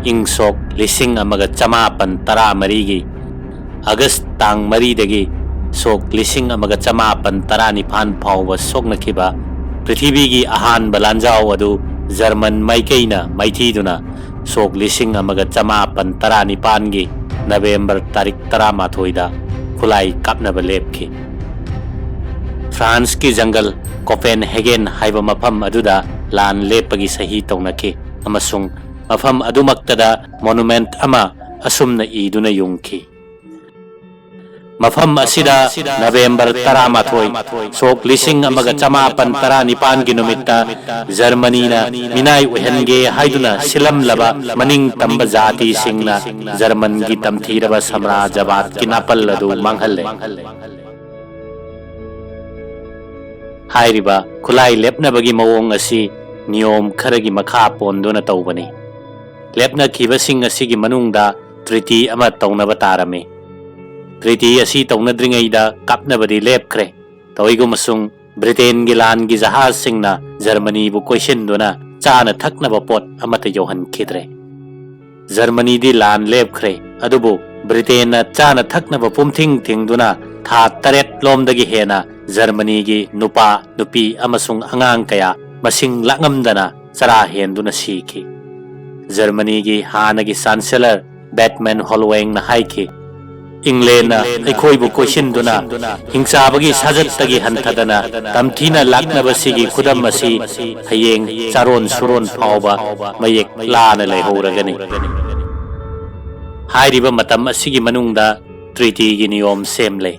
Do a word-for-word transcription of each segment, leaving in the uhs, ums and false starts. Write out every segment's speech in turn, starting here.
ꯏꯪ ꯁꯣꯛ ꯂꯤꯁꯤꯡ ꯑꯃꯒ ꯆꯃꯥꯄꯟ ꯇꯔꯥꯃꯔꯤꯒꯤ ꯑꯥꯒꯁ ꯇꯥꯡ ꯃꯔꯤꯗꯒꯤ ꯁꯣꯛ ꯂꯤꯁꯤꯡ ꯑꯃꯒ ꯆꯃꯥꯄꯟ ꯇꯔꯥꯅꯤꯄꯥꯟ ꯐꯥꯎꯕ ꯁꯣꯛꯅꯈꯤꯕ ꯄ꯭ꯔꯤꯊꯤꯕꯤꯒꯤ ꯑꯍꯥꯟꯕ ꯂꯥꯟꯖꯥꯎ ꯑꯗꯨ ꯖꯔꯃꯟ ꯃꯥꯏꯀꯩꯅ ꯃꯥꯏꯊꯤꯗꯨꯅ ꯁꯣꯛ ꯂꯤꯁꯤꯡ ꯑꯃꯒ ꯆꯃꯥꯄꯟ ꯇꯔꯥꯅꯤꯄꯥꯟꯒꯤ ꯅꯕꯦꯝꯕꯔ ꯇꯥꯔꯤꯛ ꯇꯔꯥꯃꯥꯊꯣꯏꯗ ꯈꯨꯠꯂꯥꯏ ꯀꯥꯞꯅꯕ ꯂꯦꯞꯈꯤ꯫ ꯐ꯭ꯔꯥꯟꯁꯀꯤ ꯖꯪꯒꯜ ꯀꯣꯄꯦꯟꯍꯦꯒꯦꯟ ꯍꯥꯏꯕ ꯃꯐꯝ ꯑꯗꯨꯗ ꯂꯥꯟ ꯂꯦꯞꯄꯒꯤ ꯁꯍꯤ ꯇꯧꯅꯈꯤ ꯑꯃꯁꯨꯡ ꯃꯐꯝ ꯑꯗꯨꯃꯛꯇꯗ ꯃꯣꯅꯨꯃꯦꯟꯠ ꯑꯃ ꯑꯁꯨꯝꯅ ꯏꯗꯨꯅ ꯌꯨꯡꯈꯤ, "ꯃꯐꯝ ꯑꯁꯤꯗ ꯅꯕꯦꯝꯕꯔ ꯇꯔꯥꯃꯥꯊꯣꯏ, ꯁꯣꯛ ꯂꯤꯁꯤꯡ ꯑꯃꯒ ꯆꯃꯥꯄꯟ ꯇꯔꯥꯅꯤꯄꯥꯟꯒꯤ ꯅꯨꯃꯤꯠꯇ ꯖꯔꯃꯅꯤꯅ ꯃꯤꯅꯥꯏ ꯑꯣꯏꯍꯟꯒꯦ ꯍꯥꯏꯗꯨꯅ ꯁꯤꯜꯂꯝꯂꯕ ꯃꯅꯤꯡ ꯇꯝꯕ ꯖꯥꯇꯤꯁꯤꯡꯅ ꯖꯔꯃꯟꯒꯤ ꯇꯝꯊꯤꯔꯕ ꯁꯝꯔꯥꯖꯕꯥꯗꯀꯤ ꯅꯥꯄꯜ ꯑꯗꯨ ꯃꯥꯡꯍꯜꯂꯦ"꯫ ꯍꯥꯏꯔꯤꯕ ꯈꯨꯠꯂꯥꯏ ꯂꯦꯞꯅꯕꯒꯤ ꯃꯑꯣꯡ ꯑꯁꯤ ꯅꯤꯌꯣꯝ ꯈꯔꯒꯤ ꯃꯈꯥ ꯄꯣꯟꯗꯨꯅ ꯇꯧꯕꯅꯤ꯫ ꯂꯦꯞꯅꯈꯤꯕꯁꯤꯡ ꯑꯁꯤꯒꯤ ꯃꯅꯨꯡꯗ ꯇ꯭ꯔꯤꯇꯤ ꯑꯃ ꯇꯧꯅꯕ ꯇꯥꯔꯝꯃꯤ꯫ ꯇ꯭ꯔꯤꯇꯤ ꯑꯁꯤ ꯇꯧꯅꯗ꯭ꯔꯤꯉꯩꯗ ꯀꯥꯞꯅꯕꯗꯤ ꯂꯦꯞꯈ꯭ꯔꯦ꯫ ꯇꯧꯏꯒꯨꯝꯕꯁꯨꯡ, ꯕ꯭ꯔꯤꯇꯦꯟꯒꯤ ꯂꯥꯟꯒꯤ ꯖꯍꯥꯖꯁꯤꯡꯅ ꯖꯔꯃꯅꯤꯕꯨ ꯀꯣꯏꯁꯤꯟꯗꯨꯅ ꯆꯥꯅ ꯊꯛꯅꯕ ꯄꯣꯠ ꯑꯃꯠꯇ ꯌꯧꯍꯟꯈꯤꯗ꯭ꯔꯦ꯫ ꯖꯔꯃꯅꯤꯗꯤ ꯂꯥꯟ ꯂꯦꯞꯈ꯭ꯔꯦ, ꯑꯗꯨꯕꯨ ꯕ꯭ꯔꯤꯇꯦꯟꯅ ꯆꯥꯅ ꯊꯛꯅꯕ ꯄꯨꯝꯊꯤꯡ ꯊꯤꯡꯗꯨꯅ ꯊꯥ ꯇꯔꯦꯠ ꯂꯣꯝꯗꯒꯤ ꯍꯦꯟꯅ ꯖꯔꯃꯅꯤꯒꯤ ꯅꯨꯄꯥ, ꯅꯨꯄꯤ ꯑꯃꯁꯨꯡ ꯑꯉꯥꯡ ꯀꯌꯥ ꯃꯁꯤꯡ ꯂꯥꯛꯉꯝꯗꯅ ꯆꯔꯥ ꯍꯦꯟꯗꯨꯅ ꯁꯤꯈꯤ꯫ ꯖꯔꯃꯅꯤꯒꯤ ꯍꯥꯟꯅꯒꯤ ꯆꯥꯟꯁꯦꯂꯔ ꯕꯦꯠꯃꯦꯟ ꯍꯣꯜꯋꯦꯡꯅ ꯍꯥꯏꯈꯤ, "ꯏꯪꯂꯦꯟꯅ ꯑꯩꯈꯣꯏꯕꯨ ꯀꯣꯏꯁꯤꯟꯗꯨꯅ ꯍꯤꯡꯆꯥꯕꯒꯤ ꯁꯥꯖꯠꯇꯒꯤ ꯍꯟꯊꯗꯅ ꯇꯝꯊꯤꯅ ꯂꯥꯛꯅꯕꯁꯤꯒꯤ ꯈꯨꯗꯝ ꯑꯁꯤ ꯍꯌꯦꯡ ꯆꯥꯔꯣꯟ ꯁꯨꯔꯣꯟ ꯐꯥꯎꯕ ꯃꯌꯦꯛ ꯂꯥꯅ ꯂꯩꯍꯧꯔꯒꯅꯤ"꯫ ꯍꯥꯏꯔꯤꯕ ꯃꯇꯝ ꯑꯁꯤꯒꯤ ꯃꯅꯨꯡꯗ ꯇ꯭ꯔꯤꯇꯤꯒꯤ ꯅꯤꯌꯣꯝ ꯁꯦꯝꯂꯦ꯫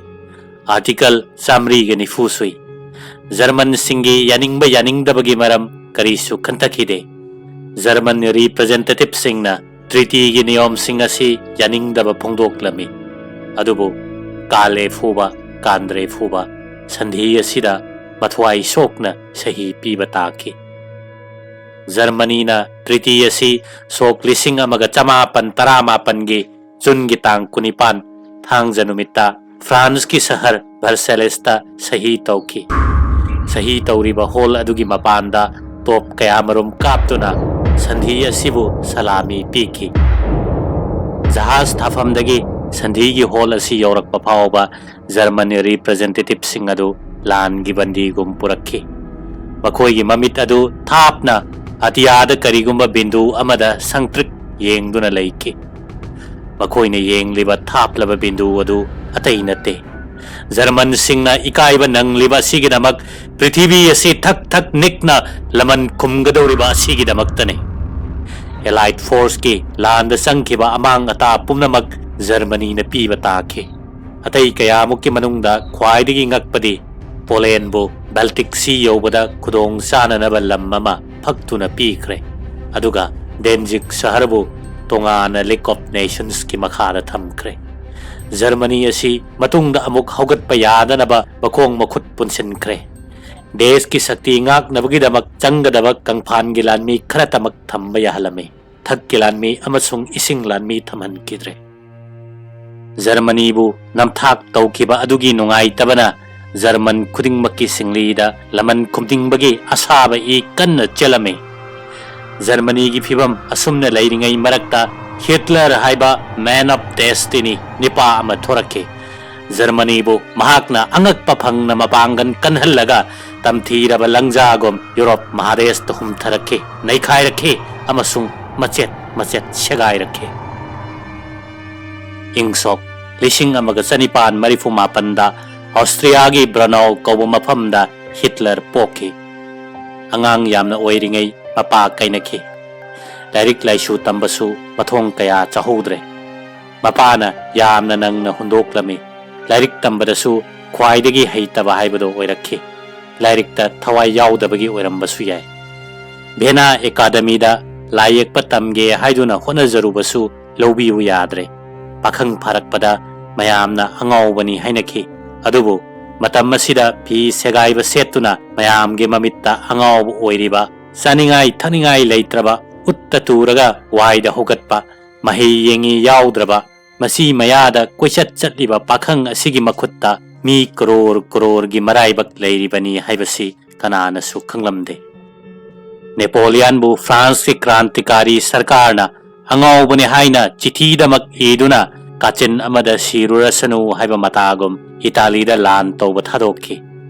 ꯑꯥꯔꯇꯤꯀꯜ ꯆꯥꯃꯔꯤꯒ ꯅꯤꯐꯨ ꯁꯨꯏ꯫ ꯖꯔꯃꯟꯁꯤꯡꯒꯤ ꯌꯥꯅꯤꯡꯕ ꯌꯥꯅꯤꯡꯗꯕꯒꯤ ꯃꯔꯝ ꯀꯔꯤꯁꯨ ꯈꯟꯊꯈꯤꯗꯦ꯫ ꯖꯔꯃꯟ ꯔꯤꯄ꯭ꯔꯖꯦꯟꯇꯦꯇꯤꯚꯁꯤꯡꯅ ꯇ꯭ꯔꯤꯇꯤꯒꯤ ꯅꯤꯌꯣꯝꯁꯤꯡ ꯑꯁꯤ ꯌꯥꯅꯤꯡꯗꯕ ꯐꯣꯡꯗꯣꯛꯂꯝꯃꯤ꯫ ꯑꯗꯨꯕꯨ ꯀꯥꯂꯦ ꯐꯨꯕ, ꯀꯥꯟꯗ꯭ꯔꯦ ꯐꯨꯕ ꯁꯟꯙꯤ ꯑꯁꯤꯗ ꯃꯊ꯭ꯋꯥꯏ ꯁꯣꯛꯅ ꯁꯍꯤ ꯄꯤꯕ ꯇꯥꯈꯤ꯫ ꯖꯔꯃꯅꯤꯅ ꯇ꯭ꯔꯤꯇꯤ ꯑꯁꯤ ꯁꯣꯛ ꯂꯤꯁꯤꯡ ꯑꯃꯒ ꯆꯃꯥꯄꯟ ꯇꯔꯥꯃꯥꯄꯟꯒꯤ ꯖꯨꯟꯒꯤ ꯇꯥꯡ ꯀꯨꯟꯅꯤꯄꯥꯟ, ꯊꯥꯡꯖ ꯅꯨꯃꯤꯠꯇ ꯐ꯭ꯔꯥꯟꯁꯀꯤ ꯁꯍꯔ ꯚꯔꯁꯦꯂꯦꯁꯇ ꯁꯍꯤ ꯇꯧꯈꯤ꯫ ꯁꯍꯤ ꯇꯧꯔꯤꯕ ꯍꯣꯜ ꯑꯗꯨꯒꯤ ꯃꯄꯥꯟꯗ ꯇꯣꯞ ꯀꯌꯥꯃꯔꯨꯝ ꯀꯥꯞꯇꯨꯅ ꯁꯟꯙꯤ ꯑꯁꯤꯕꯨ ꯁꯂꯥꯃꯤ ꯄꯤꯈꯤ꯫ ꯖꯍꯥꯖ ꯊꯥꯐꯝꯗꯒꯤ ꯁꯟꯙꯤꯒꯤ ꯍꯣꯜ ꯑꯁꯤ ꯌꯧꯔꯛꯄ ꯐꯥꯎꯕ ꯖꯔꯃꯟ ꯔꯤꯄ꯭ꯔꯖꯦꯟꯇꯦꯇꯤꯚꯁꯤꯡ ꯑꯗꯨ ꯂꯥꯟꯒꯤ ꯕꯟꯗꯤꯒꯨꯝ ꯄꯨꯔꯛꯈꯤ꯫ ꯃꯈꯣꯏꯒꯤ ꯃꯃꯤꯠ ꯑꯗꯨ ꯊꯥꯞꯅ ꯑꯇꯤꯌꯥꯗ ꯀꯔꯤꯒꯨꯝꯕ ꯕꯤꯟꯗꯨ ꯑꯃꯗ ꯁꯪꯇ꯭ꯔꯤꯛ ꯌꯦꯡꯗꯨꯅ ꯂꯩꯈꯤ꯫ ꯃꯈꯣꯏꯅ ꯌꯦꯡꯂꯤꯕ ꯊꯥꯞꯂꯕ ꯕꯤꯟꯗꯨ ꯑꯗꯨ ꯑꯇꯩ ꯅꯠꯇꯦ꯫ ꯖꯔꯃꯟꯁꯤꯡꯅ ꯏꯀꯥꯏꯕ ꯅꯪꯂꯤꯕ ꯑꯁꯤꯒꯤꯗꯃꯛ ꯄ꯭ꯔꯤꯊꯤꯕꯤ ꯑꯁꯤ ꯊꯛ ꯊꯛ ꯅꯤꯛꯅ ꯂꯃꯟ ꯈꯨꯝꯒꯗꯧꯔꯤꯕ ꯑꯁꯤꯒꯤꯗꯃꯛꯇꯅꯤ꯫ ꯑꯦꯂꯥꯏꯠ ꯐꯣꯔꯁꯀꯤ ꯂꯥꯟꯗ ꯆꯪꯈꯤꯕ ꯑꯃꯥꯡ ꯑꯇꯥ ꯄꯨꯝꯅꯃꯛ ꯖꯔꯃꯅꯤꯅ ꯄꯤꯕ ꯇꯥꯈꯤ꯫ ꯑꯇꯩ ꯀꯌꯥꯃꯨꯛꯀꯤ ꯃꯅꯨꯡꯗ ꯈ꯭ꯋꯥꯏꯗꯒꯤ ꯉꯛꯄꯗꯤ ꯄꯣꯂꯦꯟꯕꯨ ꯕꯦꯜꯇꯤꯛ ꯁꯤ ꯌꯧꯕꯗ ꯈꯨꯗꯣꯡ ꯆꯥꯅꯅꯕ ꯂꯝ ꯑꯃ ꯐꯛꯇꯨꯅ ꯄꯤꯈ꯭ꯔꯦ, ꯑꯗꯨꯒ ꯗꯦꯟꯖꯤꯛ ꯁꯍꯔꯕꯨ ꯇꯣꯉꯥꯟꯅ ꯂꯤꯛ ꯑꯣꯐ ꯅꯦꯁꯟꯁꯀꯤ ꯃꯈꯥꯗ ꯊꯝꯈ꯭ꯔꯦ꯫ ꯖꯔꯃꯅꯤ ꯑꯁꯤ ꯃꯇꯨꯡꯗ ꯑꯃꯨꯛ ꯍꯧꯒꯠꯄ ꯌꯥꯗꯅꯕ ꯃꯈꯣꯡ ꯃꯈꯨꯠ ꯄꯨꯟꯁꯤꯟꯈ꯭ꯔꯦ꯫ ꯗꯦꯁꯀꯤ ꯁꯛꯇꯤ ꯉꯥꯛꯅꯕꯒꯤꯗꯃꯛ ꯆꯪꯒꯗꯕ ꯀꯪꯐꯥꯟꯒꯤ ꯂꯥꯟꯃꯤ ꯈꯔꯇꯃꯛ ꯊꯝꯕ ꯌꯥꯍꯜꯂꯝꯃꯤ꯫ ꯊꯛꯀꯤ ꯂꯥꯟꯃꯤ ꯑꯃꯁꯨꯡ ꯏꯁꯤꯡ ꯂꯥꯟꯃꯤ ꯊꯝꯍꯟꯈꯤꯗ꯭ꯔꯦ꯫ ꯖꯔꯃꯅꯤꯕꯨ ꯅꯝꯊꯥꯛ ꯇꯧꯈꯤꯕ ꯑꯗꯨꯒꯤ ꯅꯨꯡꯉꯥꯏꯇꯕꯅ ꯖꯔꯃꯟ ꯈꯨꯗꯤꯡꯃꯛꯀꯤ ꯁꯤꯡꯂꯤꯗ ꯂꯃꯟ ꯈꯨꯝꯅꯤꯡꯕꯒꯤ ꯑꯁꯥꯕ ꯏ ꯀꯟꯅ ꯆꯦꯜꯂꯝꯃꯤ꯫ ꯖꯔꯃꯅꯤꯒꯤ ꯐꯤꯕꯝ ꯑꯁꯨꯝꯅ ꯂꯩꯔꯤꯉꯩ ꯃꯔꯛꯇ ꯍꯤꯠꯂꯔ ꯍꯥꯏꯕ ꯃꯦꯟ ꯑꯣꯐ ꯗꯦꯁꯇꯤꯅꯤ ꯅꯤꯄꯥ ꯑꯃ ꯊꯣꯔꯛꯈꯤ꯫ ꯖꯔꯃꯅꯤꯕꯨ ꯃꯍꯥꯛꯅ ꯑꯉꯛꯄ ꯐꯪꯅ ꯃꯄꯥꯡꯒꯜ ꯀꯟꯍꯜꯂꯒ ꯇꯝꯊꯤꯔꯕ ꯂꯪꯖꯥꯒꯨꯝ ꯌꯨꯔꯣꯞ ꯃꯍꯥꯗꯦꯁꯇ ꯍꯨꯝꯊꯔꯛꯈꯤ, ꯅꯩꯈꯥꯏꯔꯛꯈꯤ ꯑꯃꯁꯨꯡ ꯃꯆꯦꯠ ꯃꯆꯦꯠ ꯁꯦꯒꯥꯏꯔꯛꯈꯤ꯫ ꯏꯪ ꯁꯣꯛ ꯂꯤꯁꯤꯡ ꯑꯃꯒ ꯆꯅꯤꯄꯥꯟ ꯃꯔꯤꯐꯨ ꯃꯥꯄꯟꯗ ꯑꯣꯁꯇ꯭ꯔꯤꯌꯥꯒꯤ ꯕ꯭ꯔꯅꯥꯎ ꯀꯧꯕ ꯃꯐꯝꯗ ꯍꯤꯠꯂꯔ ꯄꯣꯛꯈꯤ꯫ ꯑꯉꯥꯡ ꯌꯥꯝꯅ ꯑꯣꯏꯔꯤꯉꯩ ꯃꯄꯥ ꯀꯥꯏꯅꯈꯤ꯫ ꯂꯥꯏꯔꯤꯛ ꯂꯥꯏꯁꯨ ꯇꯝꯕꯁꯨ ꯃꯊꯣꯡ ꯀꯌꯥ ꯆꯥꯍꯧꯗ꯭ꯔꯦ꯫ ꯃꯄꯥꯅ ꯌꯥꯝꯅ ꯅꯪꯅ ꯍꯨꯟꯗꯣꯛꯂꯝꯃꯤ꯫ ꯂꯥꯏꯔꯤꯛ ꯇꯝꯕꯗꯁꯨ ꯈ꯭ꯋꯥꯏꯗꯒꯤ ꯍꯩꯇꯕ ꯍꯥꯏꯕꯗꯨ ꯑꯣꯏꯔꯛꯈꯤ꯫ ꯂꯥꯏꯔꯤꯛꯇ ꯊꯋꯥꯏ ꯌꯥꯎꯗꯕꯒꯤ ꯑꯣꯏꯔꯝꯕꯁꯨ ꯌꯥꯏ꯫ ꯚꯦꯅꯥ ꯑꯦꯀꯥꯗꯃꯤꯗ ꯂꯥꯏ ꯌꯦꯛꯄ ꯇꯝꯒꯦ ꯍꯥꯏꯗꯨꯅ ꯍꯣꯠꯅꯖꯔꯨꯕꯁꯨ ꯂꯧꯕꯤꯌꯨ ꯌꯥꯗ꯭ꯔꯦ꯫ ꯄꯥꯈꯪ ꯐꯥꯔꯛꯄꯗ ꯃꯌꯥꯝꯅ ꯑꯉꯥꯎꯕꯅꯤ ꯍꯥꯏꯅꯈꯤ꯫ ꯑꯗꯨꯕꯨ ꯃꯇꯝ ꯑꯁꯤꯗ ꯐꯤ ꯁꯦꯒꯥꯏꯕ ꯁꯦꯠꯇꯨꯅ ꯃꯌꯥꯝꯒꯤ ꯃꯃꯤꯠꯇ ꯑꯉꯥꯎꯕ ꯑꯣꯏꯔꯤꯕ, ꯆꯥꯅꯤꯡꯉꯥꯏ ꯊꯛꯅꯤꯡꯉꯥꯏ ꯂꯩꯇ꯭ꯔꯕ, ꯎꯠꯇ ꯇꯨꯔꯒ ꯋꯥꯏꯗ ꯍꯧꯒꯠꯄ, ꯃꯍꯩ ꯌꯦꯡꯉꯤ ꯌꯥꯎꯗ꯭ꯔꯕ, ꯃꯁꯤ ꯃꯌꯥꯗ ꯀꯣꯏꯆꯠ ꯆꯠꯂꯤꯕ ꯄꯥꯈꯪ ꯑꯁꯤꯒꯤ ꯃꯈꯨꯠꯇ ꯃꯤ ꯀꯔꯣꯔ ꯀꯔꯣꯔꯒꯤ ꯃꯔꯥꯏꯕꯛ ꯂꯩꯔꯤꯕꯅꯤ ꯍꯥꯏꯕꯁꯤ ꯀꯅꯥꯅꯁꯨ ꯈꯪꯂꯝꯗꯦ꯫ ꯅꯦꯄꯣꯂꯤꯌꯟꯕꯨ ꯐ꯭ꯔꯥꯟꯁꯀꯤ ꯀ꯭ꯔꯥꯟꯇꯤꯀꯥꯔꯤ ꯁꯔꯀꯥꯔꯅ ꯑꯉꯥꯎꯕꯅꯤ ꯍꯥꯏꯅ ꯆꯤꯊꯤꯗꯃꯛ ꯏꯗꯨꯅ ꯀꯥꯆꯤꯟ ꯑꯃꯗ ꯁꯤꯔꯨꯔꯁꯅꯨ ꯍꯥꯏꯕ ꯃꯇꯥꯒꯨꯝ ꯏꯇꯥꯂꯤꯗ ꯂꯥꯟ ꯇꯧꯕ ꯊꯥꯗꯣꯛꯈꯤ꯫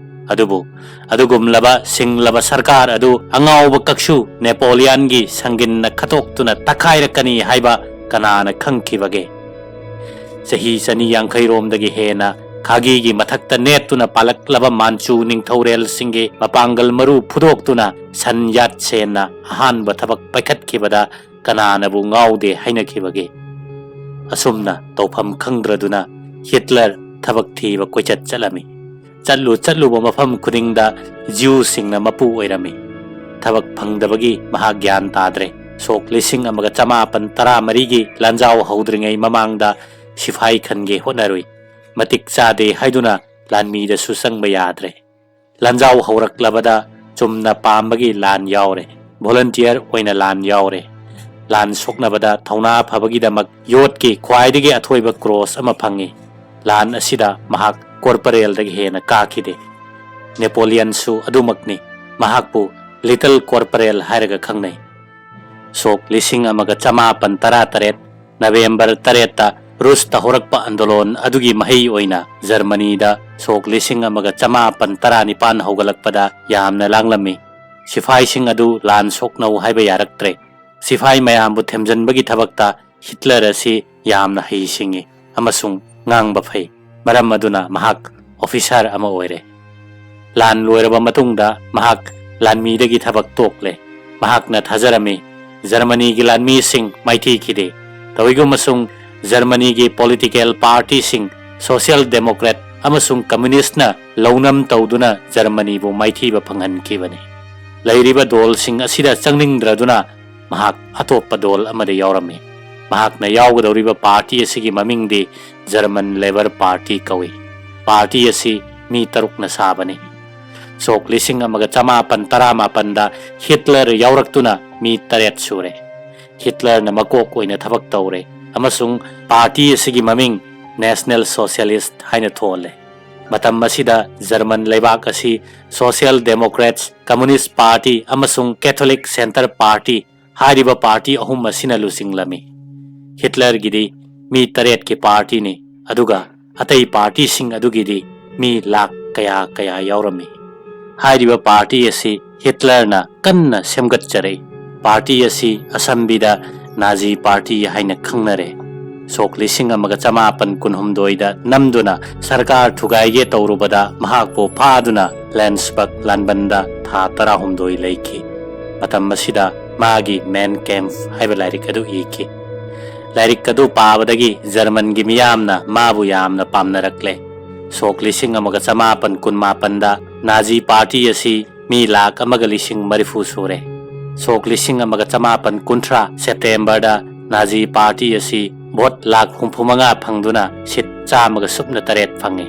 ꯑꯗꯨꯕꯨ ꯑꯗꯨꯒꯨꯝꯂꯕ ꯁꯤꯡꯂꯕ ꯁꯔꯀꯥꯔ ꯑꯗꯨ ꯑꯉꯥꯎꯕ ꯀꯛꯁꯨ ꯅꯦꯄꯣꯂꯤꯌꯟꯒꯤ ꯁꯪꯒꯤꯟꯅ ꯈꯠꯇꯣꯛꯇꯨꯅ ꯇꯛꯈꯥꯏꯔꯛꯀꯅꯤ ꯍꯥꯏꯕ ꯀꯅꯥꯅ ꯈꯪꯈꯤꯕꯒꯦ? ꯆꯍꯤ ꯆꯅꯤ ꯌꯥꯡꯈꯩ ꯔꯣꯝꯗꯒꯤ ꯍꯦꯟꯅ ꯈꯥꯒꯤꯒꯤ ꯃꯊꯛꯇ ꯅꯦꯠꯇꯨꯅ ꯄꯥꯜꯂꯛꯂꯕ ꯃꯥꯟꯆꯨ ꯅꯤꯡꯊꯧꯔꯦꯜꯁꯤꯡꯒꯤ ꯃꯄꯥꯡꯒꯜ ꯃꯔꯨ ꯐꯨꯗꯣꯛꯇꯨꯅ ꯁꯟ ꯌꯥꯠ ꯁꯦꯟꯅ ꯑꯍꯥꯟꯕ ꯊꯕꯛ ꯄꯥꯏꯈꯠꯈꯤꯕꯗ ꯀꯅꯥꯅꯕꯨ ꯉꯥꯎꯗꯦ ꯍꯥꯏꯅꯈꯤꯕꯒꯦ? ꯑꯁꯨꯝꯅ ꯇꯧꯐꯝ ꯈꯪꯗ꯭ꯔꯗꯨꯅ ꯍꯤꯠꯂꯔ ꯊꯕꯛ ꯊꯤꯕ ꯀꯣꯏꯆꯠ ꯆꯠꯂꯝꯃꯤ꯫ ꯆꯠꯂꯨ ꯆꯠꯂꯨꯕ ꯃꯐꯝ ꯈꯨꯗꯤꯡꯗ ꯖ꯭ꯌꯨꯁꯤꯡꯅ ꯃꯄꯨ ꯑꯣꯏꯔꯝꯃꯤ꯫ ꯊꯕꯛ ꯐꯪꯗꯕꯒꯤ ꯃꯍꯥꯛ ꯒ꯭ꯌꯥꯟ ꯇꯥꯗ꯭ꯔꯦ꯫ ꯁꯣꯛ ꯂꯤꯁꯤꯡ ꯑꯃꯒ ꯆꯃꯥꯄꯟ ꯇꯔꯥꯃꯔꯤꯒꯤ ꯂꯥꯟꯖꯥꯎ ꯍꯧꯗ꯭ꯔꯤꯉꯩ ꯃꯃꯥꯡꯗ ꯁꯤꯐꯥꯏ ꯈꯟꯒꯦ ꯍꯣꯠꯅꯔꯨꯏ꯫ ꯃꯇꯤꯛ ꯆꯥꯗꯦ ꯍꯥꯏꯗꯨꯅ ꯂꯥꯟꯃꯤꯗꯁꯨ ꯆꯪꯕ ꯌꯥꯗ꯭ꯔꯦ꯫ ꯂꯥꯟꯖꯥꯎ ꯍꯧꯔꯛꯂꯕꯗ ꯆꯨꯝꯅ ꯄꯥꯝꯕꯒꯤ ꯂꯥꯟ ꯌꯥꯎꯔꯦ꯫ ꯚꯣꯂꯟꯇꯤꯌꯔ ꯑꯣꯏꯅ ꯂꯥꯟ ꯌꯥꯎꯔꯦ꯫ ꯂꯥꯟ ꯁꯣꯛꯅꯕꯗ ꯊꯧꯅꯥ ꯐꯕꯒꯤꯗꯃꯛ ꯌꯣꯠꯀꯤ ꯈ꯭ꯋꯥꯏꯗꯒꯤ ꯑꯊꯣꯏꯕ ꯀ꯭ꯔꯣꯁ ꯑꯃ ꯐꯪꯉꯤ꯫ ꯂꯥꯟ ꯑꯁꯤꯗ ꯃꯍꯥꯛ ꯀꯣꯔꯄꯔꯦꯜꯗꯒꯤ ꯍꯦꯟꯅ ꯀꯥꯈꯤꯗꯦ꯫ ꯅꯦꯄꯣꯂꯤꯌꯟꯁꯨ ꯑꯗꯨꯃꯛꯅꯤ꯫ ꯃꯍꯥꯛꯄꯨ ꯂꯤꯇꯜ ꯀꯣꯔꯄꯔꯦꯜ ꯍꯥꯏꯔꯒ ꯈꯪꯅꯩ꯫ ꯁꯣꯛ ꯂꯤꯁꯤꯡ ꯑꯃꯒ ꯆꯃꯥꯄꯟ ꯇꯔꯥꯇꯔꯦꯠ ꯅꯕꯦꯝꯕꯔ ꯇꯔꯦꯠꯇ ꯔꯨꯁꯇ ꯍꯧꯔꯛꯄ ꯑꯟꯗꯣꯂꯣꯟ ꯑꯗꯨꯒꯤ ꯃꯍꯩ ꯑꯣꯏꯅ ꯖꯔꯃꯅꯤꯗ ꯁꯣꯛ ꯂꯤꯁꯤꯡ ꯑꯃꯒ ꯆꯃꯥꯄꯟ ꯇꯔꯥꯅꯤꯄꯥꯟ ꯍꯧꯒꯠꯂꯛꯄꯗ ꯌꯥꯝꯅ ꯂꯥꯡꯂꯝꯃꯤ꯫ ꯁꯤꯐꯥꯏꯁꯤꯡ ꯑꯗꯨ ꯂꯥꯟ ꯁꯣꯛꯅꯧ ꯍꯥꯏꯕ ꯌꯥꯔꯛꯇ꯭ꯔꯦ꯫ ꯁꯤꯐꯥꯏ ꯃꯌꯥꯝꯕꯨ ꯊꯦꯝꯖꯤꯟꯕꯒꯤ ꯊꯕꯛꯇ ꯍꯤꯠꯂꯔ ꯑꯁꯤ ꯌꯥꯝꯅ ꯍꯩꯁꯤꯡꯉꯤ ꯑꯃꯁꯨꯡ ꯉꯥꯡꯕ ꯐꯩ꯫ ꯃꯔꯝ ꯑꯗꯨꯅ ꯃꯍꯥꯛ ꯑꯣꯐꯤꯁꯥꯔ ꯑꯃ ꯑꯣꯏꯔꯦ꯫ ꯂꯥꯟ ꯂꯣꯏꯔꯕ ꯃꯇꯨꯡꯗ ꯃꯍꯥꯛ ꯂꯥꯟꯃꯤꯗꯒꯤ ꯊꯕꯛ ꯇꯣꯛꯂꯦ꯫ ꯃꯍꯥꯛꯅ ꯊꯥꯖꯔꯝꯃꯤ, ꯖꯔꯃꯅꯤꯒꯤ ꯂꯥꯟꯃꯤꯁꯤꯡ ꯃꯥꯏꯊꯤꯈꯤꯗꯦ꯫ ꯇꯧꯏꯒꯨꯝꯕꯁꯨꯡ ꯖꯔꯃꯅꯤꯒꯤ ꯄꯣꯂꯤꯇꯤꯀꯦꯜ ꯄꯥꯔꯇꯤꯁꯤꯡ, ꯁꯣꯁꯤꯌꯦꯜ ꯗꯦꯃꯣꯀ꯭ꯔꯦꯠ ꯑꯃꯁꯨꯡ ꯀꯝꯃ꯭ꯌꯨꯅꯤꯁ꯭ꯠꯅ ꯂꯧꯅꯝ ꯇꯧꯗꯨꯅ ꯖꯔꯃꯅꯤꯕꯨ ꯃꯥꯏꯊꯤꯕ ꯐꯪꯍꯟꯈꯤꯕꯅꯤ꯫ ꯂꯩꯔꯤꯕ ꯗꯣꯜꯁꯤꯡ ꯑꯁꯤꯗ ꯆꯪꯅꯤꯡꯗ꯭ꯔꯗꯨꯅ ꯃꯍꯥꯛ ꯑꯇꯣꯞꯄ ꯗꯣꯜ ꯑꯃꯗ ꯌꯥꯎꯔꯝꯃꯤ꯫ ꯃꯍꯥꯛꯅ ꯌꯥꯎꯒꯗꯧꯔꯤꯕ ꯄꯥꯔꯇꯤ ꯑꯁꯤꯒꯤ ꯃꯃꯤꯡꯗꯤ ꯖꯔꯃꯟ ꯂꯦꯕꯔ ꯄꯥꯔꯇꯤ ꯀꯧꯏ꯫ ꯄꯥꯔꯇꯤ ꯑꯁꯤ ꯃꯤ ꯇꯔꯨꯛꯅ ꯁꯥꯕꯅꯤ꯫ ꯁꯣꯛ ꯂꯤꯁꯤꯡ ꯑꯃꯒ ꯆꯃꯥꯄꯟ ꯇꯔꯥꯃꯥꯄꯟꯗ ꯍꯤꯠꯂꯔ ꯌꯥꯎꯔꯛꯇꯨꯅ ꯃꯤ ꯇꯔꯦꯠ ꯁꯨꯔꯦ꯫ ꯍꯤꯠꯂꯔꯅ ꯃꯀꯣꯛ ꯑꯣꯏꯅ ꯊꯕꯛ ꯇꯧꯔꯦ ꯑꯃꯁꯨꯡ ꯄꯥꯔꯇꯤ ꯑꯁꯤꯒꯤ ꯃꯃꯤꯡ ꯅꯦꯁꯅꯦꯜ ꯁꯣꯁꯤꯌꯦꯂꯤꯁ꯭ꯠ ꯍꯥꯏꯅ ꯊꯣꯜꯂꯦ꯫ ꯃꯇꯝ ꯑꯁꯤꯗ ꯖꯔꯃꯟ ꯂꯩꯕꯥꯛ ꯑꯁꯤ Social Democrats, Communist Party ꯑꯃꯁꯨꯡ Catholic Centre Party ꯍꯥꯏꯔꯤꯕ ꯄꯥꯔꯇꯤ ꯑꯍꯨꯝ ꯑꯁꯤꯅ ꯂꯨꯆꯤꯡꯂꯝꯃꯤ꯫ ꯍꯤꯠꯂꯔꯒꯤꯗꯤ ꯃꯤ ꯇꯔꯦꯠꯀꯤ ꯄꯥꯔꯇꯤꯅꯤ, ꯑꯗꯨꯒ ꯑꯇꯩ ꯄꯥꯔꯇꯤꯁꯤꯡ ꯑꯗꯨꯒꯤꯗꯤ ꯃꯤ ꯂꯥꯈ ꯀꯌꯥ ꯀꯌꯥ ꯌꯥꯎꯔꯝꯃꯤ꯫ ꯍꯥꯏꯔꯤꯕ ꯄꯥꯔꯇꯤ ꯑꯁꯤ ꯍꯤꯠꯂꯔꯅ ꯀꯟꯅ ꯁꯦꯝꯒꯠꯆꯔꯛꯏ꯫ ꯄꯥꯔꯇꯤ ꯑꯁꯤ ꯑꯁꯝꯕꯤꯗ ꯅꯥꯖꯤ ꯄꯥꯔꯇꯤ ꯍꯥꯏꯅ ꯈꯪꯅꯔꯦ꯫ ꯁꯣꯛ ꯂꯤꯁꯤꯡ ꯑꯃꯒ ꯆꯃꯥꯄꯟ ꯀꯨꯟꯍꯨꯝꯗꯣꯏꯗ ꯅꯝꯗꯨꯅ ꯁꯔꯀꯥꯔ ꯊꯨꯒꯥꯏꯒꯦ ꯇꯧꯔꯨꯕꯗ ꯃꯍꯥꯛꯄꯨ ꯐꯥꯗꯨꯅ ꯂꯦꯟꯁꯕꯔꯒ ꯂꯥꯟꯕꯟꯗ ꯊꯥ ꯇꯔꯥꯍꯨꯝꯗꯣꯏ ꯂꯩꯈꯤ꯫ ꯃꯇꯝ ꯑꯁꯤꯗ ꯃꯥꯒꯤ ꯃꯦꯟ ꯀꯦꯝꯞ ꯍꯥꯏꯕ ꯂꯥꯏꯔꯤꯛ ꯑꯗꯨ ꯏꯈꯤ꯫ ꯂꯥꯏꯔꯤꯛ ꯑꯗꯨ ꯄꯥꯕꯗꯒꯤ ꯖꯔꯃꯟꯒꯤ ꯃꯤꯌꯥꯝꯅ ꯃꯥꯕꯨ ꯌꯥꯝꯅ ꯄꯥꯝꯅꯔꯛꯂꯦ꯫ ꯁꯣꯛ ꯂꯤꯁꯤꯡ ꯑꯃꯒ ꯆꯃꯥꯄꯟ ꯀꯨꯟꯃꯥꯄꯟꯗ ꯅꯥꯖꯤ ꯄꯥꯔꯇꯤ ꯑꯁꯤ ꯃꯤ ꯂꯥꯈ ꯑꯃꯒ ꯂꯤꯁꯤꯡ ꯃꯔꯤꯐꯨ ꯁꯨꯔꯦ꯫ ꯁꯣꯛ ꯂꯤꯁꯤꯡ ꯑꯃꯒ ꯆꯃꯥꯄꯟ ꯀꯨꯟꯊ꯭ꯔꯥ ꯁꯦꯞꯇꯦꯝꯕꯔꯗ ꯅꯥꯖꯤ ꯄꯥꯔꯇꯤ ꯑꯁꯤ ꯚꯣꯠ ꯂꯥꯈ ꯍꯨꯝꯐꯨ ꯃꯉꯥ ꯐꯪꯗꯨꯅ ꯁꯤꯠ ꯆꯥꯝꯃꯒ ꯁꯨꯞꯅ ꯇꯔꯦꯠ ꯐꯪꯉꯤ꯫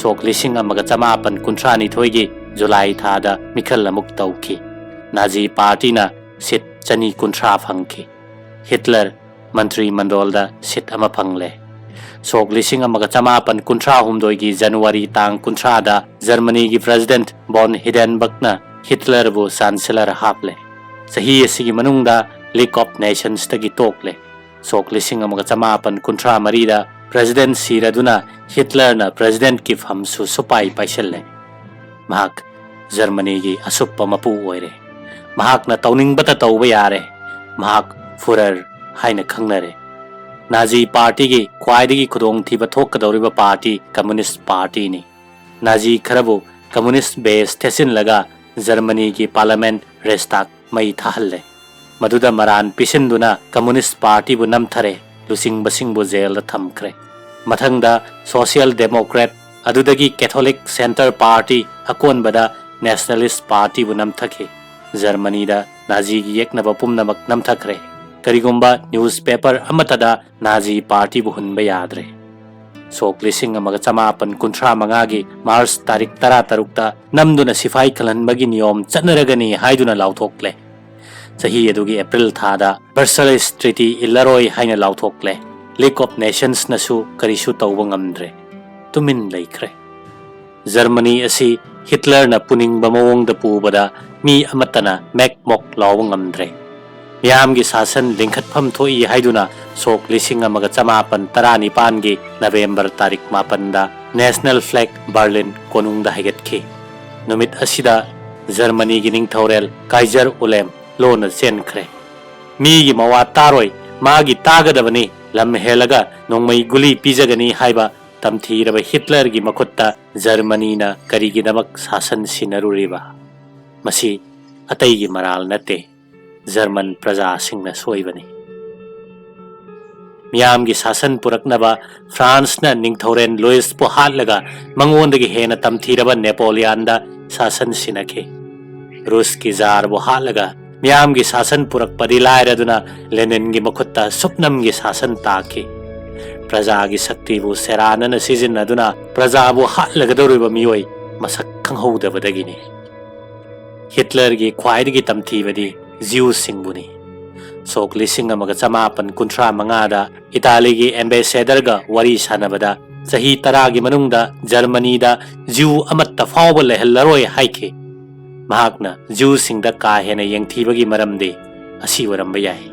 ꯁꯣꯛ ꯂꯤꯁꯤꯡ ꯑꯃꯒ ꯆꯃꯥꯄꯟ ꯀꯨꯟꯊ꯭ꯔꯥ ꯅꯤꯊꯣꯏꯒꯤ ꯖꯨꯂꯥꯏ ꯊꯥꯗ ꯃꯤꯈꯜ ꯑꯃꯨꯛ ꯇꯧꯈꯤ꯫ ꯅꯥꯖꯤ ꯄꯥꯔꯇꯤꯅ ꯁꯤꯠ ꯆꯅꯤ ꯀꯨꯟꯊ꯭ꯔꯥ ꯐꯪꯈꯤ꯫ ꯍꯤꯠꯂꯔ ꯃꯟꯇ꯭ꯔꯤ ꯃꯟꯗꯣꯜꯗ ꯁꯤꯠ ꯑꯃ ꯐꯪꯂꯦ꯫ ꯁꯣꯛ ꯂꯤꯁꯤꯡ ꯑꯃꯒ ꯆꯃꯥꯄꯟ ꯀꯨꯟꯊ꯭ꯔꯥ ꯍꯨꯝꯗꯣꯏꯒꯤ ꯖꯅꯋꯥꯔꯤ ꯇꯥꯡ ꯀꯨꯟꯊ꯭ꯔꯥꯗ ꯖꯔꯃꯅꯤꯒꯤ ꯄ꯭ꯔꯦꯁꯤꯗꯦꯟꯠ ꯚꯣꯟ ꯍꯤꯗꯦꯟꯕꯔꯒꯅ ꯍꯤꯠꯂꯔꯕꯨ ꯆꯥꯟꯁꯦꯂꯔ ꯍꯥꯞꯂꯦ꯫ ꯆꯍꯤ ꯑꯁꯤꯒꯤ ꯃꯅꯨꯡꯗ ꯂꯤꯒ ꯑꯣꯐ ꯅꯦꯁꯟꯁꯇꯒꯤ ꯇꯣꯛꯂꯦ꯫ ꯁꯣꯛ ꯂꯤꯁꯤꯡ ꯑꯃꯒ ꯆꯃꯥꯄꯟ ꯀꯨꯟꯊ꯭ꯔꯥ ꯃꯔꯤꯗ ꯄ꯭ꯔꯦꯁꯤꯗꯦꯟꯠ ꯁꯤꯔꯗꯨꯅ ꯍꯤꯠꯂꯔꯅ ꯄ꯭ꯔꯦꯁꯤꯗꯦꯟꯠꯀꯤ ꯐꯝꯁꯨ ꯁꯨꯄꯥꯏ ꯄꯥꯏꯁꯤꯜꯂꯦ꯫ ꯃꯍꯥꯛ ꯖꯔꯃꯅꯤꯒꯤ ꯑꯁꯨꯞꯄ ꯃꯄꯨ ꯑꯣꯏꯔꯦ꯫ ꯃꯍꯥꯛꯅ ꯇꯧꯅꯤꯡꯕꯇ ꯇꯧꯕ ꯌꯥꯔꯦ꯫ ꯃꯍꯥꯛ ꯐꯨꯔꯔ ꯍꯥꯏꯅ ꯈꯪꯅꯔꯦ꯫ ꯅꯥꯖꯤ ꯄꯥꯔꯇꯤꯒꯤ ꯈ꯭ꯋꯥꯏꯗꯒꯤ ꯈꯨꯗꯣꯡꯊꯤꯕ ꯊꯣꯛꯀꯗꯧꯔꯤꯕ ꯄꯥꯔꯇꯤ ꯀꯝꯃꯨꯅꯤꯁ꯭ꯠ ꯄꯥꯔꯇꯤꯅꯤ꯫ ꯅꯥꯖꯤ ꯈꯔꯕꯨ ꯀꯝꯃꯨꯅꯤꯁ꯭ꯠ ꯕꯦꯁ ꯊꯦꯠꯆꯤꯜꯂꯒ ꯖꯔꯃꯅꯤꯒꯤ ꯄꯥꯔꯂꯤꯌꯥꯃꯦꯟꯠ ꯔꯦꯁꯇꯥꯒ ꯃꯩ ꯊꯥꯍꯜꯂꯦ꯫ ꯃꯗꯨꯗ ꯃꯔꯥꯟ ꯄꯤꯁꯤꯟꯗꯨꯅ ꯀꯝꯃꯨꯅꯤꯁ꯭ꯠ ꯄꯥꯔꯇꯤꯕꯨ ꯅꯝꯊꯔꯦ, ꯂꯨꯆꯤꯡꯕꯁꯤꯡꯕꯨ ꯖꯦꯜꯗ ꯊꯝꯈ꯭ꯔꯦ꯫ ꯃꯊꯪꯗ ꯁꯣꯁꯤꯌꯦꯜ ꯗꯦꯃꯣꯀ꯭ꯔꯦꯠ, ꯑꯗꯨꯗꯒꯤ ꯀꯦꯊꯣꯂꯤꯛ ꯁꯦꯟꯇꯔ ꯄꯥꯔꯇꯤ, ꯑꯀꯣꯟꯕꯗ ꯅꯦꯁꯅꯦꯂꯤꯁ꯭ꯠ ꯄꯥꯔꯇꯤꯕꯨ ꯅꯝꯊꯈꯤ꯫ ꯖꯔꯃꯅꯤꯗ ꯅꯥꯖꯤꯒꯤ ꯌꯦꯛꯅꯕ ꯄꯨꯝꯅꯃꯛ ꯅꯝꯊꯈ꯭ꯔꯦ꯫ ꯀꯔꯤꯒꯨꯝꯕ ꯅ꯭ꯌꯨꯁꯄꯦꯄꯔ ꯑꯃꯠꯇꯗ ꯅꯥꯖꯤ ꯄꯥꯔꯇꯤꯕꯨ ꯍꯨꯟꯕ ꯌꯥꯗ꯭ꯔꯦ꯫ ꯁꯣꯛ ꯂꯤꯁꯤꯡ ꯑꯃꯒ ꯆꯃꯥꯄꯟ ꯀꯨꯟꯊ꯭ꯔꯥ ꯃꯉꯥꯒꯤ ꯃꯥꯔꯆ ꯇꯥꯔꯤꯛ ꯇꯔꯥꯇꯔꯨꯛꯇ ꯅꯝꯗꯨꯅ ꯁꯤꯐꯥꯏ ꯈꯜꯍꯟꯕꯒꯤ ꯅꯤꯌꯣꯝ ꯆꯠꯅꯔꯒꯅꯤ ꯍꯥꯏꯗꯨꯅ ꯂꯥꯎꯊꯣꯛꯂꯦ꯫ ꯆꯍꯤ ꯑꯗꯨꯒꯤ ꯑꯦꯄ꯭ꯔꯤꯜ ꯊꯥꯗ ꯚꯔꯁꯥꯏꯂꯦꯁ ꯇ꯭ꯔꯤꯇꯤ ꯏꯜꯂꯔꯣꯏ ꯍꯥꯏꯅ ꯂꯥꯎꯊꯣꯛꯂꯦ꯫ ꯂꯤꯒ ꯑꯣꯐ ꯅꯦꯁꯟꯁꯅꯁꯨ ꯀꯔꯤꯁꯨ ꯇꯧꯕ ꯉꯝꯗ꯭ꯔꯦ꯫ ꯇꯨꯃꯤꯟ ꯂꯩꯈ꯭ꯔꯦ꯫ ꯖꯔꯃꯅꯤ ꯑꯁꯤ ꯍꯤꯠꯂꯔꯅ ꯄꯨꯅꯤꯡꯕ ꯃꯑꯣꯡꯗ ꯄꯨꯕꯗ ꯃꯤ ꯑꯃꯠꯇꯅ ꯃꯦꯛ ꯃꯣꯛ ꯂꯥꯎꯕ ꯉꯝꯗ꯭ꯔꯦ꯫ ꯃꯤꯌꯥꯝꯒꯤ ꯁꯥꯁꯟ ꯂꯤꯡꯈꯠꯐꯝ ꯊꯣꯛꯏ ꯍꯥꯏꯗꯨꯅ ꯁꯣꯛ ꯂꯤꯁꯤꯡ ꯑꯃꯒ ꯆꯃꯥꯄꯟ ꯇꯔꯥꯅꯤꯄꯥꯟꯒꯤ ꯅꯕꯦꯝꯕꯔ ꯇꯥꯔꯤꯛ ꯃꯥꯄꯟꯗ ꯅꯦꯁꯅꯦꯜ ꯐ꯭ꯂꯦꯒ ꯕꯔꯂꯤꯟ ꯀꯣꯅꯨꯡꯗ ꯍꯥꯏꯒꯠꯈꯤ꯫ ꯅꯨꯃꯤꯠ ꯑꯁꯤꯗ ꯖꯔꯃꯅꯤꯒꯤ ꯅꯤꯡꯊꯧꯔꯦꯜ ꯀꯥꯏꯖꯔ ꯎꯂꯦꯝ ꯂꯣꯟꯅ ꯆꯦꯟꯈ꯭ꯔꯦ꯫ "ꯃꯤꯒꯤ ꯃꯋꯥ ꯇꯥꯔꯣꯏ, ꯃꯥꯒꯤ ꯇꯥꯒꯗꯕꯅꯤ, ꯂꯝ ꯍꯦꯜꯂꯒ ꯅꯣꯡꯃꯩ ꯒꯨꯂꯤ ꯄꯤꯖꯒꯅꯤ" ꯍꯥꯏꯕ ꯇꯝꯊꯤꯔꯕ ꯍꯤꯠꯂꯔꯒꯤ ꯃꯈꯨꯠꯇ ꯖꯔꯃꯅꯤꯅ ꯀꯔꯤꯒꯤꯗꯃꯛ ꯁꯥꯁꯟ ꯁꯤꯟꯅꯔꯨꯔꯤꯕ? ꯃꯁꯤ ꯑꯇꯩꯒꯤ ꯃꯔꯥꯜ ꯅꯠꯇꯦ, ꯖꯔꯃꯟ ꯄ꯭ꯔꯖꯥꯁꯤꯡꯅ ꯁꯣꯏꯕꯅꯤ꯫ ꯃꯤꯌꯥꯝꯒꯤ ꯁꯥꯁꯟ ꯄꯨꯔꯛꯅꯕ ꯐ꯭ꯔꯥꯟꯁꯅ ꯅꯤꯡꯊꯧꯔꯦꯜ ꯂꯨꯏꯁꯄꯨ ꯍꯥꯠꯂꯒ ꯃꯉꯣꯟꯗꯒꯤ ꯍꯦꯟꯅ ꯇꯝꯊꯤꯔꯕ ꯅꯦꯄꯣꯂꯤꯌꯥꯟꯗ ꯁꯥꯁꯟ ꯁꯤꯟꯅꯈꯤ꯫ ꯔꯨꯁꯀꯤ ꯖꯥꯔꯕꯨ ꯍꯥꯠꯂꯒ ꯃꯤꯌꯥꯝꯒꯤ ꯁꯥꯁꯟ ꯄꯨꯔꯛꯄꯗꯤ ꯂꯥꯏꯔꯗꯨꯅ ꯂꯦꯅꯤꯟꯒꯤ ꯃꯈꯨꯠꯇ ꯁꯨꯞꯅꯝꯒꯤ ꯁꯥꯁꯟ ꯇꯥꯈꯤ꯫ ꯄ꯭ꯔꯖꯥꯒꯤ ꯁꯛꯇꯤꯕꯨ ꯁꯦꯔꯥꯟꯅꯅ ꯁꯤꯖꯤꯟꯅꯗꯨꯅ ꯄ꯭ꯔꯖꯥꯕꯨ ꯍꯥꯠꯂꯒꯗꯧꯔꯤꯕ ꯃꯤꯑꯣꯏ ꯃꯁꯛ ꯈꯪꯍꯧꯗꯕꯗꯒꯤꯅꯤ꯫ ꯍꯤꯠꯂꯔꯒꯤ ꯈ꯭ꯋꯥꯏꯗꯒꯤ ꯇꯝꯊꯤꯕꯗꯤ ꯖ꯭ꯌꯨꯁꯤꯡꯕꯨꯅꯤ꯫ ꯁꯣꯛ ꯂꯤꯁꯤꯡ ꯑꯃꯒ ꯆꯃꯥꯄꯟ ꯀꯨꯟꯊ꯭ꯔꯥ ꯃꯉꯥꯗ ꯏꯇꯥꯂꯤꯒꯤ ꯑꯦꯝꯕꯦꯁꯦꯗꯔꯒ ꯋꯥꯔꯤ ꯁꯥꯟꯅꯕꯗ ꯆꯍꯤ ꯇꯔꯥꯒꯤ ꯃꯅꯨꯡꯗ ꯖꯔꯃꯅꯤꯗ ꯖ꯭ꯌꯨ ꯑꯃꯠꯇ ꯐꯥꯎꯕ ꯂꯩꯍꯜꯂꯔꯣꯏ ꯍꯥꯏꯈꯤ꯫ ꯃꯍꯥꯛꯅ ꯖ꯭ꯌꯨꯁꯤꯡꯗ ꯀꯥ ꯍꯦꯟꯅ ꯌꯦꯡꯊꯤꯕꯒꯤ ꯃꯔꯝꯗꯤ ꯑꯁꯤ ꯑꯣꯏꯔꯝꯕ ꯌꯥꯏ꯫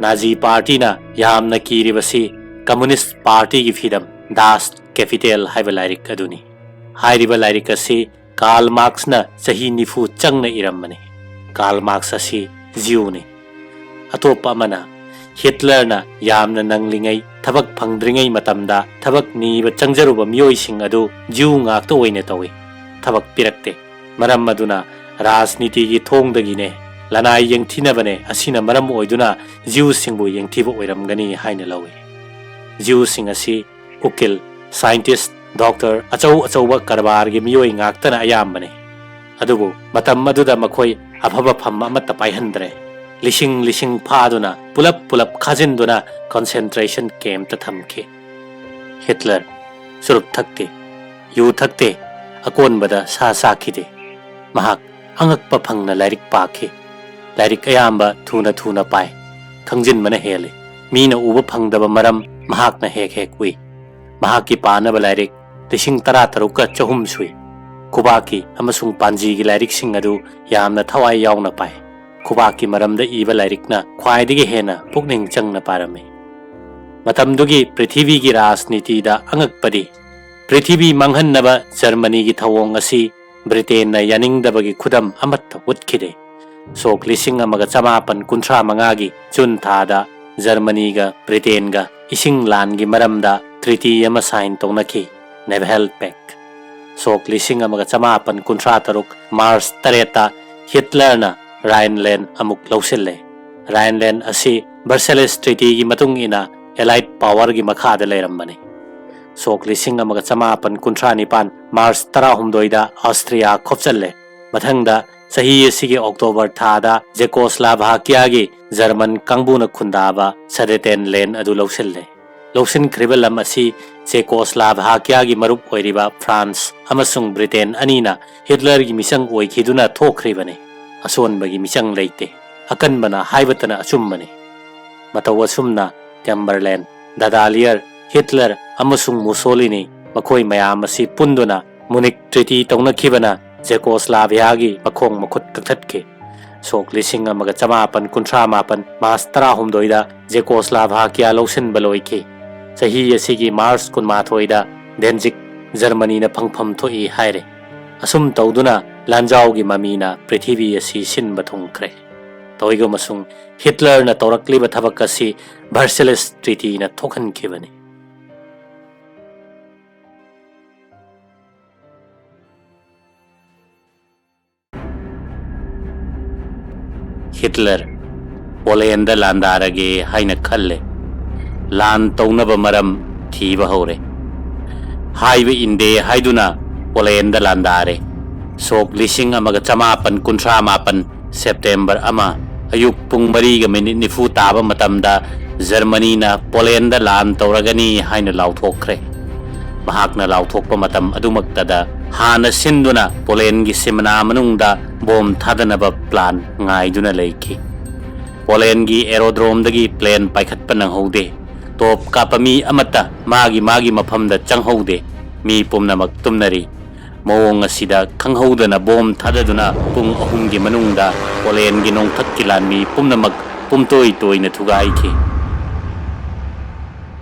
ꯅꯥꯖꯤ ꯄꯥꯔꯇꯤꯅ ꯌꯥꯝꯅ ꯀꯤꯔꯤꯕꯁꯤ ꯀꯝꯃꯨꯅꯤꯁ꯭ꯠ ꯄꯥꯔꯇꯤꯒꯤ ꯐꯤꯗꯝ ꯗꯥꯁ ꯀꯦꯄꯤꯇꯦꯜ ꯍꯥꯏꯕ ꯂꯥꯏꯔꯤꯛ ꯑꯗꯨꯅꯤ꯫ ꯍꯥꯏꯔꯤꯕ ꯂꯥꯏꯔꯤꯛ ꯑꯁꯤ ꯀꯥꯔꯜ ꯃꯥꯔꯛꯁꯅ ꯆꯍꯤ ꯅꯤꯐꯨ ꯆꯪꯅ ꯏꯔꯝꯕꯅꯤ꯫ ꯀꯥꯔꯜ ꯃꯥꯔꯛꯁ ꯑꯁꯤ ꯖ꯭ꯌꯨꯅꯤ꯫ ꯑꯇꯣꯞꯄ ꯑꯃꯅ, ꯍꯤꯠꯂꯔꯅ ꯌꯥꯝꯅ ꯅꯪꯂꯤꯉꯩ, ꯊꯕꯛ ꯐꯪꯗ꯭ꯔꯤꯉꯩ ꯃꯇꯝꯗ ꯊꯕꯛ ꯅꯤꯕ ꯆꯪꯖꯔꯨꯕ ꯃꯤꯑꯣꯏꯁꯤꯡ ꯑꯗꯨ ꯖ꯭ꯌꯨ ꯉꯥꯛꯇ ꯑꯣꯏꯅ ꯇꯧꯏ, ꯊꯕꯛ ꯄꯤꯔꯛꯇꯦ꯫ ꯃꯔꯝ ꯑꯗꯨꯅ ꯔꯥꯖꯅꯤꯇꯤꯒꯤ ꯊꯣꯡꯗꯒꯤꯅꯦ ꯂꯅꯥꯏ ꯌꯦꯡꯊꯤꯅꯕꯅꯦ, ꯑꯁꯤꯅ ꯃꯔꯝ ꯑꯣꯏꯗꯨꯅ ꯖ꯭ꯌꯨꯁꯤꯡꯕꯨ ꯌꯦꯡꯊꯤꯕ ꯑꯣꯏꯔꯝꯒꯅꯤ ꯍꯥꯏꯅ ꯂꯧꯏ꯫ ꯖ꯭ꯌꯨꯁꯤꯡ ꯑꯁꯤ ꯎꯀꯤꯜ, ꯁꯥꯏꯟꯇꯤꯁ꯭ꯠ, ꯗꯣꯛꯇꯔ, ꯑꯆꯧ ꯑꯆꯧꯕ ꯀꯔꯕꯥꯔꯒꯤ ꯃꯤꯑꯣꯏ ꯉꯥꯛꯇꯅ ꯑꯌꯥꯝꯕꯅꯤ꯫ ꯑꯗꯨꯕꯨ ꯃꯇꯝ ꯑꯗꯨꯗ ꯃꯈꯣꯏ ꯑꯐꯕ ꯐꯝ ꯑꯃꯠꯇ ꯄꯥꯏꯍꯟꯗ꯭ꯔꯦ꯫ ꯂꯤꯁꯤꯡ ꯂꯤꯁꯤꯡ ꯐꯥꯗꯨꯅ ꯄꯨꯂꯞ ꯄꯨꯂꯞ ꯈꯥꯖꯤꯟꯗꯨꯅ ꯀꯟꯁꯦꯟꯇ꯭ꯔꯦꯁꯟ ꯀꯦꯝꯞꯇ ꯊꯝꯈꯤ꯫ ꯍꯤꯠꯂꯔ ꯆꯨꯔꯨꯞ ꯊꯛꯇꯦ, ꯌꯨ ꯊꯛꯇꯦ, ꯑꯀꯣꯟꯕꯗ ꯁꯥ ꯆꯥꯈꯤꯗꯦ꯫ ꯃꯍꯥꯛ ꯑꯉꯛꯄ ꯐꯪꯅ ꯂꯥꯏꯔꯤꯛ ꯄꯥꯈꯤ꯫ ꯂꯥꯏꯔꯤꯛ ꯑꯌꯥꯝꯕ ꯊꯨꯅ ꯊꯨꯅ ꯄꯥꯏ꯫ ꯈꯪꯖꯤꯟꯕꯅ ꯍꯦꯜꯂꯤ꯫ ꯃꯤꯅ ꯎꯕ ꯐꯪꯗꯕ ꯃꯔꯝ ꯃꯍꯥꯛꯅ ꯍꯦꯛ ꯍꯦꯛ ꯎꯏ꯫ ꯃꯍꯥꯛꯀꯤ ꯄꯥꯅꯕ ꯂꯥꯏꯔꯤꯛ ꯂꯤꯁꯤꯡ ꯇꯔꯥ ꯇꯔꯨꯛꯀ ꯆꯍꯨꯝ ꯁꯨꯏ꯫ ꯈꯨꯕꯥꯛꯀꯤ ꯑꯃꯁꯨꯡ ꯄꯥꯟꯖꯤꯒꯤ ꯂꯥꯏꯔꯤꯛꯁꯤꯡ ꯑꯗꯨ ꯌꯥꯝꯅ ꯊꯋꯥꯏ ꯌꯥꯎꯅ ꯄꯥꯏ꯫ ꯈꯨꯕꯥꯛꯀꯤ ꯃꯔꯝꯗ ꯏꯕ ꯂꯥꯏꯔꯤꯛꯅ ꯈ꯭ꯋꯥꯏꯗꯒꯤ ꯍꯦꯟꯅ ꯄꯨꯛꯅꯤꯡ ꯆꯪꯅ ꯄꯥꯔꯝꯃꯤ꯫ ꯃꯇꯝꯗꯨꯒꯤ ꯄ꯭ꯔꯤꯊꯤꯕꯤꯒꯤ ꯔꯥꯖꯅꯤꯇꯤꯗ ꯑꯉꯛꯄꯗꯤ, ꯄ꯭ꯔꯤꯊꯤꯕꯤ ꯃꯥꯡꯍꯟꯅꯕ ꯖꯔꯃꯅꯤꯒꯤ ꯊꯧꯑꯣꯡ ꯑꯁꯤ ꯕ꯭ꯔꯤꯇꯦꯟꯅ ꯌꯥꯅꯤꯡꯗꯕꯒꯤ ꯈꯨꯗꯝ ꯑꯃꯠꯇ ꯎꯠꯈꯤꯗꯦ꯫ ꯁꯣꯛ ꯂꯤꯁꯤꯡ ꯑꯃꯒ ꯆꯃꯥꯄꯟ ꯀꯨꯟꯊ꯭ꯔꯥ ꯃꯉꯥꯒꯤ ꯖꯨꯟ ꯊꯥꯗ ꯖꯔꯃꯅꯤꯒ ꯕ꯭ꯔꯤꯇꯦꯟꯒ ꯏꯁꯤꯡ ꯂꯥꯟꯒꯤ ꯃꯔꯝꯗ ꯇ꯭ꯔꯤꯇꯤ ꯑꯃ ꯁꯥꯏꯟ ꯇꯧꯅꯈꯤ, ꯅꯦꯚꯦꯜ ꯄꯦꯛ꯫ ꯁꯣꯛ ꯂꯤꯁꯤꯡ ꯑꯃꯒ ꯆꯃꯥꯄꯟ ꯀꯨꯟꯊ꯭ꯔꯥ ꯇꯔꯨꯛ ꯃꯥꯔꯆ ꯇꯔꯦꯠꯇ ꯍꯤꯠꯂꯔꯅ ꯔꯥꯏꯟꯂꯦꯟ ꯑꯃꯨꯛ ꯂꯧꯁꯤꯜꯂꯦ꯫ ꯔꯥꯏꯟꯂꯦꯟ ꯑꯁꯤ ꯕꯔꯁꯦꯂꯤꯁ ꯇ꯭ꯔꯤꯇꯤꯒꯤ ꯃꯇꯨꯡ ꯏꯟꯅ ꯑꯦꯂꯥꯏꯠ ꯄꯥꯋꯔꯒꯤ ꯃꯈꯥꯗ ꯂꯩꯔꯝꯕꯅꯤ꯫ ꯁꯣꯛ ꯂꯤꯁꯤꯡ ꯑꯃꯒ ꯆꯃꯥꯄꯟ ꯀꯨꯟꯊ꯭ꯔꯥ ꯅꯤꯄꯥꯟ ꯃꯥꯔꯆ ꯇꯔꯥꯍꯨꯝꯗꯣꯏꯗ ꯑꯁꯇ꯭ꯔꯤꯌꯥ ꯈꯣꯞꯆꯜꯂꯦ꯫ ꯃꯊꯪꯗ ꯆꯍꯤ ꯑꯁꯤꯒꯤ ꯑꯣꯛꯇꯣꯕꯔ ꯊꯥꯗ ꯖꯦꯀꯣꯁꯂꯥꯚꯥꯀꯤꯌꯥꯒꯤ ꯖꯔꯃꯟ ꯀꯥꯡꯕꯨꯅ ꯈꯨꯟꯗꯥꯕ ꯁꯗꯦꯇꯦꯟꯂꯦꯟ ꯑꯗꯨ ꯂꯧꯁꯤꯜꯂꯦ꯫ ꯂꯧꯁꯤꯟꯈ꯭ꯔꯤꯕ ꯂꯝ ꯑꯁꯤ ꯖꯦꯀꯣꯁꯂꯥꯚꯥꯀꯤꯌꯥꯒꯤ ꯃꯔꯨꯞ ꯑꯣꯏꯔꯤꯕ ꯐ꯭ꯔꯥꯟꯁ ꯑꯃꯁꯨꯡ ꯕ꯭ꯔꯤꯇꯦꯟ ꯑꯅꯤꯅ ꯍꯤꯠꯂꯔꯒꯤ ꯃꯤꯆꯪ ꯑꯣꯏꯈꯤꯗꯨꯅ ꯊꯣꯛꯈ꯭ꯔꯤꯕꯅꯤ꯫ ꯑꯁꯣꯟꯕꯒꯤ ꯃꯤꯆꯪ ꯂꯩꯇꯦ꯫ ꯑꯀꯟꯕꯅ ꯍꯥꯏꯕꯇꯅ ꯑꯆꯨꯝꯕꯅꯤ꯫ ꯃꯇꯧ ꯑꯁꯨꯝꯅ ꯀꯦꯝꯕꯔꯂꯦꯟ, ꯗꯗꯥꯂꯤꯌꯔ, ꯍꯤꯠꯂꯔ ꯑꯃꯁꯨꯡ ꯃꯨꯁꯣꯂꯤꯅꯤ, ꯃꯈꯣꯏ ꯃꯌꯥꯝ ꯑꯁꯤ ꯄꯨꯟꯗꯨꯅ ꯃꯨꯅꯤꯛ ꯇ꯭ꯔꯤꯇꯤ ꯇꯧꯅꯈꯤꯕꯅ ꯖꯦꯀꯣꯁꯂꯥꯚꯤꯌꯥꯒꯤ ꯃꯈꯣꯡ ꯃꯈꯨꯠ ꯀꯛꯊꯠꯈꯤ꯫ ꯁꯣꯛ ꯂꯤꯁꯤꯡ ꯑꯃꯒ ꯆꯃꯥꯄꯟ ꯀꯨꯟꯊ꯭ꯔꯥ ꯃꯥꯄꯟ ꯃꯥꯔꯆ ꯇꯔꯥꯍꯨꯝꯗꯣꯏꯗ ꯖꯦꯀꯣꯁꯂꯥꯚꯥꯀꯤꯌꯥ ꯂꯧꯁꯤꯟꯕ ꯂꯣꯏꯈꯤ꯫ ꯆꯍꯤ ꯑꯁꯤꯒꯤ ꯃꯥꯔꯆ ꯀꯨꯟꯃꯥꯊꯣꯏꯗ ꯗꯦꯟꯖꯤꯛ ꯖꯔꯃꯅꯤꯅ ꯐꯪꯐꯝ ꯊꯣꯛꯏ ꯍꯥꯏꯔꯦ꯫ ꯑꯁꯨꯝ ꯇꯧꯗꯨꯅ ꯂꯥꯟꯖꯥꯎꯒꯤ ꯃꯃꯤꯅ ꯄ꯭ꯔꯤꯊꯤꯕꯤ ꯑꯁꯤ ꯁꯤꯟꯕ ꯊꯨꯡꯈ꯭ꯔꯦ꯫ ꯇꯧꯏꯒꯨꯝꯕꯁꯨꯡ ꯍꯤꯠꯂꯔꯅ ꯇꯧꯔꯛꯂꯤꯕ ꯊꯕꯛ ꯑꯁꯤ ꯚꯔꯁꯦꯂꯤꯁ ꯇ꯭ꯔꯤꯇꯤꯅ ꯊꯣꯛꯍꯟꯈꯤꯕꯅꯤ꯫ ꯍꯤꯠꯂꯔ ꯄꯣꯂꯦꯟꯗ ꯂꯥꯟꯗꯥꯔꯒꯦ ꯍꯥꯏꯅ ꯈꯜꯂꯦ꯫ ꯂꯥꯟ ꯇꯧꯅꯕ ꯃꯔꯝ ꯊꯤꯕ ꯍꯧꯔꯦ꯫ ꯍꯥꯏꯕ ꯏꯟꯗꯦ ꯍꯥꯏꯗꯨꯅ ꯄꯣꯂꯦꯟꯗ ꯂꯥꯟꯗꯥꯔꯦ꯫ ꯁꯣꯛ ꯂꯤꯁꯤꯡ ꯑꯃꯒ ꯆꯃꯥꯄꯟ ꯀꯨꯟꯊ꯭ꯔꯥ ꯃꯥꯄꯟ ꯁꯦꯞꯇꯦꯝꯕꯔ ꯑꯃ ꯑꯌꯨꯛ ꯄꯨꯡ ꯃꯔꯤꯒ ꯃꯤꯅꯤꯠ ꯅꯤꯐꯨ ꯇꯥꯕ ꯃꯇꯝꯗ ꯖꯔꯃꯅꯤꯅ ꯄꯣꯂꯦꯟꯗ ꯂꯥꯟ ꯇꯧꯔꯒꯅꯤ ꯍꯥꯏꯅ ꯂꯥꯎꯊꯣꯛꯈ꯭ꯔꯦ꯫ ꯃꯍꯥꯛꯅ ꯂꯥꯎꯊꯣꯛꯄ ꯃꯇꯝ ꯑꯗꯨꯃꯛꯇꯗ ꯍꯥꯟꯅ ꯁꯤꯟꯗꯨꯅ ꯄꯣꯂꯦꯟꯒꯤ ꯁꯤꯃꯅꯥ ꯃꯅꯨꯡꯗ ꯕꯣꯝ ꯊꯥꯗꯅꯕ ꯄ꯭ꯂꯥꯟ ꯉꯥꯏꯗꯨꯅ ꯂꯩꯈꯤ꯫ ꯄꯣꯂꯦꯟꯒꯤ ꯑꯦꯔꯣꯗ꯭ꯔꯣꯝꯗꯒꯤ ꯄ꯭ꯂꯦꯟ ꯄꯥꯏꯈꯠꯄ ꯅꯪꯍꯧꯗꯦ꯫ ꯇꯣꯞ ꯀꯥꯞꯄ ꯃꯤ ꯑꯃꯠꯇ ꯃꯥꯒꯤ ꯃꯥꯒꯤ ꯃꯐꯝꯗ ꯆꯪꯍꯧꯗꯦ꯫ ꯃꯤ ꯄꯨꯝꯅꯃꯛ ꯇꯨꯝꯅꯔꯤ꯫ ꯃꯑꯣꯡ ꯑꯁꯤꯗ ꯈꯪꯍꯧꯗꯅ ꯕꯣꯝ ꯊꯥꯗꯗꯨꯅ ꯄꯨꯡ ꯑꯍꯨꯝꯒꯤ ꯃꯅꯨꯡꯗ ꯄꯣꯂꯦꯟꯒꯤ ꯅꯣꯡꯊꯛꯀꯤ ꯂꯥꯟꯃꯤ ꯄꯨꯝꯅꯃꯛ ꯄꯨꯝꯇꯣꯏ ꯇꯣꯏꯅ ꯊꯨꯒꯥꯏꯈꯤ꯫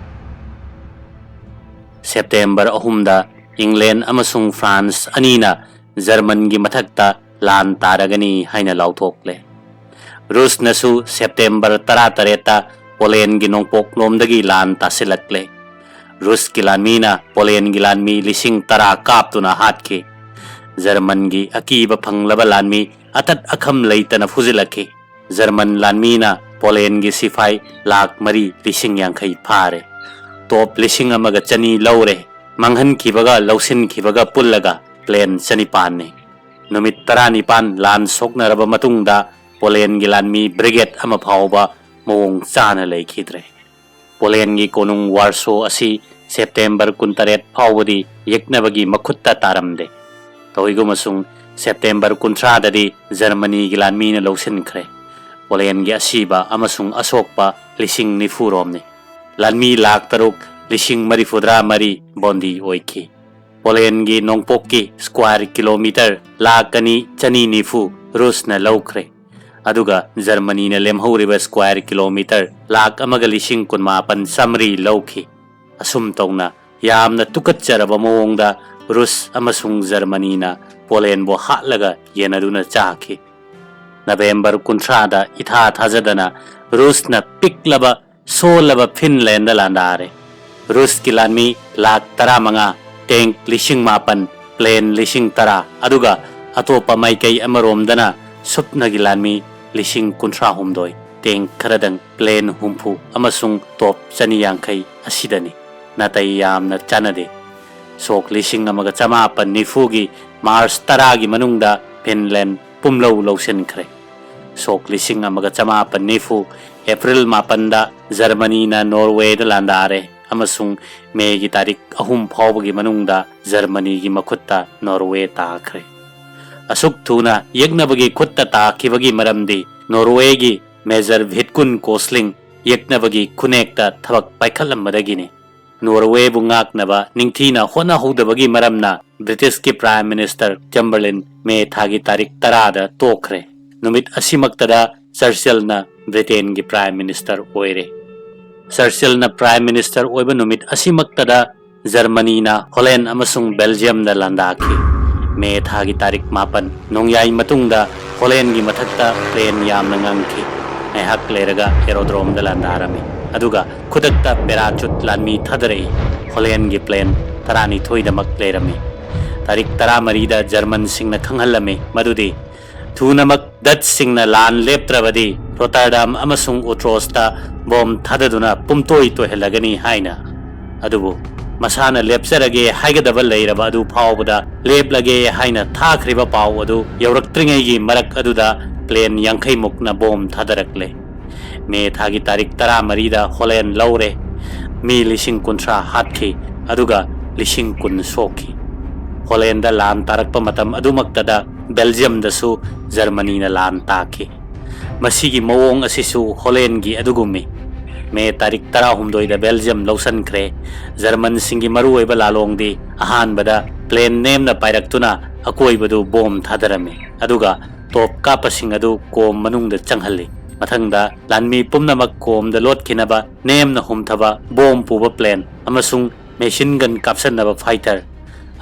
ꯁꯦꯞꯇꯦꯝꯕꯔ ꯑꯍꯨꯝꯗ ꯏꯪꯂꯦꯟ ꯑꯃꯁꯨꯡ ꯐ꯭ꯔꯥꯟꯁ ꯑꯅꯤꯅ ꯖꯔꯃꯟꯒꯤ ꯃꯊꯛꯇ ꯂꯥꯟ ꯇꯥꯔꯒꯅꯤ ꯍꯥꯏꯅ ꯂꯥꯎꯊꯣꯛꯂꯦ꯫ ꯔꯨꯁꯅꯁꯨ ꯁꯦꯞꯇꯦꯝꯕꯔ ꯇꯔꯥꯇꯔꯦꯠꯇ ꯄꯣꯂꯦꯟꯒꯤ ꯅꯣꯡꯄꯣꯛꯂꯣꯝꯗꯒꯤ ꯂꯥꯟ ꯇꯥꯁꯤꯜꯂꯛꯂꯦ꯫ ꯔꯨꯁꯀꯤ ꯂꯥꯟꯃꯤꯅ ꯄꯣꯂꯦꯟꯒꯤ ꯂꯥꯟꯃꯤ ꯂꯤꯁꯤꯡ ꯇꯔꯥ ꯀꯥꯞꯇꯨꯅ ꯍꯥꯠꯈꯤ꯫ ꯖꯔꯃꯟꯒꯤ ꯑꯀꯤꯕ ꯐꯪꯂꯕ ꯂꯥꯟꯃꯤ ꯑꯇꯠ ꯑꯈꯝ ꯂꯩꯇꯅ ꯐꯨꯖꯤꯜꯂꯛꯈꯤ꯫ ꯖꯔꯃꯟ ꯂꯥꯟꯃꯤꯅ ꯄꯣꯂꯦꯟꯒꯤ ꯁꯤꯐꯥꯏ ꯂꯥꯈ ꯃꯔꯤ ꯂꯤꯁꯤꯡ ꯌꯥꯡꯈꯩ ꯐꯥꯔꯦ꯫ ꯇꯣꯞ ꯂꯤꯁꯤꯡ ꯑꯃꯒ ꯆꯅꯤ ꯂꯧꯔꯦ꯫ ꯃꯥꯡꯍꯟꯈꯤꯕꯒ ꯂꯧꯁꯤꯟꯈꯤꯕꯒ ꯄꯨꯜꯂꯒ ꯄ꯭ꯂꯦꯟ ꯆꯅꯤꯄꯥꯟꯅꯤ꯫ ꯅꯨꯃꯤꯠ ꯇꯔꯥꯅꯤꯄꯥꯟ ꯂꯥꯟ ꯁꯣꯛꯅꯔꯕ ꯃꯇꯨꯡꯗ ꯄꯣꯂꯦꯟꯒꯤ ꯂꯥꯟꯃꯤ ꯕ꯭ꯔꯤꯒꯦꯗ ꯑꯃ ꯐꯥꯎꯕ ꯃꯑꯣꯡ ꯆꯥꯅ ꯂꯩꯈꯤꯗ꯭ꯔꯦ꯫ ꯄꯣꯂꯦꯟꯒꯤ ꯀꯣꯅꯨꯡ ꯋꯥꯔꯁꯣ ꯑꯁꯤ ꯁꯦꯞꯇꯦꯝꯕꯔ ꯀꯨꯟꯇꯔꯦꯠ ꯐꯥꯎꯕꯗꯤ ꯌꯦꯛꯅꯕꯒꯤ ꯃꯈꯨꯠꯇ ꯇꯥꯔꯝꯗꯦ꯫ ꯇꯧꯏꯒꯨꯝꯕꯁꯨꯡ ꯁꯦꯞꯇꯦꯝꯕꯔ ꯀꯨꯟꯊ꯭ꯔꯥꯗꯗꯤ ꯖꯔꯃꯅꯤꯒꯤ ꯂꯥꯟꯃꯤꯅ ꯂꯧꯁꯤꯟꯈ꯭ꯔꯦ꯫ ꯄꯣꯂꯦꯟꯒꯤ ꯑꯁꯤꯕ ꯑꯃꯁꯨꯡ ꯑꯁꯣꯛꯄ ꯂꯤꯁꯤꯡ ꯅꯤꯐꯨ ꯔꯣꯝꯅꯤ꯫ ꯂꯥꯟꯃꯤ ꯂꯥꯈ ꯇꯔꯨꯛ ꯂꯤꯁꯤꯡ ꯃꯔꯤꯐꯨꯇꯔꯥ ꯃꯔꯤ ꯕꯣꯟꯗꯤ ꯑꯣꯏꯈꯤ꯫ ꯄꯣꯂꯦꯟꯒꯤ ꯅꯣꯡꯄꯣꯛꯀꯤ ꯁ꯭ꯀ꯭ꯋꯥꯔ ꯀꯤꯂꯣꯃꯤꯇꯔ ꯂꯥꯈ ꯑꯅꯤ ꯆꯅꯤ ꯅꯤꯐꯨ ꯔꯨꯁꯅ ꯂꯧꯈ꯭ꯔꯦ꯫ ꯑꯗꯨꯒ ꯖꯔꯃꯅꯤꯅ ꯂꯦꯝꯍꯧꯔꯤꯕ ꯁ꯭ꯀ꯭ꯋꯥꯔ ꯀꯤꯂꯣꯃꯤꯇꯔ ꯂꯥꯈ ꯑꯃꯒ ꯂꯤꯁꯤꯡ ꯀꯨꯟꯃꯥꯄꯟ ꯆꯥꯃꯔꯤ ꯂꯧꯈꯤ꯫ ꯑꯁꯨꯝ ꯇꯧꯅ ꯌꯥꯝꯅ ꯇꯨꯀꯠꯆꯔꯕ ꯃꯑꯣꯡꯗ ꯔꯨꯁ ꯑꯃꯁꯨꯡ ꯖꯔꯃꯅꯤꯅ ꯄꯣꯂꯦꯟꯕꯨ ꯍꯥꯠꯂꯒ ꯌꯦꯟꯅꯗꯨꯅ ꯆꯥꯈꯤ꯫ ꯅꯕꯦꯝꯕꯔ ꯀꯨꯟꯊ꯭ꯔꯥꯗ ꯏꯊꯥ ꯊꯥꯖꯗꯅ ꯔꯨꯁꯅ ꯄꯤꯛꯂꯕ ꯁꯣꯜꯂꯕ ꯐꯤꯟꯂꯦꯟꯗ ꯂꯥꯟꯗꯥꯔꯦ꯫ ꯔꯨꯁꯀꯤ ꯂꯥꯟꯃꯤ ꯂꯥꯈ ꯇꯔꯥꯃꯉꯥ, ꯇꯦꯡꯛ ꯂꯤꯁꯤꯡ ꯃꯥꯄꯟ, ꯄ꯭ꯂꯦꯟ ꯂꯤꯁꯤꯡ ꯇꯔꯥ, ꯑꯗꯨꯒ ꯑꯇꯣꯞꯄ ꯃꯥꯏꯀꯩ ꯑꯃꯔꯣꯝꯗꯅ ꯁꯨꯞꯅꯒꯤ ꯂꯥꯟꯃꯤ ꯂꯤꯁꯤꯡ ꯀꯨꯟꯊ꯭ꯔꯥ ꯍꯨꯝꯗꯣꯏ, ꯇꯦꯡꯛ ꯈꯔꯗꯪ, ꯄ꯭ꯂꯦꯟ ꯍꯨꯝꯐꯨ ꯑꯃꯁꯨꯡ ꯇꯣꯞ ꯆꯅꯤ ꯌꯥꯡꯈꯩ ꯑꯁꯤꯗꯅꯤ꯫ ꯅꯥꯇꯩ ꯌꯥꯝꯅ ꯆꯥꯟꯅꯗꯦ꯫ ꯁꯣꯛ ꯂꯤꯁꯤꯡ ꯑꯃꯒ ꯆꯃꯥꯄꯟ ꯅꯤꯐꯨꯒꯤ ꯃꯥꯔꯆ ꯇꯔꯥꯒꯤ ꯃꯅꯨꯡꯗ ꯐꯤꯟꯂꯦꯟ ꯄꯨꯝꯂꯧ ꯂꯧꯁꯤꯟꯈ꯭ꯔꯦ꯫ ꯁꯣꯛ ꯂꯤꯁꯤꯡ ꯑꯃꯒ ꯆꯃꯥꯄꯟ ꯅꯤꯐꯨ ꯑꯦꯄ꯭ꯔꯤꯜ ꯃꯥꯄꯟꯗ ꯖꯔꯃꯅꯤꯅ ꯅꯣꯔꯋꯦꯗ ꯂꯥꯟꯗꯥꯔꯦ ꯑꯃꯁꯨꯡ ꯃꯦꯒꯤ ꯇꯥꯔꯤꯛ ꯑꯍꯨꯝ ꯐꯥꯎꯕꯒꯤ ꯃꯅꯨꯡꯗ ꯖꯔꯃꯅꯤꯒꯤ ꯃꯈꯨꯠꯇ ꯅꯣꯔꯋꯦ ꯇꯥꯈ꯭ꯔꯦ꯫ ꯑꯁꯨꯛ ꯊꯨꯅ ꯌꯦꯛꯅꯕꯒꯤ ꯈꯨꯠꯇ ꯇꯥꯈꯤꯕꯒꯤ ꯃꯔꯝꯗꯤ ꯅꯣꯔꯋꯦꯒꯤ ꯃꯦꯖꯔ ꯚꯤꯠꯀꯨꯟ ꯀꯣꯁꯂꯤꯡ ꯌꯦꯛꯅꯕꯒꯤ ꯈꯨꯟꯅꯦꯛꯇ ꯊꯕꯛ ꯄꯥꯏꯈꯠꯂꯝꯕꯗꯒꯤꯅꯤ꯫ ꯅꯣꯔꯋꯦꯕꯨ ꯉꯥꯛꯅꯕ ꯅꯤꯡꯊꯤꯅ ꯍꯣꯠꯅꯍꯧꯗꯕꯒꯤ ꯃꯔꯝꯅ ꯕ꯭ꯔꯤꯇꯤꯁꯀꯤ Prime Minister Chamberlain ꯃꯦ ꯊꯥꯒꯤ ꯇꯥꯔꯤꯛ ꯇꯔꯥꯗ ꯇꯣꯛꯈ꯭ꯔꯦ꯫ ꯅꯨꯃꯤꯠ ꯑꯁꯤꯃꯛꯇꯗ ꯆꯔꯆꯤꯜꯅ ꯕ꯭ꯔꯤꯇꯦꯟꯒꯤ Prime Minister ꯑꯣꯏꯔꯦ꯫ ꯆꯔꯆꯤꯜꯅ Prime Minister ꯑꯣꯏꯕ ꯅꯨꯃꯤꯠ ꯑꯁꯤꯃꯛꯇꯗ ꯖꯔꯃꯅꯤꯅ ꯍꯣꯂꯦꯟ ꯑꯃꯁꯨꯡ ꯕꯦꯜꯖꯤꯌꯝꯗ ꯂꯥꯟꯗꯥꯈꯤ꯫ ꯃꯦ ꯊꯥꯒꯤ ꯇꯥꯔꯤꯛ ꯃꯥꯄꯟ ꯅꯣꯡꯌꯥꯏ ꯃꯇꯨꯡꯗ ꯍꯣꯂꯦꯟꯒꯤ ꯃꯊꯛꯇ plane ꯌꯥꯝꯅ ꯉꯪꯈꯤ꯫ ꯉꯥꯏꯍꯥꯛ ꯂꯩꯔꯒ aerodromeꯗ ꯂꯥꯟꯗꯥꯔꯝꯃꯤ꯫ ꯑꯗꯨꯒ ꯈꯨꯗꯛꯇ parachute ꯂꯥꯟꯃꯤ ꯊꯥꯗꯔꯛꯏ꯫ ꯍꯣꯂꯦꯟꯒꯤ plane ꯇꯔꯥꯅꯤꯊꯣꯏꯗꯃꯛ ꯂꯩꯔꯝꯃꯤ꯫ ꯇꯥꯔꯤꯛ ꯇꯔꯥꯃꯔꯤꯗ ꯖꯔꯃꯟꯁꯤꯡꯅ ꯈꯪꯍꯜꯂꯝꯃꯤ ꯃꯗꯨꯗꯤ ꯊꯨꯅꯃꯛ Dutchꯁꯤꯡꯅ ꯂꯥꯟ ꯂꯦꯞꯇ꯭ꯔꯕꯗꯤ ꯔꯣꯇꯔꯗꯥꯝ ꯑꯃꯁꯨꯡ ꯎꯇ꯭ꯔꯣꯁꯇ ꯕꯣꯝ ꯊꯥꯗꯗꯨꯅ ꯄꯨꯝꯇꯣꯏ ꯇꯣꯏꯍꯜꯂꯒꯅꯤ ꯍꯥꯏꯅ꯫ ꯑꯗꯨꯕꯨ ꯃꯁꯥꯅ ꯂꯦꯞꯆꯔꯒꯦ ꯍꯥꯏꯒꯗꯕ ꯂꯩꯔꯕ ꯑꯗꯨ ꯐꯥꯎꯕꯗ ꯂꯦꯞꯂꯒꯦ ꯍꯥꯏꯅ ꯊꯥꯈ꯭ꯔꯤꯕ ꯄꯥꯎ ꯑꯗꯨ ꯌꯧꯔꯛꯇ꯭ꯔꯤꯉꯩꯒꯤ ꯃꯔꯛ ꯑꯗꯨꯗ plane ꯌꯥꯡꯈꯩ ꯃꯨꯛꯅ ꯕꯣꯝ ꯊꯥꯗꯔꯛꯂꯦ꯫ ꯃꯦ ꯊꯥꯒꯤ ꯇꯥꯔꯤꯛ ꯇꯔꯥꯃꯔꯤꯗ ꯍꯣꯂꯦꯟ ꯂꯧꯔꯦ꯫ ꯃꯤ ꯂꯤꯁꯤꯡ ꯀꯨꯟꯊ꯭ꯔꯥ ꯍꯥꯠꯈꯤ, ꯑꯗꯨꯒ ꯂꯤꯁꯤꯡ ꯀꯨꯟ ꯁꯣꯛꯈꯤ꯫ ꯍꯣꯂꯦꯟꯗ ꯂꯥꯟ ꯇꯥꯔꯛꯄ ꯃꯇꯝ ꯑꯗꯨꯃꯛꯇꯗ ꯕꯦꯜꯖꯤꯌꯝꯗꯁꯨ ꯖꯔꯃꯅꯤꯅ ꯂꯥꯟ ꯇꯥꯈꯤ꯫ ꯃꯁꯤꯒꯤ ꯃꯑꯣꯡ ꯑꯁꯤꯁꯨ ꯍꯣꯂꯦꯟꯒꯤ ꯑꯗꯨꯒꯨꯝꯃꯤ꯫ ꯃꯦ ꯇꯥꯔꯤꯛ ꯇꯔꯥꯍꯨꯝꯗꯣꯏꯗ ꯕꯦꯜꯖꯤꯌꯝ ꯂꯧꯁꯤꯟꯈ꯭ꯔꯦ꯫ ꯖꯔꯃꯟꯁꯤꯡꯒꯤ ꯃꯔꯨꯑꯣꯏꯕ ꯂꯥꯂꯣꯡꯗꯤ ꯑꯍꯥꯟꯕꯗ plane ꯅꯦꯝꯅ ꯄꯥꯏꯔꯛꯇꯨꯅ ꯑꯀꯣꯏꯕꯗꯨ ꯕꯣꯝ ꯊꯥꯗꯔꯝꯃꯤ, ꯑꯗꯨꯒ ꯇꯣꯞ ꯀꯥꯞꯄꯁꯤꯡ ꯑꯗꯨ ꯀꯣꯝ ꯃꯅꯨꯡꯗ ꯆꯪꯍꯜꯂꯤ꯫ ꯃꯊꯪꯗ ꯂꯥꯟꯃꯤ ꯄꯨꯝꯅꯃꯛ ꯀꯣꯝꯗ ꯂꯣꯠꯈꯤꯅꯕ ꯅꯦꯝꯅ ꯍꯨꯝꯊꯕ ꯕꯣꯝ ꯄꯨꯕ plane ꯑꯃꯁꯨꯡ machine gun ꯀꯥꯞꯁꯟꯅꯕ fighter,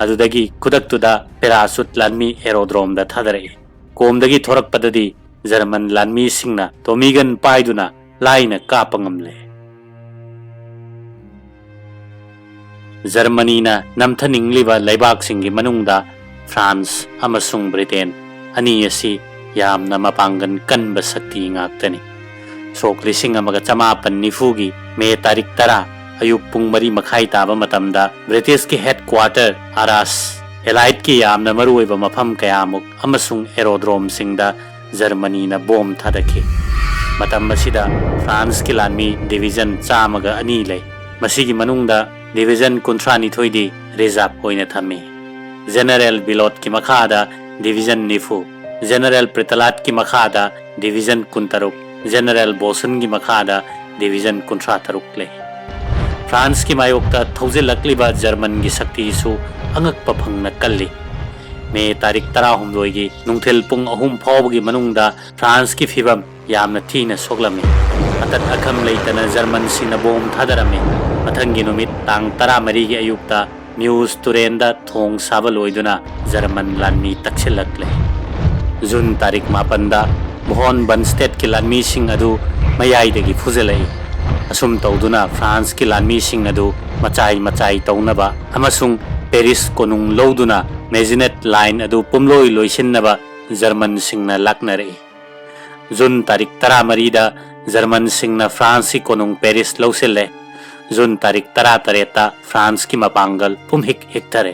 ꯑꯗꯨꯗꯒꯤ ꯈꯨꯗꯛꯇꯨꯗ parachute ꯂꯥꯟꯃꯤ aerodromeꯗ ꯊꯥꯗꯔꯛꯏ꯫ ꯀꯣꯝꯗꯒꯤ ꯊꯣꯔꯛꯄꯗꯗꯤ ꯖꯔꯃꯟ ꯂꯥꯟꯃꯤꯁꯤꯡꯅ Tommy gun ꯄꯥꯏꯗꯨꯅ ꯂꯥꯏꯅ ꯀꯥꯞꯄ ꯉꯝꯂꯦ꯫ ꯖꯔꯃꯅꯤꯅ ꯅꯝꯊꯅꯤꯡꯂꯤꯕ ꯂꯩꯕꯥꯛꯁꯤꯡꯒꯤ ꯃꯅꯨꯡꯗ ꯐ꯭ꯔꯥꯟꯁ ꯑꯃꯁꯨꯡ ꯕ꯭ꯔꯤꯇꯦꯟ ꯑꯅꯤ ꯑꯁꯤ ꯌꯥꯝꯅ ꯃꯄꯥꯡꯒꯜ ꯀꯟꯕ ꯁꯛꯇꯤ ꯉꯥꯛꯇꯅꯤ꯫ ꯁꯣꯛ ꯂꯤꯁꯤꯡ ꯑꯃꯒ ꯆꯃꯥꯄꯟ ꯅꯤꯐꯨꯒꯤ ꯃꯦ ꯇꯥꯔꯤꯛ ꯇꯔꯥ ꯑꯌꯨꯛ ꯄꯨꯡ ꯃꯔꯤ ꯃꯈꯥꯏ ꯇꯥꯕ ꯃꯇꯝꯗ ꯕ꯭ꯔꯤꯇꯤꯁꯀꯤ headquarter ꯑꯥꯔꯥꯁ, Alliedꯀꯤ ꯌꯥꯝꯅ ꯃꯔꯨꯑꯣꯏꯕ ꯃꯐꯝ ꯀꯌꯥꯃꯨꯛ ꯑꯃꯁꯨꯡ aerodromeꯁꯤꯡꯗ ꯖꯔꯃꯅꯤꯅ ꯕꯣꯝ ꯊꯥꯗꯈꯤ꯫ ꯃꯇꯝ ꯑꯁꯤꯗ ꯐ꯭ꯔꯥꯟꯁꯀꯤ ꯂꯥꯟꯃꯤ division ꯆꯥꯝꯃꯒ ꯑꯅꯤ ꯂꯩ꯫ ꯃꯁꯤꯒꯤ ꯃꯅꯨꯡꯗ division ꯀꯨꯟꯊ꯭ꯔꯥꯅꯤꯊꯣꯏꯗꯤ reserve ꯑꯣꯏꯅ ꯊꯝꯃꯤ꯫ General Billotꯀꯤ ꯃꯈꯥꯗ division ꯅꯤꯐꯨ, General Prétalatꯀꯤ ꯃꯈꯥꯗ division ꯀꯨꯟꯇꯔꯨꯛ, General Bossunꯒꯤ ꯃꯈꯥꯗ division ꯀꯨꯟꯊ꯭ꯔꯥ ꯇꯔꯨꯛ ꯂꯩ꯫ ꯐ꯭ꯔꯥꯟꯁꯀꯤ ꯃꯥꯌꯣꯛꯇ ꯊꯧꯖꯤꯜꯂꯛꯂꯤꯕ ꯖꯔꯃꯟꯒꯤ ꯁꯛꯇꯤꯁꯨ ꯑꯉꯛꯄ ꯐꯪꯅ ꯀꯜꯂꯤ꯫ ꯃꯦ ꯇꯥꯔꯤꯛ ꯇꯔꯥꯍꯨꯝꯗꯣꯏꯒꯤ ꯅꯨꯡꯊꯤꯜ ꯄꯨꯡ ꯑꯍꯨꯝ ꯐꯥꯎꯕꯒꯤ ꯃꯅꯨꯡꯗ ꯐ꯭ꯔꯥꯟꯁꯀꯤ ꯐꯤꯕꯝ ꯌꯥꯝꯅ ꯊꯤꯅ ꯁꯣꯛꯂꯝꯃꯤ꯫ ꯑꯇꯠ ꯑꯈꯝ ꯂꯩꯇꯅ ꯖꯔꯃꯟꯁꯤꯡꯅ ꯕꯣꯝ ꯊꯥꯗꯔꯝꯃꯤ꯫ ꯃꯊꯪꯒꯤ ꯅꯨꯃꯤꯠ ꯇꯥꯡ ꯇꯔꯥꯃꯔꯤꯒꯤ ꯑꯌꯨꯛꯇ ꯃ꯭ꯌꯨꯁ ꯇꯨꯔꯦꯟꯗ ꯊꯣꯡ ꯁꯥꯕ ꯂꯣꯏꯗꯨꯅ ꯖꯔꯃꯟ ꯂꯥꯟꯃꯤ ꯇꯛꯁꯤꯜꯂꯛꯂꯦ꯫ ꯖꯨꯟ ꯇꯥꯔꯤꯛ ꯃꯥꯄꯟꯗ ꯚꯣꯟ ꯕꯟꯁ꯭ꯇꯦꯠꯀꯤ ꯂꯥꯟꯃꯤꯁꯤꯡ ꯑꯗꯨ ꯃꯌꯥꯏꯗꯒꯤ ꯐꯨꯖꯤꯜꯂꯛꯏ꯫ ꯑꯁꯨꯝ ꯇꯧꯗꯨꯅ ꯐ꯭ꯔꯥꯟꯁꯀꯤ ꯂꯥꯟꯃꯤꯁꯤꯡ ꯑꯗꯨ ꯃꯆꯥꯏ ꯃꯆꯥꯏ ꯇꯧꯅꯕ ꯑꯃꯁꯨꯡ ꯄꯦꯔꯤꯁ ꯀꯣꯅꯨꯡ ꯂꯧꯗꯨꯅ ꯃꯦꯖꯤꯅꯦꯠ ꯂꯥꯏꯟ ꯑꯗꯨ ꯄꯨꯝꯂꯣꯏ ꯂꯣꯏꯁꯤꯟꯅꯕ ꯖꯔꯃꯟꯁꯤꯡꯅ ꯂꯥꯛꯅꯔꯛꯏ꯫ ꯖꯨꯟ ꯇꯥꯔꯤꯛ ꯇꯔꯥꯃꯔꯤꯗ ꯖꯔꯃꯟꯁꯤꯡꯅ ꯐ꯭ꯔꯥꯟꯁꯀꯤ ꯀꯣꯅꯨꯡ ꯄꯦꯔꯤꯁ ꯂꯧꯁꯤꯜꯂꯦ꯫ ꯖꯨꯟ ꯇꯥꯔꯤꯛ ꯇꯔꯥꯇꯔꯦꯠꯇ ꯐ꯭ꯔꯥꯟꯁꯀꯤ ꯃꯄꯥꯡꯒꯜ ꯄꯨꯝꯍꯤꯛ ꯍꯤꯛꯊꯔꯦ꯫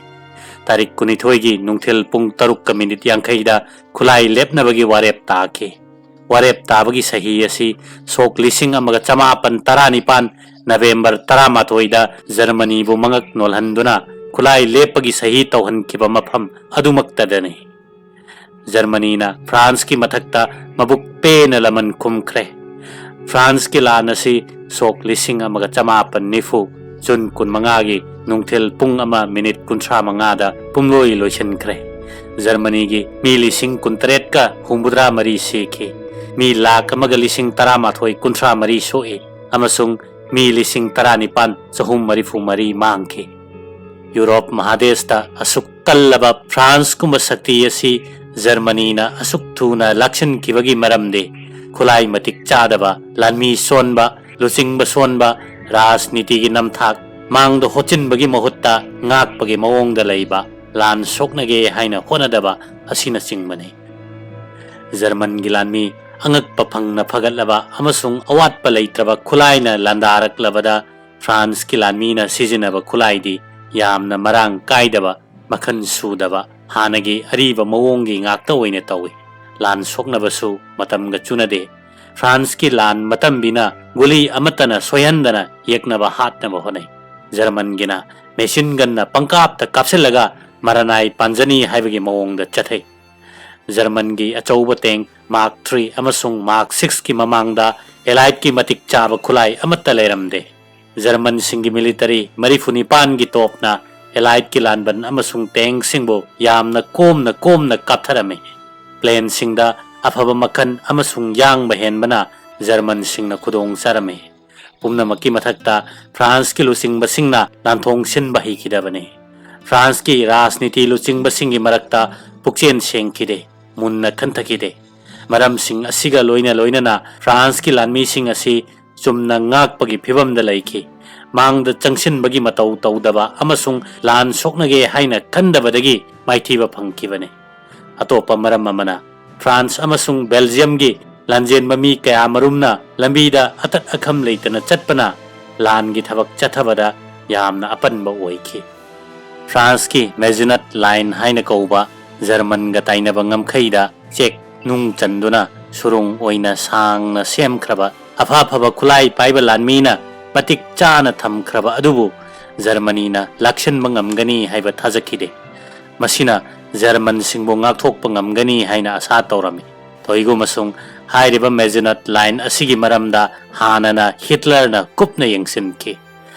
ꯇꯥꯔꯤꯛ ꯀꯨꯟꯅꯤꯊꯣꯏꯒꯤ ꯅꯨꯡꯊꯤꯜ ꯄꯨꯡ ꯇꯔꯨꯛꯀ ꯃꯤꯅꯤꯠ ꯌꯥꯡꯈꯩꯗ ꯈꯨꯠꯂꯥꯏ ꯂꯦꯞꯅꯕꯒꯤ ꯋꯥꯔꯦꯞ ꯇꯥꯈꯤ꯫ ꯋꯥꯔꯦꯞ ꯇꯥꯕꯒꯤ ꯁꯍꯤ ꯑꯁꯤ ꯁꯣꯛ ꯂꯤꯁꯤꯡ ꯑꯃꯒ ꯆꯃꯥꯄꯟ ꯇꯔꯥꯅꯤꯄꯥꯟ ꯅꯕꯦꯝꯕꯔ ꯇꯔꯥꯃꯥꯊꯣꯏꯗ ꯖꯔꯃꯅꯤꯕꯨ ꯃꯉꯛ ꯅꯣꯜꯍꯟꯗꯨꯅ ꯈꯨꯠꯂꯥꯏ ꯂꯦꯞꯄꯒꯤ ꯁꯍꯤ ꯇꯧꯍꯟꯈꯤꯕ ꯃꯐꯝ ꯑꯗꯨꯃꯛꯇꯗꯅꯤ꯫ ꯖꯔꯃꯅꯤꯅ ꯐ꯭ꯔꯥꯟꯁꯀꯤ ꯃꯊꯛꯇ ꯃꯕꯨꯛ ꯄꯦꯟꯅ ꯂꯃꯟ ꯈꯨꯝꯈ꯭ꯔꯦ꯫ ꯐ꯭ꯔꯥꯟꯁꯀꯤ ꯂꯥꯟ ꯑꯁꯤ ꯁꯣꯛ ꯂꯤꯁꯤꯡ ꯑꯃꯒ ꯆꯃꯥꯄꯟ ꯅꯤꯐꯨ ꯖꯨꯟ ꯀꯨꯟꯃꯉꯥꯒꯤ ꯅꯨꯡꯊꯤꯜ ꯄꯨꯡ ꯑꯃ ꯃꯤꯅꯤꯠ ꯀꯨꯟꯊ꯭ꯔꯥ ꯃꯉꯥꯗ ꯄꯨꯝꯂꯣꯏ ꯂꯣꯏꯁꯤꯟꯈ꯭ꯔꯦ꯫ ꯖꯔꯃꯅꯤꯒꯤ ꯃꯤ ꯂꯤꯁꯤꯡ ꯀꯨꯟꯇꯔꯦꯠꯀ ꯍꯨꯝꯐꯨꯇꯔꯥ ꯃꯔꯤ ꯁꯤꯈꯤ꯫ ꯃꯤ ꯂꯥꯈ ꯑꯃꯒ ꯂꯤꯁꯤꯡ ꯇꯔꯥꯃꯥꯊꯣꯏ ꯀꯨꯟꯊ꯭ꯔꯥ ꯃꯔꯤ ꯁꯣꯛꯏ ꯑꯃꯁꯨꯡ ꯃꯤ ꯂꯤꯁꯤꯡ ꯇꯔꯥꯅꯤꯄꯥꯟ ꯆꯍꯨꯝ ꯃꯔꯤꯐꯨ ꯃꯔꯤ ꯃꯥꯡꯈꯤ꯫ ꯌꯨꯔꯣꯞ ꯃꯍꯥꯗꯦꯁꯇ ꯑꯁꯨꯛ ꯀꯜꯂꯕ ꯐ꯭ꯔꯥꯟꯁꯀꯨꯝꯕ ꯁꯛꯇꯤ ꯑꯁꯤ ꯖꯔꯃꯅꯤꯅ ꯑꯁꯨꯛ ꯊꯨꯅ ꯂꯥꯛꯁꯤꯟꯈꯤꯕꯒꯤ ꯃꯔꯝꯗꯤ ꯈꯨꯠꯂꯥꯏ ꯃꯇꯤꯛ ꯆꯥꯗꯕ, ꯂꯥꯟꯃꯤ ꯁꯣꯟꯕ, ꯂꯨꯆꯤꯡꯕ ꯁꯣꯟꯕ, ꯔꯥꯖꯅꯤꯇꯤꯒꯤ ꯅꯝꯊꯥꯛ, ꯃꯥꯡꯗ ꯍꯣꯠꯆꯤꯟꯕꯒꯤ ꯃꯍꯨꯠꯇ ꯉꯥꯛꯄꯒꯤ ꯃꯑꯣꯡꯗ ꯂꯩꯕ, ꯂꯥꯟ ꯁꯣꯛꯅꯒꯦ ꯍꯥꯏꯅ ꯍꯣꯠꯅꯗꯕ ꯑꯁꯤꯅꯆꯤꯡꯕꯅꯤ꯫ ꯖꯔꯃꯟꯒꯤ ꯂꯥꯟꯃꯤ ꯑꯉꯛꯄ ꯐꯪꯅ ꯐꯒꯠꯂꯕ ꯑꯃꯁꯨꯡ ꯑꯋꯥꯠꯄ ꯂꯩꯇ꯭ꯔꯕ ꯈꯨꯠꯂꯥꯏꯅ ꯂꯥꯟꯗꯥꯔꯛꯂꯕꯗ ꯐ꯭ꯔꯥꯟꯁꯀꯤ ꯂꯥꯟꯃꯤꯅ ꯁꯤꯖꯤꯟꯅꯕ ꯈꯨꯠꯂꯥꯏꯗꯤ ꯌꯥꯝꯅ ꯃꯔꯥꯡ ꯀꯥꯏꯗꯕ, ꯃꯈꯜ ꯁꯨꯗꯕ, ꯍꯥꯟꯅꯒꯤ ꯑꯔꯤꯕ ꯃꯑꯣꯡꯒꯤ ꯉꯥꯛꯇ ꯑꯣꯏꯅ ꯇꯧꯏ꯫ ꯂꯥꯟ ꯁꯣꯛꯅꯕꯁꯨ ꯃꯇꯝꯒ ꯆꯨꯅꯗꯦ꯫ ꯐ꯭ꯔꯥꯟꯁꯀꯤ ꯂꯥꯟ ꯃꯇꯝꯕꯤꯅ ꯒꯨꯂꯤ ꯑꯃꯠꯇꯅ ꯁꯣꯏꯍꯟꯗꯅ ꯌꯦꯛꯅꯕ ꯍꯥꯠꯅꯕ ꯍꯣꯠꯅꯩ꯫ ꯖꯔꯃꯟꯒꯤꯅ ꯃꯦꯁꯤꯟ ꯒꯟꯅ ꯄꯪꯀꯥꯞꯇ ꯀꯥꯞꯁꯤꯜꯂꯒ ꯃꯔꯅꯥꯏ ꯄꯥꯟꯖꯅꯤ ꯍꯥꯏꯕꯒꯤ ꯃꯑꯣꯡꯗ ꯆꯠꯊꯩ꯫ ꯖꯔꯃꯟꯒꯤ ꯑꯆꯧꯕ ꯇꯦꯡ ꯃꯥꯔꯛ ꯊ꯭ꯔꯤ ꯑꯃꯁꯨꯡ ꯃꯥꯔꯛ ꯁꯤꯛꯁꯀꯤ ꯃꯃꯥꯡꯗ ꯑꯦꯂꯥꯏꯠꯀꯤ ꯃꯇꯤꯛ ꯆꯥꯕ ꯈꯨꯠꯂꯥꯏ ꯑꯃꯠꯇ ꯂꯩꯔꯝꯗꯦ꯫ ꯖꯔꯃꯟꯁꯤꯡꯒꯤ ꯃꯤꯂꯤꯇꯔꯤ ꯃꯔꯤꯐꯨ ꯅꯤꯄꯥꯟꯒꯤ ꯇꯣꯞꯅ ꯑꯦꯂꯥꯏꯠꯀꯤ ꯂꯥꯟꯕꯟ ꯑꯃꯁꯨꯡ ꯇꯦꯡꯁꯤꯡꯕꯨ ꯌꯥꯝꯅ ꯀꯣꯝꯅ ꯀꯣꯝꯅ ꯀꯥꯞꯊꯔꯝꯃꯤ꯫ ꯄ꯭ꯂꯦꯟꯁꯤꯡꯗ ꯑꯐꯕ ꯃꯈꯜ ꯑꯃꯁꯨꯡ ꯌꯥꯡꯕ ꯍꯦꯟꯕꯅ ꯖꯔꯃꯟꯁꯤꯡꯅ ꯈꯨꯗꯣꯡ ꯆꯥꯔꯝꯃꯤ꯫ ꯄꯨꯝꯅꯃꯛꯀꯤ ꯃꯊꯛꯇ ꯐ꯭ꯔꯥꯟꯁꯀꯤ ꯂꯨꯆꯤꯡꯕꯁꯤꯡꯅ ꯂꯥꯟꯊꯣꯡ ꯁꯤꯟꯕ ꯍꯩꯈꯤꯗꯕꯅꯤ꯫ ꯐ꯭ꯔꯥꯟꯁꯀꯤ ꯔꯥꯖꯅꯤꯇꯤ ꯂꯨꯆꯤꯡꯕꯁꯤꯡꯒꯤ ꯃꯔꯛꯇ ꯄꯨꯛꯆꯦꯟ ꯁꯦꯡꯈꯤꯗꯦ, ꯃꯨꯟꯅ ꯈꯟꯊꯈꯤꯗꯦ꯫ ꯃꯔꯝꯁꯤꯡ ꯑꯁꯤꯒ ꯂꯣꯏꯅ ꯂꯣꯏꯅꯅ ꯐ꯭ꯔꯥꯟꯁꯀꯤ ꯂꯥꯟꯃꯤꯁꯤꯡ ꯑꯁꯤ ꯆꯨꯝꯅ ꯉꯥꯛꯄꯒꯤ ꯐꯤꯚꯝꯗ ꯂꯩꯈꯤ꯫ ꯃꯥꯡꯗ ꯆꯪꯁꯤꯟꯕꯒꯤ ꯃꯇꯧ ꯇꯧꯗꯕ ꯑꯃꯁꯨꯡ ꯂꯥꯟ ꯁꯣꯛꯅꯒꯦ ꯍꯥꯏꯅ ꯈꯟꯗꯕꯗꯒꯤ ꯃꯥꯏꯊꯤꯕ ꯐꯪꯈꯤꯕꯅꯤ꯫ ꯑꯇꯣꯞꯄ ꯃꯔꯝ ꯑꯃꯅ, ꯐ꯭ꯔꯥꯟꯁ ꯑꯃꯁꯨꯡ ꯕꯦꯜꯖꯤꯌꯝꯒꯤ ꯂꯥꯟꯖꯦꯟꯕ ꯃꯤ ꯀꯌꯥꯃꯔꯨꯝꯅ ꯂꯝꯕꯤꯗ ꯑꯇꯠ ꯑꯈꯝ ꯂꯩꯇꯅ ꯆꯠꯄꯅ ꯂꯥꯟꯒꯤ ꯊꯕꯛ ꯆꯠꯊꯕꯗ ꯌꯥꯝꯅ ꯑꯄꯟꯕ ꯑꯣꯏꯈꯤ꯫ ꯐ꯭ꯔꯥꯟꯁꯀꯤ ꯃꯦꯖꯤꯅꯠ ꯂꯥꯏꯟ ꯍꯥꯏꯅ ꯀꯧꯕ ꯖꯔꯃꯟꯒ ꯇꯥꯏꯅꯕ ꯉꯝꯈꯩꯗ ꯆꯦꯛ ꯅꯨꯡ ꯆꯟꯗꯨꯅ ꯁꯨꯔꯨꯡ ꯑꯣꯏꯅ ꯁꯥꯡꯅ ꯁꯦꯝꯈ꯭ꯔꯕ ꯑꯐ ꯑꯐꯕ ꯈꯨꯠꯂꯥꯏ ꯄꯥꯏꯕ ꯂꯥꯟꯃꯤꯅ ꯃꯇꯤꯛ ꯆꯥꯅ ꯊꯝꯈ꯭ꯔꯕ ꯑꯗꯨꯕꯨ ꯖꯔꯃꯅꯤꯅ ꯂꯥꯛꯁꯤꯟꯕ ꯉꯝꯒꯅꯤ ꯍꯥꯏꯕ ꯊꯥꯖꯈꯤꯗꯦ꯫ ꯃꯁꯤꯅ ꯖꯔꯃꯟꯁꯤꯡꯕꯨ ꯉꯥꯛꯊꯣꯛꯄ ꯉꯝꯒꯅꯤ ꯍꯥꯏꯅ ꯑꯁꯥ ꯇꯧꯔꯝꯃꯤ꯫ ꯊꯣꯏꯒꯨꯃꯁꯨꯡ ꯍꯥꯏꯔꯤꯕ ꯃꯦꯖꯤꯅꯠ ꯂꯥꯏꯟ ꯑꯁꯤꯒꯤ ꯃꯔꯝꯗ ꯍꯥꯟꯅꯅ ꯍꯤꯠꯂꯔꯅ ꯀꯨꯞꯅ ꯌꯦꯡꯁꯤꯟꯈꯤ꯫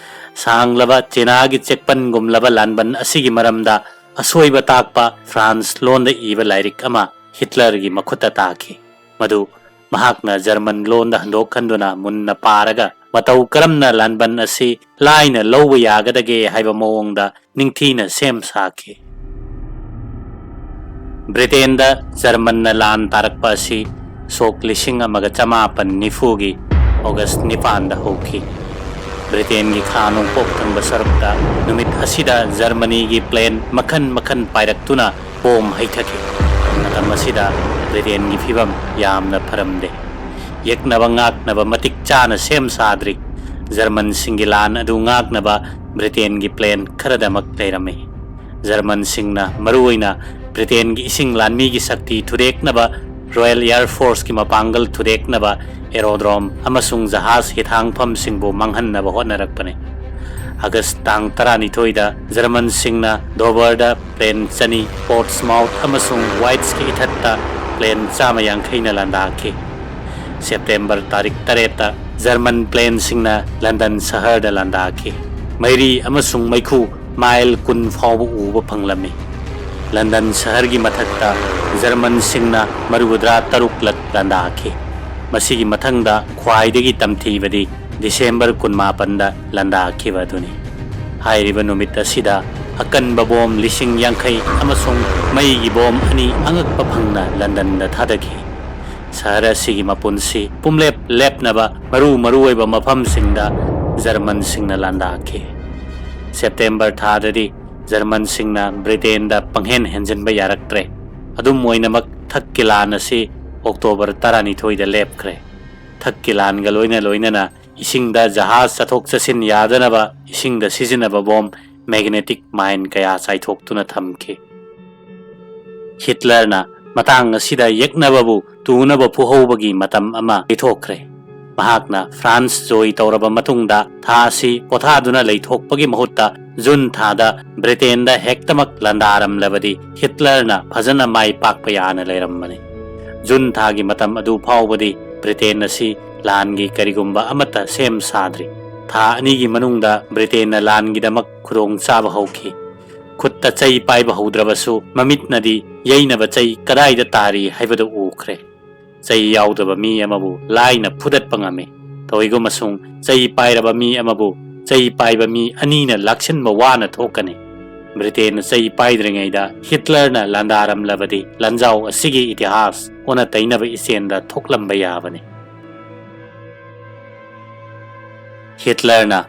ꯁꯥꯡꯂꯕ ꯆꯦꯅꯥꯒꯤ ꯆꯦꯛꯄꯟꯒꯨꯝꯂꯕ ꯂꯥꯟꯕꯟ ꯑꯁꯤꯒꯤ ꯃꯔꯝꯗ ꯑꯁꯣꯏꯕ ꯇꯥꯛꯄ ꯐ꯭ꯔꯥꯟꯁ ꯂꯣꯟꯗ ꯏꯕ ꯂꯥꯏꯔꯤꯛ ꯑꯃ ꯍꯤꯠꯂꯔꯒꯤ ꯃꯈꯨꯠꯇ ꯇꯥꯈꯤ꯫ ꯃꯗꯨ ꯃꯍꯥꯛꯅ ꯖꯔꯃꯟ ꯂꯣꯟꯗ ꯍꯟꯗꯣꯛꯍꯟꯗꯨꯅ ꯃꯨꯟꯅ ꯄꯥꯔꯒ ꯃꯇꯧ ꯀꯔꯝꯅ ꯂꯥꯟꯕꯟ ꯑꯁꯤ ꯂꯥꯏꯅ ꯂꯧꯕ ꯌꯥꯒꯗꯒꯦ ꯍꯥꯏꯕ ꯃꯑꯣꯡꯗ ꯅꯤꯡꯊꯤꯅ ꯁꯦꯝ ꯁꯥꯈꯤ꯫ ꯕ꯭ꯔꯤꯇꯦꯟꯗ ꯖꯔꯃꯟꯅ ꯂꯥꯟ ꯇꯥꯔꯛꯄ ꯑꯁꯤ ꯁꯣꯛ ꯂꯤꯁꯤꯡ ꯑꯃꯒ ꯆꯃꯥꯄꯟ ꯅꯤꯐꯨꯒꯤ ꯑꯣꯒꯁ ꯅꯤꯄꯥꯟꯗ ꯍꯧꯈꯤ꯫ ꯕ꯭ꯔꯤꯇꯦꯟꯒꯤ ꯈꯥ ꯅꯣꯡꯄꯣꯛ ꯊꯪꯕ ꯁꯔꯨꯛꯇ ꯅꯨꯃꯤꯠ ꯑꯁꯤꯗ ꯖꯔꯃꯅꯤꯒꯤ ꯄ꯭ꯂꯦꯟ ꯃꯈꯜ ꯃꯈꯜ ꯄꯥꯏꯔꯛꯇꯨꯅ ꯕꯣꯝ ꯍꯩꯊꯈꯤ꯫ ꯃꯇꯝ ꯑꯁꯤꯗ ꯕ꯭ꯔꯤꯇꯦꯟꯒꯤ ꯐꯤꯕꯝ ꯌꯥꯝꯅ ꯐꯔꯝꯗꯦ꯫ ꯌꯦꯛꯅꯕ ꯉꯥꯛꯅꯕ ꯃꯇꯤꯛ ꯆꯥꯅ ꯁꯦꯝ ꯁꯥꯗ꯭ꯔꯤ꯫ ꯖꯔꯃꯟꯁꯤꯡꯒꯤ ꯂꯥꯟ ꯑꯗꯨ ꯉꯥꯛꯅꯕ ꯕ꯭ꯔꯤꯇꯦꯟꯒꯤ ꯄ꯭ꯂꯦꯟ ꯈꯔꯗꯃꯛ ꯂꯩꯔꯝꯃꯤ꯫ ꯖꯔꯃꯟꯁꯤꯡꯅ ꯃꯔꯨꯑꯣꯏꯅ ꯕ꯭ꯔꯤꯇꯦꯟꯒꯤ ꯏꯁꯤꯡ ꯂꯥꯟꯃꯤꯒꯤ ꯁꯛꯇꯤ ꯊꯨꯗꯦꯛꯅꯕ ꯔꯣꯌꯦꯜ ꯑꯦꯌꯔ ꯐꯣꯔꯁꯀꯤ ꯃꯄꯥꯡꯒꯜ ꯊꯨꯗꯦꯛꯅꯕ ꯑꯦꯔꯣꯗ꯭ꯔꯣꯝ ꯑꯃꯁꯨꯡ ꯖꯍꯥꯖ ꯍꯤꯊꯥꯡꯐꯝꯁꯤꯡꯕꯨ ꯃꯥꯡꯍꯟꯅꯕ ꯍꯣꯠꯅꯔꯛꯄꯅꯤ꯫ ꯑꯥꯒꯁ ꯇꯥꯡ ꯇꯔꯥꯅꯤꯊꯣꯏꯗ ꯖꯔꯃꯟꯁꯤꯡꯅ ꯗꯣꯚꯔꯗ ꯄ꯭ꯂꯦꯟ ꯆꯅꯤ, ꯄꯣꯔꯠꯁꯃꯥꯎꯊ ꯑꯃꯁꯨꯡ ꯋꯥꯏꯠꯁꯀꯤ ꯏꯊꯠꯇ ꯄ꯭ꯂꯦꯟ ꯆꯥꯝꯃ ꯌꯥꯡꯈꯩꯅ ꯂꯥꯟꯗꯥꯈꯤ꯫ ꯁꯦꯞꯇꯦꯝꯕꯔ ꯇꯥꯔꯤꯛ ꯇꯔꯦꯠꯇ ꯖꯔꯃꯟ ꯄ꯭ꯂꯦꯟꯁꯤꯡꯅ ꯂꯟꯗꯟ ꯁꯍꯔꯗ ꯂꯥꯟꯗꯥꯈꯤ꯫ ꯃꯩꯔꯤ ꯑꯃꯁꯨꯡ ꯃꯩꯈꯨ ꯃꯥꯏꯜ ꯀꯨꯟ ꯐꯥꯎꯕ ꯎꯕ ꯐꯪꯂꯝꯃꯤ꯫ ꯂꯟꯗꯟ ꯁꯍꯔꯒꯤ ꯃꯊꯛꯇ ꯖꯔꯃꯟꯁꯤꯡꯅ ꯃꯔꯨꯗ꯭ꯔꯥ ꯇꯔꯨꯛꯂꯛ ꯂꯥꯟꯗꯥꯈꯤ꯫ ꯃꯁꯤꯒꯤ ꯃꯊꯪꯗ ꯈ꯭ꯋꯥꯏꯗꯒꯤ ꯇꯝꯊꯤꯕꯗꯤ ꯗꯤꯁꯦꯝꯕꯔ ꯀꯨꯟꯃꯥꯄꯟꯗ ꯂꯥꯟꯗꯥꯈꯤꯕ ꯑꯗꯨꯅꯤ꯫ ꯍꯥꯏꯔꯤꯕ ꯅꯨꯃꯤꯠ ꯑꯁꯤꯗ ꯑꯀꯟꯕ ꯕꯣꯝ ꯂꯤꯁꯤꯡ ꯌꯥꯡꯈꯩ ꯑꯃꯁꯨꯡ ꯃꯩꯒꯤ ꯕꯣꯝ ꯑꯅꯤ ꯑꯉꯛꯄ ꯐꯪꯅ ꯂꯟꯗꯟꯗ ꯊꯥꯗꯈꯤ꯫ ꯁꯍꯔ ꯑꯁꯤꯒꯤ ꯃꯄꯨꯟꯁꯤ ꯄꯨꯝꯂꯦꯞ ꯂꯦꯞꯅꯕ ꯃꯔꯨ ꯃꯔꯨ ꯑꯣꯏꯕ ꯃꯐꯝꯁꯤꯡꯗ ꯖꯔꯃꯟꯁꯤꯡꯅ ꯂꯥꯟꯗꯥꯈꯤ꯫ ꯁꯦꯞꯇꯦꯝꯕꯔ ꯊꯥꯗꯗꯤ ꯖꯔꯃꯟꯁꯤꯡꯅ ꯕ꯭ꯔꯤꯇꯦꯟꯗ ꯄꯪꯍꯦꯟ ꯍꯦꯟꯖꯤꯟꯕ ꯌꯥꯔꯛꯇ꯭ꯔꯦ꯫ ꯑꯗꯨꯝ ꯑꯣꯏꯅꯃꯛ, ꯊꯛꯀꯤ ꯂꯥꯟ ꯑꯁꯤ ꯑꯣꯛꯇꯣꯕꯔ ꯇꯔꯥꯅꯤꯊꯣꯏꯗ ꯂꯦꯞꯈ꯭ꯔꯦ꯫ ꯊꯛꯀꯤ ꯂꯥꯟꯒ ꯂꯣꯏꯅ ꯂꯣꯏꯅꯅ ꯏꯁꯤꯡꯗ ꯖꯍꯥꯖ ꯆꯠꯊꯣꯛ ꯆꯠꯁꯤꯟ ꯌꯥꯗꯅꯕ ꯏꯁꯤꯡꯗ ꯁꯤꯖꯤꯟꯅꯕ ꯕꯣꯝ, ꯃꯦꯒꯅꯦꯇꯤꯛ ꯃꯥꯏꯟ ꯀꯌꯥ ꯆꯥꯏꯊꯣꯛꯇꯨꯅ ꯊꯝꯈꯤ꯫ ꯍꯤꯠꯂꯔꯅ ꯃꯇꯥꯡ ꯑꯁꯤꯗ ꯌꯦꯛꯅꯕꯕꯨ ꯇꯨꯅꯕ ꯐꯨꯍꯧꯕꯒꯤ ꯃꯇꯝ ꯑꯃ ꯂꯩꯊꯣꯛꯈ꯭ꯔꯦ꯫ ꯃꯍꯥꯛꯅ ꯐ꯭ꯔꯥꯟꯁ ꯖꯣꯏ ꯇꯧꯔꯕ ꯃꯇꯨꯡꯗ ꯊꯥ ꯑꯁꯤ ꯄꯣꯊꯥꯗꯨꯅ ꯂꯩꯊꯣꯛꯄꯒꯤ ꯃꯍꯨꯠꯇ ꯖꯨꯟ ꯊꯥꯗ ꯕ꯭ꯔꯤꯇꯦꯟꯗ ꯍꯦꯛꯇꯃꯛ ꯂꯥꯟꯗꯥꯔꯝꯂꯕꯗꯤ ꯍꯤꯠꯂꯔꯅ ꯐꯖꯅ ꯃꯥꯏ ꯄꯥꯛꯄ ꯌꯥꯅ ꯂꯩꯔꯝꯕꯅꯤ꯫ ꯖꯨꯟ ꯊꯥꯒꯤ ꯃꯇꯝ ꯑꯗꯨ ꯐꯥꯎꯕꯗꯤ ꯕ꯭ꯔꯤꯇꯦꯟ ꯑꯁꯤ ꯂꯥꯟꯒꯤ ꯀꯔꯤꯒꯨꯝꯕ ꯑꯃꯠꯇ ꯁꯦꯝ ꯁꯥꯗ꯭ꯔꯤ꯫ ꯊꯥ ꯑꯅꯤꯒꯤ ꯃꯅꯨꯡꯗ ꯕ꯭ꯔꯤꯇꯦꯟꯅ ꯂꯥꯟꯒꯤꯗꯃꯛ ꯈꯨꯗꯣꯡ ꯆꯥꯕ ꯍꯧꯈꯤ꯫ ꯈꯨꯠꯇ ꯆꯩ ꯄꯥꯏꯕ ꯍꯧꯗ꯭ꯔꯕꯁꯨ ꯃꯃꯤꯠꯅꯗꯤ ꯌꯩꯅꯕ ꯆꯩ ꯀꯗꯥꯏꯗ ꯇꯥꯔꯤ ꯍꯥꯏꯕꯗꯨ ꯎꯈ꯭ꯔꯦ꯫ ꯆꯩ ꯌꯥꯎꯗꯕ ꯃꯤ ꯑꯃꯕꯨ ꯂꯥꯏꯅ ꯐꯨꯗꯠꯄ ꯉꯝꯃꯤ꯫ ꯇꯧꯏꯒꯨꯝꯕꯁꯨꯡ ꯆꯩ ꯄꯥꯏꯔꯕ ꯃꯤ ꯑꯃꯕꯨ ꯆꯩ ꯄꯥꯏꯕ ꯃꯤ ꯑꯅꯤꯅ ꯂꯥꯛꯁꯤꯟꯕ ꯋꯥꯅ ꯊꯣꯛꯀꯅꯤ꯫ ꯕ꯭ꯔꯤꯇꯦꯟꯅ ꯆꯩ ꯄꯥꯏꯗ꯭ꯔꯤꯉꯩꯗ ꯍꯤꯠꯂꯔꯅ ꯂꯥꯟꯗꯥꯔꯝꯂꯕꯗꯤ ꯂꯥꯟꯖꯥꯎ ꯑꯁꯤꯒꯤ ꯏꯇꯤꯍꯥꯁ ꯑꯣꯟꯅ ꯇꯩꯅꯕ ꯏꯆꯦꯜꯗ ꯊꯣꯛꯂꯝꯕ ꯌꯥꯕꯅꯤ꯫ ꯍꯤꯠꯂꯔꯅ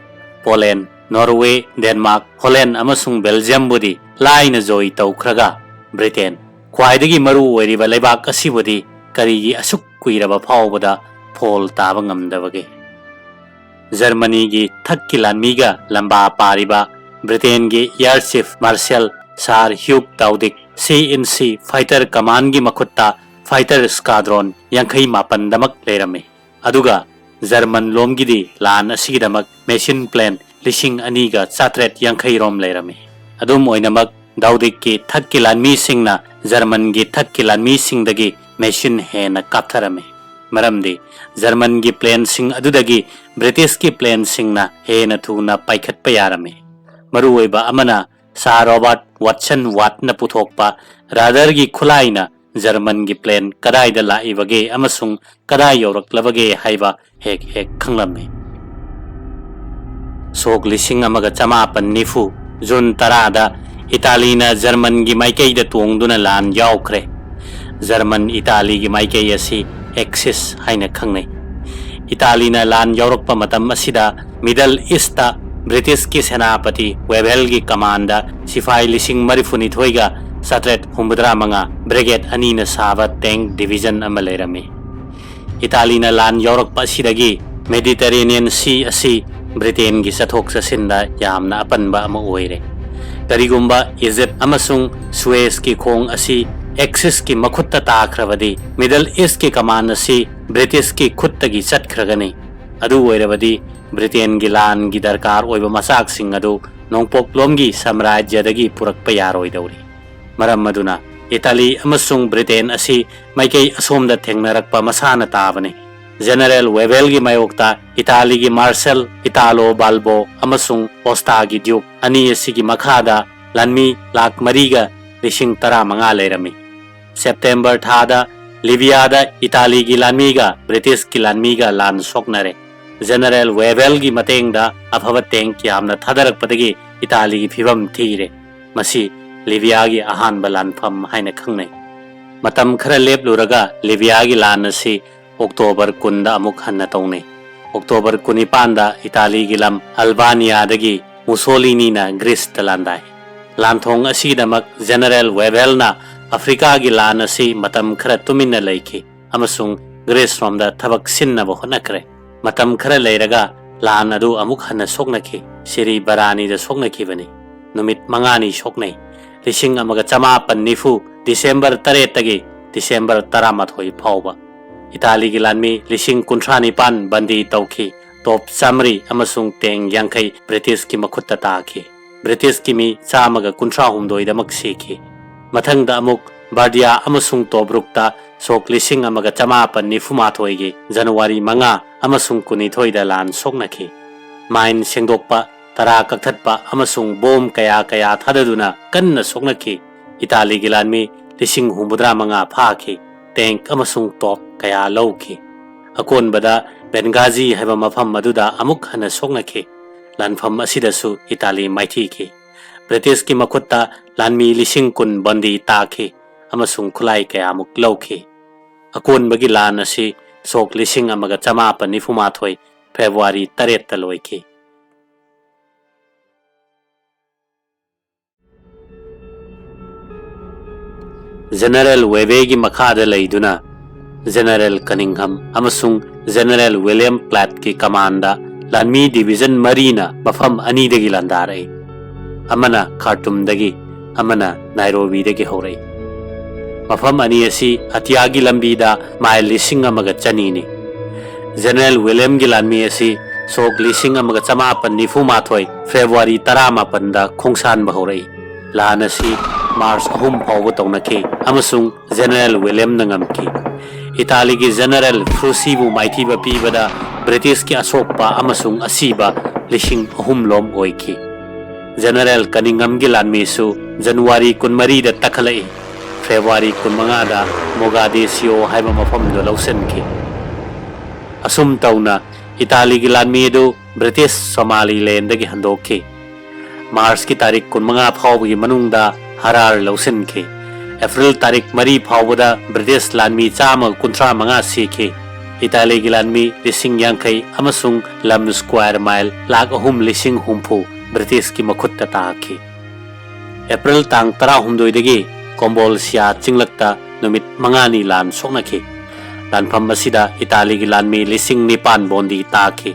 ꯄꯣꯂꯦꯟ, ꯅꯣꯔꯋꯦ, ꯗꯦꯟꯃꯥꯔꯛ, ꯍꯣꯂꯦꯟ ꯑꯃꯁꯨꯡ ꯕꯦꯜꯖꯤꯌꯝꯕꯨꯗꯤ ꯂꯥꯏꯅ ꯖꯣꯏ ꯇꯧꯈ꯭ꯔꯒ, ꯕ꯭ꯔꯤꯇꯦꯟ, ꯈ꯭ꯋꯥꯏꯗꯒꯤ ꯃꯔꯨ ꯑꯣꯏꯔꯤꯕ ꯂꯩꯕꯥꯛ ꯑꯁꯤꯕꯨꯗꯤ ꯀꯔꯤꯒꯤ ꯑꯁꯨꯛ ꯀꯨꯏꯔꯕ ꯐꯥꯎꯕꯗ ꯐꯣꯜ ꯇꯥꯕ ꯉꯝꯗꯕꯒꯦ? ꯖꯔꯃꯅꯤꯒꯤ ꯊꯛꯀꯤ ꯂꯥꯟꯃꯤꯒ ꯂꯝꯕꯥ ꯄꯥꯔꯤꯕ ꯕ꯭ꯔꯤꯇꯦꯟꯒꯤ ꯑꯦꯌꯔ ꯆꯤꯐ ꯃꯥꯔꯁꯦꯜ ꯁꯥꯔ ꯍ꯭ꯌꯨꯛ ꯗꯥꯎꯗꯤꯛ, ꯁꯤ ꯏꯟ ꯁꯤ ꯐꯥꯏꯇꯔ ꯀꯃꯥꯟꯒꯤ ꯃꯈꯨꯠꯇ ꯐꯥꯏꯇꯔ ꯁ꯭ꯀꯥꯗ꯭ꯔꯣꯟ ꯌꯥꯡꯈꯩ ꯃꯥꯄꯟꯗꯃꯛ ꯂꯩꯔꯝꯃꯤ꯫ ꯑꯗꯨꯒ ꯖꯔꯃꯟ ꯂꯣꯝꯒꯤꯗꯤ ꯂꯥꯟ ꯑꯁꯤꯒꯤꯗꯃꯛ ꯃꯦꯁꯤꯟ ꯄ꯭ꯂꯦꯟ ꯂꯤꯁꯤꯡ ꯑꯅꯤꯒ ꯆꯥꯇ꯭ꯔꯦꯠ ꯌꯥꯡꯈꯩ ꯔꯣꯝ ꯂꯩꯔꯝꯃꯤ꯫ ꯑꯗꯨꯝ ꯑꯣꯏꯅꯃꯛ, ꯗꯥꯎꯗꯤꯛꯀꯤ ꯊꯛꯀꯤ ꯂꯥꯟꯃꯤꯁꯤꯡꯅ ꯖꯔꯃꯟꯒꯤ ꯊꯛꯀꯤ ꯂꯥꯟꯃꯤꯁꯤꯡꯗꯒꯤ ꯃꯦꯁꯤꯟ ꯍꯦꯟꯅ ꯀꯥꯞꯊꯔꯝꯃꯤ꯫ ꯃꯔꯝꯗꯤ ꯖꯔꯃꯟꯒꯤ ꯄ꯭ꯂꯦꯟꯁꯤꯡ ꯑꯗꯨꯗꯒꯤ ꯕ꯭ꯔꯤꯇꯤꯁꯀꯤ ꯄ꯭ꯂꯦꯟꯁꯤꯡꯅ ꯍꯦꯟꯅ ꯊꯨꯅ ꯄꯥꯏꯈꯠꯄ ꯌꯥꯔꯝꯃꯤ꯫ ꯃꯔꯨꯑꯣꯏꯕ ꯑꯃꯅ ꯁꯥꯔ ꯔꯣꯕꯥꯔꯠ ꯋꯥꯠꯁꯟ ꯋꯥꯠꯅ ꯄꯨꯊꯣꯛꯄ ꯔꯥꯗꯥꯔꯒꯤ ꯈꯨꯠꯂꯥꯏꯅ ꯖꯔꯃꯟꯒꯤ ꯄ꯭ꯂꯦꯟ ꯀꯗꯥꯏꯗ ꯂꯥꯛꯏꯕꯒꯦ ꯑꯃꯁꯨꯡ ꯀꯗꯥꯏ ꯌꯧꯔꯛꯂꯕꯒꯦ ꯍꯥꯏꯕ ꯍꯦꯛ ꯍꯦꯛ ꯈꯪꯂꯝꯃꯤ꯫ ꯁꯣꯛ ꯂꯤꯁꯤꯡ ꯑꯃꯒ ꯆꯃꯥꯄꯟ ꯅꯤꯐꯨ, ꯖꯨꯟ ꯇꯔꯥꯗ ꯏꯇꯥꯂꯤꯅ ꯖꯔꯃꯟꯒꯤ ꯃꯥꯏꯀꯩꯗ ꯇꯣꯡꯗꯨꯅ ꯂꯥꯟ ꯌꯥꯎꯈ꯭ꯔꯦ꯫ ꯖꯔꯃꯟ ꯏꯇꯥꯂꯤꯒꯤ ꯃꯥꯏꯀꯩ ꯑꯁꯤ ꯑꯦꯛꯁꯤꯁ ꯍꯥꯏꯅ ꯈꯪꯅꯩ꯫ ꯏꯇꯥꯂꯤꯅ ꯂꯥꯟ ꯌꯥꯎꯔꯛꯄ ꯃꯇꯝ ꯑꯁꯤꯗ ꯃꯤꯗꯜ ꯏꯁꯇ ꯕ꯭ꯔꯤꯇꯤꯁꯀꯤ ꯁꯦꯅꯥꯄꯇꯤ ꯋꯦꯚꯦꯜꯒꯤ ꯀꯃꯥꯟꯗ ꯁꯤꯐꯥꯏ ꯂꯤꯁꯤꯡ ꯃꯔꯤꯐꯨꯅꯤꯊꯣꯏꯒ ꯆꯥꯇ꯭ꯔꯦꯠ ꯍꯨꯝꯐꯨꯇꯔꯥ ꯃꯉꯥ ꯕ꯭ꯔꯤꯒꯦꯗ ꯑꯅꯤꯅ ꯁꯥꯕ ꯇꯦꯡ ꯗꯤꯚꯤꯖꯟ ꯑꯃ ꯂꯩꯔꯝꯃꯤ꯫ ꯏꯇꯥꯂꯤꯅ ꯂꯥꯟ ꯌꯥꯎꯔꯛꯄ ꯑꯁꯤꯗꯒꯤ ꯃꯦꯗꯤꯇꯔꯦꯅꯤꯌꯟ ꯁꯤ ꯑꯁꯤ ꯕ꯭ꯔꯤꯇꯦꯟꯒꯤ ꯆꯠꯊꯣꯛ ꯆꯠꯁꯤꯟꯗ ꯌꯥꯝꯅ ꯑꯄꯟꯕ ꯑꯃ ꯑꯣꯏꯔꯦ꯫ ꯀꯔꯤꯒꯨꯝꯕ ꯏꯖꯤꯞ ꯑꯃꯁꯨꯡ ꯁꯨꯑꯦꯖꯀꯤ ꯈꯣꯡ ꯑꯁꯤ ꯑꯦꯛꯁꯤꯁꯀꯤ ꯃꯈꯨꯠꯇ ꯇꯥꯈ꯭ꯔꯕꯗꯤ, ꯃꯤꯗꯜ ꯏꯁꯀꯤ ꯀꯃꯥꯟ ꯑꯁꯤ ꯕ꯭ꯔꯤꯇꯤꯁꯀꯤ ꯈꯨꯠꯇꯒꯤ ꯆꯠꯈ꯭ꯔꯒꯅꯤ꯫ ꯑꯗꯨ ꯑꯣꯏꯔꯕꯗꯤ, ꯕ꯭ꯔꯤꯇꯦꯟꯒꯤ ꯂꯥꯟꯒꯤ ꯗꯔꯀꯥꯔ ꯑꯣꯏꯕ ꯃꯆꯥꯛꯁꯤꯡ ꯑꯗꯨ ꯅꯣꯡꯄꯣꯛꯂꯣꯝꯒꯤ ꯁꯥꯝꯔꯥꯖ꯭ꯌꯗꯒꯤ ꯄꯨꯔꯛꯄ ꯌꯥꯔꯣꯏꯗꯧꯔꯤ꯫ ꯃꯔꯝ ꯑꯗꯨꯅ, ꯏꯇꯥꯂꯤ ꯑꯃꯁꯨꯡ ꯕ꯭ꯔꯤꯇꯦꯟ ꯑꯁꯤ ꯃꯥꯏꯀꯩ ꯑꯁꯣꯝꯗ ꯊꯦꯡꯅꯔꯛꯄ ꯃꯁꯥꯅ ꯇꯥꯕꯅꯤ꯫ ꯖꯦꯅꯔꯦꯜ ꯋꯦꯚꯦꯜꯒꯤ ꯃꯥꯌꯣꯛꯇ ꯏꯇꯥꯂꯤꯒꯤ ꯃꯥꯔꯁꯦꯜ ꯏꯇꯥꯂꯣ ꯕꯥꯜꯕꯣ ꯑꯃꯁꯨꯡ ꯑꯣꯁꯇꯥꯒꯤ ꯗ꯭ꯌꯨꯛ ꯑꯅꯤ ꯑꯁꯤꯒꯤ ꯃꯈꯥꯗ ꯂꯥꯟꯃꯤ ꯂꯥꯈ ꯃꯔꯤꯒ ꯂꯤꯁꯤꯡ ꯇꯔꯥꯃꯉꯥ ꯂꯩꯔꯝꯃꯤ꯫ ꯁꯦꯞꯇꯦꯝꯕꯔ ꯊꯥꯗ ꯂꯤꯕꯤꯌꯥꯗ ꯏꯇꯥꯂꯤꯒꯤ ꯂꯥꯟꯃꯤꯒ ꯕ꯭ꯔꯤꯇꯤꯁꯀꯤ ꯂꯥꯟꯃꯤꯒ ꯂꯥꯟ ꯁꯣꯛꯅꯔꯦ꯫ ꯖꯦꯅꯔꯦꯜ ꯋꯦꯚꯦꯜꯒꯤ ꯃꯇꯦꯡꯗ ꯑꯐꯕ ꯇꯦꯡꯛ ꯌꯥꯝꯅ ꯊꯥꯗꯔꯛꯄꯗꯒꯤ ꯏꯇꯥꯂꯤꯒꯤ ꯐꯤꯚꯝ ꯊꯤꯔꯦ꯫ ꯃꯁꯤ ꯂꯤꯕꯤꯌꯥꯒꯤ ꯑꯍꯥꯟꯕ ꯂꯥꯟꯐꯝ ꯍꯥꯏꯅ ꯈꯪꯅꯩ꯫ ꯃꯇꯝ ꯈꯔ ꯂꯦꯞꯂꯨꯔꯒ ꯂꯤꯕꯤꯌꯥꯒꯤ ꯂꯥꯟ ꯑꯁꯤ ꯑꯣꯛꯇꯣꯕꯔ ꯀꯨꯟꯗ ꯑꯃꯨꯛ ꯍꯟꯅ ꯇꯧꯅꯩ꯫ ꯑꯣꯛꯇꯣꯕꯔ ꯀꯨꯟꯅꯤꯄꯥꯟꯗ ꯏꯇꯥꯂꯤꯒꯤ ꯂꯝ ꯑꯜꯕꯥꯅꯤꯌꯥꯗꯒꯤ ꯃꯨꯁꯣꯂꯤꯅꯤꯅ ꯒ꯭ꯔꯤꯁꯇ ꯂꯥꯟꯗꯥꯏ꯫ ꯂꯥꯟꯊꯣꯡ ꯑꯁꯤꯒꯤꯗꯃꯛ ꯖꯦꯅꯔꯦꯜ ꯋꯦꯚꯦꯜꯅ ꯑꯐ꯭ꯔꯤꯀꯥꯒꯤ ꯂꯥꯟ ꯑꯁꯤ ꯃꯇꯝ ꯈꯔ ꯇꯨꯃꯤꯟꯅ ꯂꯩꯈꯤ ꯑꯃꯁꯨꯡ ꯒ꯭ꯔꯤꯁ ꯔꯣꯝꯗ ꯊꯕꯛ ꯁꯤꯟꯅꯕ ꯍꯣꯠꯅꯈ꯭ꯔꯦ꯫ ꯃꯇꯝ ꯈꯔ ꯂꯩꯔꯒ ꯂꯥꯟ ꯑꯗꯨ ꯑꯃꯨꯛ ꯍꯟꯅ ꯁꯣꯛꯅꯈꯤ꯫ ꯁꯤꯔꯤ ꯕꯔꯥꯅꯤꯗ ꯁꯣꯛꯅꯈꯤꯕꯅꯤ꯫ ꯅꯨꯃꯤꯠ ꯃꯉꯥꯅꯤ ꯁꯣꯛꯅꯩ꯫ ꯂꯤꯁꯤꯡ ꯑꯃꯒ ꯆꯃꯥꯄꯟ ꯅꯤꯐꯨ, ꯗꯤꯁꯦꯝꯕꯔ ꯇꯔꯦꯠꯇꯒꯤ ꯗꯤꯁꯦꯝꯕꯔ ꯇꯔꯥꯃꯥꯊꯣꯏ ꯐꯥꯎꯕ꯫ ꯏꯇꯥꯂꯤꯒꯤ ꯂꯥꯟꯃꯤ ꯂꯤꯁꯤꯡ ꯀꯨꯟꯊ꯭ꯔꯥ ꯅꯤꯄꯥꯟ ꯕꯟꯗꯤ ꯇꯧꯈꯤ꯫ ꯇꯣꯞ ꯆꯥꯃꯔꯤ ꯑꯃꯁꯨꯡ ꯇꯦꯡ ꯌꯥꯡꯈꯩ ꯕ꯭ꯔꯤꯇꯤꯁꯀꯤ ꯃꯈꯨꯠꯇ ꯇꯥꯈꯤ꯫ ꯕ꯭ꯔꯤꯇꯤꯁꯀꯤ ꯃꯤ ꯆꯥꯝꯃꯒ ꯀꯨꯟꯊ꯭ꯔꯥ ꯍꯨꯝꯗꯣꯏꯗꯃꯛ ꯁꯤꯈꯤ꯫ ꯃꯊꯪꯗ ꯑꯃꯨꯛ ꯕꯥꯔꯗꯤꯌꯥ ꯑꯃꯁꯨꯡ ꯇꯣꯕ꯭ꯔꯨꯛꯇ ꯁꯣꯛ ꯂꯤꯁꯤꯡ ꯑꯃꯒ ꯆꯃꯥꯄꯟ ꯅꯤꯐꯨ ꯃꯥꯊꯣꯏꯒꯤ ꯖꯅꯋꯥꯔꯤ ꯃꯉꯥ ꯑꯃꯁꯨꯡ ꯀꯨꯟꯅꯤꯊꯣꯏꯗ ꯂꯥꯟ ꯁꯣꯛꯅꯈꯤ꯫ ꯃꯥꯏꯟ ꯁꯦꯡꯗꯣꯛꯄ, ꯇꯔꯥ ꯀꯛꯊꯠꯄ ꯑꯃꯁꯨꯡ ꯕꯣꯝ ꯀꯌꯥ ꯀꯌꯥ ꯊꯥꯗꯗꯨꯅ ꯀꯟꯅ ꯁꯣꯛꯅꯈꯤ꯫ ꯏꯇꯥꯂꯤꯒꯤ ꯂꯥꯟꯃꯤ ꯂꯤꯁꯤꯡ ꯍꯨꯝꯐꯨꯇꯔꯥ ꯃꯉꯥ ꯐꯥꯈꯤ, ꯇꯦꯡꯛ ꯑꯃꯁꯨꯡ ꯇꯣꯞ ꯀꯌꯥ ꯂꯧꯈꯤ꯫ ꯑꯀꯣꯟꯕꯗ ꯕꯦꯟꯒꯥꯖꯤ ꯍꯥꯏꯕ ꯃꯐꯝ ꯑꯗꯨꯗ ꯑꯃꯨꯛ ꯍꯟꯅ ꯁꯣꯛꯅꯈꯤ꯫ ꯂꯥꯟꯐꯝ ꯑꯁꯤꯗꯁꯨ ꯏꯇꯥꯂꯤ ꯃꯥꯏꯊꯤꯈꯤ꯫ ꯕ꯭ꯔꯤꯇꯤꯁꯀꯤ ꯃꯈꯨꯠꯇ ꯂꯥꯟꯃꯤ ꯂꯤꯁꯤꯡ ꯀꯨꯟ ꯕꯟꯗꯤ ꯇꯥꯈꯤ ꯑꯃꯁꯨꯡ ꯈꯨꯠꯂꯥꯏ ꯀꯌꯥꯃꯨꯛ ꯂꯧꯈꯤ꯫ ꯑꯀꯣꯟꯕꯒꯤ ꯂꯥꯟ ꯑꯁꯤ ꯁꯣꯛ ꯂꯤꯁꯤꯡ ꯑꯃꯒ ꯆꯃꯥꯄꯟ ꯅꯤꯐꯨ ꯃꯥꯊꯣꯏ ꯐꯦꯕ꯭ꯔꯨꯋꯥꯔꯤ ꯇꯔꯦꯠꯇ ꯂꯣꯏꯈꯤ꯫ ꯖꯦꯅꯔꯦꯜ ꯋꯦꯕꯦꯒꯤ ꯃꯈꯥꯗ ꯂꯩꯗꯨꯅ ꯖꯦꯅꯔꯦꯜ ꯀꯅꯤꯡꯍꯝ ꯑꯃꯁꯨꯡ ꯖꯦꯅꯔꯦꯜ ꯋꯤꯂꯤꯌꯝ ꯄ꯭ꯂꯥꯠꯀꯤ ꯀꯃꯥꯟꯗ ꯂꯥꯟꯃꯤ ꯗꯤꯕꯤꯖꯟ ꯃꯔꯤꯅ ꯃꯐꯝ ꯑꯅꯤꯗꯒꯤ ꯂꯥꯟꯗꯥꯔꯛꯏ꯫ ꯑꯃꯅ ꯈꯥꯔꯇꯨꯝꯗꯒꯤ, ꯑꯃꯅ ꯅꯥꯏꯔꯣꯕꯤꯗꯒꯤ ꯍꯧꯔꯛꯏ꯫ ꯃꯐꯝ ꯑꯅꯤ ꯑꯁꯤ ꯑꯇꯤꯌꯥꯒꯤ ꯂꯝꯕꯤꯗ ꯃꯥꯏꯜ ꯂꯤꯁꯤꯡ ꯑꯃꯒ ꯆꯅꯤꯅꯤ꯫ ꯖꯦꯅꯔꯦꯜ ꯋꯤꯂꯤꯌꯝꯒꯤ ꯂꯥꯟꯃꯤ ꯑꯁꯤ ꯁꯣꯛ ꯂꯤꯁꯤꯡ ꯑꯃꯒ ꯆꯃꯥꯄꯟ ꯅꯤꯐꯨ ꯃꯥꯊꯣꯏ ꯐꯦꯕ꯭ꯔꯨꯋꯥꯔꯤ ꯇꯔꯥꯃꯥꯄꯟꯗ ꯈꯣꯡꯁꯥꯟꯕ ꯍꯧꯔꯛꯏ꯫ ꯂꯥꯟ ꯑꯁꯤ ꯃꯥꯔꯆ ꯑꯍꯨꯝ ꯐꯥꯎꯕ ꯇꯧꯅꯈꯤ ꯑꯃꯁꯨꯡ ꯖꯦꯅꯔꯦꯜ ꯋꯤꯂꯤꯌꯝꯅ ꯉꯝꯈꯤ꯫ ꯏꯇꯥꯂꯤꯒꯤ ꯖꯦꯅꯔꯦꯜ ꯐ꯭ꯔꯨꯁꯤꯕꯨ ꯃꯥꯏꯊꯤꯕ ꯄꯤꯕꯗ ꯕ꯭ꯔꯤꯇꯤꯁꯀꯤ ꯑꯁꯣꯛꯄ ꯑꯃꯁꯨꯡ ꯑꯁꯤꯕ ꯂꯤꯁꯤꯡ ꯑꯍꯨꯝ ꯂꯣꯝ ꯑꯣꯏꯈꯤ꯫ ꯖꯦꯅꯔꯦꯜ ꯀꯅꯤꯡꯍꯝꯒꯤ ꯂꯥꯟꯃꯤꯁꯨ ꯖꯅꯋꯥꯔꯤ ꯀꯨꯟꯃꯔꯤꯗ ꯇꯛꯈꯠꯂꯛꯏ꯫ ꯐꯦꯕ꯭ꯔꯨꯋꯥꯔꯤ ꯀꯨꯟꯃꯉꯥꯗ ꯃꯣꯒꯥꯗꯦꯁꯤꯌꯣ ꯍꯥꯏꯕ ꯃꯐꯝꯗꯨ ꯂꯧꯁꯤꯟꯈꯤ꯫ ꯑꯁꯨꯝ ꯇꯧꯅ ꯏꯇꯥꯂꯤꯒꯤ ꯂꯥꯟꯃꯤ ꯑꯗꯨ ꯕ꯭ꯔꯤꯇꯤꯁ ꯁꯣꯃꯥꯂꯤꯂꯦꯟꯗꯒꯤ ꯍꯟꯗꯣꯛꯈꯤ꯫ ꯃꯥꯔꯆꯀꯤ ꯇꯥꯔꯤꯛ ꯀꯨꯟꯃꯉꯥ ꯐꯥꯎꯕꯒꯤ ꯃꯅꯨꯡꯗ ꯍꯔꯥꯔ ꯂꯧꯁꯤꯟꯈꯤ꯫ ꯑꯦꯄ꯭ꯔꯤꯜ ꯇꯥꯔꯤꯛ ꯃꯔꯤ ꯐꯥꯎꯕꯗ ꯕ꯭ꯔꯤꯇꯤꯁ ꯂꯥꯟꯃꯤ ꯆꯥꯝꯃꯒ ꯀꯨꯟꯊ꯭ꯔꯥ ꯃꯉꯥ ꯁꯤꯈꯤ꯫ ꯏꯇꯥꯂꯤꯒꯤ ꯂꯥꯟꯃꯤ ꯂꯤꯁꯤꯡ ꯌꯥꯡꯈꯩ ꯑꯃꯁꯨꯡ ꯂꯝ ꯁ꯭ꯀ꯭ꯋꯥꯔ ꯃꯥꯏꯜ ꯂꯥꯈ ꯑꯍꯨꯝ ꯂꯤꯁꯤꯡ ꯍꯨꯝꯐꯨ ꯕ꯭ꯔꯤꯇꯤꯁꯀꯤ ꯃꯈꯨꯠꯇ ꯇꯥꯈꯤ꯫ ꯑꯦꯄ꯭ꯔꯤꯜ ꯇꯥꯡ ꯇꯔꯥꯍꯨꯝꯗꯣꯏꯗꯒꯤ ꯀꯣꯝꯕꯣꯜꯁꯤꯌꯥ ꯆꯤꯡꯂꯛꯇ ꯅꯨꯃꯤꯠ ꯃꯉꯥꯅꯤ ꯂꯥꯟ ꯁꯣꯛꯅꯈꯤ꯫ ꯂꯥꯟꯐꯝ ꯑꯁꯤꯗ ꯏꯇꯥꯂꯤꯒꯤ ꯂꯥꯟꯃꯤ ꯂꯤꯁꯤꯡ ꯅꯤꯄꯥꯟ ꯕꯣꯟꯗꯤ ꯇꯥꯈꯤ꯫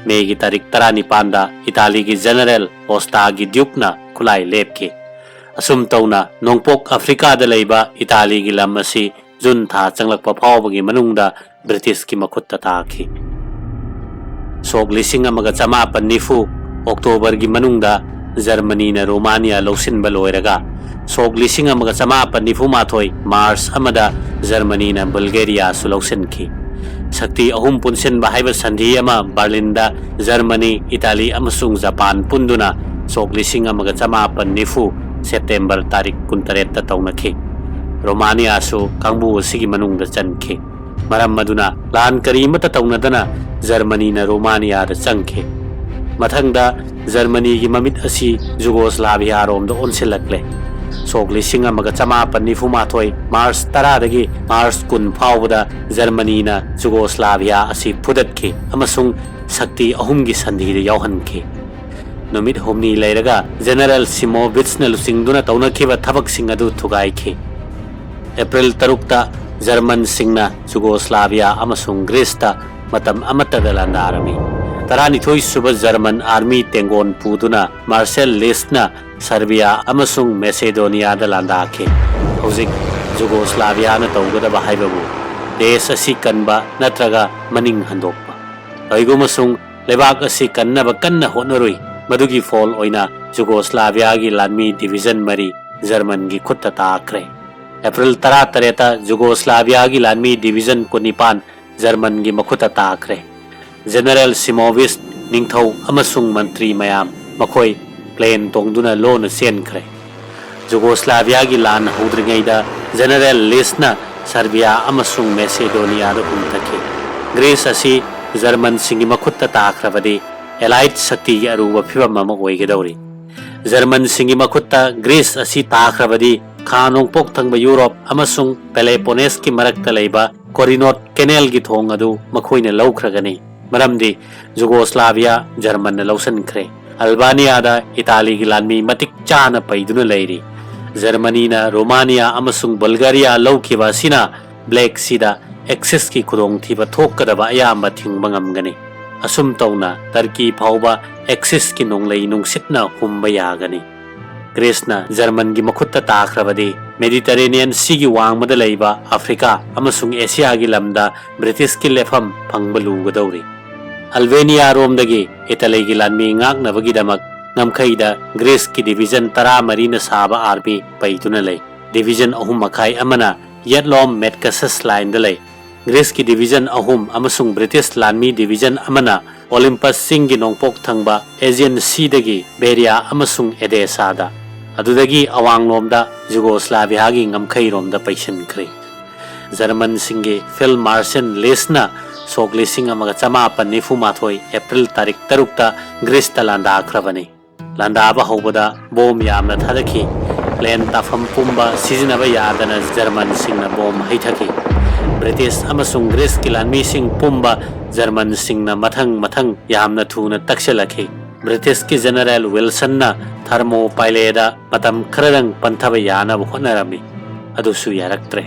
ꯃꯦꯒꯤ ꯇꯥꯔꯤꯛ ꯇꯔꯥꯅꯤꯄꯥꯟꯗ ꯏꯇꯥꯂꯤꯒꯤ ꯖꯦꯅꯔꯦꯜ ꯑꯣꯁꯇꯥꯒꯤ ꯗ꯭ꯌꯨꯛꯅ ꯈꯨꯠꯂꯥꯏ ꯂꯦꯞꯈꯤ꯫ ꯑꯁꯨꯝ ꯇꯧꯅ ꯅꯣꯡꯄꯣꯛ ꯑꯐ꯭ꯔꯤꯀꯥꯗ ꯂꯩꯕ ꯏꯇꯥꯂꯤꯒꯤ ꯂꯝ ꯑꯁꯤ ꯖꯨꯟ ꯊꯥ ꯆꯪꯂꯛꯄ ꯐꯥꯎꯕꯒꯤ ꯃꯅꯨꯡꯗ ꯕ꯭ꯔꯤꯇꯤꯁꯀꯤ ꯃꯈꯨꯠꯇ ꯇꯥꯈꯤ꯫ ꯁꯣꯛ ꯂꯤꯁꯤꯡ ꯑꯃꯒ ꯆꯃꯥꯄꯟ ꯅꯤꯐꯨ ꯑꯣꯛꯇꯣꯕꯔꯒꯤ ꯃꯅꯨꯡꯗ ꯖꯔꯃꯅꯤꯅ ꯔꯣꯃꯥꯅꯤꯌꯥ ꯂꯧꯁꯤꯟꯕ ꯂꯣꯏꯔꯒ, ꯁꯣꯛ ꯂꯤꯁꯤꯡ ꯑꯃꯒ ꯆꯃꯥꯄꯟ ꯅꯤꯐꯨ ꯃꯥꯊꯣꯏ ꯃꯥꯔꯆ ꯑꯃꯗ ꯖꯔꯃꯅꯤꯅ ꯕꯜꯒꯦꯔꯤꯌꯥꯁꯨ ꯂꯧꯁꯤꯟꯈꯤ꯫ ꯁꯛꯇꯤ ꯑꯍꯨꯝ ꯄꯨꯟꯁꯤꯟꯕ ꯍꯥꯏꯕ ꯁꯟꯙꯤ ꯑꯃ ꯕꯔꯂꯤꯟꯗ ꯖꯔꯃꯅꯤ, ꯏꯇꯥꯂꯤ ꯑꯃꯁꯨꯡ ꯖꯄꯥꯟ ꯄꯨꯟꯗꯨꯅ ꯁꯣꯛ ꯂꯤꯁꯤꯡ ꯑꯃꯒ ꯆꯃꯥꯄꯟ ꯅꯤꯐꯨ ꯁꯦꯞꯇꯦꯝꯕꯔ ꯇꯥꯔꯤꯛ ꯀꯨꯟꯇꯔꯦꯠꯇ ꯇꯧꯅꯈꯤ꯫ ꯔꯣꯃꯥꯅꯤꯌꯥꯁꯨ ꯀꯥꯡꯕꯨ ꯑꯁꯤꯒꯤ ꯃꯅꯨꯡꯗ ꯆꯟꯈꯤ꯫ ꯃꯔꯝ ꯑꯗꯨꯅ ꯂꯥꯟ ꯀꯔꯤꯃꯠꯇ ꯇꯧꯅꯗꯅ ꯖꯔꯃꯅꯤꯅ ꯔꯣꯃꯥꯅꯤꯌꯥꯗ ꯆꯪꯈꯤ꯫ ꯃꯊꯪꯗ ꯖꯔꯃꯅꯤꯒꯤ ꯃꯃꯤꯠ ꯑꯁꯤ ꯖꯨꯒꯣꯁꯂꯥꯚꯤꯌꯥꯔꯣꯝꯗ ꯑꯣꯟꯁꯤꯜꯂꯛꯂꯦ꯫ ꯁꯣꯛ ꯂꯤꯁꯤꯡ ꯑꯃꯒ ꯆꯃꯥꯄꯟ ꯅꯤꯐꯨ ꯃꯥꯊꯣꯏ ꯃꯥꯔꯆ ꯇꯔꯥꯗꯒꯤ ꯃꯥꯔꯆ ꯀꯨꯟ ꯐꯥꯎꯕꯗ ꯖꯔꯃꯅꯤꯅ ꯖꯨꯒꯣꯁꯂꯥꯚꯤꯌꯥ ꯑꯁꯤ ꯐꯨꯗꯠꯈꯤ ꯑꯃꯁꯨꯡ ꯁꯛꯇꯤ ꯑꯍꯨꯝꯒꯤ ꯁꯟꯙꯤꯗ ꯌꯥꯎꯍꯟꯈꯤ꯫ ꯅꯨꯃꯤꯠ ꯍꯨꯝꯅꯤ ꯂꯩꯔꯒ ꯖꯦꯅꯔꯦꯜ ꯁꯤꯃꯣꯚꯤꯠꯁꯅ ꯂꯨꯆꯤꯡꯗꯨꯅ ꯇꯧꯅꯈꯤꯕ ꯊꯕꯛꯁꯤꯡ ꯑꯗꯨ ꯊꯨꯒꯥꯏꯈꯤ꯫ ꯑꯦꯄ꯭ꯔꯤꯜ ꯇꯔꯨꯛꯇ ꯖꯔꯃꯟꯁꯤꯡꯅ ꯖꯨꯒꯣꯁꯂꯥꯚꯤꯌꯥ ꯑꯃꯁꯨꯡ ꯒ꯭ꯔꯤꯁꯇ ꯃꯇꯝ ꯑꯃꯠꯇꯗ ꯂꯥꯟꯗꯥꯔꯝꯃꯤ꯫ ꯇꯔꯥꯅꯤꯊꯣꯏ ꯁꯨꯕ ꯖꯔꯃꯟ ꯑꯥꯔꯃꯤ ꯇꯦꯡꯒꯣꯟ ꯄꯨꯗꯨꯅ ꯃꯥꯔꯁꯦꯜ ꯂꯤꯁꯅ ꯁꯔꯕꯤꯌꯥ ꯑꯃꯁꯨꯡ ꯃꯦꯁꯦꯗꯣꯅꯤꯌꯥꯗ ꯂꯥꯟꯗꯥꯈꯤ꯫ ꯍꯧꯖꯤꯛ ꯖꯨꯒꯣꯁꯂꯥꯚꯤꯌꯥꯅ ꯇꯧꯒꯗꯕ ꯍꯥꯏꯕꯕꯨ ꯗꯦꯁ ꯑꯁꯤ ꯀꯟꯕ ꯅꯠꯇ꯭ꯔꯒ ꯃꯅꯤꯡ ꯍꯟꯗꯣꯛꯄ꯫ ꯀꯔꯤꯒꯨꯝꯕꯁꯨꯡ ꯂꯩꯕꯥꯛ ꯑꯁꯤ ꯀꯟꯅꯕ ꯀꯟꯅ ꯍꯣꯠꯅꯔꯨꯏ꯫ ꯃꯗꯨꯒꯤ ꯐꯣꯜ ꯑꯣꯏꯅ ꯖꯨꯒꯣꯁꯂꯥꯚꯤꯌꯥꯒꯤ ꯂꯥꯟꯃꯤ ꯗꯤꯚꯤꯖꯟ ꯃꯔꯤ ꯖꯔꯃꯟꯒꯤ ꯈꯨꯠꯇ ꯇꯥꯈ꯭ꯔꯦ꯫ ꯑꯦꯄ꯭ꯔꯤꯜ ꯇꯔꯥꯇꯔꯦꯠꯇ ꯖꯨꯒꯣꯁꯂꯥꯚꯤꯌꯥꯒꯤ ꯂꯥꯟꯃꯤ ꯗꯤꯚꯤꯖꯟ ꯀꯨꯟꯅꯤꯄꯥꯟ ꯖꯔꯃꯟꯒꯤ ꯃꯈꯨꯠꯇ ꯇꯥꯈ꯭ꯔꯦ꯫ ꯖꯦꯅꯔꯦꯜ ꯁꯤꯃꯣꯚꯤꯁ ꯅꯤꯡꯊꯧ ꯑꯃꯁꯨꯡ ꯃꯟꯇ꯭ꯔꯤ ꯃꯌꯥꯝ ꯃꯈꯣꯏ ꯄ꯭ꯂꯦꯟ ꯇꯣꯡꯗꯨꯅ ꯂꯣꯟꯅ ꯆꯦꯟꯈ꯭ꯔꯦ꯫ ꯖꯨꯒꯣꯁꯂꯥꯚꯤꯌꯥꯒꯤ ꯂꯥꯟ ꯍꯧꯗ꯭ꯔꯤꯉꯩꯗ ꯖꯦꯅꯔꯦꯜ ꯂꯤꯁꯅ ꯁꯔꯕꯤꯌꯥ ꯑꯃꯁꯨꯡ ꯃꯦꯁꯦꯗꯣꯅꯤꯌꯥꯗ ꯍꯨꯝꯊꯈꯤ꯫ ꯒ꯭ꯔꯤꯁ ꯑꯁꯤ ꯖꯔꯃꯟꯁꯤꯡꯒꯤ ꯃꯈꯨꯠꯇ ꯇꯥꯈ꯭ꯔꯕꯗꯤ ꯑꯦꯂꯥꯏꯠ ꯁꯛꯇꯤꯒꯤ ꯑꯔꯨꯕ ꯐꯤꯚꯝ ꯑꯃ ꯑꯣꯏꯒꯗꯧꯔꯤ꯫ ꯖꯔꯃꯟꯁꯤꯡꯒꯤ ꯃꯈꯨꯠꯇ ꯒ꯭ꯔꯤꯁ ꯑꯁꯤ ꯇꯥꯈ꯭ꯔꯕꯗꯤ ꯈꯥ ꯅꯣꯡꯄꯣꯛ ꯊꯪꯕ ꯌꯨꯔꯣꯞ ꯑꯃꯁꯨꯡ ꯄꯦꯂꯦꯄꯣꯅꯦꯁꯀꯤ ꯃꯔꯛꯇ ꯂꯩꯕ ꯀꯣꯔꯤꯅꯣꯠ ꯀꯦꯅꯦꯜꯒꯤ ꯊꯣꯡ ꯑꯗꯨ ꯃꯈꯣꯏꯅ ꯂꯧꯈ꯭ꯔꯒꯅꯤ꯫ ꯃꯔꯝꯗꯤ ꯖꯨꯒꯣꯁꯂꯥꯚꯤꯌꯥ ꯖꯔꯃꯟꯅ ꯂꯧꯁꯤꯟꯈ꯭ꯔꯦ꯫ ꯑꯜꯕꯥꯅꯤꯌꯥꯗ ꯏꯇꯥꯂꯤꯒꯤ ꯂꯥꯟꯃꯤ ꯃꯇꯤꯛ ꯆꯥꯅ ꯄꯩꯗꯨꯅ ꯂꯩꯔꯤ꯫ ꯖꯔꯃꯅꯤꯅ ꯔꯣꯃꯥꯅꯤꯌꯥ ꯑꯃꯁꯨꯡ ꯕꯜꯒꯥꯔꯤꯌꯥ ꯂꯧꯈꯤꯕ ꯑꯁꯤꯅ ꯕ꯭ꯂꯦꯛ ꯁꯤꯗ ꯑꯦꯛꯁꯤꯁꯀꯤ ꯈꯨꯗꯣꯡꯊꯤꯕ ꯊꯣꯛꯀꯗꯕ ꯑꯌꯥꯝꯕ ꯊꯤꯡꯕ ꯉꯝꯒꯅꯤ꯫ ꯑꯁꯨꯝ ꯇꯧꯅ ꯇꯔꯀꯤ ꯐꯥꯎꯕ ꯑꯦꯛꯁꯤꯁꯀꯤ ꯅꯣꯡꯂꯩ ꯅꯨꯡꯁꯤꯠꯅ ꯍꯨꯝꯕ ꯌꯥꯒꯅꯤ꯫ ꯒ꯭ꯔꯤꯁꯅ ꯖꯔꯃꯟꯒꯤ ꯃꯈꯨꯠꯇ ꯇꯥꯈ꯭ꯔꯕꯗꯤ ꯃꯦꯗꯤꯇꯔꯦꯅꯤꯌꯟ ꯁꯤꯒꯤ ꯋꯥꯡꯃꯗ ꯂꯩꯕ ꯑꯐ꯭ꯔꯤꯀꯥ ꯑꯃꯁꯨꯡ ꯑꯦꯁꯤꯌꯥꯒꯤ ꯂꯝꯗ ꯕ꯭ꯔꯤꯇꯤꯁꯀꯤ ꯂꯦꯞꯐꯝ ꯐꯪꯕ ꯂꯨꯒꯗꯧꯔꯤ꯫ ꯑꯜꯕꯦꯅꯤꯌꯥꯔꯣꯝꯗꯒꯤ ꯏꯇꯥꯂꯤꯒꯤ ꯂꯥꯟꯃꯤ ꯉꯥꯛꯅꯕꯒꯤꯗꯃꯛ ꯉꯝꯈꯩꯗ ꯒ꯭ꯔꯤꯁꯀꯤ ꯗꯤꯚꯤꯖꯟ ꯇꯔꯥꯃꯔꯤꯅ ꯁꯥꯕ ꯑꯥꯔꯃꯤ ꯄꯩꯗꯨꯅ ꯂꯩ꯫ ꯗꯤꯚꯤꯖꯟ ꯑꯍꯨꯝ ꯃꯈꯥꯏ ꯑꯃꯅ ꯌꯦꯠꯂꯣꯝ ꯃꯦꯠꯀꯁꯁ ꯂꯥꯏꯟꯗ ꯂꯩ꯫ ꯒ꯭ꯔꯤꯁꯀꯤ ꯗꯤꯚꯤꯖꯟ ꯑꯍꯨꯝ ꯑꯃꯁꯨꯡ ꯕ꯭ꯔꯤꯇꯤꯁ ꯂꯥꯟꯃꯤ ꯗꯤꯚꯤꯖꯟ ꯑꯃꯅ ꯑꯣꯂꯤꯝꯄꯁ ꯆꯤꯡꯒꯤ ꯅꯣꯡꯄꯣꯛ ꯊꯪꯕ ꯑꯦꯖꯤꯌꯟ ꯁꯤꯗꯒꯤ ꯕꯦꯔꯤꯌꯥ ꯑꯃꯁꯨꯡ ꯑꯦꯗꯦꯁꯥꯗ, ꯑꯗꯨꯗꯒꯤ ꯑꯋꯥꯡꯂꯣꯝꯗ ꯖꯨꯒꯣꯁ꯭ꯂꯥꯚꯤꯌꯥꯒꯤ ꯉꯝꯈꯩꯔꯣꯝꯗ ꯄꯩꯁꯤꯟꯈ꯭ꯔꯦ꯫ ꯖꯔꯃꯟꯁꯤꯡꯒꯤ ꯐꯤꯜꯗ ꯃꯥꯔꯁꯦꯜ ꯂꯤꯁꯅ ꯁꯣꯛ ꯂꯤꯁꯤꯡ ꯑꯃꯒ ꯆꯃꯥꯄꯟ ꯅꯤꯐꯨ ꯃꯥꯊꯣꯏ ꯑꯦꯄ꯭ꯔꯤꯜ ꯇꯥꯔꯤꯛ ꯇꯔꯨꯛꯇ ꯒ꯭ꯔꯤꯁꯇ ꯂꯥꯟꯗꯥꯈ꯭ꯔꯕꯅꯤ꯫ ꯂꯥꯟꯗꯥꯕ ꯍꯧꯕꯗ ꯕꯣꯝ ꯌꯥꯝꯅ ꯊꯥꯗꯈꯤ꯫ ꯄ꯭ꯂꯦꯟ ꯇꯥꯐꯝ ꯄꯨꯝꯕ ꯁꯤꯖꯤꯟꯅꯕ ꯌꯥꯗꯅ ꯖꯔꯃꯟꯁꯤꯡꯅ ꯕꯣꯝ ꯍꯩꯊꯈꯤ꯫ ꯕ꯭ꯔꯤꯇꯤꯁ ꯑꯃꯁꯨꯡ ꯒ꯭ꯔꯤꯁꯀꯤ ꯂꯥꯟꯃꯤꯁꯤꯡ ꯄꯨꯝꯕ ꯖꯔꯃꯟꯁꯤꯡꯅ ꯃꯊꯪ ꯃꯊꯪ ꯌꯥꯝꯅ ꯊꯨꯅ ꯇꯛꯁꯤꯜꯂꯛꯈꯤ꯫ ꯕ꯭ꯔꯤꯇꯤꯁꯀꯤ ꯖꯦꯅꯔꯦꯜ ꯋꯤꯜꯁꯟꯅ ꯊꯔꯃꯣꯄꯥꯏꯂꯦꯗ ꯃꯇꯝ ꯈꯔꯗꯪ ꯄꯟꯊꯕ ꯌꯥꯅꯕ ꯍꯣꯠꯅꯔꯝꯃꯤ꯫ ꯑꯗꯨꯁꯨ ꯌꯥꯔꯛꯇ꯭ꯔꯦ꯫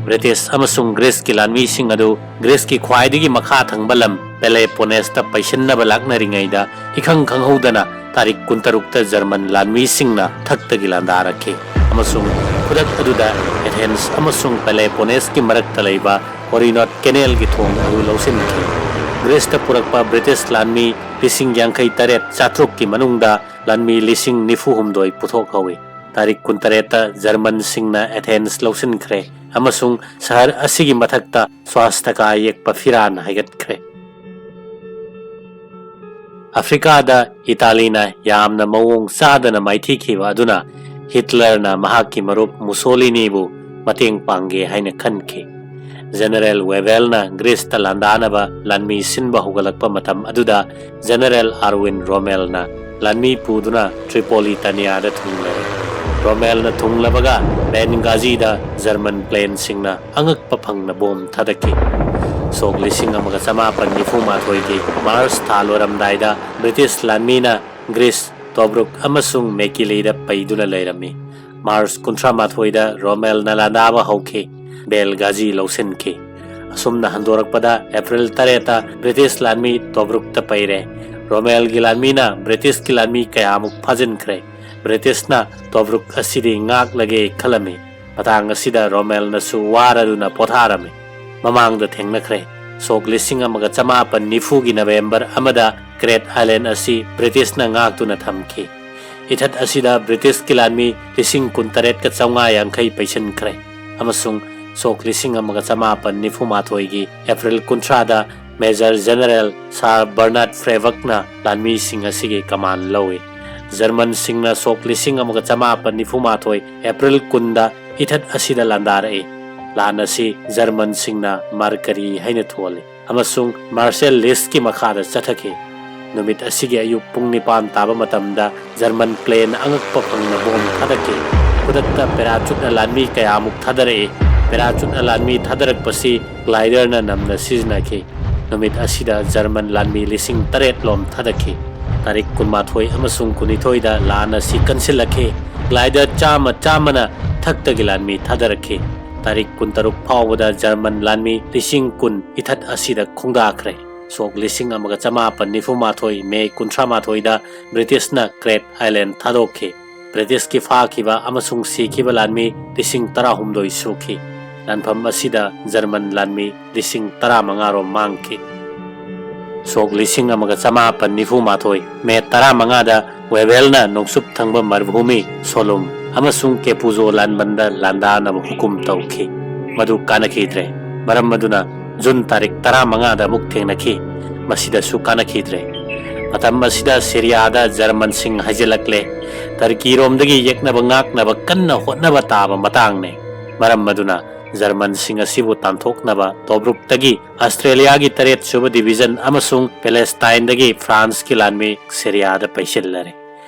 ꯕ꯭ꯔꯤꯇꯤꯁ ꯑꯃꯁꯨꯡ ꯒ꯭ꯔꯤꯁꯀꯤ ꯂꯥꯟꯃꯤꯁꯤꯡ ꯑꯗꯨ ꯒ꯭ꯔꯤꯁꯀꯤ ꯈ꯭ꯋꯥꯏꯗꯒꯤ ꯃꯈꯥ ꯊꯪꯕ ꯂꯝ ꯄꯦꯂꯦꯄꯣꯅꯦꯁꯇ ꯄꯩꯁꯤꯟꯅꯕ ꯂꯥꯛꯅꯔꯤꯉꯩꯗ, ꯏꯈꯪ ꯈꯪꯍꯧꯗꯅ ꯇꯥꯔꯤꯛ ꯀꯨꯟꯇꯔꯨꯛꯇ ꯖꯔꯃꯟ ꯂꯥꯟꯃꯤꯁꯤꯡꯅ ꯊꯛꯇꯒꯤ ꯂꯥꯟꯗꯥꯔꯛꯈꯤ, ꯑꯃꯁꯨꯡ ꯈꯨꯗꯛ ꯑꯗꯨꯗ ꯑꯦꯊꯦꯟꯁ ꯑꯃꯁꯨꯡ ꯄꯦꯂꯦꯄꯣꯅꯦꯁꯀꯤ ꯃꯔꯛꯇ ꯂꯩꯕ ꯀꯣꯔꯤꯅꯣꯠ ꯀꯦꯅꯦꯜꯒꯤ ꯊꯣꯡ ꯑꯗꯨ ꯂꯧꯁꯤꯟꯈꯤ꯫ ꯒ꯭ꯔꯤꯁꯇ ꯄꯨꯔꯛꯄ ꯕ꯭ꯔꯤꯇꯤꯁ ꯂꯥꯟꯃꯤ ꯂꯤꯁꯤꯡ ꯌꯥꯡꯈꯩ ꯇꯔꯦꯠ ꯆꯥꯇ꯭ꯔꯨꯛꯀꯤ ꯃꯅꯨꯡꯗ ꯂꯥꯟꯃꯤ ꯂꯤꯁꯤꯡ ꯅꯤꯐꯨ ꯍꯨꯝꯗꯣꯏ ꯄꯨꯊꯣꯛꯍꯧꯏ꯫ ꯇꯥꯔꯤꯛ ꯀꯨꯟꯇꯔꯦꯠꯇ ꯖꯔꯃꯟꯁꯤꯡꯅ ꯑꯦꯊꯦꯟꯁ ꯂꯧꯁꯤꯟꯈ꯭ꯔꯦ ꯑꯃꯁꯨꯡ ꯁꯍꯔ ꯑꯁꯤꯒꯤ ꯃꯊꯛꯇ ꯁ꯭ꯋꯥꯁꯇꯀꯥ ꯌꯦꯛꯄ ꯐꯤꯔꯥꯟ ꯍꯥꯏꯒꯠꯈ꯭ꯔꯦ꯫ ꯑꯐ꯭ꯔꯤꯀꯥꯗ ꯏꯇꯥꯂꯤꯅ ꯌꯥꯝꯅ ꯃꯑꯣꯡ ꯆꯥꯗꯅ ꯃꯥꯏꯊꯤꯈꯤꯕ ꯑꯗꯨꯅ ꯍꯤꯠꯂꯔꯅ ꯃꯍꯥꯛꯀꯤ ꯃꯔꯨꯞ ꯃꯨꯁꯣꯂꯤꯅꯤꯕꯨ ꯃꯇꯦꯡ ꯄꯥꯡꯒꯦ ꯍꯥꯏꯅ ꯈꯟꯈꯤ꯫ ꯖꯦꯅꯔꯦꯜ ꯋꯦꯕꯦꯜꯅ ꯒ꯭ꯔꯤꯁꯇ ꯂꯥꯟꯗꯥꯅꯕ ꯂꯥꯟꯃꯤ ꯁꯤꯟꯕ ꯍꯧꯒꯠꯂꯛꯄ ꯃꯇꯝ ꯑꯗꯨꯗ ꯖꯦꯅꯔꯦꯜ ꯑꯥꯔꯋꯤꯟ ꯔꯣꯃꯦꯜꯅ ꯂꯥꯟꯃꯤ ꯄꯨꯗꯨꯅ ꯇ꯭ꯔꯤꯄꯣꯂꯤꯇꯥꯅꯤꯌꯥꯗ ꯊꯨꯡꯂꯔꯦ꯫ ꯔꯣꯃꯦꯜꯅ ꯊꯨꯡꯂꯕꯒ ꯕꯦꯟꯒꯥꯖꯤꯗ ꯖꯔꯃꯟ ꯄ꯭ꯂꯦꯟꯁꯤꯡꯅ ꯑꯉꯛꯄ ꯐꯪꯅ ꯕꯣꯝ ꯊꯥꯗꯈꯤ꯫ ꯁꯣꯛ ꯂꯤꯁꯤꯡ ꯑꯃꯒ ꯆꯃꯥꯄꯟ ꯅꯤꯐꯨ ꯃꯥꯊꯣꯏꯒꯤ ꯃꯥꯔꯆ ꯊꯥ ꯂꯣꯏꯔꯝꯗꯥꯏꯗ ꯕ꯭ꯔꯤꯇꯤꯁ ꯂꯥꯟꯃꯤꯅ ꯒ꯭ꯔꯤꯁ, ꯇꯣꯕ꯭ꯔꯨꯛ ꯑꯃꯁꯨꯡ ꯃꯦꯀꯤꯂꯤꯗ ꯄꯩꯗꯨꯅ ꯂꯩꯔꯝꯃꯤ꯫ ꯃꯥꯔꯆ ꯀꯨꯟꯊ꯭ꯔꯥ ꯃꯥꯊꯣꯏꯗ ꯔꯣꯃꯦꯜꯅ ꯂꯥꯟꯗꯥꯕ ꯍꯧꯈꯤ꯫ ꯕꯦꯜꯒꯥꯖꯤ ꯂꯧꯁꯤꯟꯈꯤ꯫ ꯑꯁꯨꯝꯅ ꯍꯟꯗꯣꯔꯛꯄꯗ ꯑꯦꯄ꯭ꯔꯤꯜ ꯇꯔꯦꯠꯇ ꯕ꯭ꯔꯤꯇꯤꯁ ꯂꯥꯟꯃꯤ ꯇꯣꯕ꯭ꯔꯨꯛꯇ ꯄꯩꯔꯦ꯫ ꯔꯣꯃꯦꯜꯒꯤ ꯂꯥꯟꯃꯤꯅ ꯕ꯭ꯔꯤꯇꯤꯁꯀꯤ ꯂꯥꯟꯃꯤ ꯀꯌꯥꯃꯨꯛ ꯐꯥꯖꯤꯟꯈ꯭ꯔꯦ꯫ ꯕ꯭ꯔꯤꯇꯤꯁꯅ ꯇꯣꯕ꯭ꯔꯨꯛ ꯑꯁꯤꯗꯤ ꯉꯥꯛꯂꯒꯦ ꯈꯜꯂꯝꯃꯤ꯫ ꯃꯇꯥꯡ ꯑꯁꯤꯗ ꯔꯣꯃꯦꯜꯅꯁꯨ ꯋꯥꯔꯗꯨꯅ ꯄꯣꯊꯥꯔꯝꯃꯤ꯫ ꯃꯃꯥꯡꯗ ꯊꯦꯡꯅꯈ꯭ꯔꯦ꯫ ꯁꯣꯛ ꯂꯤꯁꯤꯡ ꯑꯃꯒ ꯆꯃꯥꯄꯟ ꯅꯤꯐꯨꯒꯤ ꯅꯕꯦꯝꯕꯔ ꯑꯃꯗ ꯀ꯭ꯔꯦꯠ ꯑꯥꯏꯂꯦꯟ ꯑꯁꯤ ꯕ꯭ꯔꯤꯇꯤꯁꯅ ꯉꯥꯛꯇꯨꯅ ꯊꯝꯈꯤ꯫ ꯏꯊꯠ ꯑꯁꯤꯗ ꯕ꯭ꯔꯤꯇꯤꯁꯀꯤ ꯂꯥꯟꯃꯤ ꯂꯤꯁꯤꯡ ꯀꯨꯟꯇꯔꯦꯠꯀ ꯆꯥꯝꯃꯉꯥ ꯌꯥꯡꯈꯩ ꯄꯩꯁꯤꯟꯈ꯭ꯔꯦ꯫ ꯑꯃꯁꯨꯡ ꯁꯣꯛ ꯂꯤꯁꯤꯡ ꯑꯃꯒ ꯆꯃꯥꯄꯟ ꯅꯤꯐꯨ ꯃꯥꯊꯣꯏꯒꯤ ꯑꯦꯄ꯭ꯔꯤꯜ ꯀꯨꯟꯊ꯭ꯔꯥꯗ Major General Sir Bernard Frevacꯅ ꯂꯥꯟꯃꯤꯁꯤꯡ ꯑꯁꯤꯒꯤ ꯀꯃꯥꯟ ꯂꯧꯏ꯫ ꯖꯔꯃꯟꯁꯤꯡꯅ ꯁꯣꯛ ꯂꯤꯁꯤꯡ ꯑꯃꯒ ꯆꯃꯥꯄꯟ ꯅꯤꯐꯨ ꯃꯥꯊꯣꯏ ꯑꯦꯄ꯭ꯔꯤꯜ ꯀꯨꯟꯗ ꯏꯊꯠ ꯑꯁꯤꯗ ꯂꯥꯟꯗꯥꯔꯛꯏ꯫ ꯂꯥꯟ ꯑꯁꯤ ꯖꯔꯃꯟꯁꯤꯡꯅ ꯃꯔꯀꯔꯤ ꯍꯥꯏꯅ ꯊꯣꯜꯂꯤ ꯑꯃꯁꯨꯡ Marshall Listꯀꯤ ꯃꯈꯥꯗ ꯆꯠꯊꯈꯤ꯫ ꯅꯨꯃꯤꯠ ꯑꯁꯤꯒꯤ ꯑꯌꯨꯛ ꯄꯨꯡ ꯅꯤꯄꯥꯟ ꯇꯥꯕ ꯃꯇꯝꯗ ꯖꯔꯃꯟ plane ꯑꯉꯛꯄ ꯐꯪꯅ ꯕꯣꯝ ꯊꯥꯗꯈꯤ꯫ ꯈꯨꯗꯛꯇ parachute ꯂꯥꯟꯃꯤ ꯀꯌꯥꯃꯨꯛ ꯊꯥꯗꯔꯛꯏ꯫ Parachute ꯂꯥꯟꯃꯤ ꯊꯥꯗꯔꯛꯄꯁꯤ gliderꯅ ꯅꯝꯅ ꯁꯤꯖꯤꯟꯅꯈꯤ꯫ ꯅꯨꯃꯤꯠ ꯑꯁꯤꯗ ꯖꯔꯃꯟ ꯂꯥꯟꯃꯤ ꯂꯤꯁꯤꯡ ꯇꯔꯦꯠ ꯂꯣꯝ ꯊꯥꯗꯈꯤ꯫ ꯇꯥꯔꯤꯛ ꯀꯨꯟꯃꯥꯊꯣꯏ ꯑꯃꯁꯨꯡ ꯀꯨꯟꯅꯤꯊꯣꯏꯗ ꯂꯥꯟ ꯑꯁꯤ ꯀꯟꯁꯤꯜꯂꯛꯈꯤ꯫ Glider ꯆꯥꯝꯃ ꯆꯥꯝꯃꯅ ꯊꯛꯇꯒꯤ ꯂꯥꯟꯃꯤ ꯊꯥꯗꯔꯛꯈꯤ꯫ ꯇꯥꯔꯤꯛ ꯀꯨꯟꯇꯔꯨꯛ ꯐꯥꯎꯕꯗ ꯖꯔꯃꯟ ꯂꯥꯟꯃꯤ ꯂꯤꯁꯤꯡ ꯀꯨꯟ ꯏꯊꯠ ꯑꯁꯤꯗ ꯈꯣꯡꯗꯥꯈ꯭ꯔꯦ꯫ ꯁꯣꯛ ꯂꯤꯁꯤꯡ ꯑꯃꯒ ꯆꯃꯥꯄꯟ ꯅꯤꯐꯨ ꯃꯥꯊꯣꯏ May ꯀꯨꯟꯊ꯭ꯔꯥ ꯃꯥꯊꯣꯏꯗ Britishꯅ Crete Island ꯊꯥꯗꯣꯛꯈꯤ꯫ Britishꯀꯤ ꯐꯥꯈꯤꯕ ꯑꯃꯁꯨꯡ ꯁꯤꯈꯤꯕ ꯂꯥꯟꯃꯤ ꯂꯤꯁꯤꯡ ꯇꯔꯥꯍꯨꯝꯗꯣꯏ ꯁꯨꯈꯤ꯫ ꯂꯥꯟꯐꯝ ꯑꯁꯤꯗ ꯖꯔꯃꯟ ꯂꯥꯟꯃꯤ ꯂꯤꯁꯤꯡ ꯇꯔꯥꯃꯉꯥ ꯔꯣꯝ ꯃꯥꯡꯈꯤ꯫ ꯁꯣꯛ ꯂꯤꯁꯤꯡ ꯑꯃꯒ ꯆꯃꯥꯄꯟ ꯅꯤꯐꯨ ꯃꯥꯊꯣꯏ May ꯇꯔꯥꯃꯉꯥꯗ Wavellꯅ ꯅꯣꯡꯆꯨꯞ ꯊꯪꯕ ꯃꯔꯚꯨꯃꯤ, ꯁꯣꯂꯨꯝ ꯑꯃꯁꯨꯡ Capuzzo ꯂꯥꯟꯕꯟꯗ ꯂꯥꯟꯗꯥꯅꯕ ꯍꯨꯀꯨꯝ ꯇꯧꯈꯤ꯫ ꯃꯗꯨ ꯀꯥꯟꯅꯈꯤꯗ꯭ꯔꯦ꯫ ꯃꯔꯝ ꯑꯗꯨꯅ ꯖꯨꯟ ꯇꯥꯔꯤꯛ ꯇꯔꯥꯃꯉꯥꯗ ꯑꯃꯨꯛ ꯊꯦꯡꯅꯈꯤ꯫ ꯃꯁꯤꯗꯁꯨ ꯀꯥꯟꯅꯈꯤꯗ꯭ꯔꯦ꯫ ꯃꯇꯝ ꯑꯁꯤꯗ ꯁꯤꯔꯤꯌꯥꯗ ꯖꯔꯃꯟꯁꯤꯡ ꯍꯥꯏꯖꯤꯜꯂꯛꯂꯦ꯫ ꯇꯔꯀꯤꯔꯣꯝꯗꯒꯤ ꯌꯦꯛꯅꯕ ꯉꯥꯛꯅꯕ ꯀꯟꯅ ꯍꯣꯠꯅꯕ ꯇꯥꯕ ꯃꯇꯥꯡꯅꯤ꯫ ꯃꯔꯝ ꯑꯗꯨꯅ ꯖꯔꯃꯟꯁꯤꯡ ꯑꯁꯤꯕꯨ ꯇꯥꯟꯊꯣꯛꯅꯕ ꯇꯣꯕ꯭ꯔꯨꯛꯇꯒꯤ ꯑꯁꯇ꯭ꯔꯦꯂꯤꯌꯥꯒꯤ ꯇꯔꯦꯠ ꯁꯨꯕ division ꯑꯃꯁꯨꯡ ꯄꯦꯂꯦꯁꯇꯥꯏꯟꯗꯒꯤ ꯐ꯭ꯔꯥꯟꯁꯀꯤ ꯂꯥꯟꯃꯤ ꯁꯤꯔꯤꯌꯥꯗ ꯄꯩꯁꯤꯜꯂꯔꯦ꯫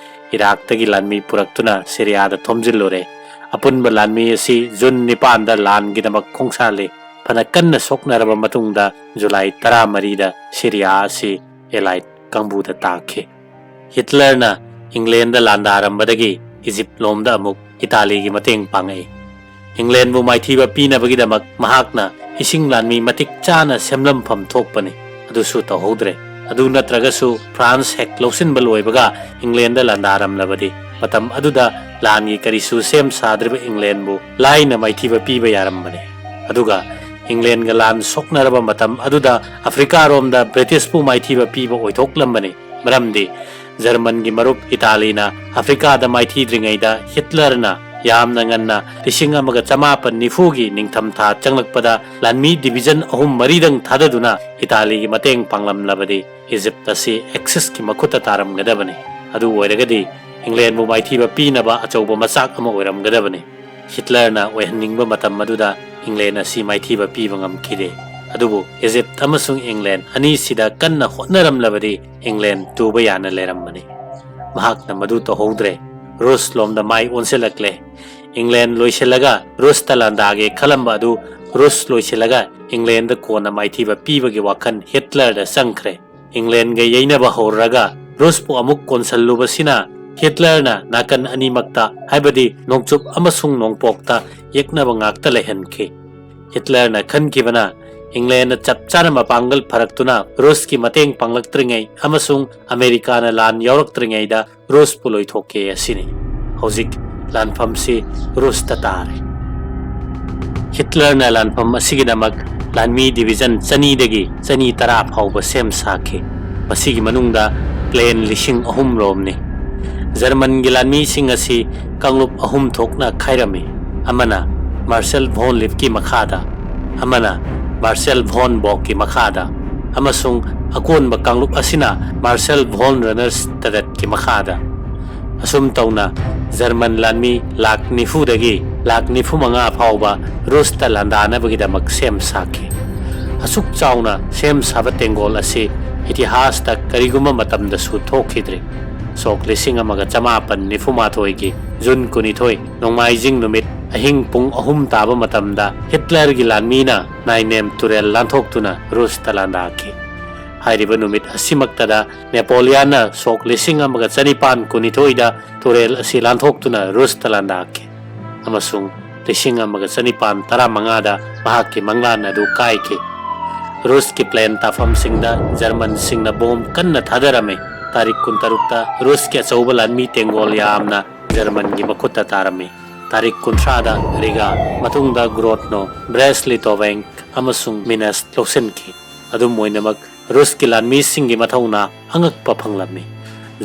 ꯏꯔꯥꯛꯇꯒꯤ ꯂꯥꯟꯃꯤ ꯄꯨꯔꯛꯇꯨꯅ ꯁꯤꯔꯤꯌꯥꯗ ꯊꯣꯝꯖꯤꯜꯂꯨꯔꯦ꯫ ꯑꯄꯨꯟꯕ ꯂꯥꯟꯃꯤ ꯑꯁꯤ ꯖꯨꯟ ꯅꯤꯄꯥꯟꯗ ꯂꯥꯟꯒꯤꯗꯃꯛ ꯈꯣꯡꯁꯥꯜꯂꯤ꯫ ꯐꯅ ꯀꯟꯅ ꯁꯣꯛꯅꯔꯕ ꯃꯇꯨꯡꯗ ꯖꯨꯂꯥꯏ ꯇꯔꯥꯃꯔꯤꯗ ꯁꯤꯔꯤꯌꯥ ꯑꯁꯤ Allied ꯀꯥꯡꯕꯨꯗ ꯇꯥꯈꯤ꯫ ꯍꯤꯠꯂꯔꯅ ꯏꯪꯂꯦꯟꯗ ꯂꯥꯟꯗꯥꯔꯝꯕꯗꯒꯤ ꯏꯖꯤꯞ ꯂꯣꯝꯗ ꯑꯃꯨꯛ ꯏꯇꯥꯂꯤꯒꯤ ꯃꯇꯦꯡ ꯄꯥꯡꯉꯛꯏ꯫ ꯏꯪꯂꯦꯟꯕꯨ ꯃꯥꯏꯊꯤꯕ ꯄꯤꯅꯕꯒꯤꯗꯃꯛ ꯃꯍꯥꯛꯅ ꯏꯁꯤꯡ ꯂꯥꯟꯃꯤ ꯃꯇꯤꯛ ꯆꯥꯅ ꯁꯦꯝꯂꯝꯐꯝ ꯊꯣꯛꯄꯅꯤ꯫ ꯑꯗꯨꯁꯨ ꯇꯧꯍꯧꯗ꯭ꯔꯦ꯫ ꯑꯗꯨ ꯅꯠꯇ꯭ꯔꯒꯁꯨ ꯐ꯭ꯔꯥꯟꯁ ꯍꯦꯛ ꯂꯧꯁꯤꯟꯕ ꯂꯣꯏꯕꯒ ꯏꯪꯂꯦꯟꯗ ꯂꯥꯟꯗꯥꯔꯝꯂꯕꯗꯤ ꯃꯇꯝ ꯑꯗꯨꯗ ꯂꯥꯟꯒꯤ ꯀꯔꯤꯁꯨ ꯁꯦꯝ ꯁꯥꯗ꯭ꯔꯤꯕ ꯏꯪꯂꯦꯟꯕꯨ ꯂꯥꯏꯅ ꯃꯥꯏꯊꯤꯕ ꯄꯤꯕ ꯌꯥꯔꯝꯕꯅꯤ꯫ ꯑꯗꯨꯒ ꯏꯪꯂꯦꯟꯒ ꯂꯥꯟ ꯁꯣꯛꯅꯔꯕ ꯃꯇꯝ ꯑꯗꯨꯗ ꯑꯐ꯭ꯔꯤꯀꯥꯔꯣꯝꯗ ꯕ꯭ꯔꯤꯇꯤꯁꯄꯨ ꯃꯥꯏꯊꯤꯕ ꯄꯤꯕ ꯑꯣꯏꯊꯣꯛꯂꯝꯕꯅꯤ꯫ ꯃꯔꯝꯗꯤ ꯖꯔꯃꯟꯒꯤ ꯃꯔꯨꯞ ꯏꯇꯥꯂꯤꯅ ꯑꯐ꯭ꯔꯤꯀꯥꯗ ꯃꯥꯏꯊꯤꯗ꯭ꯔꯤꯉꯩꯗ ꯍꯤꯠꯂꯔꯅ ꯌꯥꯝꯅ ꯉꯟꯅ ꯂꯤꯁꯤꯡ ꯑꯃꯒ ꯆꯃꯥꯄꯟ ꯅꯤꯐꯨꯒꯤ ꯅꯤꯡꯊꯝꯊꯥ ꯆꯪꯂꯛꯄꯗ ꯂꯥꯟꯃꯤ division ꯑꯍꯨꯝ ꯃꯔꯤꯗꯪ ꯊꯥꯗꯗꯨꯅ ꯏꯇꯥꯂꯤꯒꯤ ꯃꯇꯦꯡ ꯄꯥꯡꯂꯝꯂꯕꯗꯤ ꯏꯖꯤꯞ ꯑꯁꯤ Axisꯀꯤ ꯃꯈꯨꯠꯇ ꯇꯥꯔꯝꯒꯗꯕꯅꯤ꯫ ꯑꯗꯨ ꯑꯣꯏꯔꯒꯗꯤ ꯏꯪꯂꯦꯟꯕꯨ ꯃꯥꯏꯊꯤꯕ ꯄꯤꯅꯕ ꯑꯆꯧꯕ ꯃꯆꯥꯛ ꯑꯃ ꯑꯣꯏꯔꯝꯒꯗꯕꯅꯤ꯫ ꯍꯤꯠꯂꯔꯅ ꯑꯣꯏꯍꯟꯅꯤꯡꯕ ꯃꯇꯝ ꯑꯗꯨꯗ ꯏꯪꯂꯦꯟ ꯑꯁꯤ ꯃꯥꯏꯊꯤꯕ ꯄꯤꯕ ꯉꯝꯈꯤꯗꯦ꯫ ꯑꯗꯨꯕꯨ ꯏꯖꯤꯞ ꯑꯃꯁꯨꯡ ꯏꯪꯂꯦꯟ ꯑꯅꯤꯁꯤꯗ ꯀꯟꯅ ꯍꯣꯠꯅꯔꯝꯂꯕꯗꯤ ꯏꯪꯂꯦꯟ ꯇꯨꯕ ꯌꯥꯅ ꯂꯩꯔꯝꯕꯅꯤ꯫ ꯃꯍꯥꯛꯅ ꯃꯗꯨ ꯇꯧꯍꯧꯗ꯭ꯔꯦ꯫ ꯔꯨꯁ ꯂꯣꯝꯗ ꯃꯥꯏ ꯑꯣꯟꯁꯤꯜꯂꯛꯂꯦ꯫ ꯏꯪꯂꯦꯟ ꯂꯣꯏꯁꯤꯜꯂꯒ ꯔꯨꯁꯇ ꯂꯥꯟꯗꯥꯒꯦ ꯈꯜꯂꯝꯕ ꯑꯗꯨ ꯔꯨꯁ ꯂꯣꯏꯁꯤꯜꯂꯒ ꯏꯪꯂꯦꯟꯗ ꯀꯣꯟꯅ ꯃꯥꯏꯊꯤꯕ ꯄꯤꯕꯒꯤ ꯋꯥꯈꯜ ꯍꯤꯠꯂꯔꯗ ꯆꯪꯈ꯭ꯔꯦ꯫ ꯏꯪꯂꯦꯟꯒ ꯌꯩꯅꯕ ꯍꯧꯔꯒ ꯔꯨꯁꯄꯨ ꯑꯃꯨꯛ ꯀꯣꯟꯁꯜꯂꯨꯕꯁꯤꯅ ꯍꯤꯠꯂꯔꯅ ꯅꯥꯀꯟ ꯑꯅꯤꯃꯛꯇ, ꯍꯥꯏꯕꯗꯤ ꯅꯣꯡꯆꯨꯞ ꯑꯃꯁꯨꯡ ꯅꯣꯡꯄꯣꯛꯇ ꯌꯦꯛꯅꯕ ꯉꯥꯛꯇ ꯂꯩꯍꯟꯈꯤ꯫ ꯍꯤꯠꯂꯔꯅ ꯈꯟꯈꯤꯕꯅ ꯏꯪꯂꯦꯟꯅ ꯆꯞ ꯆꯥꯅ ꯃꯄꯥꯡꯒꯜ ꯐꯔꯛꯇꯨꯅ ꯔꯨꯁꯀꯤ ꯃꯇꯦꯡ ꯄꯥꯡꯂꯛꯇ꯭ꯔꯤꯉꯩ ꯑꯃꯁꯨꯡ ꯑꯃꯦꯔꯤꯀꯥꯅ ꯂꯥꯟ ꯌꯥꯎꯔꯛꯇ꯭ꯔꯤꯉꯩꯗ ꯔꯨꯁꯄꯨ ꯂꯣꯏꯊꯣꯛꯀꯦ ꯑꯁꯤꯅꯤ꯫ ꯍꯧꯖꯤꯛ ꯂꯥꯟꯐꯝꯁꯤ ꯔꯨꯁꯇ ꯇꯥꯔꯦ꯫ ꯍꯤꯠꯂꯔꯅ ꯂꯥꯟꯐꯝ ꯑꯁꯤꯒꯤꯗꯃꯛ ꯂꯥꯟꯃꯤ division ꯆꯅꯤꯗꯒꯤ ꯆꯅꯤ ꯇꯔꯥ ꯐꯥꯎꯕ ꯁꯦꯝ ꯁꯥꯈꯤ꯫ ꯃꯁꯤꯒꯤ ꯃꯅꯨꯡꯗ plane ꯂꯤꯁꯤꯡ ꯑꯍꯨꯝ ꯔꯣꯝꯅꯤ꯫ ꯖꯔꯃꯟꯒꯤ ꯂꯥꯟꯃꯤꯁꯤꯡ ꯑꯁꯤ ꯀꯥꯡꯂꯨꯞ ꯑꯍꯨꯝ ꯊꯣꯛꯅ ꯈꯥꯏꯔꯝꯃꯤ꯫ ꯑꯃꯅ Marshal von Lippꯀꯤ ꯃꯈꯥꯗ, ꯑꯃꯅ Marshal von Bockꯀꯤ ꯃꯈꯥꯗ, ꯑꯃꯁꯨꯡ ꯑꯀꯣꯟꯕ ꯀꯥꯡꯂꯨꯞ ꯑꯁꯤꯅ Marshal von Reynsdorffꯀꯤ ꯃꯈꯥꯗ꯫ ꯑꯁꯨꯝ ꯇꯧꯅ ꯖꯔꯃꯟ ꯂꯥꯟꯃꯤ ꯂꯥꯈ ꯅꯤꯐꯨꯗꯒꯤ ꯂꯥꯈ ꯅꯤꯐꯨ ꯃꯉꯥ ꯐꯥꯎꯕ ꯔꯨꯁꯇ ꯂꯥꯟꯗꯥꯅꯕꯒꯤꯗꯃꯛ ꯁꯦꯝ ꯁꯥꯈꯤ꯫ ꯑꯁꯨꯛ ꯆꯥꯎꯅ ꯁꯦꯝ ꯁꯥꯕ ꯇꯦꯡꯒꯣꯜ ꯑꯁꯤ ꯏꯇꯤꯍꯥꯁꯇ ꯀꯔꯤꯒꯨꯝꯕ ꯃꯇꯝꯗꯁꯨ ꯊꯣꯛꯈꯤꯗ꯭ꯔꯤ꯫ ꯁꯣꯛ ꯂꯤꯁꯤꯡ ꯑꯃꯒ ꯆꯃꯥꯄꯟ ꯅꯤꯐꯨ ꯃꯥꯊꯣꯏꯒꯤ ꯖꯨꯟ ꯀꯨꯟꯅꯤꯊꯣꯏ, ꯅꯣꯡꯃꯥꯏꯖꯤꯡ ꯅꯨꯃꯤꯠ ꯑꯍꯤꯡ ꯄꯨꯡ ꯑꯍꯨꯝ ꯇꯥꯕ ꯃꯇꯝꯗ ꯍꯤꯠꯂꯔꯒꯤ ꯂꯥꯟꯃꯤꯅ ꯅꯥꯏꯅꯦꯝ ꯇꯨꯔꯦꯜ ꯂꯥꯟꯊꯣꯛꯇꯨꯅ ꯔꯨꯁꯇ ꯂꯥꯟꯗꯥꯈꯤ꯫ ꯍꯥꯏꯔꯤꯕ ꯅꯨꯃꯤꯠ ꯑꯁꯤꯃꯛꯇꯗ ꯅꯦꯄꯣꯂꯤꯌꯥꯟꯅ ꯁꯣꯛ ꯂꯤꯁꯤꯡ ꯑꯃꯒ ꯆꯅꯤꯄꯥꯟ ꯀꯨꯟꯅꯤꯊꯣꯏꯗ ꯇꯨꯔꯦꯜ ꯑꯁꯤ ꯂꯥꯟꯊꯣꯛꯇꯨꯅ ꯔꯨꯁꯇ ꯂꯥꯟꯗꯥꯈꯤ, ꯑꯃꯁꯨꯡ ꯂꯤꯁꯤꯡ ꯑꯃꯒ ꯆꯅꯤꯄꯥꯟ ꯇꯔꯥꯃꯉꯥꯗ ꯃꯍꯥꯛꯀꯤ ꯃꯪꯂꯥꯟ ꯑꯗꯨ ꯀꯥꯏꯈꯤ꯫ ꯔꯨꯁꯀꯤ plane ꯇꯥꯐꯝꯁꯤꯡꯗ ꯖꯔꯃꯟꯁꯤꯡꯅ ꯕꯣꯝ ꯀꯟꯅ ꯊꯥꯗꯔꯝꯃꯤ꯫ ꯇꯥꯔꯤꯛ ꯀꯨꯟꯇꯔꯨꯛꯇ ꯔꯨꯁꯀꯤ ꯑꯆꯧꯕ ꯂꯥꯟꯃꯤ ꯇꯦꯡꯒꯣꯜ ꯌꯥꯝꯅ ꯖꯔꯃꯟꯒꯤ ꯃꯈꯨꯠꯇ ꯇꯥꯔꯝꯃꯤ꯫ ꯇꯥꯔꯤꯛ ꯀꯨꯟꯊ꯭ꯔꯥꯗ ꯔꯤꯒꯥ, ꯃꯇꯨꯡꯗ ꯒ꯭ꯔꯣꯗꯅꯣ, ꯕ꯭ꯔꯦꯁ ꯂꯤꯇꯣꯚꯦꯡ ꯑꯃꯁꯨꯡ ꯃꯤꯅꯁ ꯂꯧꯁꯤꯟꯈꯤ꯫ ꯑꯗꯨꯝ ꯑꯣꯏꯅꯃꯛ, ꯔꯨꯁꯀꯤ ꯂꯥꯟꯃꯤꯁꯤꯡꯒꯤ ꯃꯊꯧꯅꯥ ꯑꯉꯛꯄ ꯐꯪꯂꯝꯃꯤ꯫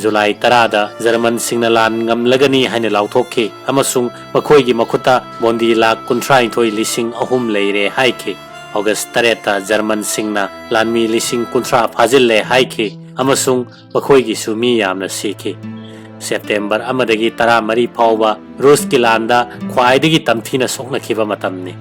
ꯖꯨꯂꯥꯏ ꯇꯔꯥꯗ ꯖꯔꯃꯟꯁꯤꯡꯅ ꯂꯥꯟ ꯉꯝꯂꯒꯅꯤ ꯍꯥꯏꯅ ꯂꯥꯎꯊꯣꯛꯈꯤ ꯑꯃꯁꯨꯡ ꯃꯈꯣꯏꯒꯤ ꯃꯈꯨꯠꯇ ꯕꯣꯟꯗꯤ ꯂꯥꯈ ꯀꯨꯟꯊ꯭ꯔꯥꯅꯤꯊꯣꯏ ꯂꯤꯁꯤꯡ ꯑꯍꯨꯝ ꯂꯩꯔꯦ ꯍꯥꯏꯈꯤ꯫ ꯑꯣꯒꯁ ꯇꯔꯦꯠꯇ ꯖꯔꯃꯟꯁꯤꯡꯅ ꯂꯥꯟꯃꯤ ꯂꯤꯁꯤꯡ ꯀꯨꯟꯊ꯭ꯔꯥ ꯐꯥꯖꯤꯜꯂꯦ ꯍꯥꯏꯈꯤ ꯑꯃꯁꯨꯡ ꯃꯈꯣꯏꯒꯤꯁꯨ ꯃꯤ ꯌꯥꯝꯅ ꯁꯤꯈꯤ꯫ ꯁꯦꯞꯇꯦꯝꯕꯔ ꯑꯃꯗꯒꯤ ꯇꯔꯥꯃꯔꯤ ꯐꯥꯎꯕ ꯔꯨꯁꯀꯤ ꯂꯥꯟꯗ ꯈ꯭ꯋꯥꯏꯗꯒꯤ ꯇꯝꯊꯤꯅ ꯁꯣꯛꯅꯈꯤꯕ ꯃꯇꯝꯅꯤ꯫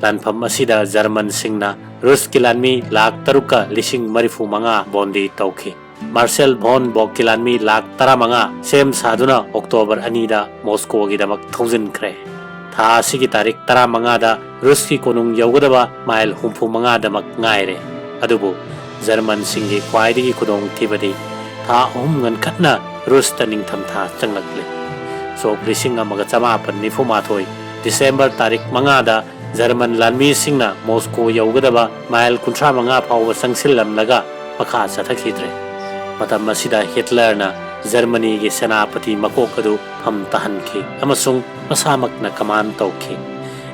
ꯂꯥꯟꯐꯝ ꯑꯁꯤꯗ ꯖꯔꯃꯟꯁꯤꯡꯅ ꯔꯨꯁꯀꯤ ꯂꯥꯟꯃꯤ ꯂꯥꯈ ꯇꯔꯨꯛꯀ ꯂꯤꯁꯤꯡ ꯃꯔꯤꯐꯨ ꯃꯉꯥ ꯕꯣꯟꯗꯤ ꯇꯧꯈꯤ꯫ ꯃꯥꯔꯁꯦꯜ ꯚꯣꯟ ꯕꯣꯛꯀꯤ ꯂꯥꯟꯃꯤ ꯂꯥꯈ ꯇꯔꯥꯃꯉꯥ ꯁꯦꯝ ꯁꯥꯗꯨꯅ ꯑꯣꯛꯇꯣꯕꯔ ꯑꯅꯤꯗ ꯃꯣꯁꯀꯣꯒꯤꯗꯃꯛ ꯊꯧꯖꯤꯟꯈ꯭ꯔꯦ꯫ ꯊꯥ ꯑꯁꯤꯒꯤ ꯇꯥꯔꯤꯛ ꯇꯔꯥꯃꯉꯥꯗ ꯔꯨꯁꯀꯤ ꯀꯣꯅꯨꯡ ꯌꯧꯒꯗꯕ ꯃꯥꯏꯜ ꯍꯨꯝꯐꯨ ꯃꯉꯥꯗꯃꯛ ꯉꯥꯏꯔꯦ꯫ ꯑꯗꯨꯕꯨ ꯖꯔꯃꯟꯁꯤꯡꯒꯤ ꯈ꯭ꯋꯥꯏꯗꯒꯤ ꯈꯨꯗꯣꯡꯊꯤꯕꯗꯤ ꯊꯥ ꯑꯍꯨꯝ ꯉꯟꯈꯠꯅ ꯔꯨꯁꯇ ꯅꯤꯡꯊꯝꯊꯥ ꯆꯪꯂꯛꯂꯦ꯫ ꯁꯣꯛ ꯂꯤꯁꯤꯡ ꯑꯃꯒ ꯆꯃꯥꯄꯟ ꯅꯤꯐꯨ ꯃꯥꯊꯣꯏ ꯗꯤꯁꯦꯝꯕꯔ ꯇꯥꯔꯤꯛ ꯃꯉꯥꯗ ꯖꯔꯃꯟ ꯂꯥꯟꯃꯤꯁꯤꯡꯅ ꯃꯣꯁꯀꯣ ꯌꯧꯒꯗꯕ ꯃꯥꯏꯜ ꯀꯨꯟꯊ꯭ꯔꯥ ꯃꯉꯥ ꯐꯥꯎꯕ ꯆꯪꯁꯤꯜꯂꯝꯂꯒ ꯃꯈꯥ ꯆꯠꯊꯈꯤꯗ꯭ꯔꯦ꯫ ꯃꯇꯝ ꯑꯁꯤꯗ ꯍꯤꯠꯂꯔꯅ ꯖꯔꯃꯅꯤꯒꯤ ꯁꯦꯅꯥꯄꯇꯤ ꯃꯀꯣꯛ ꯑꯗꯨ ꯐꯝ ꯇꯥꯍꯟꯈꯤ ꯑꯃꯁꯨꯡ ꯃꯁꯥꯃꯛꯅ ꯀꯃꯥꯟ ꯇꯧꯈꯤ꯫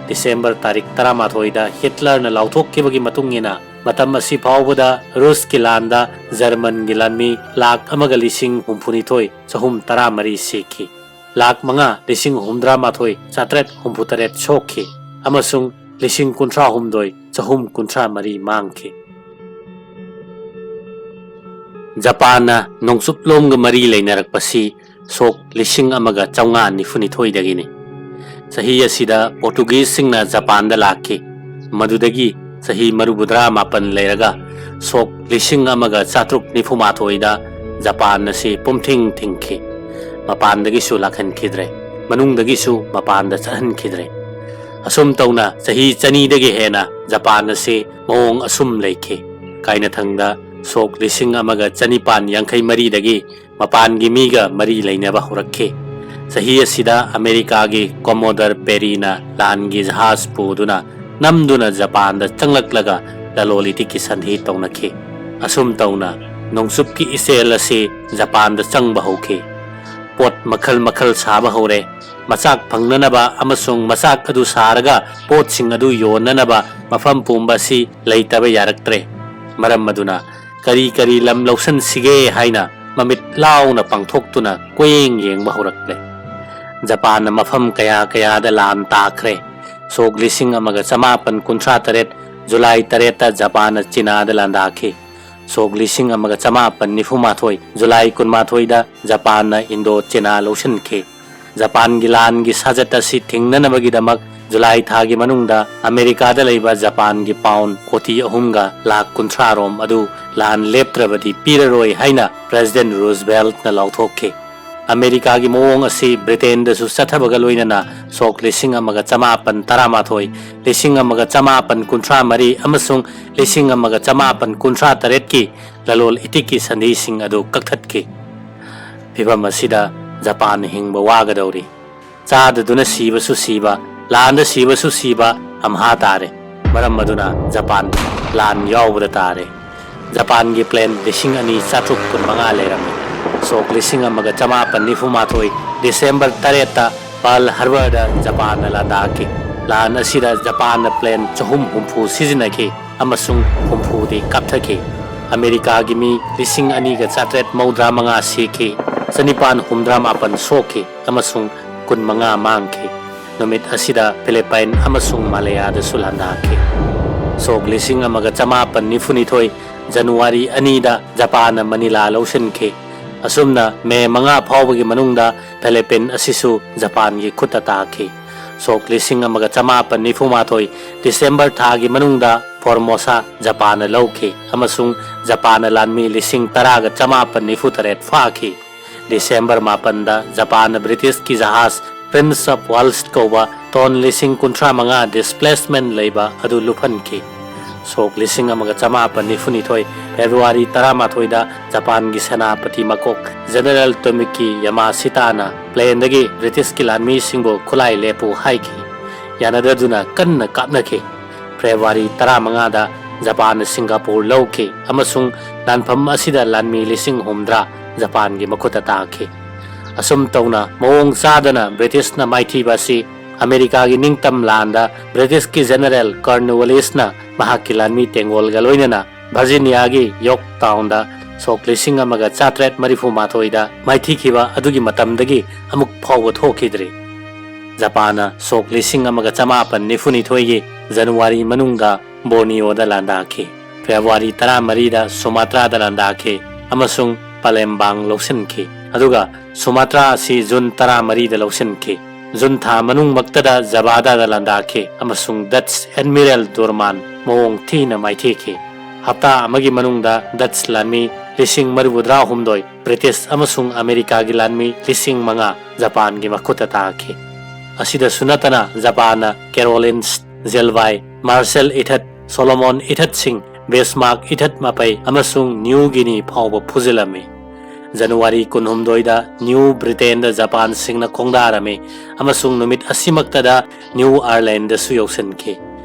ꯗꯤꯁꯦꯝꯕꯔ ꯇꯥꯔꯤꯛ ꯇꯔꯥꯃꯥꯊꯣꯏꯗ ꯍꯤꯠꯂꯔꯅ ꯂꯥꯎꯊꯣꯛꯈꯤꯕꯒꯤ ꯃꯇꯨꯡ ꯏꯟꯅ, ꯃꯇꯝ ꯑꯁꯤ ꯐꯥꯎꯕꯗ ꯔꯨꯁꯀꯤ ꯂꯥꯟꯗ ꯖꯔꯃꯟꯒꯤ ꯂꯥꯟꯃꯤ ꯂꯥꯈ ꯑꯃꯒ ꯂꯤꯁꯤꯡ ꯍꯨꯝꯐꯨꯅꯤꯊꯣꯏ ꯆꯍꯨꯝ ꯇꯔꯥꯃꯔꯤ ꯁꯤꯈꯤ꯫ ꯂꯥꯈ ꯃꯉꯥ ꯂꯤꯁꯤꯡ ꯍꯨꯝꯗ꯭ꯔꯥ ꯃꯥꯊꯣꯏ ꯆꯥꯇ꯭ꯔꯦꯠ ꯍꯨꯝꯐꯨ ꯇꯔꯦꯠ ꯁꯣꯛꯈꯤ ꯑꯃꯁꯨꯡ ꯂꯤꯁꯤꯡ ꯀꯨꯟꯊ꯭ꯔꯥ ꯍꯨꯝꯗꯣꯏ ꯆꯍꯨꯝ ꯀꯨꯟꯊ꯭ꯔꯥ ꯃꯔꯤ ꯃꯥꯡꯈꯤ꯫ ꯖꯄꯥꯟꯅ ꯅꯣꯡꯆꯨꯞꯂꯣꯝꯒ ꯃꯔꯤ ꯂꯩꯅꯔꯛꯄꯁꯤ ꯁꯣꯛ ꯂꯤꯁꯤꯡ ꯑꯃꯒ ꯆꯥꯝꯃꯉꯥ ꯅꯤꯐꯨꯅꯤꯊꯣꯏꯗꯒꯤꯅꯤ꯫ ꯆꯍꯤ ꯑꯁꯤꯗ ꯄꯣꯔꯇꯨꯒꯤꯖꯁꯤꯡꯅ ꯖꯄꯥꯟꯗ ꯂꯥꯛꯈꯤ꯫ ꯃꯗꯨꯗꯒꯤ ꯆꯍꯤ ꯃꯔꯤꯐꯨꯇꯔꯥ ꯃꯥꯄꯟ ꯂꯩꯔꯒ ꯁꯣꯛ ꯂꯤꯁꯤꯡ ꯑꯃꯒ ꯆꯥꯇ꯭ꯔꯨꯛ ꯅꯤꯐꯨ ꯃꯥꯊꯣꯏꯗ ꯖꯄꯥꯟ ꯑꯁꯤ ꯄꯨꯝꯊꯤꯡ ꯊꯤꯡꯈꯤ꯫ ꯃꯄꯥꯟꯗꯒꯤꯁꯨ ꯂꯥꯛꯍꯟꯈꯤꯗ꯭ꯔꯦ, ꯃꯅꯨꯡꯗꯒꯤꯁꯨ ꯃꯄꯥꯟꯗ ꯆꯠꯍꯟꯈꯤꯗ꯭ꯔꯦ꯫ ꯑꯁꯨꯝ ꯇꯧꯅ ꯆꯍꯤ ꯆꯅꯤꯗꯒꯤ ꯍꯦꯟꯅ ꯖꯄꯥꯟ ꯑꯁꯤ ꯃꯑꯣꯡ ꯑꯁꯨꯝ ꯂꯩꯈꯤ꯫ ꯀꯥꯏꯅꯊꯪꯗ ꯁꯣꯛ ꯂꯤꯁꯤꯡ ꯑꯃꯒ ꯆꯅꯤꯄꯥꯟ ꯌꯥꯡꯈꯩ ꯃꯔꯤꯗꯒꯤ ꯃꯄꯥꯟꯒꯤ ꯃꯤꯒ ꯃꯔꯤ ꯂꯩꯅꯕ ꯍꯧꯔꯛꯈꯤ꯫ ꯆꯍꯤ ꯑꯁꯤꯗ ꯑꯃꯦꯔꯤꯀꯥꯒꯤ ꯀꯣꯃꯣꯗꯔ ꯄꯦꯔꯤꯅ ꯂꯥꯟꯒꯤ ꯖꯍꯥꯖ ꯄꯨꯗꯨꯅ ꯅꯝꯗꯨꯅ ꯖꯄꯥꯟꯗ ꯆꯪꯂꯛꯂꯒ ꯂꯂꯣꯟ ꯏꯇꯤꯛꯀꯤ ꯁꯟꯍꯤ ꯇꯧꯅꯈꯤ꯫ ꯑꯁꯨꯝ ꯇꯧꯅ ꯅꯣꯡꯆꯨꯞꯀꯤ ꯏꯆꯦꯜ ꯑꯁꯤ ꯖꯄꯥꯟꯗ ꯆꯪꯕ ꯍꯧꯈꯤ꯫ ꯄꯣꯠ ꯃꯈꯜ ꯃꯈꯜ ꯁꯥꯕ ꯍꯧꯔꯦ꯫ ꯃꯆꯥꯛ ꯐꯪꯅꯅꯕ ꯑꯃꯁꯨꯡ ꯃꯆꯥꯛ ꯑꯗꯨ ꯁꯥꯔꯒ ꯄꯣꯠꯁꯤꯡ ꯑꯗꯨ ꯌꯣꯟꯅꯅꯕ ꯃꯐꯝ ꯄꯨꯝꯕ ꯑꯁꯤ ꯂꯩꯇꯕ ꯌꯥꯔꯛꯇ꯭ꯔꯦ꯫ ꯃꯔꯝ ꯑꯗꯨꯅ ꯀꯔꯤ ꯀꯔꯤ ꯂꯝ ꯂꯧꯁꯤꯟꯁꯤꯒꯦ ꯍꯥꯏꯅ ꯃꯃꯤꯠ ꯂꯥꯎꯅ ꯄꯥꯡꯊꯣꯛꯇꯨꯅ ꯀꯣꯏꯌꯦꯡ ꯌꯦꯡꯕ ꯍꯧꯔꯛꯂꯦ꯫ ꯖꯄꯥꯟꯅ ꯃꯐꯝ ꯀꯌꯥ ꯀꯌꯥꯗ ꯂꯥꯟ ꯇꯥꯈ꯭ꯔꯦ꯫ ꯁꯣꯛ ꯂꯤꯁꯤꯡ ꯑꯃꯒ ꯆꯃꯥꯄꯟ ꯀꯨꯟꯊ꯭ꯔꯥ ꯇꯔꯦꯠ ꯖꯨꯂꯥꯏ ꯇꯔꯦꯠꯇ ꯖꯄꯥꯟꯅ ꯆꯤꯅꯥꯗ ꯂꯥꯟꯗꯥꯈꯤ꯫ ꯁꯣꯛ ꯂꯤꯁꯤꯡ ꯑꯃꯒ ꯆꯃꯥꯄꯟ ꯅꯤꯐꯨ ꯃꯥꯊꯣꯏ ꯖꯨꯂꯥꯏ ꯀꯨꯟꯃꯥꯊꯣꯏꯗ ꯖꯄꯥꯟꯅ ꯏꯟꯗꯣ ꯆꯤꯅꯥ ꯂꯧꯁꯤꯟꯈꯤ꯫ ꯖꯄꯥꯟꯒꯤ ꯂꯥꯟꯒꯤ ꯁꯥꯖꯠ ꯑꯁꯤ ꯊꯤꯡꯅꯅꯕꯒꯤꯗꯃꯛ ꯖꯨꯂꯥꯏ ꯊꯥꯒꯤ ꯃꯅꯨꯡꯗ ꯑꯃꯦꯔꯤꯀꯥꯗ ꯂꯩꯕ ꯖꯄꯥꯟꯒꯤ ꯄꯥꯎꯟ ꯀꯣꯇꯤ ꯑꯍꯨꯝꯒ ꯂꯥꯈ ꯀꯨꯟꯊ꯭ꯔꯥ ꯔꯣꯝ ꯑꯗꯨ ꯂꯥꯟ ꯂꯦꯞꯇ꯭ꯔꯕꯗꯤ ꯄꯤꯔꯔꯣꯏ ꯍꯥꯏꯅ ꯄ꯭ꯔꯦꯁꯤꯗꯦꯟꯠ ꯔꯨꯖꯚꯦꯜꯠꯅ ꯂꯥꯎꯊꯣꯛꯈꯤ꯫ ꯑꯃꯦꯔꯤꯀꯥꯒꯤ ꯃꯑꯣꯡ ꯑꯁꯤ ꯕ꯭ꯔꯤꯇꯦꯟꯗꯁꯨ ꯆꯠꯊꯕꯒ ꯂꯣꯏꯅꯅ ꯁꯣꯛ ꯂꯤꯁꯤꯡ ꯑꯃꯒ ꯆꯃꯥꯄꯟ ꯇꯔꯥꯃꯥꯊꯣꯏ, ꯂꯤꯁꯤꯡ ꯑꯃꯒ ꯆꯃꯥꯄꯟ ꯀꯨꯟꯊ꯭ꯔꯥ ꯃꯔꯤ ꯑꯃꯁꯨꯡ ꯂꯤꯁꯤꯡ ꯑꯃꯒ ꯆꯃꯥꯄꯟ ꯀꯨꯟꯊ꯭ꯔꯥ ꯇꯔꯦꯠꯀꯤ ꯂꯂꯣꯜ ꯏꯇꯤꯛꯀꯤ ꯁꯟꯙꯤꯁꯤꯡ ꯑꯗꯨ ꯀꯛꯊꯠꯈꯤ꯫ ꯐꯤꯚꯝ ꯑꯁꯤꯗ ꯖꯄꯥꯟ ꯍꯤꯡꯕ ꯋꯥꯒꯗꯧꯔꯤ꯫ ꯆꯥꯗꯗꯨꯅ ꯁꯤꯕꯁꯨ ꯁꯤꯕ, ꯂꯥꯟꯗ ꯁꯤꯕꯁꯨ ꯁꯤꯕ ꯑꯝꯍꯥ ꯇꯥꯔꯦ꯫ ꯃꯔꯝ ꯑꯗꯨꯅ ꯖꯄꯥꯟ ꯂꯥꯟ ꯌꯥꯎꯕꯗ ꯇꯥꯔꯦ꯫ ꯖꯄꯥꯟꯒꯤ ꯄ꯭ꯂꯦꯟ ꯂꯤꯁꯤꯡ ꯑꯅꯤ ꯆꯥꯇ꯭ꯔꯨꯛ ꯀꯨꯟꯃꯉꯥ ꯂꯩꯔꯝꯃꯤ꯫ ꯁꯣꯛ ꯂꯤꯁꯤꯡ ꯑꯃꯒ ꯆꯃꯥꯄꯟ ꯅꯤꯐꯨ ꯃꯥꯊꯣꯏ ꯗꯤꯁꯦꯝꯕꯔ ꯇꯔꯦꯠꯇ ꯄꯔꯜ ꯍꯥꯔꯕꯔꯗ ꯖꯄꯥꯟꯅ ꯂꯥꯟꯗꯥꯈꯤ꯫ ꯂꯥꯟ ꯑꯁꯤꯗ ꯖꯄꯥꯟꯅ ꯄ꯭ꯂꯦꯟ ꯆꯍꯨꯝ ꯍꯨꯝꯐꯨ ꯁꯤꯖꯤꯟꯅꯈꯤ ꯑꯃꯁꯨꯡ ꯍꯨꯝꯐꯨꯗꯤ ꯀꯥꯞꯊꯈꯤ꯫ ꯑꯃꯦꯔꯤꯀꯥꯒꯤ ꯃꯤ ꯂꯤꯁꯤꯡ ꯑꯅꯤꯒ ꯆꯥꯇ꯭ꯔꯦꯠ ꯃꯧꯗ꯭ꯔꯥ ꯃꯉꯥ ꯁꯤꯈꯤ, ꯆꯅꯤꯄꯥꯟ ꯍꯨꯝꯗ꯭ꯔꯥ ꯃꯥꯄꯟ ꯁꯣꯛꯈꯤ ꯑꯃꯁꯨꯡ ꯀꯨꯟꯃꯉꯥ ꯃꯥꯡꯈꯤ꯫ ꯅꯨꯃꯤꯠ ꯑꯁꯤꯗ ꯐꯤꯂꯤꯄꯥꯏꯟ ꯑꯃꯁꯨꯡ ꯃꯥꯂꯌꯥꯗꯁꯨ ꯂꯥꯟꯗꯥꯈꯤ꯫ ꯁꯣꯛ ꯂꯤꯁꯤꯡ ꯑꯃꯒ ꯆꯃꯥꯄꯟ ꯅꯤꯐꯨꯅꯤꯊꯣꯏ ꯖꯅꯋꯥꯔꯤ ꯑꯅꯤꯗ ꯖꯄꯥꯟꯅ ꯃꯅꯤꯂꯥ ꯂꯧꯁꯤꯟꯈꯤ꯫ ꯑꯁꯨꯝꯅ ꯃꯦ ꯃꯉꯥ ꯐꯥꯎꯕꯒꯤ ꯃꯅꯨꯡꯗ ꯐꯤꯂꯤꯄꯤꯟ ꯑꯁꯤꯁꯨ ꯖꯄꯥꯟꯒꯤ ꯈꯨꯠꯇ ꯇꯥꯈꯤ꯫ ꯁꯣꯛ ꯂꯤꯁꯤꯡ ꯑꯃꯒ ꯆꯃꯥꯄꯟ ꯅꯤꯐꯨ ꯃꯥꯊꯣꯏ ꯗꯤꯁꯦꯝꯕꯔ ꯊꯥꯒꯤ ꯃꯅꯨꯡꯗ ꯐꯣꯔꯃꯣꯁꯥ ꯖꯄꯥꯟꯅ ꯂꯧꯈꯤ ꯑꯃꯁꯨꯡ ꯖꯄꯥꯟꯅ ꯂꯥꯟꯃꯤ ꯂꯤꯁꯤꯡ ꯇꯔꯥꯒ ꯆꯃꯥꯄꯟ ꯅꯤꯐꯨ ꯇꯔꯦꯠ ꯐꯥꯈꯤ꯫ ꯗꯤꯁꯦꯝꯕꯔ ꯃꯥꯄꯟꯗ ꯖꯄꯥꯟꯅ ꯕ꯭ꯔꯤꯇꯤꯁꯀꯤ ꯖꯍꯥꯖ ꯄ꯭ꯔꯤꯟꯁ ꯑꯣꯐ ꯋꯥꯜꯁ ꯀꯧꯕ ꯇꯣꯟ ꯂꯤꯁꯤꯡ ꯀꯨꯟꯊ꯭ꯔꯥ ꯃꯉꯥ ꯗꯤꯁꯄ꯭ꯂꯦꯁꯃꯦꯟ ꯂꯩꯕ ꯑꯗꯨ ꯂꯨꯞꯍꯟꯈꯤ꯫ ꯁꯣꯛ ꯂꯤꯁꯤꯡ ꯑꯃꯒ ꯆꯃꯥꯄꯟ ꯅꯤꯐꯨꯅꯤꯊꯣꯏ ꯐꯦꯕ꯭ꯔꯨꯋꯥꯔꯤ ꯇꯔꯥꯃꯥꯊꯣꯏꯗ ꯖꯄꯥꯟꯒꯤ ꯁꯦꯅꯥꯄꯇꯤ ꯃꯀꯣꯛ ꯖꯦꯅꯔꯦꯜ ꯇꯣꯃꯤꯀꯤ ꯌꯥꯃꯥꯁꯤꯇꯥꯅ ꯄ꯭ꯂꯦꯟꯗꯒꯤ ꯕ꯭ꯔꯤꯇꯤꯁꯀꯤ ꯂꯥꯟꯃꯤꯁꯤꯡꯕꯨ ꯈꯨꯠꯂꯥꯏ ꯂꯦꯞꯄꯨ ꯍꯥꯏꯈꯤ꯫ ꯌꯥꯅꯗꯗꯨꯅ ꯀꯟꯅ ꯀꯥꯞꯅꯈꯤ꯫ ꯐꯦꯕ꯭ꯔꯨꯋꯥꯔꯤ ꯇꯔꯥꯃꯉꯥꯗ ꯖꯄꯥꯟꯅ ꯁꯤꯡꯒꯥꯄꯨꯔ ꯂꯧꯈꯤ ꯑꯃꯁꯨꯡ ꯂꯥꯟꯐꯝ ꯑꯁꯤꯗ ꯂꯥꯟꯃꯤ ꯂꯤꯁꯤꯡ ꯍꯨꯝꯗ꯭ꯔꯥ ꯖꯄꯥꯟꯒꯤ ꯃꯈꯨꯠꯇ ꯇꯥꯈꯤ꯫ ꯑꯁꯨꯝ ꯇꯧꯅ ꯃꯑꯣꯡ ꯆꯥꯗꯅ ꯕ꯭ꯔꯤꯇꯤꯁꯅ ꯃꯥꯏꯊꯤꯕ ꯑꯁꯤ ꯑꯃꯦꯔꯤꯀꯥꯒꯤ ꯅꯤꯡꯇꯝ ꯂꯥꯟꯗ ꯕ꯭ꯔꯤꯇꯤꯁꯀꯤ ꯖꯦꯅꯔꯦꯜ ꯀꯔꯅꯋꯥꯂꯤꯁꯅ ꯃꯍꯥꯛꯀꯤ ꯂꯥꯟꯃꯤ ꯇꯦꯡꯒꯣꯜꯒ ꯂꯣꯏꯅꯅ ꯚꯔꯖꯤꯅꯤꯌꯥꯒꯤ ꯌꯣꯔꯛ ꯇꯥꯎꯟꯗ ꯁꯣꯛ ꯂꯤꯁꯤꯡ ꯑꯃꯒ ꯆꯥꯇ꯭ꯔꯦꯠ ꯃꯔꯤꯐꯨ ꯃꯥꯊꯣꯏꯗ ꯃꯥꯏꯊꯤꯈꯤꯕ ꯑꯗꯨꯒꯤ ꯃꯇꯝꯗꯒꯤ ꯑꯃꯨꯛ ꯐꯥꯎꯕ ꯊꯣꯛꯈꯤꯗ꯭ꯔꯤ꯫ ꯖꯄꯥꯟꯅ ꯁꯣꯛ ꯂꯤꯁꯤꯡ ꯑꯃꯒ ꯆꯃꯥꯄꯟ ꯅꯤꯐꯨꯅꯤꯊꯣꯏꯒꯤ ꯖꯅꯋꯥꯔꯤ ꯃꯅꯨꯡꯗ ꯕꯣꯔꯅꯤꯌꯣꯗ ꯂꯥꯟꯗꯥꯈꯤ꯫ ꯐꯦꯕ꯭ꯔꯨꯋꯥꯔꯤ ꯇꯔꯥꯃꯔꯤꯗ ꯁꯨꯃꯥꯇ꯭ꯔꯥꯗ ꯂꯥꯟꯗꯥꯈꯤ ꯑꯃꯁꯨꯡ ꯄꯥꯂꯦꯝꯕꯥꯡ ꯂꯧꯁꯤꯟꯈꯤ꯫ ꯑꯗꯨꯒ ꯁꯨꯃꯥꯇ꯭ꯔꯥ ꯑꯁꯤ ꯖꯨꯟ ꯇꯔꯥꯃꯔꯤꯗ ꯂꯧꯁꯤꯟꯈꯤ꯫ ꯖꯨꯟ ꯊꯥ ꯃꯅꯨꯡꯃꯛꯇꯗ ꯖꯕꯥꯗꯥꯗ ꯂꯥꯟꯗꯥꯈꯤ ꯑꯃꯁꯨꯡ ꯗꯠꯁ ꯑꯦꯗꯃꯤꯔꯦꯜ ꯗꯣꯔꯃꯥꯟ ꯃꯑꯣꯡ ꯊꯤꯅ ꯃꯥꯏꯊꯤꯈꯤ꯫ ꯍꯞꯇꯥ ꯑꯃꯒꯤ ꯃꯅꯨꯡꯗ ꯗꯠꯁ ꯂꯥꯟꯃꯤ ꯂꯤꯁꯤꯡ ꯃꯔꯤꯐꯨꯇꯔꯥꯍꯨꯝꯗꯣꯏ, ꯕ꯭ꯔꯤꯇꯤꯁ ꯑꯃꯁꯨꯡ ꯑꯃꯦꯔꯤꯀꯥꯒꯤ ꯂꯥꯟꯃꯤ ꯂꯤꯁꯤꯡ ꯃꯉꯥ ꯖꯄꯥꯟꯒꯤ ꯃꯈꯨꯠꯇ ꯇꯥꯈꯤ꯫ ꯑꯁꯤꯗꯁꯨ ꯅꯠꯇꯅ ꯖꯄꯥꯟꯅ ꯀꯦꯔꯣꯂꯤꯟꯁ, ꯖꯦꯜꯚꯥꯏ, ꯃꯥꯔꯁꯦꯜ ꯏꯊꯠ, ꯁꯣꯂꯣꯃꯣꯟ ꯏꯊꯠꯁꯤꯡ, ꯕꯤꯁꯃꯥꯔꯛ ꯏꯊꯠ ꯃꯄꯩ ꯑꯃꯁꯨꯡ ꯅ꯭ꯌꯨ ꯒꯤꯅꯤ ꯐꯥꯎꯕ ꯐꯨꯖꯤꯜꯂꯝꯃꯤ꯫ ꯖꯅꯋꯥꯔꯤ ꯀꯨꯟꯍꯨꯝꯗꯣꯏꯗ ꯅ꯭ꯌꯨ ꯕ꯭ꯔꯤꯇꯦꯟꯗ ꯖꯄꯥꯟꯁꯤꯡꯅ ꯈꯣꯡꯗꯥꯔꯝꯃꯤ ꯑꯃꯁꯨꯡ ꯅꯨꯃꯤꯠ ꯑꯁꯤꯃꯛꯇꯗ ꯅ꯭ꯌꯨ ꯑꯥꯔꯂꯦꯟꯗꯁꯨ ꯌꯧꯁꯤꯟꯈꯤ꯫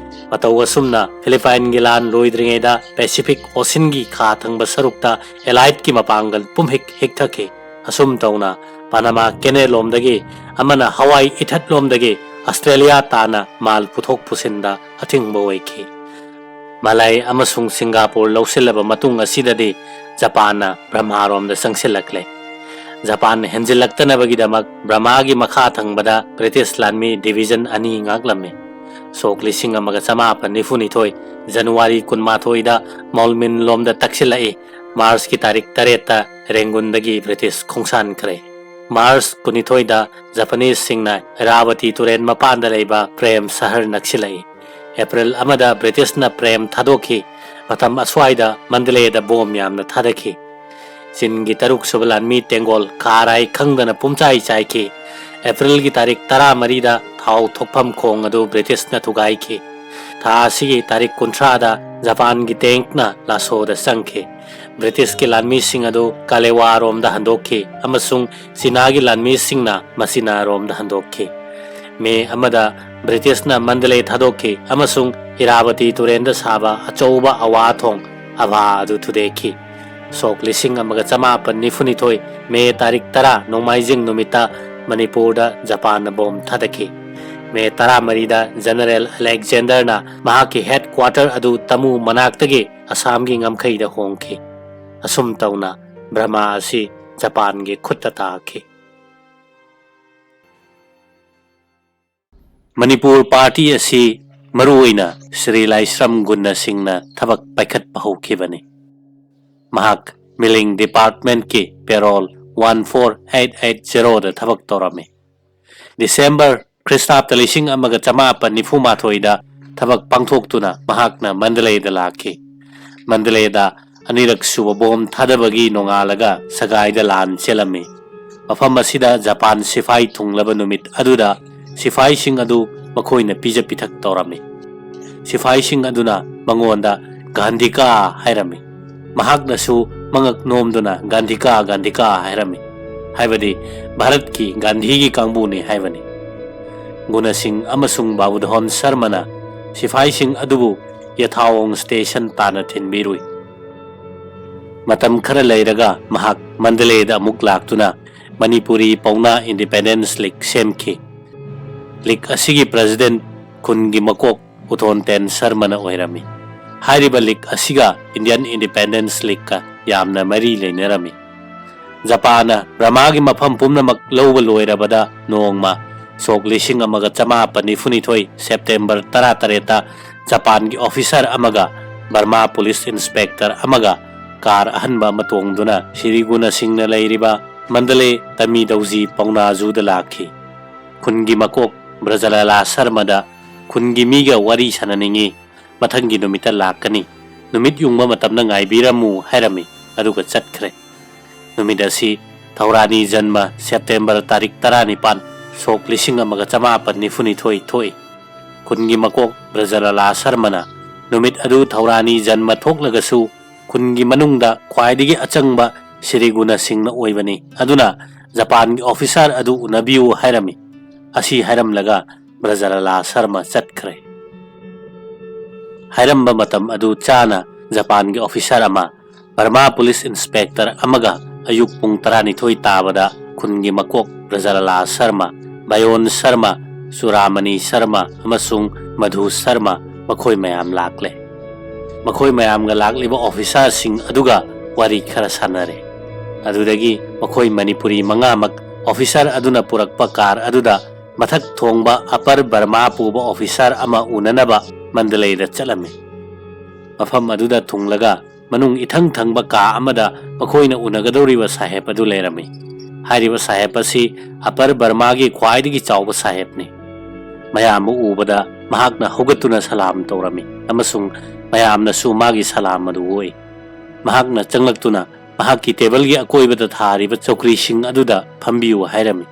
ꯃꯇꯧ ꯑꯁꯨꯝꯅ ꯐꯤꯂꯤꯄꯥꯏꯟꯒꯤ ꯂꯥꯟ ꯂꯣꯏꯗ꯭ꯔꯤꯉꯩꯗ ꯄꯦꯁꯤꯐꯤꯛ ꯑꯣꯁꯤꯟꯒꯤ ꯈꯥ ꯊꯪꯕ ꯁꯔꯨꯛꯇ ꯑꯦꯂꯥꯏꯠꯀꯤ ꯃꯄꯥꯡꯒꯜ ꯄꯨꯝꯍꯤꯛ ꯍꯤꯛꯊꯈꯤ꯫ ꯑꯁꯨꯝ ꯇꯧꯅ ꯄꯥꯅꯃꯥ ꯀꯦꯅꯦꯜ ꯂꯣꯝꯗꯒꯤ ꯑꯃꯅ ꯍꯋꯥꯏ ꯏꯊꯠ ꯂꯣꯝꯗꯒꯤ ꯑꯁꯇ꯭ꯔꯦꯂꯤꯌꯥ ꯇꯥꯟꯅ ꯃꯥꯜ ꯄꯨꯊꯣꯛ ꯄꯨꯁꯤꯟꯗ ꯑꯊꯤꯡꯕ ꯑꯣꯏꯈꯤ꯫ ꯃꯂꯥꯏ ꯑꯃꯁꯨꯡ ꯁꯤꯡꯒꯥꯄꯨꯔ ꯂꯧꯁꯤꯜꯂꯕ ꯃꯇꯨꯡ ꯑꯁꯤꯗꯗꯤ ꯖꯄꯥꯟꯅ ꯕ꯭ꯔꯍꯃꯥꯔꯣꯝꯗ ꯆꯪꯁꯤꯜꯂꯛꯂꯦ꯫ ꯖꯄꯥꯟ ꯍꯦꯟꯖꯤꯜꯂꯛꯇꯅꯕꯒꯤꯗꯃꯛ ꯕ꯭ꯔꯍꯃꯥꯒꯤ ꯃꯈꯥ ꯊꯪꯕꯗ ꯕ꯭ꯔꯤꯇꯤꯁ ꯂꯥꯟꯃꯤ ꯗꯤꯕꯤꯖꯟ ꯑꯅꯤ ꯉꯥꯛꯂꯝꯃꯤ꯫ ꯁꯣꯛ ꯂꯤꯁꯤꯡ ꯑꯃꯒ ꯆꯃꯥꯄꯟ ꯅꯤꯐꯨꯅꯤꯊꯣꯏ, ꯖꯅꯋꯥꯔꯤ ꯀꯨꯟꯃꯥꯊꯣꯏꯗ ꯃꯣꯜꯃꯤꯟ ꯂꯣꯝꯗ ꯇꯛꯁꯤꯜꯂꯛꯏ꯫ ꯃꯥꯔꯆꯀꯤ ꯇꯥꯔꯤꯛ ꯇꯔꯦꯠꯇ ꯔꯦꯡꯒꯨꯟꯗꯒꯤ ꯕ꯭ꯔꯤꯇꯤꯁ ꯈꯣꯡꯁꯥꯟꯈ꯭ꯔꯦ꯫ ꯃꯥꯔꯆ ꯀꯨꯟꯅꯤꯊꯣꯏꯗ ꯖꯄꯥꯅꯤꯁꯁꯤꯡꯅ ꯏꯔꯥꯕꯇꯤ ꯇꯨꯔꯦꯟ ꯃꯄꯥꯟꯗ ꯂꯩꯕ ꯄ꯭ꯔꯦꯝ ꯁꯍꯔ ꯅꯛꯁꯤꯜꯂꯛꯏ꯫ ꯑꯦꯄ꯭ꯔꯤꯜ ꯑꯃꯗ ꯕ꯭ꯔꯤꯇꯤꯁꯅ ꯄ꯭ꯔꯦꯝ ꯊꯥꯗꯣꯛꯈꯤ꯫ ꯃꯇꯝ ꯑꯁ꯭ꯋꯥꯏꯗ ꯃꯟꯗꯂꯦꯗ ꯕꯣꯝ ꯌꯥꯝꯅ ꯊꯥꯗꯈꯤ꯫ ꯆꯤꯟꯒꯤ ꯇꯔꯨꯛꯁꯨꯕ ꯂꯥꯟꯃꯤ ꯇꯦꯡꯒꯣꯜ ꯈꯥꯔꯥꯏ ꯈꯪꯗꯅ ꯄꯨꯝꯆꯥꯏ ꯆꯥꯏꯈꯤ꯫ ꯑꯦꯄ꯭ꯔꯤꯜꯒꯤ ꯇꯥꯔꯤꯛ ꯇꯔꯥꯃꯔꯤꯗ ꯊꯥꯎ ꯊꯣꯛꯐꯝ ꯈꯣꯡ ꯑꯗꯨ ꯕ꯭ꯔꯤꯇꯤꯁꯅ ꯊꯨꯒꯥꯏꯈꯤ꯫ ꯊꯥ ꯑꯁꯤꯒꯤ ꯇꯥꯔꯤꯛ ꯀꯨꯟꯊ꯭ꯔꯥꯗ ꯖꯄꯥꯟꯒꯤ ꯇꯦꯡꯛꯅ ꯂꯥꯁꯣꯗ ꯆꯪꯈꯤ꯫ ꯕ꯭ꯔꯤꯇꯤꯁꯀꯤ ꯂꯥꯟꯃꯤꯁꯤꯡ ꯑꯗꯨ ꯀꯥꯂꯦꯋꯥꯔꯣꯝꯗ ꯍꯟꯗꯣꯛꯈꯤ ꯑꯃꯁꯨꯡ ꯆꯤꯅꯥꯒꯤ ꯂꯥꯟꯃꯤꯁꯤꯡꯅ ꯃꯆꯤꯅꯥꯔꯣꯝꯗ ꯍꯟꯗꯣꯛꯈꯤ꯫ ꯃꯦ ꯑꯃꯗ ꯕ꯭ꯔꯤꯇꯤꯁꯅ ꯃꯟꯗꯂꯦ ꯊꯥꯗꯣꯛꯈꯤ ꯑꯃꯁꯨꯡ ꯏꯔꯥꯕꯇꯤ ꯇꯨꯔꯦꯟꯗ ꯁꯥꯕ ꯑꯆꯧꯕ ꯑꯋꯥ ꯊꯣꯡ ꯑꯚꯥ ꯑꯗꯨ ꯊꯨꯗꯦꯛꯈꯤ꯫ ꯁꯣꯛ ꯂꯤꯁꯤꯡ ꯑꯃꯒ ꯆꯃꯥꯄꯟ ꯅꯤꯐꯨꯅꯤꯊꯣꯏ, ꯃꯦ ꯇꯥꯔꯤꯛ ꯇꯔꯥ, ꯅꯣꯡꯃꯥꯏꯖꯤꯡ ꯅꯨꯃꯤꯠꯇ ꯃꯅꯤꯄꯨꯔꯗ ꯖꯄꯥꯟꯅ ꯕꯣꯝ ꯊꯥꯗꯈꯤ꯫ ꯃꯦ ꯇꯔꯥꯃꯔꯤꯗ ꯖꯦꯅꯔꯦꯜ ꯑꯂꯦꯛꯖꯦꯟꯗꯔꯅ ꯃꯍꯥꯛꯀꯤ ꯍꯦꯗ ꯀ꯭ꯋꯥꯇꯔ ꯑꯗꯨ ꯇꯃꯨ ꯃꯅꯥꯛꯇꯒꯤ ꯑꯁꯥꯝꯒꯤ ꯉꯝꯈꯩꯗ ꯍꯣꯡꯈꯤ꯫ ꯑꯁꯨꯝ ꯇꯧꯅ ꯕꯔꯃꯥ ꯑꯁꯤ ꯖꯄꯥꯟꯒꯤ ꯈꯨꯠꯇ ꯇꯥꯈꯤ꯫ ꯃꯅꯤꯄꯨꯔ ꯄꯥꯔꯇꯤ ꯑꯁꯤ ꯃꯔꯨꯑꯣꯏꯅ ꯁ꯭ꯔꯤ ꯂꯥꯏꯁ꯭ꯔꯝ ꯒꯨꯟꯅ ꯁꯤꯡꯅ ꯊꯕꯛ ꯄꯥꯏꯈꯠꯄ ꯍꯧꯈꯤꯕꯅꯤ꯫ ꯃꯍꯥꯛ ꯃꯤꯂꯤꯡ ꯗꯤꯄꯥꯔꯠꯃꯦꯟꯠꯀꯤ ꯄꯦꯔꯣꯜ ꯋꯥꯟ ꯐꯣꯔ ꯑꯩꯠ ꯑꯩꯠ ꯖꯦꯔꯣꯗ ꯊꯕꯛ ꯇꯧꯔꯝꯃꯤ꯫ ꯗꯤꯁꯦꯝꯕꯔ ꯈ꯭ꯔꯤꯁꯇꯥꯕꯇ ꯂꯤꯁꯤꯡ ꯑꯃꯒ ꯆꯃꯥꯄꯟ ꯅꯤꯐꯨ ꯃꯥꯊꯣꯏꯗ ꯊꯕꯛ ꯄꯥꯡꯊꯣꯛꯇꯨꯅ ꯃꯍꯥꯛꯅ ꯃꯟꯗꯂꯦꯗ ꯂꯥꯛꯈꯤ꯫ ꯃꯟꯗꯂꯦꯗ ꯑꯅꯤꯔꯛ ꯁꯨꯕ ꯕꯣꯝ ꯊꯥꯗꯕꯒꯤ ꯅꯣꯡꯉꯥꯜꯂꯒ ꯁꯒꯥꯏꯗ ꯂꯥꯟ ꯆꯦꯜꯂꯝꯃꯤ꯫ ꯃꯐꯝ ꯑꯁꯤꯗ ꯖꯄꯥꯟ ꯁꯤꯐꯥꯏ ꯊꯨꯡꯂꯕ ꯅꯨꯃꯤꯠ ꯑꯗꯨꯗ ꯁꯤꯐꯥꯏꯁꯤꯡ ꯑꯗꯨ ꯃꯈꯣꯏꯅ ꯄꯤꯖ ꯄꯤꯊꯛ ꯇꯧꯔꯝꯃꯤ꯫ ꯁꯤꯐꯥꯏꯁꯤꯡ ꯑꯗꯨꯅ ꯃꯉꯣꯟꯗ "ꯒꯥꯟꯙꯤꯀꯥ" ꯍꯥꯏꯔꯝꯃꯤ꯫ ꯃꯍꯥꯛꯅꯁꯨ ꯃꯉꯛ ꯅꯣꯝꯗꯨꯅ "ꯒꯥꯟꯙꯤꯀꯥ, ꯒꯥꯟꯙꯤꯀꯥ" ꯍꯥꯏꯔꯝꯃꯤ, ꯍꯥꯏꯕꯗꯤ ꯚꯥꯔꯠꯀꯤ ꯒꯥꯟꯙꯤꯒꯤ ꯀꯥꯡꯕꯨꯅꯤ ꯍꯥꯏꯕꯅꯤ꯫ ꯒꯨꯅꯁꯤꯡ ꯑꯃꯁꯨꯡ ꯕꯥꯕꯨꯙꯣꯟ ꯁꯔꯃꯅ ꯁꯤꯐꯥꯏꯁꯤꯡ ꯑꯗꯨꯕꯨ ꯌꯊꯥꯋꯣꯡ ꯁ꯭ꯇꯦꯁꯟ ꯇꯥꯟꯅ ꯊꯤꯟꯕꯤꯔꯨꯏ꯫ ꯃꯇꯝ ꯈꯔ ꯂꯩꯔꯒ ꯃꯍꯥꯛ ꯃꯟꯗꯂꯦꯗ ꯑꯃꯨꯛ ꯂꯥꯛꯇꯨꯅ ꯃꯅꯤꯄꯨꯔꯤ ꯄꯥꯎꯅꯥ ꯏꯟꯗꯤꯄꯦꯟꯗꯦꯟꯁ ꯂꯤꯒ ꯁꯦꯝꯈꯤ꯫ ꯂꯤꯒ ꯑꯁꯤꯒꯤ ꯄ꯭ꯔꯦꯁꯤꯗꯦꯟꯠ ꯈꯨꯟꯒꯤ ꯃꯀꯣꯛ ꯎꯊꯣꯟꯇꯦꯟ ꯁꯔꯃꯅ ꯑꯣꯏꯔꯝꯃꯤ꯫ ꯍꯥꯏꯔꯤꯕ ꯂꯤꯒ ꯑꯁꯤꯒ ꯏꯟꯗꯤꯌꯟ ꯏꯟꯗꯤꯄꯦꯟꯗꯦꯟꯁ ꯂꯤꯒꯀ ꯌꯥꯝꯅ ꯃꯔꯤ ꯂꯩꯅꯔꯝꯃꯤ꯫ ꯖꯄꯥꯟꯅ ꯕꯔꯃꯥꯒꯤ ꯃꯐꯝ ꯄꯨꯝꯅꯃꯛ ꯂꯧꯕ ꯂꯣꯏꯔꯕꯗ ꯅꯣꯡꯃ ꯁꯣꯛ ꯂꯤꯁꯤꯡ ꯑꯃꯒ ꯆꯃꯥꯄꯟ ꯅꯤꯐꯨꯅꯤꯊꯣꯏ ꯁꯦꯞꯇꯦꯝꯕꯔ ꯇꯔꯥꯇꯔꯦꯠꯇ ꯖꯄꯥꯟꯒꯤ ꯑꯣꯐꯤꯁꯥꯔ ꯑꯃꯒ ꯕꯔꯃꯥ ꯄꯨꯂꯤꯁ ꯏꯟꯁꯄꯦꯛꯇꯔ ꯑꯃꯒ ꯀꯥꯔ ꯑꯍꯟꯕ ꯑꯃ ꯇꯣꯡꯗꯨꯅ ꯁꯤꯔꯤꯒꯨꯅꯁꯤꯡꯅ ꯂꯩꯔꯤꯕ ꯃꯟꯗꯂꯦ ꯇꯃꯤꯗꯧꯖꯤ ꯄꯥꯎꯅꯥ ꯖꯨꯗ ꯂꯥꯛꯈꯤ꯫ ꯈꯨꯟꯒꯤ ꯃꯀꯣꯛ ꯕ꯭ꯔꯖꯂꯥꯂꯥ ꯁꯔꯃꯗ ꯈꯨꯟꯒꯤ ꯃꯤꯒ ꯋꯥꯔꯤ ꯁꯥꯟꯅꯅꯤꯡꯏ, ꯃꯊꯪꯒꯤ ꯅꯨꯃꯤꯠꯇ ꯂꯥꯛꯀꯅꯤ, ꯅꯨꯃꯤꯠ ꯌꯨꯡꯕ ꯃꯇꯝꯗ ꯉꯥꯏꯕꯤꯔꯝꯃꯨ ꯍꯥꯏꯔꯝꯃꯤ, ꯑꯗꯨꯒ ꯆꯠꯈ꯭ꯔꯦ꯫ ꯅꯨꯃꯤꯠ ꯑꯁꯤ ꯊꯧꯔꯥꯅꯤ ꯖꯟꯃ ꯁꯦꯞꯇꯦꯝꯕꯔ ꯇꯥꯔꯤꯛ ꯇꯔꯥꯅꯤꯄꯥꯟ, ꯁꯣꯛ ꯂꯤꯁꯤꯡ ꯑꯃꯒ ꯆꯃꯥꯄꯟ ꯅꯤꯐꯨꯅꯤꯊꯣꯏ ꯊꯣꯛꯏ꯫ ꯈꯨꯟꯒꯤ ꯃꯀꯣꯛ ꯕ꯭ꯔꯖꯂꯥꯂꯥ ꯁꯔꯃꯅ ꯅꯨꯃꯤꯠ ꯑꯗꯨ ꯊꯧꯔꯥꯅꯤ ꯖꯟꯃ ꯊꯣꯛꯂꯒꯁꯨ ꯈꯨꯟꯒꯤ ꯃꯅꯨꯡꯗ ꯈ꯭ꯋꯥꯏꯗꯒꯤ ꯑꯆꯪꯕ ꯁꯤꯔꯤꯒꯨꯅꯁꯤꯡꯅ ꯑꯣꯏꯕꯅꯤ, ꯑꯗꯨꯅ ꯖꯄꯥꯟꯒꯤ ꯑꯣꯐꯤꯁꯥꯔ ꯑꯗꯨ ꯎꯅꯕꯤꯌꯨ ꯍꯥꯏꯔꯝꯃꯤ꯫ ꯑꯁꯤ ꯍꯥꯏꯔꯝꯂꯒ ꯕ꯭ꯔꯖꯂꯥꯂꯥ ꯁꯔꯃ ꯆꯠꯈ꯭ꯔꯦ꯫ ꯍꯥꯏꯔꯝꯕ ꯃꯇꯝ ꯑꯗꯨ ꯆꯥꯅ ꯖꯄꯥꯟꯒꯤ ꯑꯣꯐꯤꯁꯥꯔ ꯑꯃ, ꯕꯔꯃꯥ ꯄꯨꯂꯤꯁ ꯏꯟꯁꯄꯦꯛꯇꯔ ꯑꯃꯒ ꯑꯌꯨꯛ ꯄꯨꯡ ꯇꯔꯥꯅꯤꯊꯣꯏ ꯇꯥꯕꯗ ꯈꯨꯟꯒꯤ ꯃꯀꯣꯛ ꯕ꯭ꯔꯖꯂꯥꯂꯥ ꯁꯔꯃ, ꯕꯌꯣꯟ ꯁꯔꯃ, ꯆꯨꯔꯥꯃꯅꯤ ꯁꯔꯃ ꯑꯃꯁꯨꯡ ꯃꯙꯨ ꯁꯔꯃ ꯃꯈꯣꯏ ꯃꯌꯥꯝ ꯂꯥꯛꯂꯦ꯫ ꯃꯈꯣꯏ ꯃꯌꯥꯝꯒ ꯂꯥꯛꯂꯤꯕ ꯑꯣꯐꯤꯁꯥꯔꯁꯤꯡ ꯑꯗꯨꯒ ꯋꯥꯔꯤ ꯈꯔ ꯁꯥꯟꯅꯔꯦ꯫ ꯑꯗꯨꯗꯒꯤ ꯃꯈꯣꯏ ꯃꯅꯤꯄꯨꯔꯤ ꯃꯉꯥꯃꯛ ꯑꯣꯐꯤꯁꯥꯔ ꯑꯗꯨꯅ ꯄꯨꯔꯛꯄ ꯀꯥꯔ ꯑꯗꯨꯗ ꯃꯊꯛ ꯊꯣꯡꯕ ꯑꯄꯔ ꯕꯔꯃꯥ ꯄꯨꯕ ꯑꯣꯐꯤꯁꯥꯔ ꯑꯃ ꯎꯅꯅꯕ ꯃꯟꯗꯂꯩꯗ ꯆꯠꯂꯝꯃꯤ꯫ ꯃꯐꯝ ꯑꯗꯨꯗ ꯊꯨꯡꯂꯒ ꯃꯅꯨꯡ ꯏꯊꯪ ꯊꯪꯕ ꯀꯥ ꯑꯃꯗ ꯃꯈꯣꯏꯅ ꯎꯅꯒꯗꯧꯔꯤꯕ ꯁꯥꯍꯦꯕ ꯑꯗꯨ ꯂꯩꯔꯝꯃꯤ꯫ ꯍꯥꯏꯔꯤꯕ ꯁꯥꯍꯦꯕ ꯑꯁꯤ ꯑꯄꯔ ꯕꯔꯃꯥꯒꯤ ꯈ꯭ꯋꯥꯏꯗꯒꯤ ꯆꯥꯎꯕ ꯁꯥꯍꯦꯕꯅꯤ꯫ ꯃꯌꯥꯝꯕꯨ ꯎꯕꯗ ꯃꯍꯥꯛꯅ ꯍꯧꯒꯠꯇꯨꯅ ꯁꯂꯥꯝ ꯇꯧꯔꯝꯃꯤ ꯑꯃꯁꯨꯡ ꯃꯌꯥꯝꯅꯁꯨ ꯃꯥꯒꯤ ꯁꯂꯥꯝ ꯑꯗꯨ ꯑꯣꯛꯏ꯫ ꯃꯍꯥꯛꯅ ꯆꯪꯂꯛꯇꯨꯅ ꯃꯍꯥꯛꯀꯤ ꯇꯦꯕꯜꯒꯤ ꯑꯀꯣꯏꯕꯗ ꯊꯥꯔꯤꯕ ꯆꯧꯀ꯭ꯔꯤꯁꯤꯡ ꯑꯗꯨꯗ ꯐꯝꯕꯤꯌꯨ ꯍꯥꯏꯔꯝꯃꯤ꯫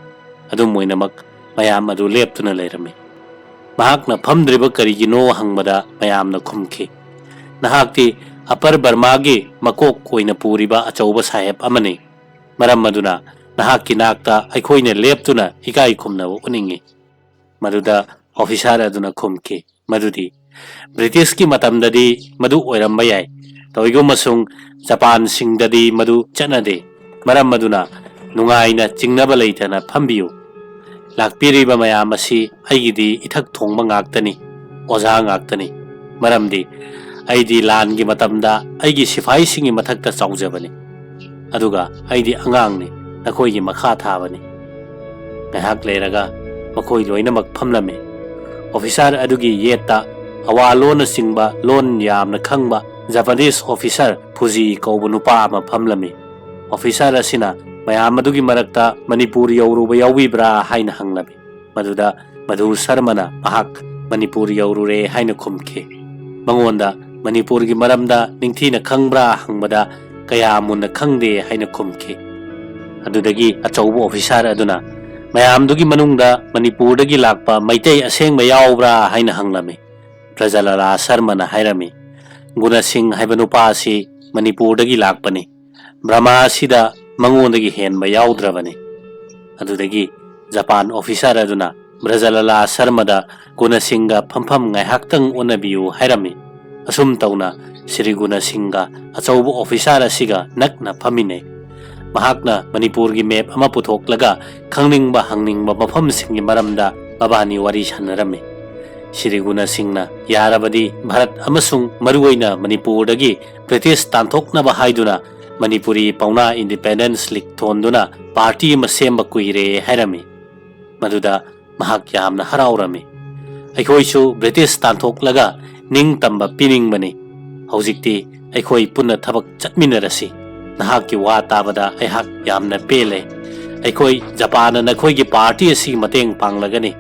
ꯑꯗꯨꯝ ꯑꯣꯏꯅꯃꯛ ꯃꯌꯥꯝ ꯑꯗꯨ ꯂꯦꯞꯇꯨꯅ ꯂꯩꯔꯝꯃꯤ꯫ ꯃꯍꯥꯛꯅ ꯐꯝꯗ꯭ꯔꯤꯕ ꯀꯔꯤꯒꯤꯅꯣ ꯍꯪꯕꯗ ꯃꯌꯥꯝꯅ ꯈꯨꯝꯈꯤ, "ꯅꯍꯥꯛꯇꯤ ꯑꯄꯔ ꯕꯔꯃꯥꯒꯤ ꯃꯀꯣꯛ ꯑꯣꯏꯅ ꯄꯨꯔꯤꯕ ꯑꯆꯧꯕ ꯁꯥꯍꯦꯕ ꯑꯃꯅꯤ꯫ ꯃꯔꯝ ꯑꯗꯨꯅ ꯅꯍꯥꯛꯀꯤ ꯅꯥꯛꯇ ꯑꯩꯈꯣꯏꯅ ꯂꯦꯞꯇꯨꯅ ꯏꯀꯥꯏ ꯈꯨꯝꯅꯕ ꯎꯠꯅꯤꯡꯏ"꯫ ꯃꯗꯨꯗ ꯑꯣꯐꯤꯁꯥꯔ ꯑꯗꯨꯅ ꯈꯨꯝꯈꯤ ꯃꯗꯨꯗꯤ, "ꯕ꯭ꯔꯤꯇꯤꯁꯀꯤ ꯃꯇꯝꯗꯗꯤ ꯃꯗꯨ ꯑꯣꯏꯔꯝꯕ ꯌꯥꯏ, ꯇꯧꯏꯒꯨꯝꯕꯁꯨꯡ ꯖꯄꯥꯟꯁꯤꯡꯗꯗꯤ ꯃꯗꯨ ꯆꯠꯅꯗꯦ꯫ ꯃꯔꯝ ꯑꯗꯨꯅ ꯅꯨꯡꯉꯥꯏꯅ ꯆꯤꯡꯅꯕ ꯂꯩꯇꯅ ꯐꯝꯕꯤꯌꯨ꯫ ꯂꯥꯛꯄꯤꯔꯤꯕ ꯃꯌꯥꯝ ꯑꯁꯤ ꯑꯩꯒꯤꯗꯤ ꯏꯊꯛ ꯊꯣꯡꯕ ꯉꯥꯛꯇꯅꯤ, ꯑꯣꯖꯥ ꯉꯥꯛꯇꯅꯤ꯫ ꯃꯔꯝꯗꯤ ꯑꯩꯗꯤ ꯂꯥꯟꯒꯤ ꯃꯇꯝꯗ ꯑꯩꯒꯤ ꯁꯤꯐꯥꯏꯁꯤꯡꯒꯤ ꯃꯊꯛꯇ ꯆꯥꯎꯖꯕꯅꯤ꯫ ꯑꯗꯨꯒ ꯑꯩꯗꯤ ꯑꯉꯥꯡꯅꯤ, ꯅꯈꯣꯏꯒꯤ ꯃꯈꯥ ꯊꯥꯕꯅꯤ"꯫ ꯉꯥꯏꯍꯥꯛ ꯂꯩꯔꯒ ꯃꯈꯣꯏ ꯂꯣꯏꯅꯃꯛ ꯐꯝꯂꯝꯃꯤ꯫ ꯑꯣꯐꯤꯁꯥꯔ ꯑꯗꯨꯒꯤ ꯌꯦꯠꯇ ꯑꯋꯥ ꯂꯣꯟꯅꯆꯤꯡꯕ ꯂꯣꯟ ꯌꯥꯝꯅ ꯈꯪꯕ ꯖꯄꯥꯅꯤꯁ ꯑꯣꯐꯤꯁꯥꯔ ꯐꯨꯖꯤ ꯀꯧꯕ ꯅꯨꯄꯥ ꯑꯃ ꯐꯝꯂꯝꯃꯤ꯫ ꯑꯣꯐꯤꯁꯥꯔ ꯑꯁꯤꯅ ꯃꯌꯥꯝ ꯑꯗꯨꯒꯤ ꯃꯔꯛꯇ "ꯃꯅꯤꯄꯨꯔ ꯌꯧꯔꯨꯕ ꯌꯥꯎꯕꯤꯕ꯭ꯔꯥ?" ꯍꯥꯏꯅ ꯍꯪꯂꯝꯃꯤ꯫ ꯃꯗꯨꯗ ꯃꯙꯨ ꯁꯔꯃꯅ ꯃꯍꯥꯛ "ꯃꯅꯤꯄꯨꯔ ꯌꯧꯔꯨꯔꯦ" ꯍꯥꯏꯅ ꯈꯨꯝꯈꯤ꯫ ꯃꯉꯣꯟꯗ "ꯃꯅꯤꯄꯨꯔꯒꯤ ꯃꯔꯝꯗ ꯅꯤꯡꯊꯤꯅ ꯈꯪꯕ꯭ꯔꯥ?" ꯍꯪꯕꯗ "ꯀꯌꯥ ꯃꯨꯟꯅ ꯈꯪꯗꯦ" ꯍꯥꯏꯅ ꯈꯨꯝꯈꯤ꯫ ꯑꯗꯨꯗꯒꯤ ꯑꯆꯧꯕ ꯑꯣꯐꯤꯁꯥꯔ ꯑꯗꯨꯅ ꯃꯌꯥꯝꯗꯨꯒꯤ ꯃꯅꯨꯡꯗ "ꯃꯅꯤꯄꯨꯔꯗꯒꯤ ꯂꯥꯛꯄ ꯃꯩꯇꯩ ꯑꯁꯦꯡꯕ ꯌꯥꯎꯕ꯭ꯔꯥ?" ꯍꯥꯏꯅ ꯍꯪꯂꯝꯃꯤ꯫ ꯕ꯭ꯔꯖꯂꯥꯂꯥ ꯁꯔꯃꯅ ꯍꯥꯏꯔꯝꯃꯤ, "ꯒꯨꯅꯁꯤꯡ ꯍꯥꯏꯕ ꯅꯨꯄꯥ ꯑꯁꯤ ꯃꯅꯤꯄꯨꯔꯗꯒꯤ ꯂꯥꯛꯄꯅꯤ꯫ ꯕ꯭ꯔꯃꯥ ꯑꯁꯤꯗ ꯃꯉꯣꯟꯗꯒꯤ ꯍꯦꯟꯕ ꯌꯥꯎꯗ꯭ꯔꯕꯅꯤ"꯫ ꯑꯗꯨꯗꯒꯤ ꯖꯄꯥꯟ ꯑꯣꯐꯤꯁꯥꯔ ꯑꯗꯨꯅ ꯕ꯭ꯔꯖꯂꯥꯂꯥ ꯁꯔꯃꯗ ꯒꯨꯅꯁꯤꯡꯒ ꯐꯝꯐꯝ ꯉꯥꯏꯍꯥꯛꯇꯪ ꯑꯣꯟꯅꯕꯤꯌꯨ ꯍꯥꯏꯔꯝꯃꯤ꯫ ꯑꯁꯨꯝ ꯇꯧꯅ ꯁ꯭ꯔꯤ ꯒꯨꯅꯁꯤꯡꯒ ꯑꯆꯧꯕ ꯑꯣꯐꯤꯁꯥꯔ ꯑꯁꯤꯒ ꯅꯛꯅ ꯐꯝꯃꯤꯟꯅꯩ꯫ ꯃꯍꯥꯛꯅ ꯃꯅꯤꯄꯨꯔꯒꯤ ꯃꯦꯞ ꯑꯃ ꯄꯨꯊꯣꯛꯂꯒ ꯈꯪꯅꯤꯡꯕ ꯍꯪꯅꯤꯡꯕ ꯃꯐꯝꯁꯤꯡꯒꯤ ꯃꯔꯝꯗ ꯃꯕꯥꯅꯤ ꯋꯥꯔꯤ ꯁꯥꯟꯅꯔꯝꯃꯤ꯫ ꯁ꯭ꯔꯤ ꯒꯨꯅ ꯁꯤꯡꯅ ꯌꯥꯔꯕꯗꯤ ꯚꯥꯔꯠ ꯑꯃꯁꯨꯡ ꯃꯔꯨꯑꯣꯏꯅ ꯃꯅꯤꯄꯨꯔꯗꯒꯤ ꯕ꯭ꯔꯤꯇꯤꯁ ꯇꯥꯟꯊꯣꯛꯅꯕ ꯍꯥꯏꯗꯨꯅ ꯃꯅꯤꯄꯨꯔꯤ ꯄꯥꯎꯅꯥ Independence League ꯊꯣꯟꯗꯨꯅ party ꯑꯃ ꯁꯦꯝꯕ ꯀꯨꯏꯔꯦ ꯍꯥꯏꯔꯝꯃꯤ꯫ ꯃꯗꯨꯗ ꯃꯍꯥꯛ ꯌꯥꯝꯅ ꯍꯔꯥꯎꯔꯝꯃꯤ꯫ "ꯑꯩꯈꯣꯏꯁꯨ ꯕ꯭ꯔꯤꯇꯤꯁ ꯇꯥꯟꯊꯣꯛꯂꯒ ꯅꯤꯡꯇꯝꯕ ꯄꯤꯅꯤꯡꯕꯅꯤ꯫ ꯍꯧꯖꯤꯛꯇꯤ ꯑꯩꯈꯣꯏ ꯄꯨꯟꯅ ꯊꯕꯛ ꯆꯠꯃꯤꯟꯅꯔꯁꯤ꯫ ꯅꯍꯥꯛꯀꯤ ꯋꯥ ꯇꯥꯕꯗ ꯑꯩꯍꯥꯛ ꯌꯥꯝꯅ ꯄꯦꯜꯂꯦ꯫ ꯑꯩꯈꯣꯏ ꯖꯄꯥꯟꯅ ꯅꯈꯣꯏꯒꯤ party ꯑꯁꯤꯒꯤ ꯃꯇꯦꯡ ꯄꯥꯡꯂꯒꯅꯤ꯫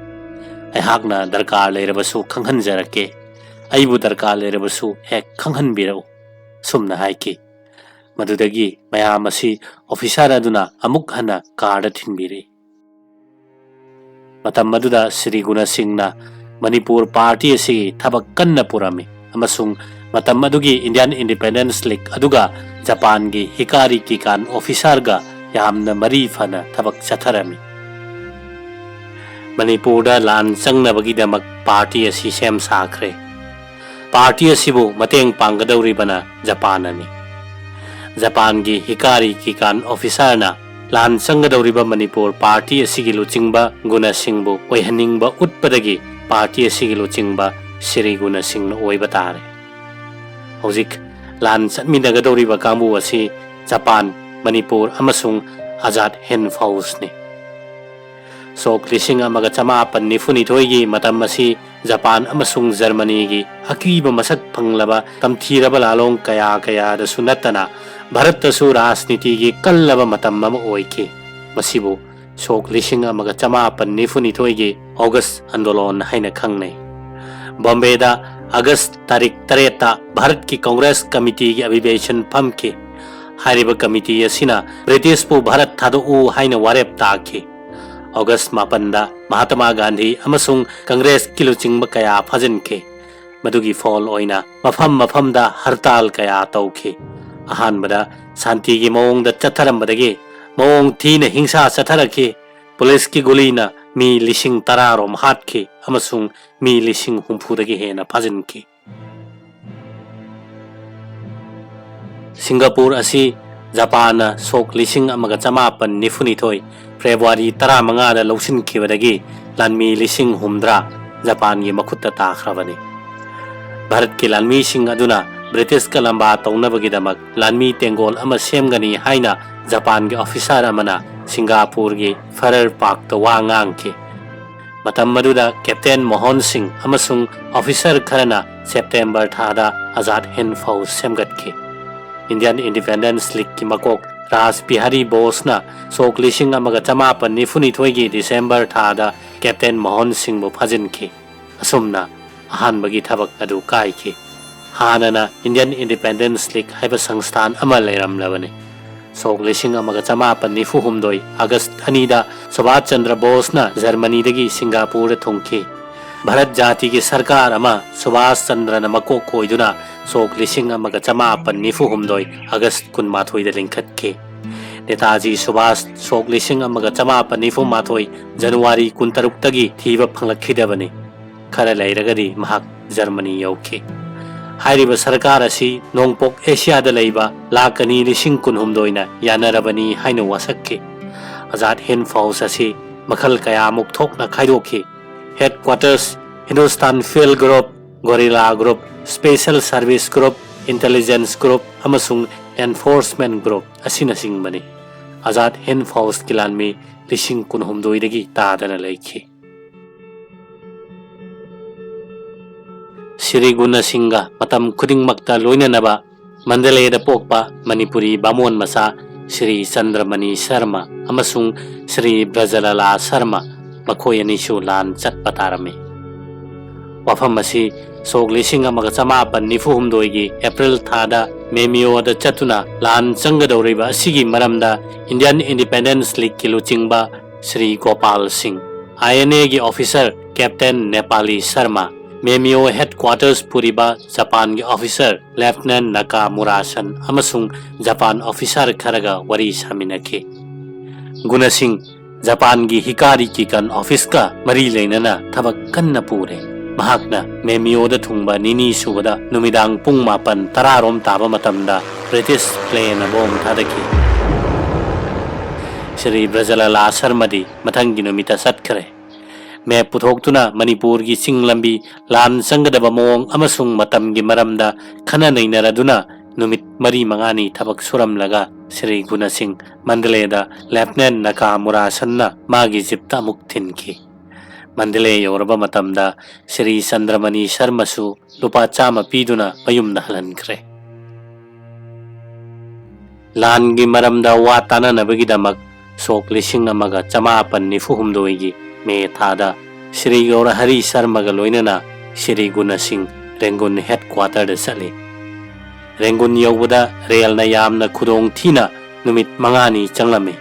ꯑꯩꯍꯥꯛꯅ ꯗꯔꯀꯥꯔ ꯂꯩꯔꯕꯁꯨ ꯈꯪꯍꯟꯖꯔꯛꯀꯦ꯫ ꯑꯩꯕꯨ ꯗꯔꯀꯥꯔ ꯂꯩꯔꯕꯁꯨ ꯍꯦꯛ ꯈꯪꯍꯟꯕꯤꯔꯛꯎ," ꯁꯨꯝꯅ ꯍꯥꯏꯈꯤ꯫ ꯃꯗꯨꯗꯒꯤ ꯃꯌꯥꯝ ꯑꯁꯤ officer ꯑꯗꯨꯅ ꯑꯃꯨꯛ ꯍꯟꯅ carꯗ ꯊꯤꯟꯕꯤꯔꯛꯏ꯫ ꯃꯇꯝ ꯑꯗꯨꯗ ꯁ꯭ꯔꯤ ꯒꯨꯅ ꯁꯤꯡꯅ ꯃꯅꯤꯄꯨꯔ party ꯑꯁꯤꯒꯤ ꯊꯕꯛ ꯀꯟꯅ ꯄꯨꯔꯝꯃꯤ ꯑꯃꯁꯨꯡ ꯃꯇꯝ ꯑꯗꯨꯒꯤ Indian Independence League ꯑꯗꯨꯒ ꯖꯄꯥꯟꯒꯤ ꯍꯤꯀꯥꯔꯤ ꯀꯤꯀꯥꯟ officerꯒ ꯌꯥꯝꯅ ꯃꯔꯤ ꯐꯅ ꯊꯕꯛ ꯆꯠꯊꯔꯝꯃꯤ꯫ ꯃꯅꯤꯄꯨꯔꯗ ꯂꯥꯟ ꯆꯪꯅꯕꯒꯤꯗꯃꯛ party ꯑꯁꯤ ꯁꯦꯝ ꯁꯥꯈ꯭ꯔꯦ꯫ Party ꯑꯁꯤꯕꯨ ꯃꯇꯦꯡ ꯄꯥꯡꯒꯗꯧꯔꯤꯕꯅ ꯖꯄꯥꯟꯅꯅꯤ꯫ ꯖꯄꯥꯟꯒꯤ ꯍꯤꯀꯥꯔꯤ ꯀꯤꯀꯥꯟ officerꯅ ꯂꯥꯟ ꯆꯪꯒꯗꯧꯔꯤꯕ ꯃꯅꯤꯄꯨꯔ party ꯑꯁꯤꯒꯤ ꯂꯨꯆꯤꯡꯕ ꯒꯨꯅ ꯁꯤꯡꯕꯨ ꯑꯣꯏꯍꯟꯅꯤꯡꯕ ꯎꯠꯄꯗꯒꯤ party ꯑꯁꯤꯒꯤ ꯂꯨꯆꯤꯡꯕ ꯁ꯭ꯔꯤ ꯒꯨꯅ ꯁꯤꯡꯅ ꯑꯣꯏꯕ ꯇꯥꯔꯦ꯫ ꯍꯧꯖꯤꯛ ꯂꯥꯟ ꯆꯠꯃꯤꯟꯅꯒꯗꯧꯔꯤꯕ ꯀꯥꯡꯕꯨ ꯑꯁꯤ ꯖꯄꯥꯟ, ꯃꯅꯤꯄꯨꯔ ꯑꯃꯁꯨꯡ ꯑꯖꯥꯗ ꯍꯤꯟꯗ ꯐꯧꯖꯅꯤ꯫ ꯁꯣꯛ ꯂꯤꯁꯤꯡ ꯑꯃꯒ ꯆꯃꯥꯄꯟ ꯅꯤꯐꯨꯅꯤꯊꯣꯏꯒꯤ ꯃꯇꯝ ꯑꯁꯤ ꯖꯄꯥꯟ ꯑꯃꯁꯨꯡ ꯖꯔꯃꯅꯤꯒꯤ ꯑꯀꯤꯕ ꯃꯁꯛ ꯐꯪꯂꯕ ꯇꯝꯊꯤꯔꯕ ꯂꯥꯂꯣꯡ ꯀꯌꯥ ꯀꯌꯥꯗꯁꯨ ꯅꯠꯇꯅ ꯚꯥꯔꯠꯇꯁꯨ ꯔꯥꯖꯅꯤꯇꯤꯒꯤ ꯀꯜꯂꯕ ꯃꯇꯝ ꯑꯃ ꯑꯣꯏꯈꯤ꯫ ꯃꯁꯤꯕꯨ ꯁꯣꯛ ꯂꯤꯁꯤꯡ ꯑꯃꯒ ꯆꯃꯥꯄꯟ ꯅꯤꯐꯨꯅꯤꯊꯣꯏꯒꯤ ꯑꯣꯒꯁ ꯑꯟꯗꯣꯂꯣꯟ ꯍꯥꯏꯅ ꯈꯪꯅꯩ꯫ ꯕꯣꯝꯕꯦꯗ ꯑꯒꯁ ꯇꯥꯔꯤꯛ ꯇꯔꯦꯠꯇ ꯚꯥꯔꯠꯀꯤ ꯀꯪꯒ꯭ꯔꯦꯁ ꯀꯃꯤꯇꯤꯒꯤ ꯑꯕꯤꯕꯦꯆꯟ ꯐꯝꯈꯤ꯫ ꯍꯥꯏꯔꯤꯕ ꯀꯃꯤꯇꯤ ꯑꯁꯤꯅ ꯕ꯭ꯔꯤꯇꯤꯁꯄꯨ ꯚꯥꯔꯠ ꯊꯥꯗꯣꯛꯎ ꯍꯥꯏꯅ ꯋꯥꯔꯦꯞ ꯇꯥꯈꯤ꯫ ꯑꯣꯒꯁ ꯃꯥꯄꯟꯗ ꯃꯍꯥꯇꯃꯥ ꯒꯥꯟꯙꯤ ꯑꯃꯁꯨꯡ ꯀꯪꯒ꯭ꯔꯦꯁꯀꯤ ꯂꯨꯆꯤꯡꯕ ꯀꯌꯥ ꯐꯥꯖꯤꯟꯈꯤ꯫ ꯃꯗꯨꯒꯤ ꯐꯣꯜ ꯑꯣꯏꯅ ꯃꯐꯝ ꯃꯐꯝꯗ ꯍꯔꯇꯥꯜ ꯀꯌꯥ ꯇꯧꯈꯤ꯫ ꯑꯍꯥꯟꯕꯗ ꯁꯥꯟꯇꯤꯒꯤ ꯃꯑꯣꯡꯗ ꯆꯠꯊꯔꯝꯕꯗꯒꯤ ꯃꯑꯣꯡ ꯊꯤꯅ ꯍꯤꯡꯁꯥ ꯆꯠꯊꯔꯛꯈꯤ꯫ ꯄꯨꯂꯤꯁꯀꯤ ꯒꯨꯂꯤꯅ ꯃꯤ ꯂꯤꯁꯤꯡ ꯇꯔꯥ ꯔꯣꯝ ꯍꯥꯠꯈꯤ ꯑꯃꯁꯨꯡ ꯃꯤ ꯂꯤꯁꯤꯡ ꯍꯨꯝꯐꯨꯗꯒꯤ ꯍꯦꯟꯅ ꯐꯥꯖꯤꯟꯈꯤ꯫ ꯁꯤꯡꯒꯥꯄꯨꯔ ꯑꯁꯤ ꯖꯄꯥꯟꯅ ꯁꯣꯛ ꯂꯤꯁꯤꯡ ꯑꯃꯒ ꯆꯃꯥꯄꯟ ꯅꯤꯐꯨꯅꯤꯊꯣꯏ ꯐꯦꯕ꯭ꯔꯨꯋꯥꯔꯤ ꯇꯔꯥꯃꯉꯥꯗ ꯂꯧꯁꯤꯟꯈꯤꯕꯗꯒꯤ ꯂꯥꯟꯃꯤ ꯂꯤꯁꯤꯡ ꯍꯨꯝꯗ꯭ꯔꯥ, ꯖꯄꯥꯟꯒꯤ ꯃꯈꯨꯠꯇ ꯇꯥꯈ꯭ꯔꯕꯅꯤ꯫ ꯚꯥꯔꯠꯀꯤ ꯂꯥꯟꯃꯤꯁꯤꯡ ꯑꯗꯨꯅ ꯕ꯭ꯔꯤꯇꯤꯁꯀ ꯂꯝꯕꯥ ꯇꯧꯅꯕꯒꯤꯗꯃꯛ ꯂꯥꯟꯃꯤ ꯇꯦꯡꯒꯣꯜ ꯑꯃ ꯁꯦꯝꯒꯅꯤ ꯍꯥꯏꯅ ꯖꯄꯥꯟꯒꯤ ꯑꯣꯐꯤꯁꯥꯔ ꯑꯃꯅ ꯁꯤꯡꯒꯥꯄꯨꯔꯒꯤ ꯐꯔꯔ ꯄꯥꯛꯇ ꯋꯥ ꯉꯥꯡꯈꯤ꯫ ꯃꯇꯝ ꯑꯗꯨꯗ ꯀꯦꯞꯇꯦꯟ ꯃꯣꯍꯟ ꯁꯤꯡ ꯑꯃꯁꯨꯡ ꯑꯣꯐꯤꯁꯥꯔ ꯈꯔꯅ ꯁꯦꯞꯇꯦꯝꯕꯔ ꯊꯥꯗ ꯑꯖꯥꯗ ꯍꯤꯟꯗ ꯐꯧꯖ ꯁꯦꯝꯒꯠꯈꯤ꯫ ꯏꯟꯗꯤꯌꯟ ꯏꯟꯗꯤꯄꯦꯟꯗꯦꯟꯁ ꯂꯤꯒꯀꯤ ꯃꯀꯣꯛ ꯔꯥꯖ ꯕꯤꯍꯥꯔꯤ ꯕꯣꯁꯅ ꯁꯣꯛ ꯂꯤꯁꯤꯡ ꯑꯃꯒ ꯆꯃꯥꯄꯟ ꯅꯤꯐꯨꯅꯤꯊꯣꯏꯒꯤ ꯗꯤꯁꯦꯝꯕꯔ ꯊꯥꯗ ꯀꯦꯞꯇꯦꯟ ꯃꯣꯍꯟ ꯁꯤꯡꯕꯨ ꯐꯥꯖꯤꯟꯈꯤ꯫ ꯑꯁꯨꯝꯅ ꯑꯍꯥꯟꯕꯒꯤ ꯊꯕꯛ ꯑꯗꯨ ꯀꯥꯏꯈꯤ꯫ ꯍꯥꯟꯅꯅ ꯏꯟꯗꯤꯌꯟ ꯏꯟꯗꯤꯄꯦꯟꯗꯦꯟꯁ ꯂꯤꯒ ꯍꯥꯏꯕ ꯁꯪꯁꯊꯥꯟ ꯑꯃ ꯂꯩꯔꯝꯂꯕꯅꯤ꯫ ꯁꯣꯛ ꯂꯤꯁꯤꯡ ꯑꯃꯒ ꯆꯃꯥꯄꯟ ꯅꯤꯐꯨ ꯍꯨꯝꯗꯣꯏ ꯑꯥꯒꯁ꯭ꯠ ꯑꯅꯤꯗ ꯁꯨꯚꯥꯁ ꯆꯟꯗ꯭ꯔ ꯕꯣꯁꯅ ꯖꯔꯃꯅꯤꯗꯒꯤ ꯁꯤꯡꯒꯥꯄꯨꯔꯗ ꯊꯨꯡꯈꯤ꯫ ꯚꯥꯔꯠ ꯖꯥꯇꯤꯒꯤ ꯁꯔꯀꯥꯔ ꯑꯃ ꯁꯨꯚꯥꯁ ꯆꯟꯗ꯭ꯔꯅ ꯃꯀꯣꯛ ꯀꯣꯏꯗꯨꯅ ꯁꯣꯛ ꯂꯤꯁꯤꯡ ꯑꯃꯒ ꯆꯃꯥꯄꯟ ꯅꯤꯐꯨ ꯍꯨꯝꯗꯣꯏ ꯑꯥꯒꯁ꯭ꯠ ꯀꯨꯟꯃꯥꯊꯣꯏꯗ ꯂꯤꯡꯈꯠꯈꯤ꯫ ꯅꯦꯇꯥꯖꯤ ꯁꯨꯚꯥꯁ ꯁꯣꯛ ꯂꯤꯁꯤꯡ ꯑꯃꯒ ꯆꯃꯥꯄꯟ ꯅꯤꯐꯨ ꯃꯥꯊꯣꯏ ꯖꯅꯋꯥꯔꯤ ꯀꯨꯟꯇꯔꯨꯛꯇꯒꯤ ꯊꯤꯕ ꯐꯪꯂꯛꯈꯤꯗꯕꯅꯤ꯫ ꯈꯔ ꯂꯩꯔꯒꯗꯤ ꯃꯍꯥꯛ ꯖꯔꯃꯅꯤ ꯌꯧꯈꯤ꯫ ꯍꯥꯏꯔꯤꯕ ꯁꯔꯀꯥꯔ ꯑꯁꯤ ꯅꯣꯡꯄꯣꯛ ꯑꯦꯁꯤꯌꯥꯗ ꯂꯩꯕ ꯂꯥꯈ ꯑꯅꯤ ꯂꯤꯁꯤꯡ ꯀꯨꯟꯍꯨꯝꯗꯣꯏꯅ ꯌꯥꯅꯔꯕꯅꯤ ꯍꯥꯏꯅ ꯋꯥꯁꯛꯈꯤ꯫ ꯑꯖꯥꯗ ꯍꯤꯟꯗ ꯐꯧꯖ ꯑꯁꯤ ꯃꯈꯜ ꯀꯌꯥꯃꯨꯛ ꯊꯣꯛꯅ ꯈꯥꯏꯗꯣꯛꯈꯤ꯫ Headquarters, Hindustan field group, gorilla group, special service group, intelligence group ꯑꯃꯁꯨꯡ ꯑꯦꯟꯐꯣꯔꯁꯃꯦꯟ ꯒ꯭ꯔꯨꯞ ꯑꯁꯤꯅꯆꯤꯡꯕꯅꯤ꯫ ꯑꯖꯥꯗ ꯍꯤꯟꯗ ꯐꯧꯖꯀꯤ ꯂꯥꯟꯃꯤ ꯂꯤꯁꯤꯡ ꯀꯨꯟꯍꯨꯝꯗꯣꯏꯗꯒꯤ ꯇꯥꯗꯅ ꯂꯩꯈꯤ꯫ ꯁ꯭ꯔꯤ ꯒꯨꯅ ꯁꯤꯡꯒ ꯃꯇꯝ ꯈꯨꯗꯤꯡꯃꯛꯇ ꯂꯣꯏꯅꯅꯕ ꯃꯟꯗꯂꯦꯗ ꯄꯣꯛꯄ ꯃꯅꯤꯄꯨꯔꯤ ꯕꯥꯃꯣꯟ ꯃꯆꯥ ꯁ꯭ꯔꯤ ꯆꯟꯗ꯭ꯔꯃꯅꯤ ꯁꯔꯃ ꯑꯃꯁꯨꯡ ꯁ꯭ꯔꯤ ꯕ꯭ꯔꯖꯂꯂꯥ ꯁꯔꯃ, ꯃꯈꯣꯏ ꯑꯅꯤꯁꯨ ꯂꯥꯟ ꯆꯠꯄ ꯇꯥꯔꯝꯃꯤ꯫ ꯋꯥꯐꯝ ꯑꯁꯤ ꯁꯣꯛ ꯂꯤꯁꯤꯡ ꯑꯃꯒ ꯆꯃꯥꯄꯟ ꯅꯤꯐꯨ ꯍꯨꯝꯗꯣꯏꯒꯤ ꯑꯦꯄ꯭ꯔꯤꯜ ꯊꯥꯗ ꯃꯦꯃꯤꯌꯣꯗ ꯆꯠꯇꯨꯅ ꯂꯥꯟ ꯆꯪꯒꯗꯧꯔꯤꯕ ꯑꯁꯤꯒꯤ ꯃꯔꯝꯗ ꯏꯟꯗꯤꯌꯟ ꯏꯟꯗꯤꯄꯦꯟꯗꯦꯟꯁ ꯂꯤꯒꯀꯤ ꯂꯨꯆꯤꯡꯕ ꯁ꯭ꯔꯤ ꯒꯣꯄꯥꯜ ꯁꯤꯡ, ꯑꯥꯏ ꯑꯦꯟ ꯑꯦꯒꯤ ꯑꯣꯐꯤꯁꯥꯔ ꯀꯦꯞꯇꯦꯟ ꯅꯦꯄꯥꯂꯤ ꯁꯔꯃ, ꯃꯦꯃꯤꯌꯣ ꯍꯦꯗꯀ꯭ꯋꯥꯇꯔꯁ ꯄꯨꯔꯤꯕ ꯖꯄꯥꯟꯒꯤ ꯑꯣꯐꯤꯁꯥꯔ ꯂꯦꯐꯇꯤꯅꯦꯟ ꯅꯥꯀꯥꯃꯨꯔꯥ ꯁꯟ ꯑꯃꯁꯨꯡ ꯖꯄꯥꯟ ꯑꯣꯐꯤꯁꯥꯔ ꯈꯔꯒ ꯋꯥꯔꯤ ꯁꯥꯃꯤꯟꯅꯈꯤ꯫ ꯒꯨꯅ ꯁꯤꯡ ꯖꯄꯥꯟꯒꯤ ꯍꯤꯀꯥꯔꯤ ꯀꯤꯀꯟ ꯑꯣꯐꯤꯁꯀ ꯃꯔꯤ ꯂꯩꯅꯅ ꯊꯕꯛ ꯀꯟꯅ ꯄꯨꯔꯦ꯫ ꯃꯍꯥꯛꯅ ꯃꯦꯃꯤꯌꯣꯗ ꯊꯨꯡꯕ ꯅꯤꯅꯤ ꯁꯨꯕꯗ ꯅꯨꯃꯤꯗꯥꯡ ꯄꯨꯡ ꯃꯥꯄꯟ ꯇꯔꯥ ꯔꯣꯝ ꯇꯥꯕ ꯃꯇꯝꯗ ꯕ꯭ꯔꯤꯇꯤꯁ ꯄ꯭ꯂꯦꯟ ꯑꯃ ꯕꯣꯝ ꯊꯥꯗꯈꯤ꯫ ꯁ꯭ꯔꯤ ꯕ꯭ꯔꯖꯂꯂꯥ ꯁꯔꯃꯗꯤ ꯃꯊꯪꯒꯤ ꯅꯨꯃꯤꯠꯇ ꯆꯠꯈ꯭ꯔꯦ꯫ ꯃꯦꯞ ꯄꯨꯊꯣꯛꯇꯨꯅ ꯃꯅꯤꯄꯨꯔꯒꯤ ꯆꯤꯡ ꯂꯝꯕꯤ, ꯂꯥꯟ ꯆꯪꯒꯗꯕ ꯃꯑꯣꯡ ꯑꯃꯁꯨꯡ ꯃꯇꯝꯒꯤ ꯃꯔꯝꯗ ꯈꯟꯅ ꯅꯩꯅꯔꯗꯨꯅ ꯅꯨꯃꯤꯠ ꯃꯔꯤ ꯃꯉꯥꯅꯤ ꯊꯕꯛ ꯁꯨꯔꯝꯂꯒ ꯁ꯭ꯔꯤ ꯒꯨꯅꯁꯤꯡ ꯃꯟꯗꯂꯦꯗ ꯂꯦꯐꯅꯦꯟ ꯅꯥꯀꯥꯃꯨꯔꯥꯁꯟꯅ ꯃꯥꯒꯤ ꯖꯤꯞꯇ ꯑꯃꯨꯛ ꯊꯤꯟꯈꯤ꯫ ꯃꯟꯗꯂꯦ ꯌꯧꯔꯕ ꯃꯇꯝꯗ ꯁ꯭ꯔꯤ ꯆꯟꯗ꯭ꯔꯃꯅꯤ ꯁꯔꯃꯁꯨ ꯂꯨꯄꯥ ꯆꯥꯝꯃ ꯄꯤꯗꯨꯅ ꯃꯌꯨꯝꯗ ꯍꯜꯍꯟꯈ꯭ꯔꯦ꯫ ꯂꯥꯟꯒꯤ ꯃꯔꯝꯗ ꯋꯥ ꯇꯥꯅꯅꯕꯒꯤꯗꯃꯛ ꯁꯣꯛ ꯂꯤꯁꯤꯡ ꯑꯃꯒ ꯆꯃꯥꯄꯟ ꯅꯤꯐꯨ ꯍꯨꯝꯗꯣꯏꯒꯤ ꯃꯦ ꯊꯥꯗ ꯁ꯭ꯔꯤ ꯒꯧꯔꯍꯔꯤ ꯁꯔꯃꯒ ꯂꯣꯏꯅꯅ ꯁ꯭ꯔꯤ ꯒꯨꯅꯁꯤꯡ ꯔꯦꯡꯒꯨꯟ ꯍꯦꯗꯀ꯭ꯋꯥꯇꯔꯗ ꯆꯠꯂꯤ꯫ ꯔꯦꯡꯒꯨꯟ ꯌꯧꯕꯗ ꯔꯦꯜꯅ ꯌꯥꯝꯅ ꯈꯨꯗꯣꯡ ꯊꯤꯅ ꯅꯨꯃꯤꯠ ꯃꯉꯥꯅꯤ ꯆꯪꯂꯝꯃꯤ꯫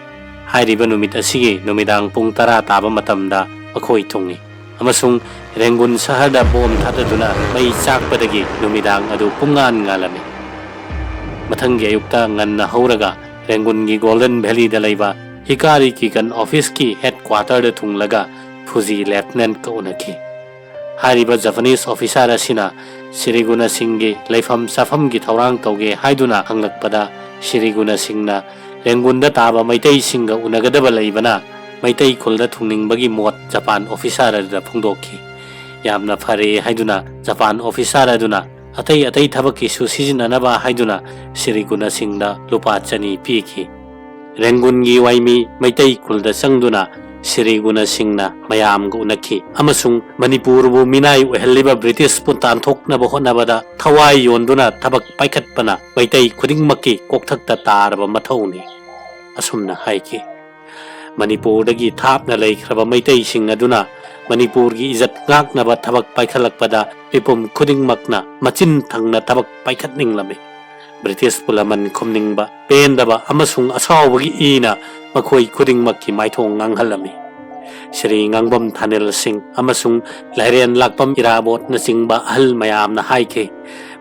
ꯍꯥꯏꯔꯤꯕ ꯅꯨꯃꯤꯠ ꯑꯁꯤꯒꯤ ꯅꯨꯃꯤꯗꯥꯡ ꯄꯨꯡ ꯇꯔꯥ ꯇꯥꯕ ꯃꯇꯝꯗ ꯃꯈꯣꯏ ꯊꯨꯡꯏ ꯑꯃꯁꯨꯡ ꯔꯦꯡꯒꯨꯟ ꯁꯍꯔꯗ ꯕꯣꯝ ꯊꯥꯗꯗꯨꯅ ꯃꯩ ꯆꯥꯛꯄꯗꯒꯤ ꯅꯨꯃꯤꯗꯥꯡ ꯑꯗꯨ ꯄꯨꯡꯉꯥꯟ ꯉꯥꯜꯂꯝꯃꯤ꯫ ꯃꯊꯪꯒꯤ ꯑꯌꯨꯛꯇ ꯉꯟꯅ ꯍꯧꯔꯒ ꯔꯦꯡꯒꯨꯟꯒꯤ ꯒꯣꯜꯗꯟ ꯚꯦꯂꯤꯗ ꯂꯩꯕ ꯍꯤꯀꯥꯔꯤ ꯀꯤꯀꯟ ꯑꯣꯐꯤꯁꯀꯤ ꯍꯦꯗꯀ꯭ꯋꯥꯇꯔꯗ ꯊꯨꯡꯂꯒ ꯐꯨꯖꯤ ꯂꯦꯐꯅꯦꯟꯠꯀ ꯎꯅꯈꯤ꯫ ꯍꯥꯏꯔꯤꯕ ꯖꯄꯥꯅꯤꯁ ꯑꯣꯐꯤꯁꯥꯔ ꯑꯁꯤꯅ ꯁ꯭ꯔꯤ ꯒꯨꯅꯁꯤꯡꯒꯤ ꯂꯩꯐꯝ ꯆꯥꯐꯝꯒꯤ ꯊꯧꯔꯥꯡ ꯇꯧꯒꯦ ꯍꯥꯏꯗꯨꯅ ꯍꯪꯂꯛꯄꯗ, ꯁ꯭ꯔꯤ ꯒꯨꯅꯁꯤꯡꯅ ꯔꯦꯡꯒꯨꯟꯗ ꯇꯥꯕ ꯃꯩꯇꯩꯁꯤꯡꯒ ꯎꯅꯒꯗꯕ ꯂꯩꯕꯅ ꯃꯩꯇꯩ ꯈꯨꯜꯗ ꯊꯨꯡꯅꯤꯡꯕꯒꯤ ꯃꯣꯠ ꯖꯄꯥꯟ ꯑꯣꯐꯤꯁꯥꯔ ꯑꯗꯨꯗ ꯐꯣꯡꯗꯣꯛꯈꯤ꯫ ꯌꯥꯝꯅ ꯐꯔꯦ ꯍꯥꯏꯗꯨꯅ ꯖꯄꯥꯟ ꯑꯣꯐꯤꯁꯥꯔ ꯑꯗꯨꯅ ꯑꯇꯩ ꯑꯇꯩ ꯊꯕꯛꯀꯤꯁꯨ ꯁꯤꯖꯤꯟꯅꯅꯕ ꯍꯥꯏꯗꯨꯅ ꯁ꯭ꯔꯤ ꯒꯨꯅꯁꯤꯡꯗ ꯂꯨꯄꯥ ꯆꯅꯤ ꯄꯤꯈꯤ꯫ ꯔꯦꯡꯒꯨꯟꯒꯤ ꯋꯥꯏꯃꯤ ꯃꯩꯇꯩ ꯈꯨꯜꯗ ꯆꯪꯗꯨꯅ ꯁ꯭ꯔꯤ ꯒꯨꯅꯁꯤꯡꯅ ꯃꯌꯥꯝꯒ ꯎꯅꯈꯤ ꯑꯃꯁꯨꯡ ꯃꯅꯤꯄꯨꯔꯕꯨ ꯃꯤꯅꯥꯏ ꯑꯣꯏꯍꯜꯂꯤꯕ ꯕ꯭ꯔꯤꯇꯤꯁꯄꯨ ꯇꯥꯟꯊꯣꯛꯅꯕ ꯍꯣꯠꯅꯕꯗ ꯊꯋꯥꯏ ꯌꯣꯟꯗꯨꯅ ꯊꯕꯛ ꯄꯥꯏꯈꯠꯄꯅ ꯃꯩꯇꯩ ꯈꯨꯗꯤꯡꯃꯛꯀꯤ ꯀꯣꯛꯊꯛꯇ ꯇꯥꯔꯕ ꯃꯊꯧꯅꯤ꯫ ꯑꯁꯨꯝꯅ ꯍꯥꯏꯈꯤ꯫ ꯃꯅꯤꯄꯨꯔꯗꯒꯤ ꯊꯥꯞꯅ ꯂꯩꯈ꯭ꯔꯕ ꯃꯩꯇꯩꯁꯤꯡ ꯑꯗꯨꯅ ꯃꯅꯤꯄꯨꯔꯒꯤ ꯏꯖꯠ ꯉꯥꯛꯅꯕ ꯊꯕꯛ ꯄꯥꯏꯈꯠꯂꯛꯄꯗ ꯃꯤꯄꯨꯝ ꯈꯨꯗꯤꯡꯃꯛꯅ ꯃꯆꯤꯟ ꯊꯪꯅ ꯊꯕꯛ ꯄꯥꯏꯈꯠꯅꯤꯡꯂꯝꯃꯤ꯫ ꯕ꯭ꯔꯤꯇꯤꯁꯄꯨ ꯂꯃꯟ ꯈꯨꯝꯅꯤꯡꯕ, ꯄꯦꯟꯗꯕ ꯑꯃꯁꯨꯡ ꯑꯁꯥꯎꯕꯒꯤ ꯏꯅ ꯃꯈꯣꯏ ꯈꯨꯗꯤꯡꯃꯛꯀꯤ ꯃꯥꯏꯊꯣꯡ ꯉꯥꯡꯍꯜꯂꯝꯃꯤ꯫ ꯁ꯭ꯔꯤ ꯉꯥꯡꯕꯝ ꯊꯥꯅꯤꯜ ꯁꯤꯡ ꯑꯃꯁꯨꯡ ꯂꯥꯏꯔꯦꯟ ꯂꯥꯛꯄꯝ ꯏꯔꯥꯕꯣꯠꯅꯆꯤꯡꯕ ꯑꯍꯜ ꯃꯌꯥꯝꯅ ꯍꯥꯏꯈꯤ,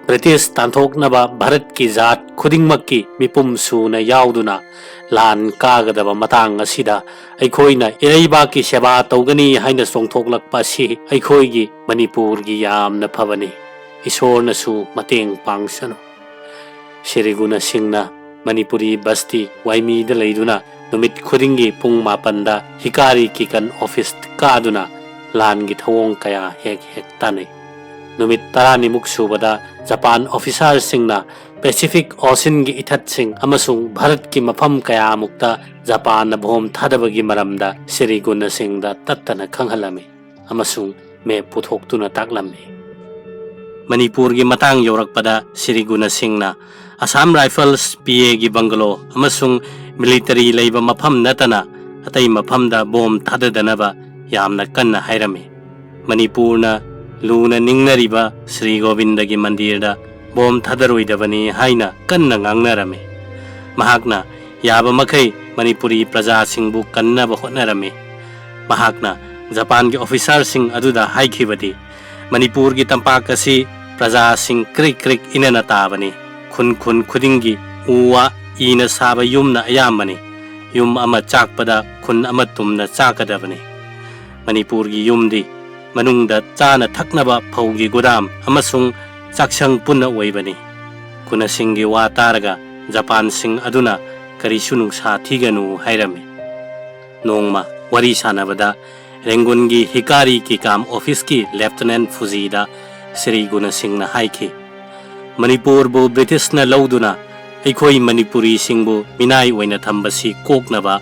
ꯕ꯭ꯔꯤꯇꯤꯁ ꯇꯥꯟꯊꯣꯛꯅꯕ ꯚꯥꯔꯠꯀꯤ ꯖꯥꯠ ꯈꯨꯗꯤꯡꯃꯛꯀꯤ ꯃꯤꯄꯨꯝ ꯁꯨꯅ ꯌꯥꯎꯗꯨꯅ ꯂꯥꯟ ꯀꯥꯒꯗꯕ ꯃꯇꯥꯡ ꯑꯁꯤꯗ ꯑꯩꯈꯣꯏꯅ ꯏꯔꯩꯕꯥꯛꯀꯤ ꯁꯦꯕꯥ ꯇꯧꯒꯅꯤ ꯍꯥꯏꯅ ꯆꯣꯡꯊꯣꯛꯂꯛꯄ ꯑꯁꯤ ꯑꯩꯈꯣꯏꯒꯤ ꯃꯅꯤꯄꯨꯔꯒꯤ ꯌꯥꯝꯅ ꯐꯕꯅꯤ꯫ ꯏꯁꯣꯔꯅꯁꯨ ꯃꯇꯦꯡ ꯄꯥꯡꯁꯅꯨ꯫ ꯁ꯭ꯔꯤ ꯒꯨꯅꯁꯤꯡꯅ ꯃꯅꯤꯄꯨꯔꯤ ꯕꯁꯇꯤ ꯋꯥꯏꯃꯤꯗ ꯂꯩꯗꯨꯅ ꯅꯨꯃꯤꯠ ꯈꯨꯗꯤꯡꯒꯤ ꯄꯨꯡ ꯃꯥꯄꯟꯗ ꯍꯤꯀꯥꯔꯤ ꯀꯤꯀꯟ ꯑꯣꯐꯤꯁ ꯀꯥꯗꯨꯅ ꯂꯥꯟꯒꯤ ꯊꯧꯑꯣꯡ ꯀꯌꯥ ꯍꯦꯛ ꯍꯦꯛ ꯇꯥꯅꯩ꯫ ꯅꯨꯃꯤꯠ ꯇꯔꯥꯅꯤꯃꯨꯛ ꯁꯨꯕꯗ ꯖꯄꯥꯟ ꯑꯣꯐꯤꯁꯥꯔꯁꯤꯡꯅ ꯄꯦꯁꯤꯐꯤꯛ ꯑꯣꯁꯤꯟꯒꯤ ꯏꯊꯠꯁꯤꯡ ꯑꯃꯁꯨꯡ ꯚꯥꯔꯠꯀꯤ ꯃꯐꯝ ꯀꯌꯥꯃꯨꯛꯇ ꯖꯄꯥꯟꯅ ꯕꯣꯝ ꯊꯥꯗꯕꯒꯤ ꯃꯔꯝꯗ ꯁ꯭ꯔꯤ ꯒꯨꯅ ꯁꯤꯡꯗ ꯇꯠꯇꯅ ꯈꯪꯍꯜꯂꯝꯃꯤ ꯑꯃꯁꯨꯡ ꯃꯦꯞ ꯄꯨꯊꯣꯛꯇꯨꯅ ꯇꯥꯛꯂꯝꯃꯤ꯫ ꯃꯅꯤꯄꯨꯔꯒꯤ ꯃꯇꯥꯡ ꯌꯧꯔꯛꯄꯗ ꯁ꯭ꯔꯤ ꯒꯨꯅ ꯁꯤꯡꯅ ꯑꯁꯥꯝ ꯔꯥꯏꯐꯜꯁ, ꯄꯤ ꯑꯦꯒꯤ ꯕꯪꯒꯂꯣ ꯑꯃꯁꯨꯡ ꯃꯤꯂꯤꯇꯔꯤ ꯂꯩꯕ ꯃꯐꯝ ꯅꯠꯇꯅ ꯑꯇꯩ ꯃꯐꯝꯗ ꯕꯣꯝ ꯊꯥꯗꯗꯅꯕ ꯌꯥꯝꯅ ꯀꯟꯅ ꯍꯥꯏꯔꯝꯃꯤ꯫ ꯃꯅꯤꯄꯨꯔꯅ ꯂꯨꯅ ꯅꯤꯡꯅꯔꯤꯕ ꯁ꯭ꯔꯤ ꯒꯣꯕꯤꯟꯗꯒꯤ ꯃꯟꯗꯤꯔꯗ ꯕꯣꯝ ꯊꯥꯗꯔꯣꯏꯗꯕꯅꯤ ꯍꯥꯏꯅ ꯀꯟꯅ ꯉꯥꯡꯅꯔꯝꯃꯤ꯫ ꯃꯍꯥꯛꯅ ꯌꯥꯕ ꯃꯈꯩ ꯃꯅꯤꯄꯨꯔꯤ ꯄ꯭ꯔꯖꯥꯁꯤꯡꯕꯨ ꯀꯟꯅꯕ ꯍꯣꯠꯅꯔꯝꯃꯤ꯫ ꯃꯍꯥꯛꯅ ꯖꯄꯥꯟꯒꯤ ꯑꯣꯐꯤꯁꯥꯔꯁꯤꯡ ꯑꯗꯨꯗ ꯍꯥꯏꯈꯤꯕꯗꯤ, "ꯃꯅꯤꯄꯨꯔꯒꯤ ꯇꯝꯄꯥꯛ ꯑꯁꯤ ꯄ꯭ꯔꯖꯥꯁꯤꯡ ꯀ꯭ꯔꯤꯛ ꯀ꯭ꯔꯤꯛ ꯏꯅꯅ ꯇꯥꯕꯅꯤ꯫ ꯈꯨꯟ ꯈꯨꯟ ꯈꯨꯗꯤꯡꯒꯤ ꯎ ꯋꯥ, ꯏꯅ ꯁꯥꯕ ꯌꯨꯝꯅ ꯑꯌꯥꯝꯕꯅꯤ꯫ ꯌꯨꯝ ꯑꯃ ꯆꯥꯛꯄꯗ ꯈꯨꯟ ꯑꯃ ꯇꯨꯝꯅ ꯆꯥꯛꯀꯗꯕꯅꯤ꯫ ꯃꯅꯤꯄꯨꯔꯒꯤ ꯌꯨꯝꯗꯤ ꯃꯅꯨꯡꯗ ꯆꯥꯅ ꯊꯛꯅꯕ ꯐꯧꯒꯤ ꯒꯨꯗꯥꯝ ꯑꯃꯁꯨꯡ ꯆꯥꯛꯁꯪ ꯄꯨꯟꯅ ꯑꯣꯏꯕꯅꯤ꯫" ꯒꯨꯅꯁꯤꯡꯒꯤ ꯋꯥ ꯇꯥꯔꯒ ꯖꯄꯥꯟꯁꯤꯡ ꯑꯗꯨꯅ ꯀꯔꯤꯁꯨ ꯅꯨꯡꯁꯥ ꯊꯤꯒꯅꯨ ꯍꯥꯏꯔꯝꯃꯤ꯫ ꯅꯣꯡꯃ ꯋꯥꯔꯤ ꯁꯥꯟꯅꯕꯗ ꯔꯦꯡꯒꯨꯟꯒꯤ ꯍꯤꯀꯥꯔꯤ ꯀꯤꯀꯥꯝ ꯑꯣꯐꯤꯁꯀꯤ ꯂꯦꯐꯇꯤꯅꯦꯟꯠ ꯐꯨꯖꯤꯗ ꯁ꯭ꯔꯤ ꯒꯨꯅꯁꯤꯡꯅ ꯍꯥꯏꯈꯤ, "ꯃꯅꯤꯄꯨꯔꯕꯨ ꯕ꯭ꯔꯤꯇꯤꯁꯅ ꯂꯧꯗꯨꯅ ꯑꯩꯈꯣꯏ ꯃꯅꯤꯄꯨꯔꯤꯁꯤꯡꯕꯨ ꯃꯤꯅꯥꯏ ꯑꯣꯏꯅ ꯊꯝꯕꯁꯤ ꯀꯣꯛꯅꯕ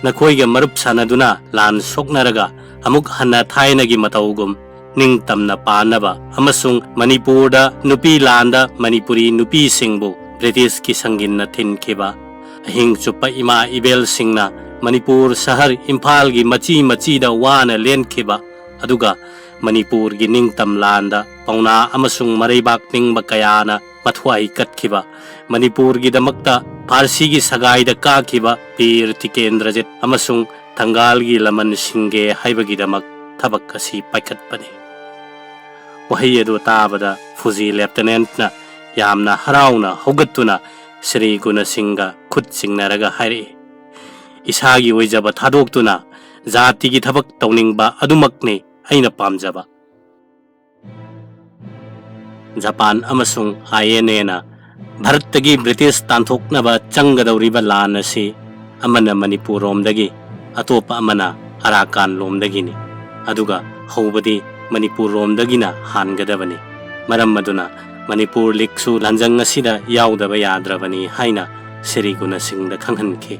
ꯅꯈꯣꯏꯒ ꯃꯔꯨꯞ ꯁꯥꯟꯅꯗꯨꯅ ꯂꯥꯟ ꯁꯣꯛꯅꯔꯒ ꯑꯃꯨꯛ ꯍꯟꯅ ꯊꯥꯏꯅꯒꯤ ꯃꯇꯧꯒꯨꯝ ꯅꯤꯡꯇꯝꯅ ꯄꯥꯟꯅꯕ ꯑꯃꯁꯨꯡ ꯃꯅꯤꯄꯨꯔꯗ ꯅꯨꯄꯤ ꯂꯥꯟꯗ ꯃꯅꯤꯄꯨꯔꯤ ꯅꯨꯄꯤꯁꯤꯡꯕꯨ ꯕ꯭ꯔꯤꯇꯤꯁꯀꯤ ꯁꯪꯒꯤꯟꯅ ꯊꯤꯟꯈꯤꯕ, ꯑꯍꯤꯡ ꯆꯨꯞꯄ ꯏꯃꯥ ꯏꯕꯦꯜꯁꯤꯡꯅ ꯃꯅꯤꯄꯨꯔ ꯁꯍꯔ ꯏꯝꯐꯥꯜꯒꯤ ꯃꯆꯤ ꯃꯆꯤꯗ ꯋꯥꯅ ꯂꯦꯟꯈꯤꯕ, ꯑꯗꯨꯒ ꯃꯅꯤꯄꯨꯔꯒꯤ ꯅꯤꯡꯇꯝ ꯂꯥꯟꯗ ꯄꯥꯎꯅꯥ ꯑꯃꯁꯨꯡ ꯃꯔꯩꯕꯥꯛ ꯅꯤꯡꯕ ꯀꯌꯥꯅ ꯃꯊ꯭ꯋꯥꯏ ꯀꯠꯈꯤꯕ, ꯃꯅꯤꯄꯨꯔꯒꯤꯗꯃꯛꯇ ꯐꯥꯔꯁꯤꯒꯤ ꯁꯒꯥꯏꯗ ꯀꯥꯈꯤꯕ ꯕꯤꯔ ꯇꯤꯀꯦꯟꯗ꯭ꯔꯖꯤꯠ ꯑꯃꯁꯨꯡ ꯊꯪꯒꯥꯜꯒꯤ ꯂꯃꯟ ꯁꯤꯡꯒꯦ ꯍꯥꯏꯕꯒꯤꯗꯃꯛ ꯊꯕꯛ ꯑꯁꯤ ꯄꯥꯏꯈꯠꯄꯅꯤ꯫" ꯋꯥꯍꯩ ꯑꯗꯨ ꯇꯥꯕꯗ ꯐꯨꯖꯤ ꯂꯦꯐꯇꯤꯅꯦꯟꯠꯅ ꯌꯥꯝꯅ ꯍꯔꯥꯎꯅ ꯍꯧꯒꯠꯇꯨꯅ ꯁ꯭ꯔꯤ ꯒꯨꯅꯁꯤꯡꯒ ꯈꯨꯠ ꯆꯤꯡꯅꯔꯒ ꯍꯥꯏꯔꯛꯏ, "ꯏꯁꯥꯒꯤ ꯑꯣꯏꯖꯕ ꯊꯥꯗꯣꯛꯇꯨꯅ ꯖꯥꯇꯤꯒꯤ ꯊꯕꯛ ꯇꯧꯅꯤꯡꯕ ꯑꯗꯨꯃꯛꯅꯤ ꯑꯩꯅ ꯄꯥꯝꯖꯕ꯫" ꯖꯄꯥꯟ ꯑꯃꯁꯨꯡ ꯑꯥꯏ ꯑꯦꯟ ꯑꯦꯅ ꯚꯥꯔꯠꯇꯒꯤ ꯕ꯭ꯔꯤꯇꯤꯁ ꯇꯥꯟꯊꯣꯛꯅꯕ ꯆꯪꯒꯗꯧꯔꯤꯕ ꯂꯥꯟ ꯑꯁꯤ ꯑꯃꯅ ꯃꯅꯤꯄꯨꯔ ꯔꯣꯝꯗꯒꯤ, ꯑꯇꯣꯞꯄ ꯑꯃꯅ ꯑꯔꯥꯀꯥꯟ ꯂꯣꯝꯗꯒꯤꯅꯤ꯫ ꯑꯗꯨꯒ ꯍꯧꯕꯗꯤ ꯃꯅꯤꯄꯨꯔ ꯔꯣꯝꯗꯒꯤꯅ ꯍꯥꯟꯒꯗꯕꯅꯤ꯫ ꯃꯔꯝ ꯑꯗꯨꯅ ꯃꯅꯤꯄꯨꯔ ꯂꯤꯛꯁꯨ ꯂꯥꯟꯖꯪ ꯑꯁꯤꯗ ꯌꯥꯎꯗꯕ ꯌꯥꯗ꯭ꯔꯕꯅꯤ ꯍꯥꯏꯅ ꯁ꯭ꯔꯤ ꯒꯨꯅ ꯁꯤꯡꯗ ꯈꯪꯍꯟꯈꯤ꯫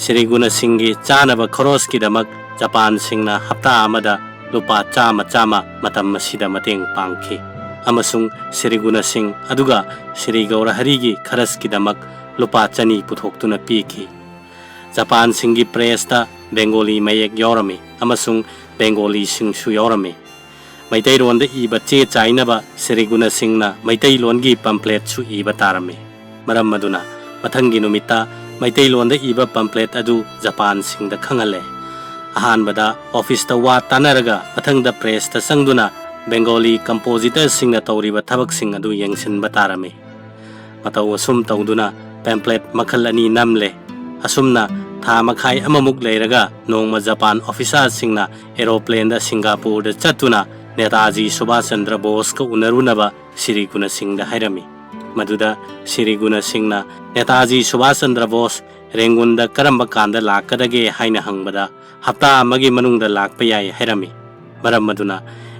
ꯁ꯭ꯔꯤ ꯒꯨꯅ ꯁꯤꯡꯒꯤ ꯆꯥꯅꯕ ꯈꯣꯔꯣꯁꯀꯤꯗꯃꯛ ꯖꯄꯥꯟꯁꯤꯡꯅ ꯍꯞꯇꯥ ꯑꯃꯗ ꯂꯨꯄꯥ ꯆꯥꯝꯃ ꯆꯥꯝꯃ ꯃꯇꯝ ꯑꯁꯤꯗ ꯃꯇꯦꯡ ꯄꯥꯡꯈꯤ, ꯑꯃꯁꯨꯡ ꯁ꯭ꯔꯤ ꯒꯨꯅ ꯁꯤꯡ ꯑꯗꯨꯒ ꯁ꯭ꯔꯤ ꯒꯧꯔꯍꯔꯤꯒꯤ ꯈꯔꯁꯀꯤꯗꯃꯛ ꯂꯨꯄꯥ ꯆꯅꯤ ꯄꯨꯊꯣꯛꯇꯨꯅ ꯄꯤꯈꯤ꯫ ꯖꯄꯥꯟꯁꯤꯡꯒꯤ ꯄ꯭ꯔꯦꯁꯇ ꯕꯦꯡꯒꯣꯂꯤ ꯃꯌꯦꯛ ꯌꯥꯎꯔꯝꯃꯤ ꯑꯃꯁꯨꯡ ꯕꯦꯡꯒꯣꯂꯤꯁꯤꯡꯁꯨ ꯌꯥꯎꯔꯝꯃꯤ꯫ ꯃꯩꯇꯩꯔꯣꯟꯗ ꯏꯕ ꯆꯦ ꯆꯥꯏꯅꯕ ꯁ꯭ꯔꯤ ꯒꯨꯅ ꯁꯤꯡꯅ ꯃꯩꯇꯩꯂꯣꯟꯒꯤ ꯄꯝꯐ꯭ꯂꯦꯠꯁꯨ ꯏꯕ ꯇꯥꯔꯝꯃꯤ꯫ ꯃꯔꯝ ꯑꯗꯨꯅ ꯃꯊꯪꯒꯤ ꯅꯨꯃꯤꯠꯇ ꯃꯩꯇꯩꯂꯣꯟꯗ ꯏꯕ ꯄꯝꯐ꯭ꯂꯦꯠ ꯑꯗꯨ ꯖꯄꯥꯟꯁꯤꯡꯗ ꯈꯪꯍꯜꯂꯦ꯫ ꯑꯍꯥꯟꯕꯗ ꯑꯣꯐꯤꯁꯇ ꯋꯥ ꯇꯥꯅꯔꯒ ꯃꯊꯪꯗ ꯄ꯭ꯔꯦꯁꯇ ꯆꯪꯗꯨꯅ ꯕꯦꯡꯒꯣꯂꯤ ꯀꯝꯄꯣꯖꯤꯇꯔꯁꯤꯡꯅ ꯇꯧꯔꯤꯕ ꯊꯕꯛꯁꯤꯡ ꯑꯗꯨ ꯌꯦꯡꯁꯤꯟꯕ ꯇꯥꯔꯝꯃꯤ꯫ ꯃꯇꯧ ꯑꯁꯨꯝ ꯇꯧꯗꯨꯅ ꯄꯦꯝꯐ꯭ꯂꯦꯠ ꯃꯈꯜ ꯑꯅꯤ ꯅꯝꯂꯦ꯫ ꯑꯁꯨꯝꯅ ꯊꯥ ꯃꯈꯥꯏ ꯑꯃꯃꯨꯛ ꯂꯩꯔꯒ ꯅꯣꯡꯃ ꯖꯄꯥꯟ ꯑꯣꯐꯤꯁꯥꯔꯁꯤꯡꯅ ꯑꯦꯔꯣꯄ꯭ꯂꯦꯟꯗ ꯁꯤꯡꯒꯥꯄꯨꯔꯗ ꯆꯠꯇꯨꯅ ꯅꯦꯇꯥꯖꯤ ꯁꯨꯚꯥꯁ ꯆꯟꯗ꯭ꯔ ꯕꯣꯁꯀ ꯎꯅꯔꯨꯅꯕ ꯁ꯭ꯔꯤ ꯒꯨꯅ ꯁꯤꯡꯗ ꯍꯥꯏꯔꯝꯃꯤ꯫ ꯃꯗꯨꯗ ꯁ꯭ꯔꯤ ꯒꯨꯅ ꯁꯤꯡꯅ ꯅꯦꯇꯥꯖꯤ ꯁꯨꯚꯥꯁ ꯆꯟꯗ꯭ꯔ ꯕꯣꯁ ꯔꯦꯡꯒꯨꯟꯗ ꯀꯔꯝꯕ ꯀꯥꯟꯗ ꯂꯥꯛꯀꯗꯒꯦ ꯍꯥꯏꯅ ꯍꯪꯕꯗ ꯍꯞꯇꯥ ꯑꯃꯒꯤ ꯃꯅꯨꯡꯗ ꯂꯥꯛꯄ ꯌꯥꯏ ꯍꯥꯏꯔꯝꯃꯤ꯫ ꯃꯔꯝ ꯑꯗꯨꯅ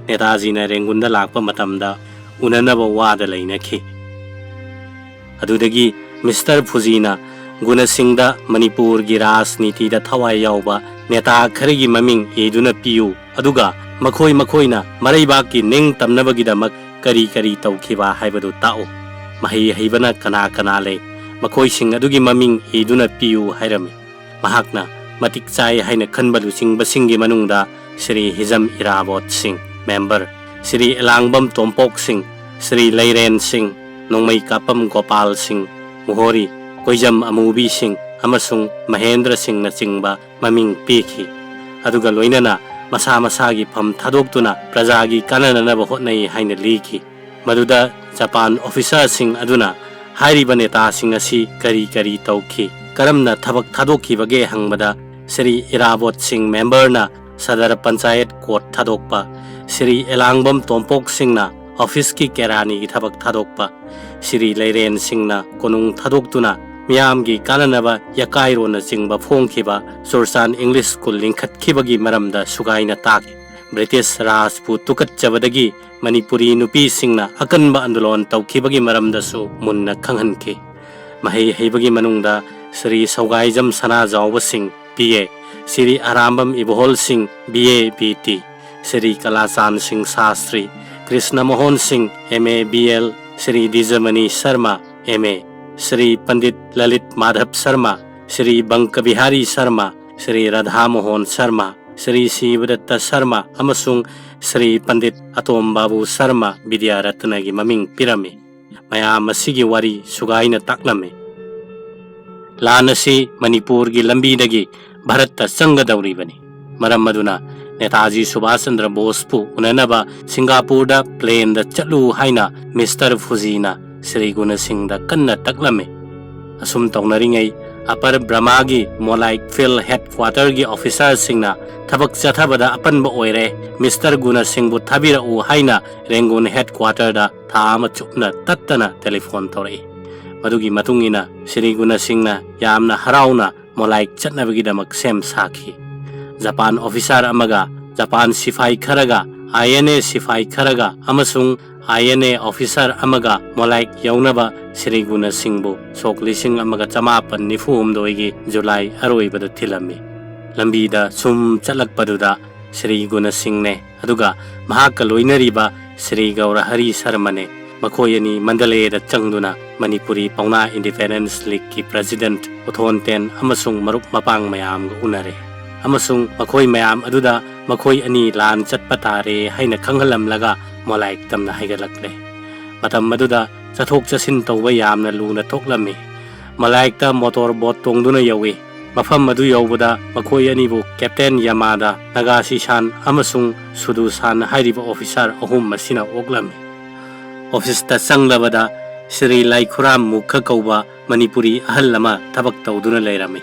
ꯅꯦꯇꯥꯖꯤꯅ ꯔꯦꯡꯒꯨꯟꯗ ꯂꯥꯛꯄ ꯃꯇꯝꯗ ꯎꯅꯅꯕ ꯋꯥꯗ ꯂꯩꯅꯈꯤ꯫ ꯑꯗꯨꯗꯒꯤ ꯃꯤꯁꯇꯔ ꯐꯨꯖꯤꯅ ꯒꯨꯅ ꯁꯤꯡꯗ ꯃꯅꯤꯄꯨꯔꯒꯤ ꯔꯥꯖꯅꯤꯇꯤꯗ ꯊꯋꯥꯏ ꯌꯥꯎꯕ ꯅꯦꯇꯥ ꯈꯔꯒꯤ ꯃꯃꯤꯡ ꯏꯗꯨꯅ ꯄꯤꯌꯨ, ꯑꯗꯨꯒ ꯃꯈꯣꯏ ꯃꯈꯣꯏꯅ ꯃꯔꯩꯕꯥꯛꯀꯤ ꯅꯤꯡ ꯇꯝꯅꯕꯒꯤꯗꯃꯛ ꯀꯔꯤ ꯀꯔꯤ ꯇꯧꯈꯤꯕ ꯍꯥꯏꯕꯗꯨ ꯇꯥꯛꯎ꯫ ꯃꯍꯩ ꯍꯩꯕꯅ ꯀꯅꯥ ꯀꯅꯥ ꯂꯩ, ꯃꯈꯣꯏꯁꯤꯡ ꯑꯗꯨꯒꯤ ꯃꯃꯤꯡ ꯏꯗꯨꯅ ꯄꯤꯌꯨ ꯍꯥꯏꯔꯝꯃꯤ꯫ ꯃꯍꯥꯛꯅ ꯃꯇꯤꯛ ꯆꯥꯏ ꯍꯥꯏꯅ ꯈꯟꯕ ꯂꯨꯆꯤꯡꯕꯁꯤꯡꯒꯤ ꯃꯅꯨꯡꯗ ꯁ꯭ꯔꯤ ꯍꯤꯖꯝ ꯏꯔꯥꯕꯣꯠ ꯁꯤꯡ, ꯃꯦꯝꯕꯔ, ꯁ꯭ꯔꯤ ꯑꯦꯂꯥꯡꯕꯝ ꯇꯣꯝꯄꯣꯛ ꯁꯤꯡ, ꯁ꯭ꯔꯤ ꯂꯩꯔꯦꯟ ꯁꯤꯡ, ꯅꯣꯡꯃꯩ ꯀꯥꯞꯄꯝ ꯒꯣꯄꯥꯜ ꯁꯤꯡ, ꯃꯨꯍꯣꯔꯤ, ꯀꯣꯏꯖꯝ ꯑꯃꯨꯕꯤ ꯁꯤꯡ ꯑꯃꯁꯨꯡ ꯃꯍꯦꯟꯗ꯭ꯔ ꯁꯤꯡꯅꯆꯤꯡꯕ ꯃꯃꯤꯡ ꯄꯤꯈꯤ꯫ ꯑꯗꯨꯒ ꯂꯣꯏꯅꯅ ꯃꯁꯥ ꯃꯁꯥꯒꯤ ꯐꯝ ꯊꯥꯗꯣꯛꯇꯨꯅ ꯄ꯭ꯔꯖꯥꯒꯤ ꯀꯥꯟꯅꯅꯅꯕ ꯍꯣꯠꯅꯩ ꯍꯥꯏꯅ ꯂꯤꯈꯤ꯫ ꯃꯗꯨꯗ ꯖꯄꯥꯟ ꯑꯣꯐꯤꯁꯥꯔꯁꯤꯡ ꯑꯗꯨꯅ ꯍꯥꯏꯔꯤꯕ ꯅꯦꯇꯥꯁꯤꯡ ꯑꯁꯤ ꯀꯔꯤ ꯀꯔꯤ ꯇꯧꯈꯤ, ꯀꯔꯝꯅ ꯊꯕꯛ ꯊꯥꯗꯣꯛꯈꯤꯕꯒꯦ ꯍꯪꯕꯗ, ꯁ꯭ꯔꯤ ꯏꯔꯥꯕꯣꯠ ꯁꯤꯡ ꯃꯦꯝꯕꯔꯅ ꯁꯗꯔ ꯄꯟꯆꯥꯌꯠ ꯀꯣꯔꯠ ꯊꯥꯗꯣꯛꯄ, ꯁ꯭ꯔꯤ ꯑꯦꯂꯥꯡꯕꯝ ꯇꯣꯝꯄꯣꯛ ꯁꯤꯡꯅ ꯑꯣꯐꯤꯁꯀꯤ ꯀꯦꯔꯥꯅꯤꯒꯤ ꯊꯕꯛ ꯊꯥꯗꯣꯛꯄ, ꯁ꯭ꯔꯤ ꯂꯩꯔꯦꯟ ꯁꯤꯡꯅ ꯀꯣꯅꯨꯡ ꯊꯥꯗꯣꯛꯇꯨꯅ ꯃꯤꯌꯥꯝꯒꯤ ꯀꯥꯟꯅꯅꯕ ꯌꯀꯥꯏꯔꯣꯅꯆꯤꯡꯕ ꯐꯣꯡꯈꯤꯕ ꯆꯨꯔꯆꯥꯟ ꯏꯪꯂꯤꯁ ꯁ꯭ꯀꯨꯜ ꯂꯤꯡꯈꯠꯈꯤꯕꯒꯤ ꯃꯔꯝꯗ ꯁꯨꯒꯥꯏꯅ ꯇꯥꯛꯈꯤ꯫ ꯕ꯭ꯔꯤꯇꯤꯁ ꯔꯥꯖꯄꯨ ꯇꯨꯀꯠꯆꯕꯗꯒꯤ ꯃꯅꯤꯄꯨꯔꯤ ꯅꯨꯄꯤꯁꯤꯡꯅ ꯑꯀꯟꯕ ꯑꯟꯗꯣꯂꯣꯟ ꯇꯧꯈꯤꯕꯒꯤ ꯃꯔꯝꯗꯁꯨ ꯃꯨꯟꯅ ꯈꯪꯍꯟꯈꯤ꯫ ꯃꯍꯩ ꯍꯩꯕꯒꯤ ꯃꯅꯨꯡꯗ ꯁ꯭ꯔꯤ ꯁꯧꯒꯥꯏꯖꯝ ꯁꯅꯥꯖꯥꯎꯕ ꯁꯤꯡ, B A, Shri Arambam Ibohal Singh, B A, B T, Shri Kalachand Singh Shastri, Krishna Mohan Singh, M A, B L, Shri Dijamani Sharma, M A, Shri Pandit Lalit Madhab Sharma, Shri Banka Bihari Sharma, Shri Radha Mohan Sharma, Shri Sibadatta Sharma ꯑꯃꯁꯨꯡ ꯁ꯭ꯔꯤ ꯄꯟꯗꯤꯠ ꯑꯇꯣꯝ ꯕꯥꯕꯨ ꯁꯔꯃ ꯕꯤꯗ꯭ꯌꯥꯔꯠꯅꯒꯤ ꯃꯃꯤꯡ ꯄꯤꯔꯝꯃꯤ꯫ ꯃꯌꯥꯝ ꯑꯁꯤꯒꯤ ꯋꯥꯔꯤ ꯁꯨꯒꯥꯏꯅ ꯇꯥꯛꯂꯝꯃꯤ꯫ ꯂꯥꯟ ꯑꯁꯤ ꯃꯅꯤꯄꯨꯔꯒꯤ ꯂꯝꯕꯤꯗꯒꯤ ꯚꯥꯔꯠꯇ ꯆꯪꯒꯗꯧꯔꯤꯕꯅꯤ꯫ ꯃꯔꯝ ꯑꯗꯨꯅ ꯅꯦꯇꯥꯖꯤ ꯁꯨꯚꯥꯁ ꯆꯟꯗ꯭ꯔ ꯕꯣꯁꯄꯨ ꯎꯅꯅꯕ ꯁꯤꯡꯒꯥꯄꯨꯔꯗ ꯄ꯭ꯂꯦꯟꯗ ꯆꯠꯂꯨ ꯍꯥꯏꯅ ꯃꯤꯁꯇꯔ ꯐꯨꯖꯤꯅ ꯁ꯭ꯔꯤ ꯒꯨꯅꯁꯤꯡꯗ ꯀꯟꯅ ꯇꯛꯂꯝꯃꯤ꯫ ꯑꯁꯨꯝ ꯇꯧꯅꯔꯤꯉꯩ, ꯑꯄꯔ ꯕ꯭ꯔꯃꯥꯒꯤ ꯃꯣꯂꯥꯏꯛ ꯐꯤꯜ ꯍꯦꯗꯀ꯭ꯋꯥꯇꯔꯒꯤ ꯑꯣꯐꯤꯁꯥꯔꯁꯤꯡꯅ ꯊꯕꯛ ꯆꯠꯊꯕꯗ ꯑꯄꯟꯕ ꯑꯣꯏꯔꯦ, ꯃꯤꯁꯇꯔ ꯒꯨꯅꯁꯤꯡꯕꯨ ꯊꯥꯕꯤꯔꯛꯎ ꯍꯥꯏꯅ ꯔꯦꯡꯒꯨꯟ ꯍꯦꯗꯀ꯭ꯋꯥꯇꯔꯗ ꯊꯥ ꯑꯃ ꯆꯨꯞꯅ ꯇꯠꯇꯅ ꯇꯦꯂꯤꯐꯣꯟ ꯇꯧꯔꯛꯏ꯫ ꯃꯗꯨꯒꯤ ꯃꯇꯨꯡ ꯏꯟꯅ ꯁ꯭ꯔꯤ ꯒꯨꯅꯁꯤꯡꯅ ꯌꯥꯝꯅ ꯍꯔꯥꯎꯅ ꯃꯣꯂꯥꯏꯛ ꯆꯠꯅꯕꯒꯤꯗꯃꯛ ꯁꯦꯝ ꯁꯥꯈꯤ꯫ ꯖꯄꯥꯟ ꯑꯣꯐꯤꯁꯥꯔ ꯑꯃꯒ, ꯖꯄꯥꯟ ꯁꯤꯐꯥꯏ ꯈꯔꯒ, ꯑꯥꯏ ꯑꯦꯟ ꯑꯦ ꯁꯤꯐꯥꯏ ꯈꯔꯒ ꯑꯃꯁꯨꯡ ꯑꯥꯏ ꯑꯦꯟ ꯑꯦ ꯑꯣꯐꯤꯁꯥꯔ ꯑꯃꯒ ꯃꯣꯂꯥꯏꯛ ꯌꯧꯅꯕ ꯁ꯭ꯔꯤ ꯒꯨꯅꯁꯤꯡꯕꯨ ꯁꯣꯛ ꯂꯤꯁꯤꯡ ꯑꯃꯒ ꯆꯃꯥꯄꯟ ꯅꯤꯐꯨ ꯍꯨꯝꯗꯣꯏꯒꯤ ꯖꯨꯂꯥꯏ ꯑꯔꯣꯏꯕꯗ ꯊꯤꯜꯂꯝꯃꯤ꯫ ꯂꯝꯕꯤꯗ ꯁꯨꯝ ꯆꯠꯂꯛꯄꯗꯨꯗ ꯁ꯭ꯔꯤ ꯒꯨꯅꯁꯤꯡꯅꯦ, ꯑꯗꯨꯒ ꯃꯍꯥꯛꯀ ꯂꯣꯏꯅꯔꯤꯕ ꯁ꯭ꯔꯤ ꯒꯧꯔꯍꯔꯤ ꯁꯔꯃꯅꯦ꯫ ꯃꯈꯣꯏ ꯑꯅꯤ ꯃꯟꯗꯂꯦꯗ ꯆꯪꯗꯨꯅ ꯃꯅꯤꯄꯨꯔꯤ ꯄꯥꯎꯅꯥ ꯏꯟꯗꯤꯄꯦꯟꯗꯦꯟꯁ ꯂꯤꯒꯀꯤ ꯄ꯭ꯔꯦꯁꯤꯗꯦꯟꯠ ꯎꯊꯣꯟꯇꯦꯟ ꯑꯃꯁꯨꯡ ꯃꯔꯨꯞ ꯃꯄꯥꯡ ꯃꯌꯥꯝꯒ ꯎꯅꯔꯦ꯫ ꯑꯃꯁꯨꯡ ꯃꯈꯣꯏ ꯃꯌꯥꯝ ꯑꯗꯨꯗ ꯃꯈꯣꯏ ꯑꯅꯤ ꯂꯥꯟ ꯆꯠꯄ ꯇꯥꯔꯦ ꯍꯥꯏꯅ ꯈꯪꯍꯜꯂꯝꯂꯒ ꯃꯣꯂꯥꯏꯛ ꯇꯝꯅ ꯍꯥꯏꯒꯠꯂꯛꯂꯦ꯫ ꯃꯇꯝ ꯑꯗꯨꯗ ꯆꯠꯊꯣꯛ ꯆꯠꯁꯤꯟ ꯇꯧꯕ ꯌꯥꯝꯅ ꯂꯨꯅ ꯊꯣꯛꯂꯝꯃꯤ꯫ ꯃꯣꯂꯥꯏꯛꯇ ꯃꯣꯇꯣꯔ ꯕꯣꯠ ꯇꯣꯡꯗꯨꯅ ꯌꯧꯏ꯫ ꯃꯐꯝ ꯑꯗꯨ ꯌꯧꯕꯗ ꯃꯈꯣꯏ ꯑꯅꯤꯕꯨ ꯀꯦꯞꯇꯦꯟ ꯌꯥꯃꯥꯗ, ꯅꯥꯒꯥꯁꯤꯁꯥꯟ ꯑꯃꯁꯨꯡ ꯁꯨꯗꯨꯁꯥꯟ ꯍꯥꯏꯔꯤꯕ ꯑꯣꯐꯤꯁꯥꯔ ꯑꯍꯨꯝ ꯑꯁꯤꯅ ꯑꯣꯛꯂꯝꯃꯤ꯫ ꯑꯣꯐꯤꯁꯇ ꯆꯪꯂꯕꯗ ꯁ꯭ꯔꯤ ꯂꯥꯏꯈꯨꯔꯥꯝ ꯃꯨꯈ ꯀꯧꯕ ꯃꯅꯤꯄꯨꯔꯤ ꯑꯍꯜ ꯑꯃ ꯊꯕꯛ ꯇꯧꯗꯨꯅ ꯂꯩꯔꯝꯃꯤ꯫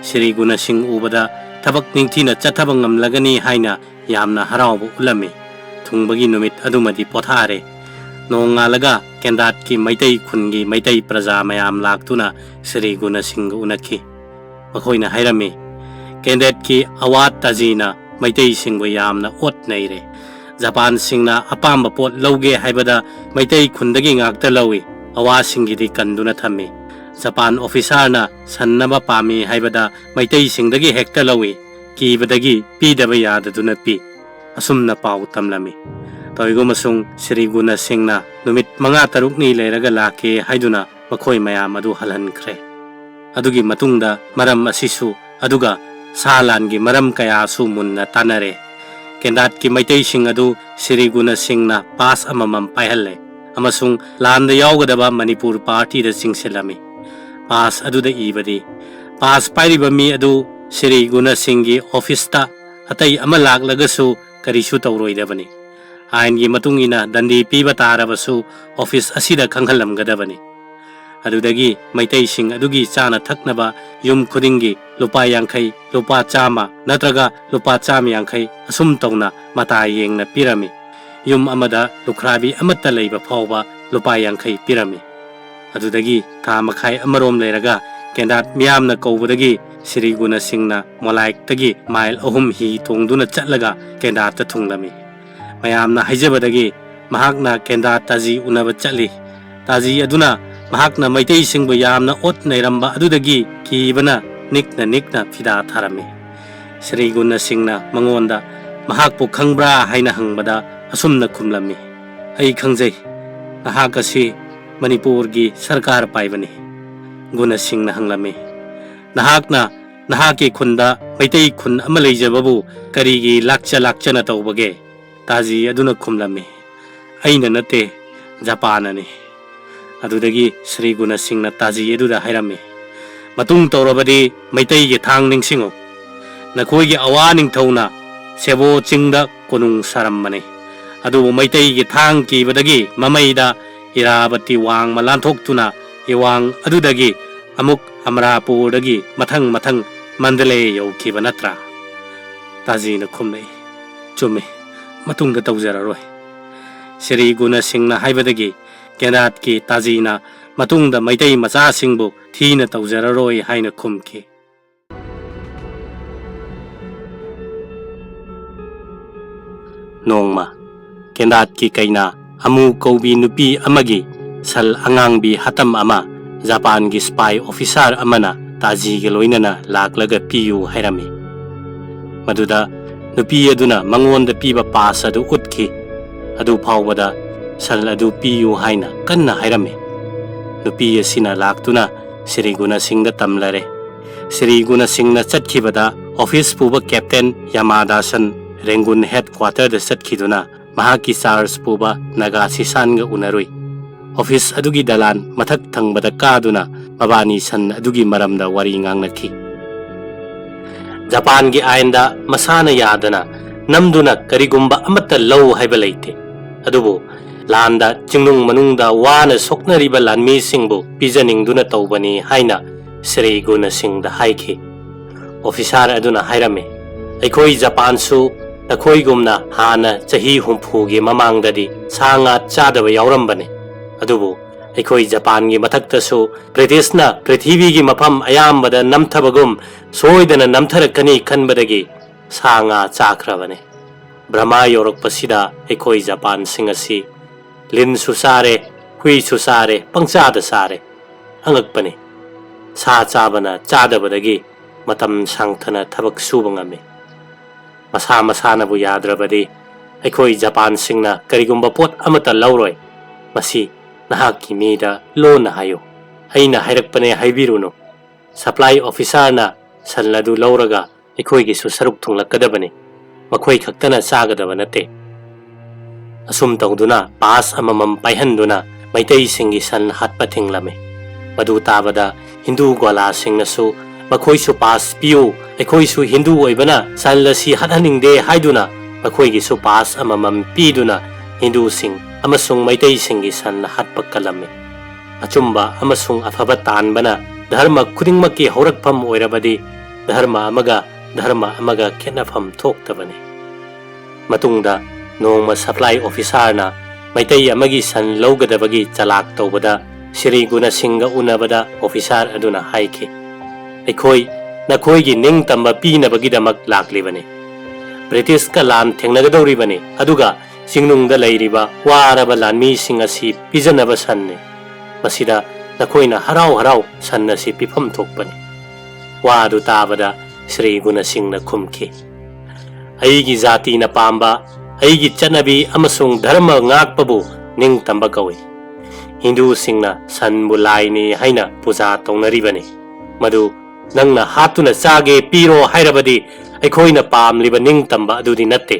ꯁ꯭ꯔꯤ ꯒꯨꯅꯁꯤꯡ ꯎꯕꯗ ꯊꯕꯛ ꯅꯤꯡꯊꯤꯅ ꯆꯠꯊꯕ ꯉꯝꯂꯒꯅꯤ ꯍꯥꯏꯅ ꯌꯥꯝꯅ ꯍꯔꯥꯎꯕ ꯎꯠꯂꯝꯃꯤ꯫ ꯊꯨꯡꯕꯒꯤ ꯅꯨꯃꯤꯠ ꯑꯗꯨꯃꯗꯤ ꯄꯣꯊꯥꯔꯦ꯫ ꯅꯣꯡꯉꯥꯜꯂꯒ ꯀꯦꯟꯗꯥꯠꯀꯤ ꯃꯩꯇꯩ ꯈꯨꯟꯒꯤ ꯃꯩꯇꯩ ꯄ꯭ꯔꯖꯥ ꯃꯌꯥꯝ ꯂꯥꯛꯇꯨꯅ ꯁ꯭ꯔꯤ ꯒꯨꯅ ꯁꯤꯡꯒ ꯎꯅꯈꯤ꯫ ꯃꯈꯣꯏꯅ ꯍꯥꯏꯔꯝꯃꯤ, "ꯀꯦꯟꯗꯥꯠꯀꯤ ꯑꯋꯥ ꯇꯥꯖꯤꯅ ꯃꯩꯇꯩꯁꯤꯡꯕꯨ ꯌꯥꯝꯅ ꯑꯣꯠ ꯅꯩꯔꯦ꯫ ꯖꯄꯥꯟꯁꯤꯡꯅ ꯑꯄꯥꯝꯕ ꯄꯣꯠ ꯂꯧꯒꯦ ꯍꯥꯏꯕꯗ ꯃꯩꯇꯩ ꯈꯨꯟꯗꯒꯤ ꯉꯥꯛꯇ ꯂꯧꯏ, ꯑꯋꯥꯁꯤꯡꯒꯤꯗꯤ ꯀꯟꯗꯨꯅ ꯊꯝꯃꯤ꯫ ꯖꯄꯥꯟ ꯑꯣꯐꯤꯁꯥꯔꯅ ꯁꯟ ꯑꯃ ꯄꯥꯝꯃꯤ ꯍꯥꯏꯕꯗ ꯃꯩꯇꯩꯁꯤꯡꯗꯒꯤ ꯍꯦꯛꯇ ꯂꯧꯏ, ꯀꯤꯕꯗꯒꯤ ꯄꯤꯗꯕ ꯌꯥꯗꯗꯨꯅ ꯄꯤ"꯫ ꯑꯁꯨꯝꯅ ꯄꯥꯎ ꯇꯝꯂꯝꯃꯤ꯫ ꯇꯧꯏꯒꯨꯝꯕꯁꯨꯡ ꯁ꯭ꯔꯤ ꯒꯨꯅ ꯁꯤꯡꯅ ꯅꯨꯃꯤꯠ ꯃꯉꯥ ꯇꯔꯨꯛꯅꯤ ꯂꯩꯔꯒ ꯂꯥꯛꯀꯦ ꯍꯥꯏꯗꯨꯅ ꯃꯈꯣꯏ ꯃꯌꯥꯝ ꯑꯗꯨ ꯍꯜꯍꯟꯈ꯭ꯔꯦ꯫ ꯑꯗꯨꯒꯤ ꯃꯇꯨꯡꯗ ꯃꯔꯝ ꯑꯁꯤꯁꯨ, ꯑꯗꯨꯒ ꯁꯥ ꯂꯥꯟꯒꯤ ꯃꯔꯝ ꯀꯌꯥꯁꯨ ꯃꯨꯟꯅ ꯇꯥꯟꯅꯔꯦ꯫ ꯀꯦꯟꯗꯥꯠꯀꯤ ꯃꯩꯇꯩꯁꯤꯡ ꯑꯗꯨ ꯁ꯭ꯔꯤ ꯒꯨꯅ ꯁꯤꯡꯅ ꯄꯥꯁ ꯑꯃꯃꯝ ꯄꯥꯏꯍꯜꯂꯦ ꯑꯃꯁꯨꯡ ꯂꯥꯟꯗ ꯌꯥꯎꯒꯗꯕ ꯃꯅꯤꯄꯨꯔ ꯄꯥꯔꯇꯤꯗ ꯆꯤꯡꯁꯤꯜꯂꯝꯃꯤ꯫ ꯄꯥꯁ ꯑꯗꯨꯗ ꯏꯕꯗꯤ, ꯄꯥꯁ ꯄꯥꯏꯔꯤꯕ ꯃꯤ ꯑꯗꯨ ꯁ꯭ꯔꯤ ꯒꯨꯅ ꯁꯤꯡꯒꯤ ꯑꯣꯐꯤꯁꯇ ꯑꯇꯩ ꯑꯃ ꯂꯥꯛꯂꯒꯁꯨ ꯀꯔꯤꯁꯨ ꯇꯧꯔꯣꯏꯗꯕꯅꯤ꯫ ꯑꯥꯏꯟꯒꯤ ꯃꯇꯨꯡ ꯏꯟꯅ ꯗꯟꯗꯤ ꯄꯤꯕ ꯇꯥꯔꯕꯁꯨ ꯑꯣꯐꯤꯁ ꯑꯁꯤꯗ ꯈꯪꯍꯜꯂꯝꯒꯗꯕꯅꯤ꯫ ꯑꯗꯨꯗꯒꯤ ꯃꯩꯇꯩꯁꯤꯡ ꯑꯗꯨꯒꯤ ꯆꯥꯅ ꯊꯛꯅꯕ ꯌꯨꯝ ꯈꯨꯗꯤꯡꯒꯤ ꯂꯨꯄꯥ ꯌꯥꯡꯈꯩ, ꯂꯨꯄꯥ ꯆꯥꯝꯃ ꯅꯠꯇ꯭ꯔꯒ ꯂꯨꯄꯥ ꯆꯥꯝꯃ ꯌꯥꯡꯈꯩ ꯑꯁꯨꯝ ꯇꯧꯅ ꯃꯇꯥ ꯌꯦꯡꯅ ꯄꯤꯔꯝꯃꯤ꯫ ꯌꯨꯝ ꯑꯃꯗ ꯂꯨꯈ꯭ꯔꯥꯕꯤ ꯑꯃꯠꯇ ꯂꯩꯕ ꯐꯥꯎꯕ ꯂꯨꯄꯥ ꯌꯥꯡꯈꯩ ꯄꯤꯔꯝꯃꯤ꯫ ꯑꯗꯨꯗꯒꯤ ꯊꯥ ꯃꯈꯥꯏ ꯑꯃꯔꯣꯝ ꯂꯩꯔꯒ ꯀꯦꯟꯗꯥꯠ ꯃꯤꯌꯥꯝꯅ ꯀꯧꯕꯗꯒꯤ ꯁ꯭ꯔꯤ ꯒꯨꯅ ꯁꯤꯡꯅ ꯃꯣꯂꯥꯏꯛꯇꯒꯤ ꯃꯥꯏꯜ ꯑꯍꯨꯝ ꯍꯤ ꯇꯣꯡꯗꯨꯅ ꯆꯠꯂꯒ ꯀꯦꯟꯗꯥꯠꯇ ꯊꯨꯡꯂꯝꯃꯤ꯫ ꯃꯌꯥꯝꯅ ꯍꯥꯏꯖꯕꯗꯒꯤ ꯃꯍꯥꯛꯅ ꯀꯦꯟꯗꯥꯠ ꯇꯥꯖꯤ ꯎꯅꯕ ꯆꯠꯂꯤ꯫ ꯇꯥꯖꯤ ꯑꯗꯨꯅ ꯃꯍꯥꯛꯅ ꯃꯩꯇꯩꯁꯤꯡꯕꯨ ꯌꯥꯝꯅ ꯑꯣꯠ ꯅꯩꯔꯝꯕ ꯑꯗꯨꯗꯒꯤ ꯀꯤꯕꯅ ꯅꯤꯛꯅ ꯅꯤꯛꯅ ꯐꯤꯗꯥ ꯊꯥꯔꯝꯃꯤ꯫ ꯁ꯭ꯔꯤ ꯒꯨꯅ ꯁꯤꯡꯅ ꯃꯉꯣꯟꯗ ꯃꯍꯥꯛꯄꯨ ꯈꯪꯕ꯭ꯔꯥ ꯍꯥꯏꯅ ꯍꯪꯕꯗ ꯑꯁꯨꯝꯅ ꯈꯨꯝꯂꯝꯃꯤ, "ꯑꯩ ꯈꯪꯖꯩ, ꯅꯍꯥꯛ ꯑꯁꯤ ꯃꯅꯤꯄꯨꯔꯒꯤ ꯁꯔꯀꯥꯔ ꯄꯥꯏꯕꯅꯤ"꯫ ꯒꯨꯅ ꯁꯤꯡꯅ ꯍꯪꯂꯝꯃꯤ, "ꯅꯍꯥꯛꯅ ꯅꯍꯥꯛꯀꯤ ꯈꯨꯟꯗ ꯃꯩꯇꯩ ꯈꯨꯟ ꯑꯃ ꯂꯩꯖꯕꯕꯨ ꯀꯔꯤꯒꯤ ꯂꯥꯛꯆ ꯂꯥꯛꯆꯅ ꯇꯧꯕꯒꯦ?" ꯇꯥꯖꯤ ꯑꯗꯨꯅ ꯈꯨꯝꯂꯝꯃꯤ, "ꯑꯩꯅ ꯅꯠꯇꯦ, ꯖꯄꯥꯟꯅꯅꯤ"꯫ ꯑꯗꯨꯗꯒꯤ ꯁ꯭ꯔꯤ ꯒꯨꯅ ꯁꯤꯡꯅ ꯇꯥꯖꯤ ꯑꯗꯨꯗ ꯍꯥꯏꯔꯝꯃꯤ, "ꯃꯇꯨꯡ ꯇꯧꯔꯕꯗꯤ ꯃꯩꯇꯩꯒꯤ ꯊꯥꯡ ꯅꯤꯡꯁꯤꯡꯉꯨ꯫ ꯅꯈꯣꯏꯒꯤ ꯑꯋꯥ ꯅꯤꯡꯊꯧꯅ ꯁꯦꯕꯣ ꯆꯤꯡꯗ ꯀꯣꯅꯨꯡ ꯁꯥꯔꯝꯕꯅꯤ꯫ ꯑꯗꯨꯕꯨ ꯃꯩꯇꯩꯒꯤ ꯊꯥꯡ ꯀꯤꯕꯗꯒꯤ ꯃꯃꯩꯗ ꯏꯔꯥꯕꯇꯤ ꯋꯥꯡꯃ ꯂꯥꯟꯊꯣꯛꯇꯨꯅ ꯏꯋꯥꯡ ꯑꯗꯨꯗꯒꯤ ꯑꯃꯨꯛ ꯑꯃꯔꯥꯄꯨꯔꯗꯒꯤ ꯃꯊꯪ ꯃꯊꯪ ꯃꯟꯗꯂꯦ ꯌꯧꯈꯤꯕ ꯅꯠꯇ꯭ꯔꯥ?" ꯇꯥꯖꯤꯅ ꯈꯨꯝꯂꯛꯏ, "ꯆꯨꯝꯃꯤ, ꯃꯇꯨꯡꯗ ꯇꯧꯖꯔꯔꯣꯏ"꯫ ꯁ꯭ꯔꯤ ꯒꯨꯅ ꯁꯤꯡꯅ ꯍꯥꯏꯕꯗꯒꯤ ꯀꯦꯅꯥꯠꯀꯤ ꯇꯥꯖꯤꯅ ꯃꯇꯨꯡꯗ ꯃꯩꯇꯩ ꯃꯆꯥꯁꯤꯡꯕꯨ ꯊꯤꯅ ꯇꯧꯖꯔꯔꯣꯏ ꯍꯥꯏꯅ ꯈꯨꯝꯈꯤ꯫ ꯅꯣꯡꯃ ꯀꯦꯅꯥꯠꯀꯤ ꯀꯩꯅꯥ ꯑꯃꯨ ꯀꯧꯕꯤ ꯅꯨꯄꯤ ꯑꯃꯒꯤ ꯁꯜ ꯑꯉꯥꯡꯕꯤ ꯍꯥꯇꯝ ꯑꯃ ꯖꯄꯥꯟꯒꯤ ꯁ꯭ꯄꯥꯏ ꯑꯣꯐꯤꯁꯥꯔ ꯑꯃꯅ ꯇꯥꯖꯤꯒ ꯂꯣꯏꯅꯅ ꯂꯥꯛꯂꯒ ꯄꯤꯌꯨ ꯍꯥꯏꯔꯝꯃꯤ꯫ ꯃꯗꯨꯗ ꯅꯨꯄꯤ ꯑꯗꯨꯅ ꯃꯉꯣꯟꯗ ꯄꯤꯕ ꯄꯥꯁ ꯑꯗꯨ ꯎꯠꯈꯤ꯫ ꯑꯗꯨ ꯐꯥꯎꯕꯗ ꯁꯜ ꯑꯗꯨ ꯄꯤꯌꯨ ꯍꯥꯏꯅ ꯀꯟꯅ ꯍꯥꯏꯔꯝꯃꯤ꯫ ꯅꯨꯄꯤ ꯑꯁꯤꯅ ꯂꯥꯛꯇꯨꯅ ꯁ꯭ꯔꯤ ꯒꯨꯅ ꯁꯤꯡꯗ ꯇꯝꯂꯔꯦ꯫ ꯁ꯭ꯔꯤ ꯒꯨꯅ ꯁꯤꯡꯅ ꯆꯠꯈꯤꯕꯗ ꯑꯣꯐꯤꯁ ꯄꯨꯕ ꯀꯦꯞꯇꯦꯟ ꯌꯥꯃꯥꯗꯥꯁꯟ ꯔꯦꯡꯒꯨꯟ ꯍꯦꯗ ꯀ꯭ꯋꯥꯇꯔꯗ ꯆꯠꯈꯤꯗꯨꯅ ꯃꯍꯥꯛꯀꯤ ꯆꯥꯔꯖ ꯄꯨꯕ ꯅꯥꯒꯥ ꯁꯤꯁꯥꯟꯒ ꯎꯅꯔꯨꯏ꯫ ꯑꯣꯐꯤꯁ ꯑꯗꯨꯒꯤ ꯗꯂꯥꯟ ꯃꯊꯛ ꯊꯪꯕꯗ ꯀꯥꯗꯨꯅ ꯃꯕꯥꯅꯤ ꯁꯟ ꯑꯗꯨꯒꯤ ꯃꯔꯝꯗ ꯋꯥꯔꯤ ꯉꯥꯡꯅꯈꯤ꯫ ꯖꯄꯥꯟꯒꯤ ꯑꯥꯏꯟꯗ ꯃꯁꯥꯅ ꯌꯥꯗꯅ ꯅꯝꯗꯨꯅ ꯀꯔꯤꯒꯨꯝꯕ ꯑꯃꯠꯇ ꯂꯧ ꯍꯥꯏꯕ ꯂꯩꯇꯦ꯫ ꯑꯗꯨꯕꯨ ꯂꯥꯟꯗ ꯆꯤꯡꯅꯨꯡ ꯃꯅꯨꯡꯗ ꯋꯥꯅ ꯁꯣꯛꯅꯔꯤꯕ ꯂꯥꯟꯃꯤꯁꯤꯡꯕꯨ ꯄꯤꯖꯅꯤꯡꯗꯨꯅ ꯇꯧꯕꯅꯤ ꯍꯥꯏꯅ ꯁ꯭ꯔꯤ ꯒꯨꯅ ꯁꯤꯡꯗ ꯍꯥꯏꯈꯤ꯫ ꯑꯣꯐꯤꯁꯥꯔ ꯑꯗꯨꯅ ꯍꯥꯏꯔꯝꯃꯤ, "ꯑꯩꯈꯣꯏ ꯖꯄꯥꯟꯁꯨ ꯅꯈꯣꯏꯒꯨꯝꯅ ꯍꯥꯟꯅ ꯆꯍꯤ ꯍꯨꯝꯐꯨꯒꯤ ꯃꯃꯥꯡꯗꯗꯤ ꯁꯥ ꯉꯥ ꯆꯥꯗꯕ ꯌꯥꯎꯔꯝꯕꯅꯤ꯫ ꯑꯗꯨꯕꯨ ꯑꯩꯈꯣꯏ ꯖꯄꯥꯟꯒꯤ ꯃꯊꯛꯇꯁꯨ ꯕ꯭ꯔꯤꯇꯤꯁꯅ ꯄ꯭ꯔꯤꯊꯤꯕꯤꯒꯤ ꯃꯐꯝ ꯑꯌꯥꯝꯕꯗ ꯅꯝꯊꯕꯒꯨꯝ ꯁꯣꯏꯗꯅ ꯅꯝꯊꯔꯛꯀꯅꯤ ꯈꯟꯕꯗꯒꯤ ꯁꯥ ꯉꯥ ꯆꯥꯈ꯭ꯔꯕꯅꯤ꯫ ꯕ꯭ꯔꯃꯥ ꯌꯧꯔꯛꯄꯁꯤꯗ ꯑꯩꯈꯣꯏ ꯖꯄꯥꯟꯁꯤꯡ ꯑꯁꯤ ꯂꯤꯟꯁꯨ ꯆꯥꯔꯦ, ꯍꯨꯏꯁꯨ ꯆꯥꯔꯦ, ꯄꯪꯆꯥꯗ ꯆꯥꯔꯦ꯫ ꯑꯉꯛꯄꯅꯤ꯫ ꯁꯥ ꯆꯥꯕꯅ ꯆꯥꯗꯕꯗꯒꯤ ꯃꯇꯝ ꯁꯥꯡꯊꯅ ꯊꯕꯛ ꯁꯨꯕ ꯉꯝꯃꯤ꯫ ꯃꯁꯥ ꯃꯁꯥꯅꯕꯨ ꯌꯥꯗ꯭ꯔꯕꯗꯤ ꯑꯩꯈꯣꯏ ꯖꯄꯥꯟꯁꯤꯡꯅ ꯀꯔꯤꯒꯨꯝꯕ ꯄꯣꯠ ꯑꯃꯠꯇ ꯂꯧꯔꯣꯏ꯫ ꯃꯁꯤ ꯅꯍꯥꯛꯀꯤ ꯃꯤꯗ ꯂꯣꯟꯅ ꯍꯥꯏꯌꯨ꯫ ꯑꯩꯅ ꯍꯥꯏꯔꯛꯄꯅꯦ ꯍꯥꯏꯕꯤꯔꯨꯅꯨ꯫ ꯁꯄ꯭ꯂꯥꯏ ꯑꯣꯐꯤꯁꯥꯔꯅ ꯁꯟ ꯑꯗꯨ ꯂꯧꯔꯒ ꯑꯩꯈꯣꯏꯒꯤꯁꯨ ꯁꯔꯨꯛ ꯊꯨꯡꯂꯛꯀꯗꯕꯅꯤ꯫ ꯃꯈꯣꯏ ꯈꯛꯇꯅ ꯆꯥꯒꯗꯕ ꯅꯠꯇꯦ꯫" ꯑꯁꯨꯝ ꯇꯧꯗꯨꯅ ꯄꯥꯁ ꯑꯃꯃꯝ ꯄꯥꯏꯍꯟꯗꯨꯅ ꯃꯩꯇꯩꯁꯤꯡꯒꯤ ꯁꯟ ꯍꯥꯠꯄ ꯊꯤꯡꯂꯝꯃꯤ꯫ ꯃꯗꯨ ꯇꯥꯕꯗ ꯍꯤꯟꯗꯨ ꯒ꯭ꯋꯥꯂꯥꯁꯤꯡꯅꯁꯨ "ꯃꯈꯣꯏꯁꯨ ꯄꯥꯁ ꯄꯤꯌꯨ, ꯑꯩꯈꯣꯏꯁꯨ ꯍꯤꯟꯗꯨ ꯑꯣꯏꯕꯅ ꯁꯟ ꯑꯁꯤ ꯍꯥꯠꯍꯟꯅꯤꯡꯗꯦ" ꯍꯥꯏꯗꯨꯅ ꯃꯈꯣꯏꯒꯤꯁꯨ ꯄꯥꯁ ꯑꯃꯃꯝ ꯄꯤꯗꯨꯅ ꯍꯤꯟꯗꯨꯁꯤꯡ ꯑꯃꯁꯨꯡ ꯃꯩꯇꯩꯁꯤꯡꯒꯤ ꯁꯟ ꯍꯥꯠꯄ ꯀꯜꯂꯝꯃꯤ꯫ ꯑꯆꯨꯝꯕ ꯑꯃꯁꯨꯡ ꯑꯐꯕ ꯇꯥꯟꯕꯅ ꯙꯔꯃ ꯈꯨꯗꯤꯡꯃꯛꯀꯤ ꯍꯧꯔꯛꯐꯝ ꯑꯣꯏꯔꯕꯗꯤ ꯙꯔꯃ ꯑꯃꯒ ꯙꯔꯃ ꯑꯃꯒ ꯈꯦꯠꯅꯐꯝ ꯊꯣꯛꯇꯕꯅꯤ꯫ ꯃꯇꯨꯡꯗ ꯅꯣꯡꯃ ꯁꯄ꯭ꯂꯥꯏ ꯑꯣꯐꯤꯁꯥꯔꯅ ꯃꯩꯇꯩ ꯑꯃꯒꯤ ꯁꯟ ꯂꯧꯒꯗꯕꯒꯤ ꯆꯂꯥꯛ ꯇꯧꯕꯗ ꯁ꯭ꯔꯤ ꯒꯨꯅꯁꯤꯡꯒ ꯎꯅꯕꯗ ꯑꯣꯐꯤꯁꯥꯔ ꯑꯗꯨꯅ ꯍꯥꯏꯈꯤ, "ꯑꯩꯈꯣꯏ ꯅꯈꯣꯏꯒꯤ ꯅꯤꯡꯇꯝꯕ ꯄꯤꯅꯕꯒꯤꯗꯃꯛ ꯂꯥꯛꯂꯤꯕꯅꯤ꯫ ꯕ꯭ꯔꯤꯇꯤꯁꯀ ꯂꯥꯟ ꯊꯦꯡꯅꯒꯗꯧꯔꯤꯕꯅꯤ, ꯑꯗꯨꯒ ꯆꯤꯡꯅꯨꯡꯗ ꯂꯩꯔꯤꯕ ꯋꯥꯔꯕ ꯂꯥꯟꯃꯤꯁꯤꯡ ꯑꯁꯤ ꯄꯤꯖꯅꯕ ꯁꯟꯅꯤ꯫ ꯃꯁꯤꯗ ꯅꯈꯣꯏꯅ ꯍꯔꯥꯎ ꯍꯔꯥꯎ ꯁꯟ ꯑꯁꯤ ꯄꯤꯐꯝ ꯊꯣꯛꯄꯅꯤ"꯫ ꯋꯥ ꯑꯗꯨ ꯇꯥꯕꯗ ꯁ꯭ꯔꯤ ꯒꯨꯅꯁꯤꯡꯅ ꯈꯨꯝꯈꯤ, "ꯑꯩꯒꯤ ꯖꯥꯇꯤꯅ ꯄꯥꯝꯕ, ꯑꯩꯒꯤ ꯆꯠꯅꯕꯤ ꯑꯃꯁꯨꯡ ꯙꯔꯃ ꯉꯥꯛꯄꯕꯨ ꯅꯤꯡꯇꯝꯕ ꯀꯧꯏ꯫ ꯍꯤꯟꯗꯨꯁꯤꯡꯅ ꯁꯟꯕꯨ ꯂꯥꯏꯅꯤ ꯍꯥꯏꯅ ꯄꯨꯖꯥ ꯇꯧꯅꯔꯤꯕꯅꯤ꯫ ꯃꯗꯨ ꯅꯪꯅ ꯍꯥꯠꯇꯨꯅ ꯆꯥꯒꯦ ꯄꯤꯔꯣ ꯍꯥꯏꯔꯕꯗꯤ ꯑꯩꯈꯣꯏꯅ ꯄꯥꯝꯂꯤꯕ ꯅꯤꯡꯇꯝꯕ ꯑꯗꯨꯗꯤ ꯅꯠꯇꯦ"꯫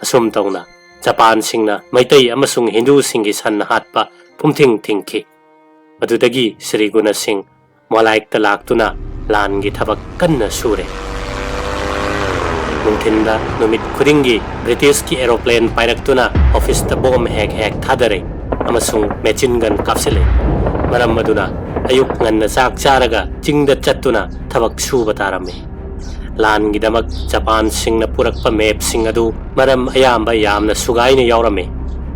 ꯑꯁꯨꯝ ꯇꯧꯅ ꯖꯄꯥꯟꯁꯤꯡꯅ ꯃꯩꯇꯩ ꯑꯃꯁꯨꯡ ꯍꯤꯟꯗꯨꯁꯤꯡꯒꯤ ꯁꯟ ꯍꯥꯠꯄ ꯄꯨꯝꯊꯤꯡ ꯊꯤꯡꯈꯤ꯫ ꯃꯗꯨꯗꯒꯤ ꯁ꯭ꯔꯤ ꯒꯨꯅꯁꯤꯡ ꯃꯣꯂꯥꯏꯛꯇ ꯂꯥꯛꯇꯨꯅ ꯂꯥꯟꯒꯤ ꯊꯕꯛ ꯀꯟꯅ ꯁꯨꯔꯦ꯫ ꯅꯨꯡꯊꯤꯟꯗ ꯅꯨꯃꯤꯠ ꯈꯨꯗꯤꯡꯒꯤ ꯕ꯭ꯔꯤꯇꯤꯁꯀꯤ ꯑꯦꯔꯣꯄ꯭ꯂꯦꯟ ꯄꯥꯏꯔꯛꯇꯨꯅ ꯑꯣꯐꯤꯁꯇ ꯕꯣꯝ ꯍꯦꯛ ꯍꯦꯛ ꯊꯥꯗꯔꯦ ꯑꯃꯁꯨꯡ ꯃꯦꯆꯤꯟ ꯒꯟ ꯀꯥꯞꯁꯤꯜꯂꯦ꯫ ꯃꯔꯝ ꯑꯗꯨꯅ ꯑꯌꯨꯛ ꯉꯟꯅ ꯆꯥꯛ ꯆꯥꯔꯒ ꯆꯤꯡꯗ ꯆꯠꯇꯨꯅ ꯊꯕꯛ ꯁꯨꯕ ꯇꯥꯔꯝꯃꯤ꯫ ꯂꯥꯟꯒꯤꯗꯃꯛ ꯖꯄꯥꯟꯁꯤꯡꯅ ꯄꯨꯔꯛꯄ ꯃꯦꯞꯁꯤꯡ ꯑꯗꯨ ꯃꯔꯝ ꯑꯌꯥꯝꯕ ꯌꯥꯝꯅ ꯁꯨꯒꯥꯏꯅ ꯌꯥꯎꯔꯝꯃꯤ꯫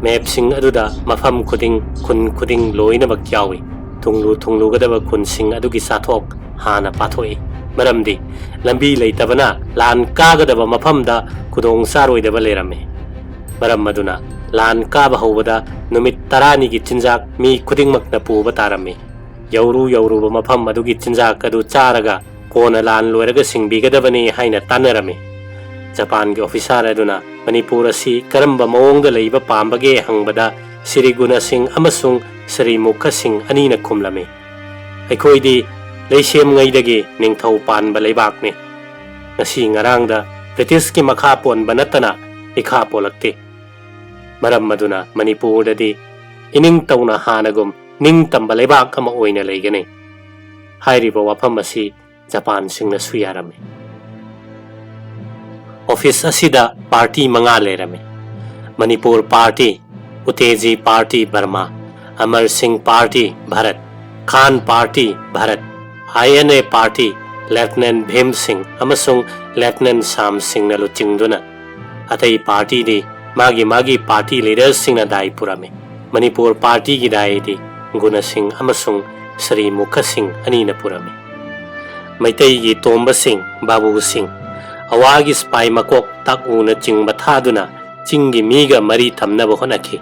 ꯃꯦꯞꯁꯤꯡ ꯑꯗꯨꯗ ꯃꯐꯝ ꯈꯨꯗꯤꯡ, ꯈꯨꯟ ꯈꯨꯗꯤꯡ ꯂꯣꯏꯅꯃꯛ ꯌꯥꯎꯏ꯫ ꯊꯨꯡꯂꯨ ꯊꯨꯡꯂꯨꯒꯗꯕ ꯈꯨꯟꯁꯤꯡ ꯑꯗꯨꯒꯤ ꯆꯥꯊꯣꯛ ꯍꯥꯟꯅ ꯄꯥꯊꯣꯛꯏ꯫ ꯃꯔꯝꯗꯤ ꯂꯝꯕꯤ ꯂꯩꯇꯕꯅ ꯂꯥꯟ ꯀꯥꯒꯗꯕ ꯃꯐꯝꯗ ꯈꯨꯗꯣꯡ ꯆꯥꯔꯣꯏꯗꯕ ꯂꯩꯔꯝꯃꯤ꯫ ꯃꯔꯝ ꯑꯗꯨꯅ ꯂꯥꯟ ꯀꯥꯕ ꯍꯧꯕꯗ ꯅꯨꯃꯤꯠ ꯇꯔꯥꯅꯤꯒꯤ ꯆꯤꯟꯖꯥꯛ ꯃꯤ ꯈꯨꯗꯤꯡꯃꯛꯅ ꯄꯨꯕ ꯇꯥꯔꯝꯃꯤ꯫ ꯌꯧꯔꯨ ꯌꯧꯔꯨꯕ ꯃꯐꯝ ꯑꯗꯨꯒꯤ ꯆꯤꯟꯖꯥꯛ ꯑꯗꯨ ꯆꯥꯔꯒ ꯀꯣꯟꯅ ꯂꯥꯟ ꯂꯣꯏꯔꯒ ꯁꯤꯡꯕꯤꯒꯗꯕꯅꯤ ꯍꯥꯏꯅ ꯇꯥꯟꯅꯔꯝꯃꯤ꯫ ꯖꯄꯥꯟꯒꯤ ꯑꯣꯐꯤꯁꯥꯔ ꯑꯗꯨꯅ ꯃꯅꯤꯄꯨꯔ ꯑꯁꯤ ꯀꯔꯝꯕ ꯃꯑꯣꯡꯗ ꯂꯩꯕ ꯄꯥꯝꯕꯒꯦ ꯍꯪꯕꯗ ꯁ꯭ꯔꯤ ꯒꯨꯅꯁꯤꯡ ꯑꯃꯁꯨꯡ ꯁ꯭ꯔꯤ ꯃꯨꯈꯁꯤꯡ ꯑꯅꯤꯅ ꯈꯨꯝꯂꯝꯃꯤ, "ꯑꯩꯈꯣꯏꯗꯤ ꯂꯩꯁꯦꯝꯉꯩꯗꯒꯤ ꯅꯤꯡꯊꯧ ꯄꯥꯟꯕ ꯂꯩꯕꯥꯛꯅꯤ꯫ ꯉꯁꯤ ꯉꯔꯥꯡꯗ ꯕ꯭ꯔꯤꯇꯤꯁꯀꯤ ꯃꯈꯥ ꯄꯣꯟꯕ ꯅꯠꯇꯅ ꯏꯈꯥ ꯄꯣꯜꯂꯛꯇꯦ꯫ ꯃꯔꯝ ꯑꯗꯨꯅ ꯃꯅꯤꯄꯨꯔꯗꯗꯤ ꯏꯅꯤꯡ ꯇꯧꯅ ꯍꯥꯟꯅꯒꯨꯝ ꯅꯤꯡꯇꯝꯕ ꯂꯩꯕꯥꯛ ꯑꯃ ꯑꯣꯏꯅ ꯂꯩꯒꯅꯤ"꯫ ꯍꯥꯏꯔꯤꯕ ꯋꯥꯐꯝ ꯑꯁꯤ ꯖꯄꯥꯟꯁꯤꯡꯅꯁꯨ ꯌꯥꯔꯝꯃꯤ꯫ ꯑꯣꯐꯤꯁ ꯑꯁꯤꯗ ꯄꯥꯔꯇꯤ ꯃꯉꯥ ꯂꯩꯔꯝꯃꯤ: ꯃꯅꯤꯄꯨꯔ ꯄꯥꯔꯇꯤ, ꯎꯇꯦꯖꯤ party Burma, Amar Singh party Bharat, Khan party Bharat, I N A party lieutenant Bhim Singh ꯑꯃꯁꯨꯡ ꯂꯦꯐꯇꯤꯅꯦꯟ ꯁꯥꯝ ꯁꯤꯡꯅ ꯂꯨꯆꯤꯡꯗꯨꯅ꯫ ꯑꯇꯩ ꯄꯥꯔꯇꯤꯗꯤ ꯃꯥꯒꯤ ꯃꯥꯒꯤ party leaderꯁꯤꯡꯅ ꯗꯥꯏ ꯄꯨꯔꯝꯃꯤ꯫ ꯃꯅꯤꯄꯨꯔ partyꯒꯤ ꯗꯥꯏꯗꯤ ꯒꯨꯅ ꯁꯤꯡ ꯑꯃꯁꯨꯡ ꯁ꯭ꯔꯤ ꯃꯨꯈ ꯁꯤꯡ ꯑꯅꯤꯅ ꯄꯨꯔꯝꯃꯤ꯫ ꯃꯩꯇꯩꯒꯤ ꯇꯣꯝꯕꯁꯤꯡ, ꯕꯥꯕꯨꯁꯤꯡ, ꯑꯋꯥꯒꯤ ꯁꯤꯄꯥꯏ ꯃꯀꯣꯛ ꯇꯥꯛꯎꯅꯆꯤꯡꯕ ꯊꯥꯗꯨꯅ ꯆꯤꯡꯒꯤ ꯃꯤꯒ ꯃꯔꯤ ꯊꯝꯅꯕ ꯍꯣꯠꯅꯈꯤ꯫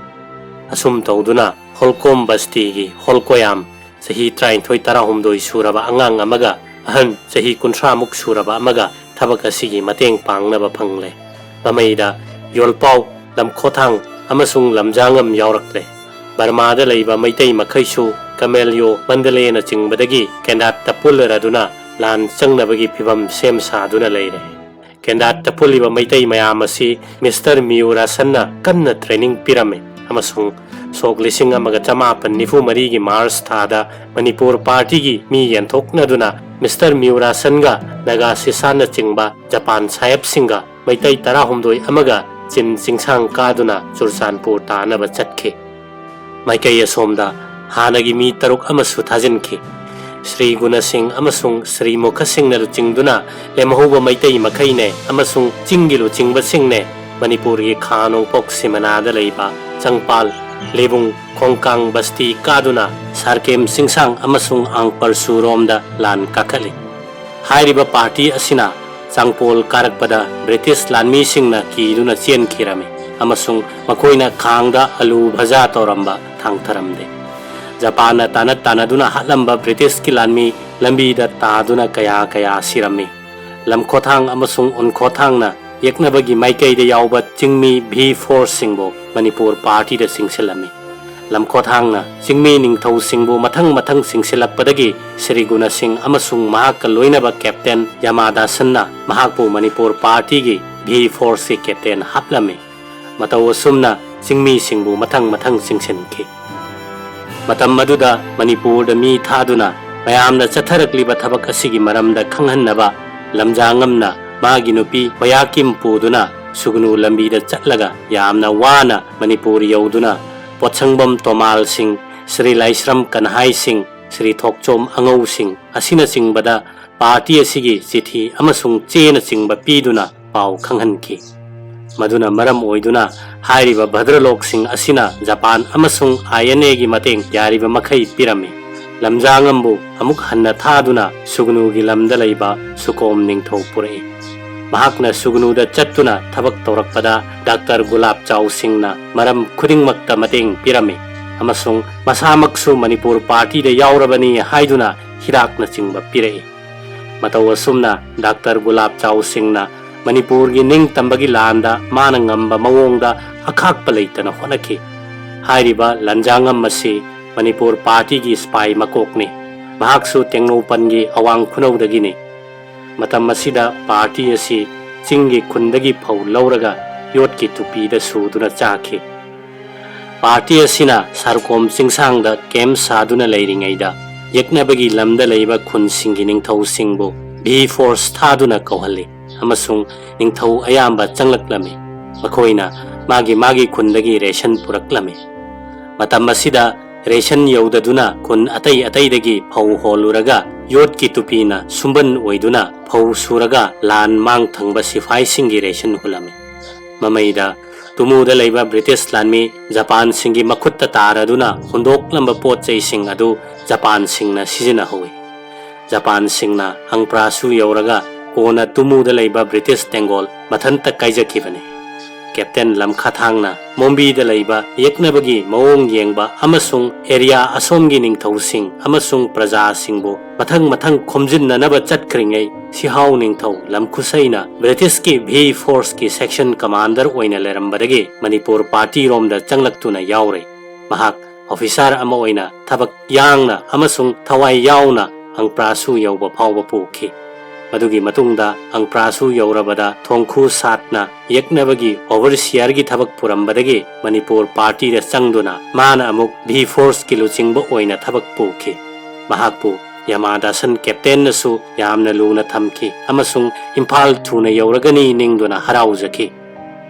ꯑꯁꯨꯝ ꯇꯧꯗꯨꯅ ꯍꯣꯜꯀꯣꯝ ꯕꯁꯇꯤꯒꯤ ꯍꯣꯜꯀꯣꯌꯥꯝ ꯆꯍꯤ ꯇꯔꯥꯅꯤꯊꯣꯏ ꯇꯔꯥꯍꯨꯝꯗꯣꯏ ꯁꯨꯔꯕ ꯑꯉꯥꯡ ꯑꯃꯒ ꯑꯍꯟ ꯆꯍꯤ ꯀꯨꯟꯊ꯭ꯔꯥꯃꯨꯛ ꯁꯨꯔꯕ ꯑꯃꯒ ꯊꯕꯛ ꯑꯁꯤꯒꯤ ꯃꯇꯦꯡ ꯄꯥꯡꯅꯕ ꯐꯪꯂꯦ꯫ ꯃꯃꯩꯗ ꯌꯣꯜꯄꯥꯎ, ꯂꯝꯈꯣꯊꯥꯡ ꯑꯃꯁꯨꯡ ꯂꯝꯖꯥꯡꯉꯝ ꯌꯥꯎꯔꯛꯂꯦ꯫ ꯕꯔꯃꯥꯗ ꯂꯩꯕ ꯃꯩꯇꯩ ꯃꯈꯩꯁꯨ ꯀꯃꯦꯜꯌꯣ, ꯃꯟꯗꯂꯦꯅꯆꯤꯡꯕꯗꯒꯤ ꯀꯦꯟꯗꯥꯠꯇ ꯄꯨꯜꯂꯔꯗꯨꯅ ꯂꯥꯟ ꯆꯪꯅꯕꯒꯤ ꯐꯤꯚꯝ ꯁꯦꯝ ꯁꯥꯗꯨꯅ ꯂꯩꯔꯦ꯫ ꯀꯦꯟꯗꯥꯠꯇ ꯄꯨꯜꯂꯤꯕ ꯃꯩꯇꯩ ꯃꯌꯥꯝ ꯑꯁꯤ ꯃꯤꯁꯇꯔ ꯃꯤꯌꯨꯔꯥꯁꯟꯅ ꯀꯟꯅ training ꯄꯤꯔꯝꯃꯤ ꯑꯃꯁꯨꯡ ꯁꯣꯛ ꯂꯤꯁꯤꯡ ꯑꯃꯒ ꯆꯃꯥꯄꯟ ꯅꯤꯐꯨ ꯃꯔꯤꯒꯤ ꯃꯥꯔꯆ ꯊꯥꯗ ꯃꯅꯤꯄꯨꯔ partyꯒꯤ ꯃꯤ ꯌꯦꯟꯊꯣꯛꯅꯗꯨꯅ ꯃꯤꯁꯇꯔ ꯃꯤꯌꯨꯔꯥꯁꯟꯒ ꯅꯥꯒꯥ ꯁꯤꯁꯥꯟꯅꯆꯤꯡꯕ ꯖꯄꯥꯟ ꯁꯥꯍꯦꯕꯁꯤꯡꯒ ꯃꯩꯇꯩ ꯇꯔꯥꯍꯨꯝꯗꯣꯏ ꯑꯃꯒ ꯆꯤꯟ ꯆꯤꯡꯁꯥꯡ ꯀꯥꯗꯨꯅ ꯆꯨꯔꯆꯥꯟꯄꯨꯔ ꯇꯥꯅꯕ ꯆꯠꯈꯤ꯫ ꯃꯥꯏꯀꯩ ꯑꯁꯣꯝꯗ ꯍꯥꯟꯅꯒꯤ ꯃꯤ ꯇꯔꯨꯛ ꯑꯃꯁꯨ ꯊꯥꯖꯤꯟꯈꯤ꯫ ꯁ꯭ꯔꯤ ꯒꯨꯅ ꯁꯤꯡ ꯑꯃꯁꯨꯡ ꯁ꯭ꯔꯤ ꯃꯨꯈ ꯁꯤꯡꯅ ꯂꯨꯆꯤꯡꯗꯨꯅ ꯂꯦꯝꯍꯧꯕ ꯃꯩꯇꯩ ꯃꯈꯩꯅꯦ ꯑꯃꯁꯨꯡ ꯆꯤꯡꯒꯤ ꯂꯨꯆꯤꯡꯕꯁꯤꯡꯅꯦ ꯃꯅꯤꯄꯨꯔꯒꯤ ꯈꯥ ꯅꯣꯡꯄꯣꯛ ꯁꯤꯃꯅꯥꯗ ꯂꯩꯕ ꯆꯪꯄꯥꯜ, ꯂꯤꯕꯨꯡ, ꯈꯣꯡꯀꯥꯡ ꯕꯁꯇꯤ ꯀꯥꯗꯨꯅ ꯁꯥꯔꯀꯦꯝ ꯆꯤꯡꯁꯥꯡ ꯑꯃꯁꯨꯡ ꯑꯥꯡꯄꯔꯁꯨꯔꯣꯝꯗ ꯂꯥꯟ ꯀꯥꯈꯠꯂꯤ꯫ ꯍꯥꯏꯔꯤꯕ party ꯑꯁꯤꯅ ꯆꯥꯡꯄꯣꯜ ꯀꯥꯔꯛꯄꯗ ꯕ꯭ꯔꯤꯇꯤꯁ ꯂꯥꯟꯃꯤꯁꯤꯡꯅ ꯀꯤꯗꯨꯅ ꯆꯦꯟꯈꯤꯔꯝꯃꯤ ꯑꯃꯁꯨꯡ ꯃꯈꯣꯏꯅ ꯈꯥꯡꯗ ꯑꯂꯨ ꯚꯖꯥ ꯇꯧꯔꯝꯕ ꯊꯥꯡꯊꯔꯝꯗꯦ꯫ ꯖꯄꯥꯟꯅ ꯇꯥꯟꯅ ꯇꯥꯟꯅꯗꯨꯅ ꯍꯥꯠꯂꯝꯕ ꯕ꯭ꯔꯤꯇꯤꯁꯀꯤ ꯂꯥꯟꯃꯤ ꯂꯝꯕꯤꯗ ꯇꯥꯗꯨꯅ ꯀꯌꯥ ꯀꯌꯥ ꯁꯤꯔꯝꯃꯤ꯫ ꯂꯝꯈꯣꯊꯥꯡ ꯑꯃꯁꯨꯡ ꯎꯟꯈꯣꯊꯥꯡꯅ ꯌꯦꯛꯅꯕꯒꯤ ꯃꯥꯏꯀꯩꯗ ꯌꯥꯎꯕ ꯆꯤꯡꯃꯤ V forceꯁꯤꯡꯕꯨ ꯃꯅꯤꯄꯨꯔ partyꯗ ꯆꯤꯡꯁꯤꯜꯂꯝꯃꯤ꯫ ꯂꯝꯈꯣꯊꯥꯡꯅ ꯆꯤꯡꯃꯤ ꯅꯤꯡꯊꯧꯁꯤꯡꯕꯨ ꯃꯊꯪ ꯃꯊꯪ ꯆꯤꯡꯁꯤꯜꯂꯛꯄꯗꯒꯤ ꯁ꯭ꯔꯤ ꯒꯨꯅ ꯁꯤꯡ ꯑꯃꯁꯨꯡ ꯃꯍꯥꯛꯀ ꯂꯣꯏꯅꯕ ꯀꯦꯞꯇꯦꯟ ꯌꯥꯃꯥꯗꯥꯁꯟꯅ ꯃꯍꯥꯛꯄꯨ ꯃꯅꯤꯄꯨꯔ partyꯒꯤ V forceꯀꯤ ꯀꯦꯞꯇꯦꯟ ꯍꯥꯞꯂꯝꯃꯤ꯫ ꯃꯇꯧ ꯑꯁꯨꯝꯅ ꯆꯤꯡꯃꯤꯁꯤꯡꯕꯨ ꯃꯊꯪ ꯃꯊꯪ ꯆꯤꯡꯁꯤꯟꯈꯤ꯫ ꯃꯇꯝ ꯑꯗꯨꯗ ꯃꯅꯤꯄꯨꯔꯗ ꯃꯤ ꯊꯥꯗꯨꯅ ꯃꯌꯥꯝꯅ ꯆꯠꯊꯔꯛꯂꯤꯕ ꯊꯕꯛ ꯑꯁꯤꯒꯤ ꯃꯔꯝꯗ ꯈꯪꯍꯟꯅꯕ ꯂꯝꯖꯥꯉꯝꯅ ꯃꯥꯒꯤ ꯅꯨꯄꯤ ꯍꯣꯌꯥꯀꯤꯝ ꯄꯨꯗꯨꯅ ꯁꯨꯒꯅꯨ ꯂꯝꯕꯤꯗ ꯆꯠꯂꯒ ꯌꯥꯝꯅ ꯋꯥꯅ ꯃꯅꯤꯄꯨꯔ ꯌꯧꯗꯨꯅ ꯄꯣꯠꯁꯪꯕꯝ ꯇꯣꯃꯥꯜꯁꯤꯡ, ꯁ꯭ꯔꯤ ꯂꯥꯏꯁ꯭ꯔꯝ ꯀꯟꯍꯥꯏꯁꯤꯡ, ꯁ꯭ꯔꯤ ꯊꯣꯛꯆꯣꯝ ꯑꯉꯧꯁꯤꯡ ꯑꯁꯤꯅꯆꯤꯡꯕꯗ party ꯑꯁꯤꯒꯤ ꯆꯤꯊꯤ ꯑꯃꯁꯨꯡ ꯆꯦꯅꯆꯤꯡꯕ ꯄꯤꯗꯨꯅ ꯄꯥꯎ ꯈꯪꯍꯟꯈꯤ꯫ ꯃꯗꯨꯅ ꯃꯔꯝ ꯑꯣꯏꯗꯨꯅ ꯍꯥꯏꯔꯤꯕ ꯚꯗ꯭ꯔꯂꯣꯛꯁꯤꯡ ꯑꯁꯤꯅ ꯖꯄꯥꯟ ꯑꯃꯁꯨꯡ ꯑꯥꯏ ꯑꯦꯟ ꯑꯦꯒꯤ ꯃꯇꯦꯡ ꯌꯥꯔꯤꯕ ꯃꯈꯩ ꯄꯤꯔꯝꯃꯤ꯫ ꯂꯝꯖꯥꯉꯝꯕꯨ ꯑꯃꯨꯛ ꯍꯟꯅ ꯊꯥꯗꯨꯅ ꯁꯨꯒꯅꯨꯒꯤ ꯂꯝꯗ ꯂꯩꯕ ꯁꯨꯀꯣꯝ ꯅꯤꯡꯊꯧ ꯄꯨꯔꯛꯏ꯫ ꯃꯍꯥꯛꯅ ꯁꯨꯒꯅꯨꯗ ꯆꯠꯇꯨꯅ ꯊꯕꯛ ꯇꯧꯔꯛꯄꯗ ꯗꯥꯛꯇꯔ ꯒꯨꯂꯥꯞ ꯆꯥꯎ ꯁꯤꯡꯅ ꯃꯔꯝ ꯈꯨꯗꯤꯡꯃꯛꯇ ꯃꯇꯦꯡ ꯄꯤꯔꯝꯃꯤ ꯑꯃꯁꯨꯡ ꯃꯁꯥꯃꯛꯁꯨ ꯃꯅꯤꯄꯨꯔ ꯄꯥꯔꯇꯤꯗ ꯌꯥꯎꯔꯕꯅꯤ ꯍꯥꯏꯗꯨꯅ ꯍꯤꯗꯥꯛꯅꯆꯤꯡꯕ ꯄꯤꯔꯛꯏ꯫ ꯃꯇꯧ ꯑꯁꯨꯝꯅ ꯗꯥꯛꯇꯔ ꯒꯨꯂꯥꯞ ꯆꯥꯎ ꯁꯤꯡꯅ ꯃꯅꯤꯄꯨꯔꯒꯤ ꯅꯤꯡꯇꯝꯕꯒꯤ ꯂꯥꯟꯗ ꯃꯥꯅ ꯉꯝꯕ ꯃꯑꯣꯡꯗ ꯑꯈꯥꯛꯄ ꯂꯩꯇꯅ ꯍꯣꯠꯅꯈꯤ꯫ ꯍꯥꯏꯔꯤꯕ ꯂꯟꯖꯥꯉꯝ ꯑꯁꯤ ꯃꯅꯤꯄꯨꯔ ꯄꯥꯔꯇꯤꯒꯤ ꯁꯤꯄꯥꯏ ꯃꯀꯣꯛꯅꯤ꯫ ꯃꯍꯥꯛꯁꯨ ꯇꯦꯡꯅꯧꯄꯜꯒꯤ ꯑꯋꯥꯡ ꯈꯨꯅꯧꯗꯒꯤꯅꯤ꯫ ꯃꯇꯝ ꯑꯁꯤꯗ ꯄꯥꯔꯇꯤ ꯑꯁꯤ ꯆꯤꯡꯒꯤ ꯈꯨꯟꯗꯒꯤ ꯐꯧ ꯂꯧꯔꯒ ꯌꯣꯠꯀꯤ ꯇꯨꯄꯤꯗ ꯁꯨꯗꯨꯅ ꯆꯥꯈꯤ꯫ ꯄꯥꯔꯇꯤ ꯑꯁꯤꯅ ꯁꯥꯔꯀꯣꯝ ꯆꯤꯡꯁꯥꯡꯗ ꯀꯦꯝꯞ ꯁꯥꯗꯨꯅ ꯂꯩꯔꯤꯉꯩꯗ ꯌꯦꯛꯅꯕꯒꯤ ꯂꯝꯗ ꯂꯩꯕ ꯈꯨꯟꯁꯤꯡꯒꯤ ꯅꯤꯡꯊꯧꯁꯤꯡꯕꯨ ꯚꯤ ꯐꯣꯔꯁ ꯊꯥꯗꯨꯅ ꯀꯧꯍꯜꯂꯤ ꯑꯃꯁꯨꯡ ꯅꯤꯡꯊꯧ ꯑꯌꯥꯝꯕ ꯆꯪꯂꯛꯂꯝꯃꯤ꯫ ꯃꯈꯣꯏꯅ ꯃꯥꯒꯤ ꯃꯥꯒꯤ ꯈꯨꯟꯗꯒꯤ ꯔꯦꯁꯟ ꯄꯨꯔꯛꯂꯝꯃꯤ꯫ ꯃꯇꯝ ꯑꯁꯤꯗ ꯔꯦꯁꯟ ꯌꯧꯗꯗꯨꯅ ꯈꯨꯟ ꯑꯇꯩ ꯑꯇꯩꯗꯒꯤ ꯐꯧ ꯍꯣꯜꯂꯨꯔꯒ ꯌꯣꯠꯀꯤ ꯇꯨꯄꯤꯅ ꯁꯨꯝꯕꯟ ꯑꯣꯏꯗꯨꯅ ꯐꯧ ꯁꯨꯔꯒ ꯂꯥꯟ ꯃꯥꯡ ꯊꯪꯕ ꯁꯤꯐꯥꯏꯁꯤꯡꯒꯤ ꯔꯦꯁꯟ ꯍꯨꯜꯂꯝꯃꯤ꯫ ꯃꯃꯩꯗ ꯇꯨꯃꯨꯗ ꯂꯩꯕ ꯕ꯭ꯔꯤꯇꯤꯁ ꯂꯥꯟꯃꯤ ꯖꯄꯥꯟꯁꯤꯡꯒꯤ ꯃꯈꯨꯠꯇ ꯇꯥꯔꯗꯨꯅ ꯍꯨꯟꯗꯣꯛꯂꯝꯕ ꯄꯣꯠ ꯆꯩꯁꯤꯡ ꯑꯗꯨ ꯖꯄꯥꯟꯁꯤꯡꯅ ꯁꯤꯖꯤꯟꯅꯍꯧꯏ꯫ ꯖꯄꯥꯟꯁꯤꯡꯅ ꯑꯪꯄ꯭ꯔꯥꯁꯨ ꯌꯧꯔꯒ ꯀꯣꯟꯅ ꯇꯨꯃꯨꯗ ꯂꯩꯕ ꯕ꯭ꯔꯤꯇꯤꯁ ꯇꯦꯡꯒꯣꯜ ꯃꯊꯟꯇ ꯀꯥꯏꯖꯈꯤꯕꯅꯤ꯫ ꯀꯦꯞꯇꯦꯟ ꯂꯝꯈꯥꯊꯥꯡꯅ ꯃꯣꯝꯕꯤꯗ ꯂꯩꯕ ꯌꯦꯛꯅꯕꯒꯤ ꯃꯑꯣꯡ ꯌꯦꯡꯕ ꯑꯃꯁꯨꯡ ꯑꯦꯔꯤꯌꯥ ꯑꯁꯣꯝꯒꯤ ꯅꯤꯡꯊꯧꯁꯤꯡ ꯑꯃꯁꯨꯡ ꯄ꯭ꯔꯖꯥꯁꯤꯡꯕꯨ ꯃꯊꯪ ꯃꯊꯪ ꯈꯣꯝꯖꯤꯟꯅꯅꯕ ꯆꯠꯈ꯭ꯔꯤꯉꯩ, ꯁꯤꯍꯥꯎ ꯅꯤꯡꯊꯧ ꯂꯝꯈꯨꯁꯩꯅ ꯕ꯭ꯔꯤꯇꯤꯁꯀꯤ ꯚꯤ ꯐꯣꯔꯁꯀꯤ ꯁꯦꯛꯁꯟ ꯀꯃꯥꯟꯗꯔ ꯑꯣꯏꯅ ꯂꯩꯔꯝꯕꯗꯒꯤ ꯃꯅꯤꯄꯨꯔ ꯄꯥꯔꯇꯤꯔꯣꯝꯗ ꯆꯪꯂꯛꯇꯨꯅ ꯌꯥꯎꯔꯦ꯫ ꯃꯍꯥꯛ ꯑꯣꯐꯤꯁꯥꯔ ꯑꯃ ꯑꯣꯏꯅ ꯊꯕꯛ ꯌꯥꯡꯅ ꯑꯃꯁꯨꯡ ꯊꯋꯥꯏ ꯌꯥꯎꯅ ꯑꯪꯄ꯭ꯔꯥꯁꯨ ꯌꯧꯕ ꯐꯥꯎꯕ ꯄꯨꯈꯤ꯫ ꯃꯗꯨꯒꯤ ꯃꯇꯨꯡꯗ ꯑꯪꯄ꯭ꯔꯥꯁꯨ ꯌꯧꯔꯕꯗ ꯊꯣꯡꯈꯨ ꯁꯥꯠꯅ ꯌꯦꯛꯅꯕꯒꯤ ꯑꯣꯚꯔꯁꯤꯌꯔꯒꯤ ꯊꯕꯛ ꯄꯨꯔꯝꯕꯗꯒꯤ ꯃꯅꯤꯄꯨꯔ ꯄꯥꯔꯇꯤꯗ ꯆꯪꯗꯨꯅ ꯃꯥꯅ ꯑꯃꯨꯛ ꯚꯤ ꯐꯣꯔꯁꯀꯤ ꯂꯨꯆꯤꯡꯕ ꯑꯣꯏꯅ ꯊꯕꯛ ꯄꯨꯈꯤ꯫ ꯃꯍꯥꯛꯄꯨ ꯌꯥꯃꯥꯗꯥꯁꯟ ꯀꯦꯞꯇꯦꯟꯅꯁꯨ ꯌꯥꯝꯅ ꯂꯨꯅ ꯊꯝꯈꯤ ꯑꯃꯁꯨꯡ ꯏꯝꯐꯥꯜ ꯊꯨꯅ ꯌꯧꯔꯒꯅꯤ ꯅꯤꯡꯗꯨꯅ ꯍꯔꯥꯎꯖꯈꯤ꯫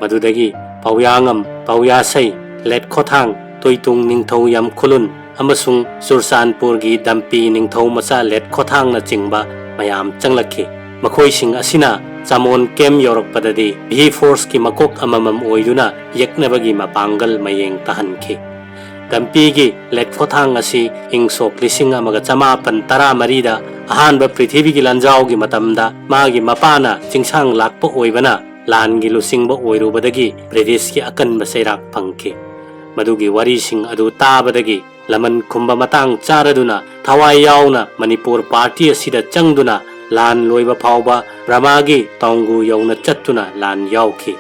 ꯃꯗꯨꯗꯒꯤ ꯄꯥꯎꯌꯥꯉꯝ, ꯄꯥꯎꯌꯥꯁꯩ, ꯂꯦꯠꯈꯣꯊꯥꯡ, ꯇꯣꯏꯇꯨꯡ ꯅꯤꯡꯊꯧ ꯌꯥꯝꯈꯨꯂꯨꯟ ꯑꯃꯁꯨꯡ ꯆꯨꯔꯆꯥꯟꯄꯨꯔꯒꯤ ꯗꯝꯄꯤ ꯅꯤꯡꯊꯧ ꯃꯆꯥ ꯂꯦꯠꯈꯣꯊꯥꯡꯅꯆꯤꯡꯕ ꯃꯌꯥꯝ ꯆꯪꯂꯛꯈꯤ꯫ ꯃꯈꯣꯏꯁꯤꯡ ꯑꯁꯤꯅ ꯆꯥꯃꯣꯟ ꯀꯦꯝ ꯌꯧꯔꯛꯄꯗꯗꯤ ꯚꯤ ꯐꯣꯔꯁꯀꯤ ꯃꯀꯣꯛ ꯑꯃꯃꯝ ꯑꯣꯏꯗꯨꯅ ꯌꯦꯛꯅꯕꯒꯤ ꯃꯄꯥꯡꯒꯜ ꯃꯌꯦꯡ ꯇꯥꯍꯟꯈꯤ꯫ ꯗꯝꯄꯤꯒꯤ ꯂꯦꯠꯈꯣꯊꯥꯡ ꯑꯁꯤ ꯏꯪ ꯁꯣꯛ ꯂꯤꯁꯤꯡ ꯑꯃꯒ ꯆꯃꯥꯄꯟ ꯇꯔꯥꯃꯔꯤꯗ ꯑꯍꯥꯟꯕ ꯄ꯭ꯔꯤꯊꯤꯕꯤꯒꯤ ꯂꯥꯟꯖꯥꯎꯒꯤ ꯃꯇꯝꯗ ꯃꯥꯒꯤ ꯃꯄꯥꯅ ꯆꯤꯡꯁꯥꯡ ꯂꯥꯛꯄ ꯑꯣꯏꯕꯅ ꯂꯥꯟꯒꯤ ꯂꯨꯆꯤꯡꯕ ꯑꯣꯏꯔꯨꯕꯗꯒꯤ ꯕ꯭ꯔꯤꯇꯤꯁꯀꯤ ꯑꯀꯟꯕ ꯆꯩꯔꯥꯛ ꯐꯪꯈꯤ꯫ ꯃꯗꯨꯒꯤ ꯋꯥꯔꯤꯁꯤꯡ ꯑꯗꯨ ꯇꯥꯕꯗꯒꯤ ꯂꯃꯟ ꯈꯨꯝꯕ ꯃꯇꯥꯡ ꯆꯥꯔꯗꯨꯅ ꯊꯋꯥꯏ ꯌꯥꯎꯅ ꯃꯅꯤꯄꯨꯔ ꯄꯥꯔꯇꯤ ꯑꯁꯤꯗ ꯆꯪꯗꯨꯅ ꯂꯥꯟ ꯂꯣꯏꯕ ꯐꯥꯎꯕ ꯕ꯭ꯔꯃꯥꯒꯤ ꯇꯥꯎꯡꯒꯨ ꯌꯧꯅ ꯆꯠꯇꯨꯅ ꯂꯥꯟ ꯌꯥꯎꯈꯤ꯫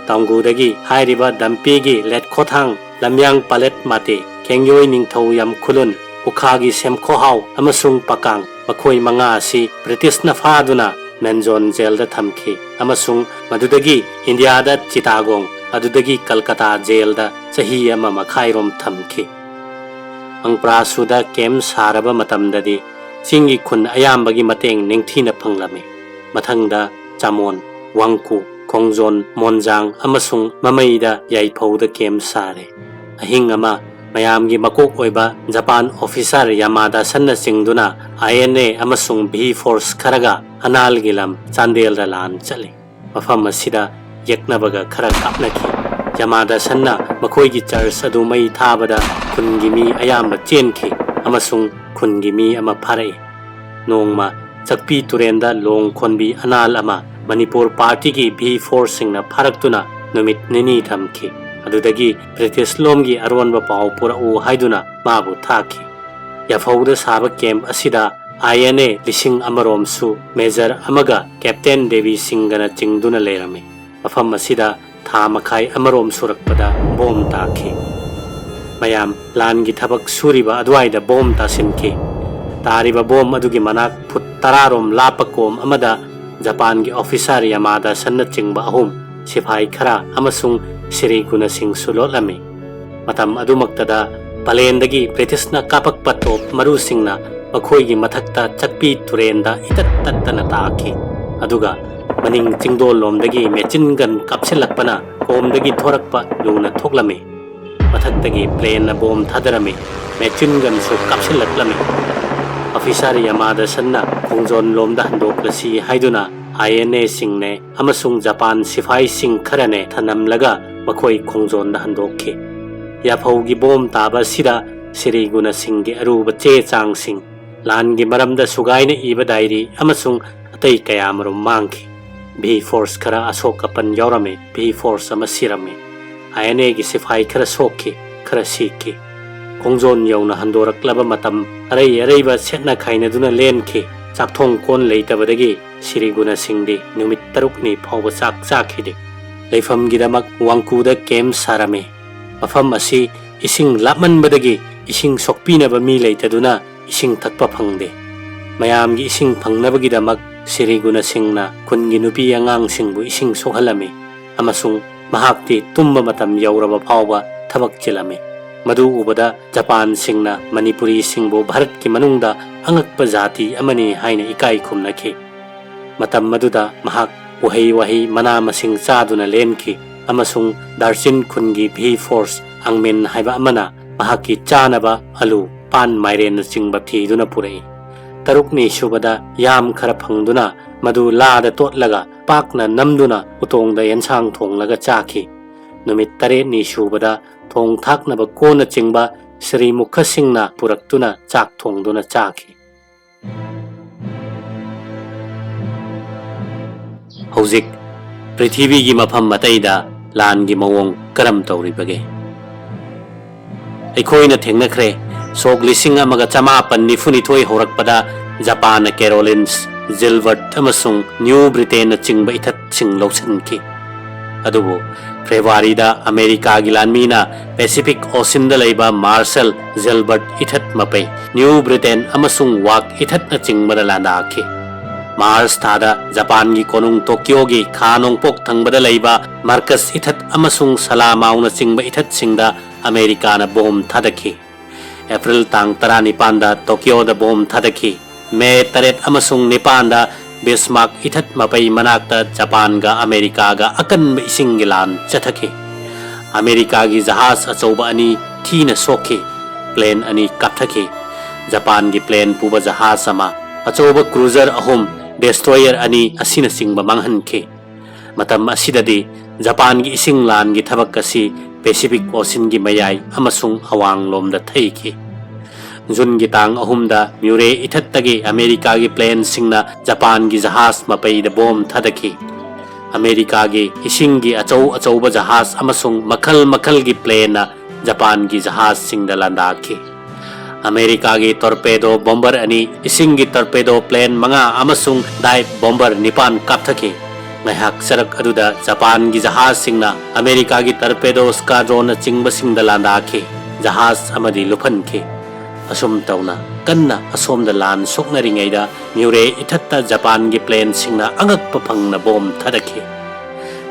ꯇꯥꯎꯡꯒꯨꯗꯒꯤ ꯍꯥꯏꯔꯤꯕ ꯗꯝꯄꯤꯒꯤ ꯂꯦꯠꯈꯣꯊꯥꯡ, ꯂꯝꯌꯥꯡ ꯄꯥꯂꯦꯠ ꯃꯥꯇꯦ, ꯈꯦꯡꯌꯣꯏ ꯅꯤꯡꯊꯧ ꯌꯥꯝꯈꯨꯂꯨꯟ, ꯎꯈꯥꯒꯤ ꯁꯦꯝꯈꯣꯍꯥꯎ ꯑꯃꯁꯨꯡ ꯄꯀꯥꯡ, ꯃꯈꯣꯏ ꯃꯉꯥ ꯑꯁꯤ ꯕ꯭ꯔꯤꯇꯤꯁꯅ ꯐꯥꯗꯨꯅ ꯃꯦꯟꯖꯣꯟ ꯖꯦꯜꯗ ꯊꯝꯈꯤ ꯑꯃꯁꯨꯡ ꯃꯗꯨꯗꯒꯤ ꯏꯟꯗꯤꯌꯥꯗ ꯆꯤꯇꯥꯒꯣꯡ, ꯑꯗꯨꯗꯒꯤ ꯀꯜꯀꯇꯥ ꯖꯦꯜꯗ ꯆꯍꯤ ꯑꯃ ꯃꯈꯥꯏꯔꯣꯝ ꯊꯝꯈꯤ꯫ ꯑꯪꯄ꯭ꯔꯥꯁꯨꯗ ꯀꯦꯝ ꯁꯥꯔꯕ ꯃꯇꯝꯗꯗꯤ ꯆꯤꯡꯒꯤ ꯈꯨꯟ ꯑꯌꯥꯝꯕꯒꯤ ꯃꯇꯦꯡ ꯅꯤꯡꯊꯤꯅ ꯐꯪꯂꯝꯃꯤ꯫ ꯃꯊꯪꯗ ꯆꯥꯃꯣꯟ, ꯋꯥꯡꯀꯨ, ꯈꯣꯡꯖꯣꯟ, ꯃꯣꯟꯖꯥꯡ ꯑꯃꯁꯨꯡ ꯃꯃꯩꯗ ꯌꯥꯏꯐꯧꯗ ꯀꯦꯝ ꯁꯥꯔꯦ꯫ ꯑꯍꯤꯡ ꯑꯃ ꯃꯌꯥꯝꯒꯤ ꯃꯀꯣꯛ ꯑꯣꯏꯕ ꯖꯄꯥꯟ ꯑꯣꯐꯤꯁꯥꯔ ꯌꯥꯃꯥꯗꯥꯁꯟꯅ ꯆꯤꯡꯗꯨꯅ ꯑꯥꯏ ꯑꯦꯟ ꯑꯦ ꯑꯃꯁꯨꯡ ꯚꯤ ꯐꯣꯔꯁ ꯈꯔꯒ ꯑꯅꯥꯜꯒꯤ ꯂꯝ ꯆꯥꯟꯗꯦꯜꯗ ꯂꯥꯟ ꯆꯠꯂꯤ꯫ ꯃꯐꯝ ꯑꯁꯤꯗ ꯌꯦꯛꯅꯕꯒ ꯈꯔ ꯀꯥꯞꯅꯈꯤ꯫ ꯌꯥꯃꯥꯗꯥꯁꯟꯅ ꯃꯈꯣꯏꯒꯤ ꯆꯔꯆ ꯑꯗꯨ ꯃꯩ ꯊꯥꯕꯗ ꯈꯨꯟꯒꯤ ꯃꯤ ꯑꯌꯥꯝꯕ ꯆꯦꯟꯈꯤ ꯑꯃꯁꯨꯡ ꯈꯨꯟꯒꯤ ꯃꯤ ꯑꯃ ꯐꯥꯔꯛꯏ꯫ ꯅꯣꯡꯃ ꯆꯛꯄꯤ ꯇꯨꯔꯦꯟꯗ ꯂꯣꯡ ꯈꯣꯟꯕꯤ ꯑꯅꯥꯜ ꯑꯃ ꯃꯅꯤꯄꯨꯔ ꯄꯥꯔꯇꯤꯒꯤ ꯚꯤ ꯐꯣꯔꯁꯁꯤꯡꯅ ꯐꯥꯔꯛꯇꯨꯅ ꯅꯨꯃꯤꯠ ꯅꯤꯅꯤ ꯊꯝꯈꯤ꯫ ꯑꯗꯨꯗꯒꯤ ꯕ꯭ꯔꯤꯇꯤꯁ ꯂꯣꯝꯒꯤ ꯑꯔꯣꯟꯕ ꯄꯥꯎ ꯄꯨꯔꯛꯎ ꯍꯥꯏꯗꯨꯅ ꯃꯥꯕꯨ ꯊꯥꯈꯤ꯫ ꯌꯥꯐꯧꯗ ꯁꯥꯕ ꯀꯦꯝꯞ ꯑꯁꯤꯗ ꯑꯥꯏ ꯑꯦꯟ ꯑꯦ ꯂꯤꯁꯤꯡ ꯑꯃꯔꯣꯝꯁꯨ ꯃꯦꯖꯔ ꯑꯃꯒ ꯀꯦꯞꯇꯦꯟ ꯗꯦꯕꯤ ꯁꯤꯡꯒꯅ ꯆꯤꯡꯗꯨꯅ ꯂꯩꯔꯝꯃꯤ꯫ ꯃꯐꯝ ꯑꯁꯤꯗ ꯊꯥ ꯃꯈꯥꯏ ꯑꯃꯔꯣꯝ ꯁꯨꯔꯛꯄꯗ ꯕꯣꯝ ꯇꯥꯈꯤ꯫ ꯃꯌꯥꯝ ꯂꯥꯟꯒꯤ ꯊꯕꯛ ꯁꯨꯔꯤꯕ ꯑꯗꯨꯋꯥꯏꯗ ꯕꯣꯝ ꯇꯥꯁꯤꯟꯈꯤ꯫ ꯇꯥꯔꯤꯕ ꯕꯣꯝ ꯑꯗꯨꯒꯤ ꯃꯅꯥꯛ ꯐꯨꯠ ꯇꯔꯥꯔꯣꯝ ꯂꯥꯞꯄ ꯀꯣꯝ ꯑꯃꯗ ꯖꯄꯥꯟꯒꯤ ꯑꯣꯐꯤꯁꯥꯔ ꯌꯥꯃꯥꯗꯥꯁꯟꯅꯆꯤꯡꯕ ꯑꯍꯨꯝ, ꯁꯤꯐꯥꯏ ꯈꯔ ꯑꯃꯁꯨꯡ ꯁꯤꯔꯤ ꯒꯨꯅꯁꯤꯡꯁꯨ ꯂꯣꯠꯂꯝꯃꯤ꯫ ꯃꯇꯝ ꯑꯗꯨꯃꯛꯇꯗ ꯄꯂꯦꯟꯗꯒꯤ ꯕ꯭ꯔꯤꯇꯤꯁꯅ ꯀꯥꯞꯄꯛꯄ ꯇꯣꯞ ꯃꯔꯨꯁꯤꯡꯅ ꯃꯈꯣꯏꯒꯤ ꯃꯊꯛꯇ ꯆꯛꯄꯤ ꯇꯨꯔꯦꯟꯗ ꯏꯇꯠ ꯇꯠꯇꯅ ꯇꯥꯈꯤ꯫ ꯑꯗꯨꯒ ꯃꯅꯤꯡ ꯆꯤꯡꯗꯣꯜꯂꯣꯝꯗꯒꯤ ꯃꯦꯆꯤꯟ ꯒꯟ ꯀꯥꯞꯁꯤꯜꯂꯛꯄꯅ ꯀꯣꯝꯗꯒꯤ ꯊꯣꯔꯛꯄ ꯂꯨꯅ ꯊꯣꯛꯂꯝꯃꯤ꯫ ꯃꯊꯛꯇꯒꯤ ꯄ꯭ꯂꯦꯟꯅ ꯕꯣꯝ ꯊꯥꯗꯔꯝꯃꯤ꯫ ꯃꯦꯆꯤꯟ ꯒꯟꯁꯨ ꯀꯥꯞꯁꯤꯜꯂꯛꯂꯝꯃꯤ꯫ ꯑꯣꯐꯤꯁꯥꯔ ꯌꯥꯃꯥꯗꯥꯁꯟꯅ ꯈꯣꯡꯖꯣꯟꯂꯣꯝꯗ ꯍꯟꯗꯣꯛꯂꯁꯤ ꯍꯥꯏꯗꯨꯅ ꯑꯥꯏ ꯑꯦꯟ ꯑꯦꯁꯤꯡꯅꯦ ꯑꯃꯁꯨꯡ ꯖꯄꯥꯟ ꯁꯤꯐꯥꯏꯁꯤꯡ ꯈꯔꯅꯦ ꯊꯅꯝꯂꯒ ꯃꯈꯣꯏ ꯈꯣꯡꯖꯣꯟꯗ ꯍꯟꯗꯣꯛꯈꯤ꯫ ꯌꯥꯐꯧꯒꯤ ꯕꯣꯝ ꯇꯥꯕ ꯑꯁꯤꯗ ꯁ꯭ꯔꯤ ꯒꯨꯅ ꯁꯤꯡꯒꯤ ꯑꯔꯨꯕ ꯆꯦ ꯆꯥꯡꯁꯤꯡ, ꯂꯥꯟꯒꯤ ꯃꯔꯝꯗ ꯁꯨꯒꯥꯏꯅ ꯏꯕ ꯗꯥꯏꯔꯤ ꯑꯃꯁꯨꯡ ꯑꯇꯩ ꯀꯌꯥꯃꯔꯨꯝ ꯃꯥꯡꯈꯤ꯫ ꯚꯤ ꯐꯣꯔꯁ ꯈꯔ ꯑꯁꯣꯛ ꯑꯄꯟ ꯌꯥꯎꯔꯝꯃꯤ, ꯚꯤ ꯐꯣꯔꯁ ꯑꯃ ꯁꯤꯔꯝꯃꯤ꯫ ꯑꯥꯏ ꯑꯦꯟ ꯑꯦꯒꯤ ꯁꯤꯐꯥꯏ ꯈꯔ ꯁꯣꯛꯈꯤ, ꯈꯔ ꯁꯤꯈꯤ꯫ ꯈꯣꯡꯖꯣꯟ ꯌꯧꯅ ꯍꯟꯗꯣꯔꯛꯂꯕ ꯃꯇꯝ ꯑꯔꯩ ꯑꯔꯩꯕ ꯁꯦꯠꯅ ꯈꯥꯏꯅꯗꯨꯅ ꯂꯦꯟꯈꯤ꯫ ꯆꯥꯛꯊꯣꯡ ꯀꯣꯟ ꯂꯩꯇꯕꯗꯒꯤ ꯁ꯭ꯔꯤ ꯒꯨꯅ ꯁꯤꯡꯗꯤ ꯅꯨꯃꯤꯠ ꯇꯔꯨꯛꯅꯤ ꯐꯥꯎꯕ ꯆꯥꯛ ꯆꯥꯈꯤꯗꯦ꯫ ꯂꯩꯐꯝꯒꯤꯗꯃꯛ ꯋꯥꯡꯀꯨꯗ ꯀꯦꯝꯞ ꯁꯥꯔꯝꯃꯤ꯫ ꯃꯐꯝ ꯑꯁꯤ ꯏꯁꯤꯡ ꯂꯥꯞꯃꯟꯕꯗꯒꯤ ꯏꯁꯤꯡ ꯁꯣꯛꯄꯤꯅꯕ ꯃꯤ ꯂꯩꯇꯗꯨꯅ ꯏꯁꯤꯡ ꯊꯛꯄ ꯐꯪꯗꯦ꯫ ꯃꯌꯥꯝꯒꯤ ꯏꯁꯤꯡ ꯐꯪꯅꯕꯒꯤꯗꯃꯛ ꯁ꯭ꯔꯤ ꯒꯨꯅ ꯁꯤꯡꯅ ꯈꯨꯟꯒꯤ ꯅꯨꯄꯤ ꯑꯉꯥꯡꯁꯤꯡꯕꯨ ꯏꯁꯤꯡ ꯁꯣꯛꯍꯜꯂꯝꯃꯤ ꯑꯃꯁꯨꯡ ꯃꯍꯥꯛꯇꯤ ꯇꯨꯝꯕ ꯃꯇꯝ ꯌꯧꯔꯕ ꯐꯥꯎꯕ ꯊꯕꯛ ꯆꯤꯜꯂꯝꯃꯤ꯫ ꯃꯗꯨ ꯎꯕꯗ ꯖꯄꯥꯟꯁꯤꯡꯅ ꯃꯅꯤꯄꯨꯔꯤꯁꯤꯡꯕꯨ ꯚꯥꯔꯠꯀꯤ ꯃꯅꯨꯡꯗ ꯑꯉꯛꯄ ꯖꯥꯇꯤ ꯑꯃꯅꯤ ꯍꯥꯏꯅ ꯏꯀꯥꯏ ꯈꯨꯝꯅꯈꯤ꯫ ꯃꯇꯝ ꯑꯗꯨꯗ ꯃꯍꯥꯛ ꯎꯍꯩ ꯋꯥꯍꯩ, ꯃꯅꯥ ꯃꯁꯤꯡ ꯆꯥꯗꯨꯅ ꯂꯦꯟꯈꯤ ꯑꯃꯁꯨꯡ ꯗꯥꯔꯆꯤꯟ ꯈꯨꯟꯒꯤ ꯚꯤ ꯐꯣꯔꯁ ꯑꯪꯃꯤꯟ ꯍꯥꯏꯕ ꯑꯃꯅ ꯃꯍꯥꯛꯀꯤ ꯆꯥꯅꯕ ꯑꯂꯨ, ꯄꯥꯟ, ꯃꯥꯏꯔꯦꯟꯅꯆꯤꯡꯕ ꯊꯤꯗꯨꯅ ꯄꯨꯔꯛꯏ꯫ ꯇꯔꯨꯛꯅꯤ ꯁꯨꯕꯗ ꯌꯥꯝ ꯈꯔ ꯐꯪꯗꯨꯅ ꯃꯗꯨ ꯂꯥꯗ ꯇꯣꯠꯂꯒ ꯄꯥꯛꯅ ꯅꯝꯗꯨꯅ ꯎꯇꯣꯡꯗ ꯌꯦꯟꯁꯥꯡ ꯊꯣꯡꯂꯒ ꯆꯥꯈꯤ꯫ ꯅꯨꯃꯤꯠ ꯇꯔꯦꯠꯅꯤ ꯁꯨꯕꯗ ꯊꯣꯡ ꯊꯥꯛꯅꯕ ꯀꯣꯟꯅꯆꯤꯡꯕ ꯁ꯭ꯔꯤ ꯃꯨꯈꯁꯤꯡꯅ ꯄꯨꯔꯛꯇꯨꯅ ꯆꯥꯛ ꯊꯣꯡꯗꯨꯅ ꯆꯥꯈꯤ꯫ ꯍꯧꯖꯤꯛ ꯄ꯭ꯔꯤꯊꯤꯕꯤꯒꯤ ꯃꯐꯝ ꯑꯇꯩꯗ ꯂꯥꯟꯒꯤ ꯃꯑꯣꯡ ꯀꯔꯝ ꯇꯧꯔꯤꯕꯒꯦ? ꯑꯩꯈꯣꯏꯅ ꯊꯦꯡꯅꯈ꯭ꯔꯦ, ꯁꯣꯛ ꯂꯤꯁꯤꯡ ꯑꯃꯒ ꯆꯃꯥꯄꯟ ꯅꯤꯐꯨꯅꯤꯊꯣꯏ ꯍꯧꯔꯛꯄꯗ ꯖꯄꯥꯟꯅ ꯀꯦꯔꯣꯂꯤꯟꯁ, ꯖꯤꯜꯕꯔꯠ ꯑꯃꯁꯨꯡ ꯅ꯭ꯌꯨ ꯕ꯭ꯔꯤꯇꯦꯟꯅꯆꯤꯡꯕ ꯏꯊꯠꯁꯤꯡ ꯂꯧꯁꯤꯟꯈꯤ꯫ ꯑꯗꯨꯕꯨ ꯐꯦꯕ꯭ꯔꯨꯋꯥꯔꯤꯗ ꯑꯃꯦꯔꯤꯀꯥꯒꯤ ꯂꯥꯟꯃꯤꯅ ꯄꯦꯁꯤꯐꯤꯛ ꯑꯣꯁꯤꯟꯗ ꯂꯩꯕ ꯃꯥꯔꯁꯦꯜ, ꯖꯤꯜꯕꯔꯠ ꯏꯊꯠ ꯃꯄꯩ, ꯅ꯭ꯌꯨ ꯕ꯭ꯔꯤꯇꯦꯟ ꯑꯃꯁꯨꯡ ꯋꯥꯛ ꯏꯊꯠꯅꯆꯤꯡꯕꯗ ꯂꯥꯟꯗꯥꯈꯤ꯫ ꯃꯥꯔꯆ ꯊꯥꯗ ꯖꯄꯥꯟꯒꯤ ꯀꯣꯅꯨꯡ ꯇꯣꯀꯤꯌꯣꯒꯤ ꯈꯥ ꯅꯣꯡꯄꯣꯛ ꯊꯪꯕꯗ ꯂꯩꯕ ꯃꯥꯔꯀꯁ ꯏꯊꯠ ꯑꯃꯁꯨꯡ ꯁꯂꯥꯃꯥꯎꯅꯆꯤꯡꯕ ꯏꯊꯠꯁꯤꯡꯗ ꯑꯃꯦꯔꯤꯀꯥꯅ ꯕꯣꯝ ꯊꯥꯗꯈꯤ꯫ ꯑꯦꯄ꯭ꯔꯤꯜ ꯇꯥꯡ ꯇꯔꯥꯅꯤꯄꯥꯟꯗ ꯇꯣꯀꯤꯌꯣꯗ ꯕꯣꯝ ꯊꯥꯗꯈꯤ꯫ ꯃꯦ ꯇꯔꯦꯠ ꯑꯃꯁꯨꯡ ꯅꯤꯄꯥꯟꯗ ꯕꯤꯁꯃꯥꯔꯛ ꯏꯊꯠ ꯃꯄꯩ ꯃꯅꯥꯛꯇ ꯖꯄꯥꯟꯒ ꯑꯃꯦꯔꯤꯀꯥꯒ ꯑꯀꯟꯕ ꯏꯁꯤꯡꯒꯤ ꯂꯥꯟ ꯆꯠꯊꯈꯤ꯫ ꯑꯃꯦꯔꯤꯀꯥꯒꯤ ꯖꯍꯥꯖ ꯑꯆꯧꯕ ꯑꯅꯤ ꯊꯤꯅ ꯁꯣꯛꯈꯤ꯫ ꯄ꯭ꯂꯦꯟ ꯑꯅꯤ ꯀꯥꯞꯊꯈꯤ꯫ ꯖꯄꯥꯟꯒꯤ ꯄ꯭ꯂꯦꯟ ꯄꯨꯕ ꯖꯍꯥꯖ ꯑꯃ, ꯑꯆꯧꯕ ꯀ꯭ꯔꯨꯖꯔ ꯑꯍꯨꯝ, ꯗꯦꯁꯇ꯭ꯔꯣꯌꯔ ꯑꯅꯤ ꯑꯁꯤꯅꯆꯤꯡꯕ ꯃꯥꯡꯍꯟꯈꯤ꯫ ꯃꯇꯝ ꯑꯁꯤꯗꯗꯤ ꯖꯄꯥꯟꯒꯤ ꯏꯁꯤꯡ ꯂꯥꯟꯒꯤ ꯊꯕꯛ ꯑꯁꯤ ꯄꯦꯁꯤꯐꯤꯛ ꯑꯣꯁꯤꯟꯒꯤ ꯃꯌꯥꯏ ꯑꯃꯁꯨꯡ ꯑꯋꯥꯡꯂꯣꯝꯗ ꯊꯩꯈꯤ꯫ ꯖꯨꯟꯒꯤ ꯇꯥꯡ ꯑꯍꯨꯝꯗ ꯃ꯭ꯌꯨꯔꯦ ꯏꯊꯠꯇꯒꯤ ꯑꯃꯦꯔꯤꯀꯥꯒꯤ ꯄ꯭ꯂꯦꯟꯁꯤꯡꯅ ꯖꯄꯥꯟꯒꯤ ꯖꯍꯥꯖ ꯃꯄꯩꯗ ꯕꯣꯝ ꯊꯥꯗꯈꯤ꯫ ꯑꯃꯦꯔꯤꯀꯥꯒꯤ ꯏꯁꯤꯡꯒꯤ ꯑꯆꯧ ꯑꯆꯧꯕ ꯖꯍꯥꯖ ꯑꯃꯁꯨꯡ ꯃꯈꯜ ꯃꯈꯜꯒꯤ ꯄ꯭ꯂꯦꯟꯅ ꯖꯄꯥꯟꯒꯤ ꯖꯍꯥꯖꯁꯤꯡꯗ ꯂꯥꯟꯗꯥꯈꯤ꯫ ꯑꯃꯦꯔꯤꯀꯥꯒꯤ ꯇꯣꯔꯄꯦꯗꯣ ꯕꯣꯝꯕꯔ ꯑꯅꯤ, ꯏꯁꯤꯡꯒꯤ ꯇꯣꯔꯄꯦꯗꯣ ꯄ꯭ꯂꯦꯟ ꯃꯉꯥ ꯑꯃꯁꯨꯡ ꯗꯥꯏꯚ ꯕꯣꯝꯕꯔ ꯅꯤꯄꯥꯟ ꯀꯥꯞꯊꯈꯤ꯫ ꯉꯥꯏꯍꯥꯛ ꯆꯔꯛ ꯑꯗꯨꯗ ꯖꯄꯥꯟꯒꯤ ꯖꯍꯥꯖꯁꯤꯡꯅ ꯑꯃꯦꯔꯤꯀꯥꯒꯤ ꯇꯣꯔꯄꯦꯗꯣ ꯁ꯭ꯀꯥꯗ꯭ꯔꯣꯟꯅꯆꯤꯡꯕꯁꯤꯡꯗ ꯂꯥꯟꯗꯥꯈꯤ꯫ ꯖꯍꯥꯖ ꯑꯃꯗꯤ ꯂꯨꯞꯍꯟꯈꯤ꯫ ꯑꯁꯨꯝ ꯇꯧꯅ ꯀꯟꯅ ꯑꯁꯣꯝꯗ ꯂꯥꯟ ꯁꯣꯛꯅꯔꯤꯉꯩꯗ ꯃ꯭ꯌꯨꯔꯦ ꯏꯊꯠꯇ ꯖꯄꯥꯟꯒꯤ ꯄ꯭ꯂꯦꯟꯁꯤꯡꯅ ꯑꯉꯛꯄ ꯐꯪꯅ ꯕꯣꯝ ꯊꯥꯗꯈꯤ꯫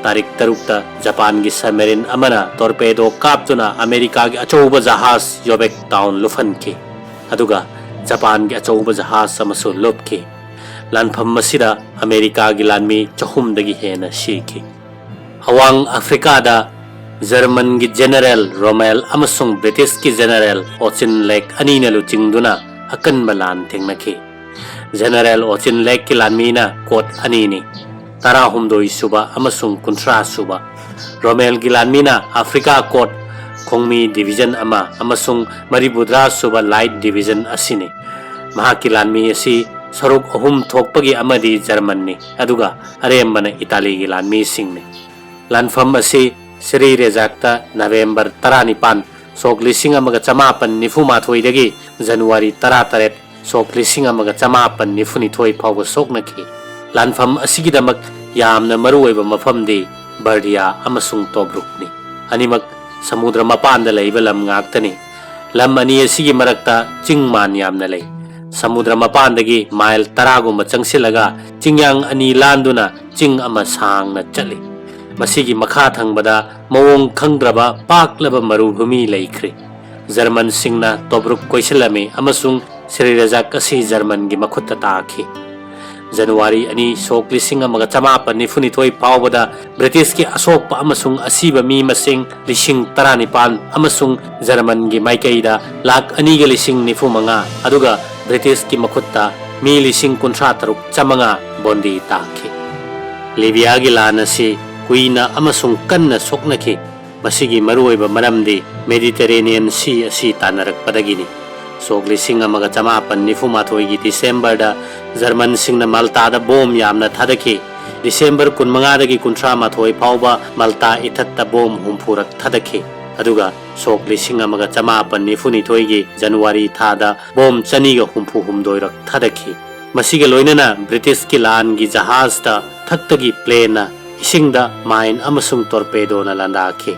ꯇꯥꯔꯤꯛ ꯇꯔꯨꯛꯇ ꯖꯄꯥꯟꯒꯤ ꯁꯕꯃꯦꯔꯤꯟ ꯑꯃꯅ ꯇꯣꯔꯄꯦꯗꯣ ꯀꯥꯞꯇꯨꯅ ꯑꯃꯦꯔꯤꯀꯥꯒꯤ ꯑꯆꯧꯕ ꯖꯍꯥꯖ ꯌꯣꯕꯦꯛ ꯇꯥꯎꯟ ꯂꯨꯞꯍꯟꯈꯤ꯫ ꯑꯗꯨꯒ ꯖꯄꯥꯟꯒꯤ ꯑꯆꯧꯕ ꯖꯍꯥꯖ ꯑꯃꯁꯨ ꯂꯨꯞꯈꯤ꯫ ꯂꯥꯟꯐꯝ ꯑꯁꯤꯗ ꯑꯃꯦꯔꯤꯀꯥꯒꯤ ꯂꯥꯟꯃꯤ ꯆꯍꯨꯝꯗꯒꯤ ꯍꯦꯟꯅ ꯁꯤꯈꯤ꯫ ꯑꯋꯥꯡ ꯑꯐ꯭ꯔꯤꯀꯥꯗ ꯖꯔꯃꯟꯒꯤ ꯖꯦꯅꯔꯦꯜ ꯔꯣꯃꯦꯜ ꯑꯃꯁꯨꯡ ꯕ꯭ꯔꯤꯇꯤꯁꯀꯤ ꯖꯦꯅꯔꯦꯜ ꯑꯣꯆꯤꯟ ꯂꯦꯛ ꯑꯅꯤꯅ ꯂꯨꯆꯤꯡꯗꯨꯅ ꯑꯀꯟꯕ ꯂꯥꯟ ꯊꯦꯡꯅꯈꯤ꯫ ꯖꯦꯅꯔꯦꯜ ꯑꯣꯆꯤꯟ ꯂꯦꯛꯀꯤ ꯂꯥꯟꯃꯤꯅ ꯀꯣꯠ ꯑꯅꯤꯅꯤ, ꯇꯔꯥꯍꯨꯝꯗꯣꯏ ꯁꯨꯕ ꯑꯃꯁꯨꯡ ꯀꯨꯟꯊ꯭ꯔꯥ ꯁꯨꯕ꯫ ꯔꯣꯃꯦꯜꯒꯤ ꯂꯥꯟꯃꯤꯅ ꯑꯐ꯭ꯔꯤꯀꯥ ꯀꯣꯠ, ꯈꯣꯡꯃꯤ ꯗꯤꯚꯤꯖꯟ ꯑꯃ ꯑꯃꯁꯨꯡ ꯃꯔꯤꯐꯨꯇꯔꯥ ꯁꯨꯕ ꯂꯥꯏꯠ ꯗꯤꯚꯤꯖꯟ ꯑꯁꯤꯅꯤ꯫ ꯃꯍꯥꯛꯀꯤ ꯂꯥꯟꯃꯤ ꯑꯁꯤ ꯁꯔꯨꯛ ꯑꯍꯨꯝ ꯊꯣꯛꯄꯒꯤ ꯑꯃꯗꯤ ꯖꯔꯃꯟꯅꯤ, ꯑꯗꯨꯒ ꯑꯔꯦꯝꯕꯅ ꯏꯇꯥꯂꯤꯒꯤ ꯂꯥꯟꯃꯤꯁꯤꯡꯅꯤ꯫ ꯂꯥꯟꯐꯝ ꯑꯁꯤ ꯁ꯭ꯔꯤ ꯔꯦꯖꯥꯛꯇ ꯅꯕꯦꯝꯕꯔ ꯇꯔꯥꯅꯤꯄꯥꯟ, ꯁꯣꯛ ꯂꯤꯁꯤꯡ ꯑꯃꯒ ꯆꯃꯥꯄꯟ ꯅꯤꯐꯨ ꯃꯥꯊꯣꯏꯗꯒꯤ ꯖꯅꯋꯥꯔꯤ ꯇꯔꯥꯇꯔꯦꯠ, ꯁꯣꯛ ꯂꯤꯁꯤꯡ ꯑꯃꯒ ꯆꯃꯥꯄꯟ ꯅꯤꯐꯨꯅꯤꯊꯣꯏ ꯐꯥꯎꯕ ꯁꯣꯛꯅꯈꯤ꯫ ꯂꯥꯟꯐꯝ ꯑꯁꯤꯒꯤꯗꯃꯛ ꯌꯥꯝꯅ ꯃꯔꯨꯑꯣꯏꯕ ꯃꯐꯝꯗꯤ ꯕꯔꯗꯤꯌꯥ ꯑꯃꯁꯨꯡ ꯇꯣꯕ꯭ꯔꯨꯛꯅꯤ꯫ ꯑꯅꯤꯃꯛ ꯁꯃꯨꯗ꯭ꯔ ꯃꯄꯥꯟꯗ ꯂꯩꯕ ꯂꯝ ꯉꯥꯛꯇꯅꯤ꯫ ꯂꯝ ꯑꯅꯤ ꯑꯁꯤꯒꯤ ꯃꯔꯛꯇ ꯆꯤꯡ ꯃꯥꯟ ꯌꯥꯝꯅ ꯂꯩ꯫ ꯁꯃꯨꯗ꯭ꯔ ꯃꯄꯥꯟꯗꯒꯤ ꯃꯥꯏꯜ ꯇꯔꯥꯒꯨꯝꯕ ꯆꯪꯁꯤꯜꯂꯒ ꯆꯤꯡꯌꯥꯡ ꯑꯅꯤ ꯂꯥꯟꯗꯨꯅ ꯆꯤꯡ ꯑꯃ ꯁꯥꯡꯅ ꯆꯠꯂꯤ꯫ ꯃꯁꯤꯒꯤ ꯃꯈꯥ ꯊꯪꯕꯗ ꯃꯑꯣꯡ ꯈꯪꯗ꯭ꯔꯕ ꯄꯥꯛꯂꯕ ꯃꯔꯨꯚꯨꯃꯤ ꯂꯩꯈ꯭ꯔꯤ꯫ ꯖꯔꯃꯟꯁꯤꯡꯅ ꯇꯣꯕ꯭ꯔꯨꯛ ꯀꯣꯏꯁꯤꯜꯂꯝꯃꯤ ꯑꯃꯁꯨꯡ ꯁ꯭ꯔꯤ ꯔꯖꯥꯛ ꯑꯁꯤ ꯖꯔꯃꯟꯒꯤ ꯃꯈꯨꯠꯇ ꯇꯥꯈꯤ꯫ ꯖꯅꯋꯥꯔꯤ ꯑꯅꯤ, ꯁꯣꯛ ꯂꯤꯁꯤꯡ ꯑꯃꯒ ꯆꯃꯥꯄꯟ ꯅꯤꯐꯨꯅꯤꯊꯣꯏ ꯐꯥꯎꯕꯗ ꯕ꯭ꯔꯤꯇꯤꯁꯀꯤ ꯑꯁꯣꯛꯄ ꯑꯃꯁꯨꯡ ꯑꯁꯤꯕ ꯃꯤ ꯃꯁꯤꯡ ꯂꯤꯁꯤꯡ ꯇꯔꯥꯅꯤꯄꯥꯟ ꯑꯃꯁꯨꯡ ꯖꯔꯃꯟꯒꯤ ꯃꯥꯏꯀꯩꯗ ꯂꯥꯈ ꯑꯅꯤꯒ ꯂꯤꯁꯤꯡ ꯅꯤꯐꯨ ꯃꯉꯥ, ꯑꯗꯨꯒ ꯕ꯭ꯔꯤꯇꯤꯁꯀꯤ ꯃꯈꯨꯠꯇ ꯃꯤ ꯂꯤꯁꯤꯡ ꯀꯨꯟꯊ꯭ꯔꯥ ꯇꯔꯨꯛ ꯆꯥꯃꯉꯥ ꯕꯣꯟꯗꯤ ꯇꯥꯈꯤ꯫ ꯂꯤꯕꯤꯌꯥꯒꯤ ꯂꯥꯟ ꯑꯁꯤ ꯀꯨꯏꯅ ꯑꯃꯁꯨꯡ ꯀꯟꯅ ꯁꯣꯛꯅꯈꯤ꯫ ꯃꯁꯤꯒꯤ ꯃꯔꯨꯑꯣꯏꯕ ꯃꯔꯝꯗꯤ ꯃꯦꯗꯤꯇꯔꯦꯅꯤꯌꯟ ꯁꯤ ꯑꯁꯤ ꯇꯥꯟꯅꯔꯛꯄꯗꯒꯤꯅꯤ꯫ ꯁꯣꯛ ꯂꯤꯁꯤꯡ ꯑꯃꯒ ꯆꯥꯃꯥꯄꯟ ꯅꯤꯐꯨ ꯃꯥꯊꯣꯏꯒꯤ ꯗꯤꯁꯦꯝꯕꯔꯗ ꯖꯔꯃꯟꯁꯤꯡꯅ ꯃꯥꯜꯇꯥꯗ ꯕꯣꯝ ꯌꯥꯝꯅ ꯊꯥꯗꯈꯤ꯫ ꯗꯤꯁꯦꯝꯕꯔ ꯀꯨꯟꯃꯉꯥꯗꯒꯤ ꯀꯨꯟꯊ꯭ꯔꯥ ꯃꯥꯊꯣꯏ ꯐꯥꯎꯕ ꯃꯥꯜꯇꯥ ꯏꯊꯠꯇ ꯕꯣꯝ ꯍꯨꯝꯐꯨꯔꯛ ꯊꯥꯗꯈꯤ꯫ ꯑꯗꯨꯒ ꯁꯣꯛ ꯂꯤꯁꯤꯡ ꯑꯃꯒ ꯆꯥꯃꯥꯄꯟ ꯅꯤꯐꯨ ꯅꯤꯊꯣꯏꯒꯤ ꯖꯅꯋꯥꯔꯤ ꯊꯥꯗ ꯕꯣꯝ ꯆꯅꯤꯒ ꯍꯨꯝꯐꯨ ꯍꯨꯝꯗꯣꯏꯔꯛ ꯊꯥꯗꯈꯤ꯫ ꯃꯁꯤꯒ ꯂꯣꯏꯅꯅ ꯕ꯭ꯔꯤꯇꯤꯁꯀꯤ ꯂꯥꯟꯒꯤ ꯖꯍꯥꯖꯇ ꯊꯛꯇꯒꯤ ꯄ꯭ꯂꯦꯟꯅ ꯏꯁꯤꯡꯗ ꯃꯥꯏꯟ ꯑꯃꯁꯨꯡ ꯇꯣꯔꯄꯦꯗꯣꯅ ꯂꯥꯟꯗꯥꯈꯤ꯫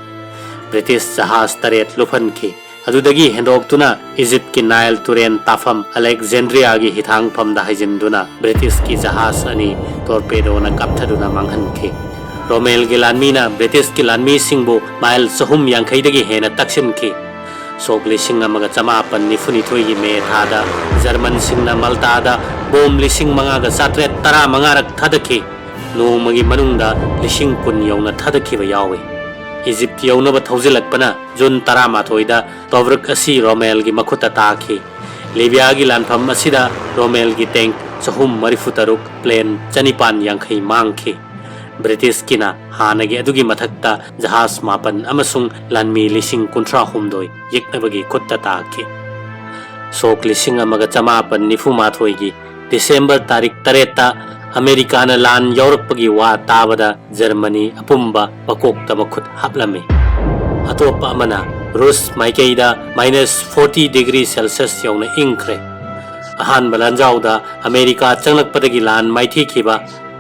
ꯕ꯭ꯔꯤꯇꯤꯁ ꯖꯍꯥꯖ ꯇꯔꯦꯠ ꯂꯨꯞꯍꯟꯈꯤ꯫ ꯑꯗꯨꯗꯒꯤ ꯍꯦꯟꯗꯣꯛꯇꯨꯅ ꯏꯖꯤꯞꯀꯤ ꯅꯥꯏꯜ ꯇꯨꯔꯦꯟ ꯇꯥꯐꯝ ꯑꯂꯦꯛꯖꯦꯟꯗ꯭ꯔꯤꯌꯥꯒꯤ ꯍꯤꯊꯥꯡꯐꯝꯗ ꯍꯩꯖꯤꯟꯗꯨꯅ ꯕ꯭ꯔꯤꯇꯤꯁꯀꯤ ꯖꯍꯥꯖ ꯑꯅꯤ ꯇꯣꯔꯄꯦꯗꯣꯅ ꯀꯥꯞꯊꯗꯨꯅ ꯃꯥꯡꯍꯟꯈꯤ꯫ ꯔꯣꯃꯦꯜꯒꯤ ꯂꯥꯟꯃꯤꯅ ꯕ꯭ꯔꯤꯇꯤꯁꯀꯤ ꯂꯥꯟꯃꯤꯁꯤꯡꯕꯨ ꯃꯥꯏꯜ ꯆꯍꯨꯝ ꯌꯥꯡꯈꯩꯗꯒꯤ ꯍꯦꯟꯅ ꯇꯛꯁꯤꯟꯈꯤ꯫ ꯁꯣꯛ ꯂꯤꯁꯤꯡ ꯑꯃꯒ ꯆꯥꯃꯥꯄꯟ ꯅꯤꯐꯨ ꯅꯤꯊꯣꯏꯒꯤ ꯃꯦ ꯊꯥꯗ ꯖꯔꯃꯟꯁꯤꯡꯅ ꯃꯥꯜꯇꯥꯗ ꯕꯣꯝ ꯂꯤꯁꯤꯡ ꯃꯉꯥꯒ ꯆꯥꯇ꯭ꯔꯦꯠ ꯇꯔꯥꯃꯉꯥꯔꯛ ꯊꯥꯗꯈꯤ꯫ ꯅꯣꯡꯃꯒꯤ ꯃꯅꯨꯡꯗ ꯂꯤꯁꯤꯡ ꯀꯨꯟ ꯌꯧꯅ ꯊꯥꯗꯈꯤꯕ ꯌꯥꯎꯏ꯫ ꯏꯖꯤꯞ ꯌꯧꯅꯕ ꯊꯧꯖꯤꯜꯂꯛꯄꯅ ꯖꯨꯟ ꯇꯔꯥꯃꯥꯊꯣꯏꯗ ꯇꯣꯕ꯭ꯔꯨꯛ ꯑꯁꯤ ꯔꯣꯃꯦꯜꯒꯤ ꯃꯈꯨꯠꯇ ꯇꯥꯈꯤ꯫ ꯂꯤꯕꯤꯌꯥꯒꯤ ꯂꯥꯟꯐꯝ ꯑꯁꯤꯗ ꯔꯣꯃꯦꯜꯒꯤ ꯇꯦꯡꯛ ꯆꯍꯨꯝ ꯃꯔꯤꯐꯨ ꯇꯔꯨꯛ, ꯄ꯭ꯂꯦꯟ ꯆꯅꯤꯄꯥꯟ ꯌꯥꯡꯈꯩ ꯃꯥꯡꯈꯤ꯫ ꯕ꯭ꯔꯤꯇꯤꯁꯀꯤꯅ ꯍꯥꯟꯅꯒꯤ ꯑꯗꯨꯒꯤ ꯃꯊꯛꯇ ꯖꯍꯥꯖ ꯃꯥꯄꯟ ꯑꯃꯁꯨꯡ ꯂꯥꯟꯃꯤ ꯂꯤꯁꯤꯡ ꯀꯨꯟꯊ꯭ꯔꯥ ꯍꯨꯝꯗꯣꯏ ꯌꯦꯛꯅꯕꯒꯤ ꯈꯨꯠꯇ ꯇꯥꯈꯤ꯫ ꯁꯣꯛ ꯂꯤꯁꯤꯡ ꯑꯃꯒ ꯆꯥꯃꯥꯄꯟ ꯅꯤꯐꯨ ꯃꯥꯊꯣꯏꯒꯤ ꯗꯤꯁꯦꯝꯕꯔ ꯇꯥꯔꯤꯛ ꯇꯔꯦꯠꯇ ꯑꯃꯦꯔꯤꯀꯥꯅ ꯂꯥꯟ ꯌꯥꯎꯔꯛꯄꯒꯤ ꯋꯥ ꯇꯥꯕꯗ ꯖꯔꯃꯅꯤ ꯑꯄꯨꯝꯕ ꯃꯀꯣꯛꯇ ꯃꯈꯨꯠ ꯍꯥꯞꯂꯝꯃꯤ꯫ ꯑꯇꯣꯞꯄ ꯑꯃꯅ ꯔꯨꯁ ꯃꯥꯏꯀꯩꯗ ꯃꯥꯏꯅꯁ ꯐꯣꯔꯇꯤ ꯗꯤꯒ꯭ꯔꯤ ꯁꯦꯜꯁꯤꯌꯁ ꯌꯧꯅ ꯏꯪꯈ꯭ꯔꯦ꯫ ꯑꯍꯥꯟꯕ ꯂꯥꯟꯖꯥꯎꯗ ꯑꯃꯦꯔꯤꯀꯥ ꯆꯪꯂꯛꯄꯗꯒꯤ ꯂꯥꯟ ꯃꯥꯏꯊꯤꯈꯤꯕ,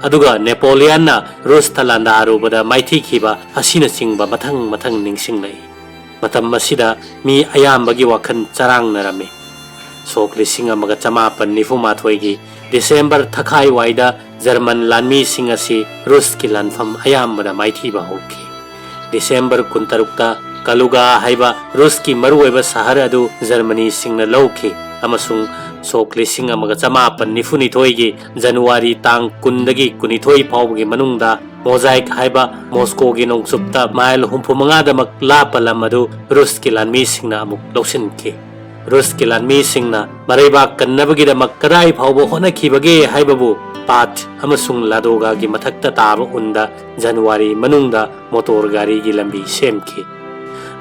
ꯑꯗꯨꯒ ꯅꯦꯄꯣꯂꯤꯌꯟꯅ ꯔꯨꯁꯇ ꯂꯥꯟꯗꯥꯔꯨꯕꯗ ꯃꯥꯏꯊꯤꯈꯤꯕ ꯑꯁꯤꯅꯆꯤꯡꯕ ꯃꯊꯪ ꯃꯊꯪ ꯅꯤꯡꯁꯤꯡꯂꯛꯏ꯫ ꯃꯇꯝ ꯑꯁꯤꯗ ꯃꯤ ꯑꯌꯥꯝꯕꯒꯤ ꯋꯥꯈꯜ ꯆꯔꯥꯡꯅꯔꯝꯃꯤ꯫ ꯁꯣꯛ ꯂꯤꯁꯤꯡ ꯑꯃꯒ ꯆꯥꯃꯥꯄꯟ ꯅꯤꯐꯨ ꯃꯥꯊꯣꯏꯒꯤ ꯗꯤꯁꯦꯝꯕꯔ ꯊꯈꯥꯏꯋꯥꯏꯗ ꯖꯔꯃꯟ ꯂꯥꯟꯃꯤꯁꯤꯡ ꯑꯁꯤ ꯔꯨꯁꯀꯤ ꯂꯥꯟꯐꯝ ꯑꯌꯥꯝꯕꯗ ꯃꯥꯏꯊꯤꯕ ꯍꯧꯈꯤ꯫ ꯗꯤꯁꯦꯝꯕꯔ ꯀꯨꯟꯇꯔꯨꯛꯇ ꯀꯂꯨꯒꯥ ꯍꯥꯏꯕ ꯔꯨꯁꯀꯤ ꯃꯔꯨꯑꯣꯏꯕ ꯁꯍꯔ ꯑꯗꯨ ꯖꯔꯃꯅꯤꯁꯤꯡꯅ ꯂꯧꯈꯤ, ꯑꯃꯁꯨꯡ ꯁꯣꯛ ꯂꯤꯁꯤꯡ ꯑꯃꯒ ꯆꯥꯃꯥꯄꯟ ꯅꯤꯐꯨ ꯅꯤꯊꯣꯏꯒꯤ ꯖꯅꯋꯥꯔꯤ ꯇꯥꯡ ꯀꯨꯟꯗꯒꯤ ꯀꯨꯟꯅꯤꯊꯣꯏ ꯐꯥꯎꯕꯒꯤ ꯃꯅꯨꯡꯗ ꯃꯣꯖꯥꯏꯛ ꯍꯥꯏꯕ ꯃꯣꯁꯀꯣꯒꯤ ꯅꯣꯡꯆꯨꯞꯇ ꯃꯥꯏꯜ ꯍꯨꯝꯐꯨ ꯃꯉꯥꯗꯃꯛ ꯂꯥꯞꯄ ꯂꯝ ꯑꯗꯨ ꯔꯨꯁꯀꯤ ꯂꯥꯟꯃꯤꯁꯤꯡꯅ ꯑꯃꯨꯛ ꯂꯧꯁꯤꯟꯈꯤ꯫ ꯔꯨꯁꯀꯤ ꯂꯥꯟꯃꯤꯁꯤꯡꯅ ꯃꯔꯩꯕꯥꯛ ꯀꯟꯅꯕꯒꯤꯗꯃꯛ ꯀꯗꯥꯏ ꯐꯥꯎꯕ ꯍꯣꯠꯅꯈꯤꯕꯒꯦ ꯍꯥꯏꯕꯕꯨ ꯄꯥꯠ ꯑꯃꯁꯨꯡ ꯂꯥꯗꯣꯒꯥꯒꯤ ꯃꯊꯛꯇ ꯇꯥꯕ ꯎꯟꯗ ꯖꯅꯋꯥꯔꯤ ꯃꯅꯨꯡꯗ ꯃꯣꯇꯣꯔ ꯒꯥꯔꯤꯒꯤ ꯂꯝꯕꯤ ꯁꯦꯝꯈꯤ꯫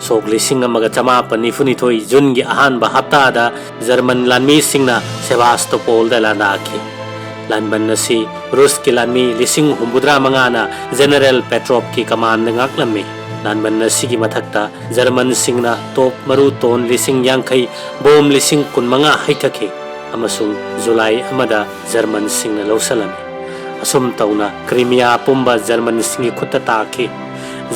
ꯁꯣꯛ ꯂꯤꯁꯤꯡ ꯑꯃꯒ ꯆꯃꯥꯄꯟ ꯅꯤꯐꯨꯅꯤꯊꯣꯏ ꯖꯨꯟꯒꯤ ꯑꯍꯥꯟꯕ ꯍꯞꯇꯥꯗ ꯖꯔꯃꯟ ꯂꯥꯟꯃꯤꯁꯤꯡꯅ ꯁꯦꯕꯥꯁꯇꯣꯄꯣꯜꯗ ꯂꯥꯟꯗꯥꯈꯤ꯫ ꯂꯥꯟꯕꯟ ꯑꯁꯤ ꯔꯨꯁꯀꯤ ꯂꯥꯟꯃꯤ ꯂꯤꯁꯤꯡ ꯍꯨꯝꯐꯨꯇꯔꯥ ꯃꯉꯥꯅ ꯖꯦꯅꯔꯦꯜ ꯄꯦꯇ꯭ꯔꯣꯞꯀꯤ ꯀꯃꯥꯟꯗ ꯉꯥꯛꯂꯝꯃꯤ꯫ ꯂꯥꯟꯕꯟ ꯑꯁꯤꯒꯤ ꯃꯊꯛꯇ ꯖꯔꯃꯟꯁꯤꯡꯅ ꯇꯣꯞ ꯃꯔꯨ ꯇꯣꯟ ꯂꯤꯁꯤꯡ ꯌꯥꯡꯈꯩ, ꯕꯣꯝ ꯂꯤꯁꯤꯡ ꯀꯨꯟꯃꯉꯥ ꯍꯩꯊꯈꯤ ꯑꯃꯁꯨꯡ ꯖꯨꯂꯥꯏ ꯑꯃꯗ ꯖꯔꯃꯟꯁꯤꯡꯅ ꯂꯧꯁꯤꯜꯂꯝꯃꯤ꯫ ꯑꯁꯨꯝ ꯇꯧꯅ ꯀ꯭ꯔꯤꯃꯤꯌꯥ ꯄꯨꯝꯕ ꯖꯔꯃꯟꯁꯤꯡꯒꯤ ꯈꯨꯠꯇ ꯇꯥꯈꯤ꯫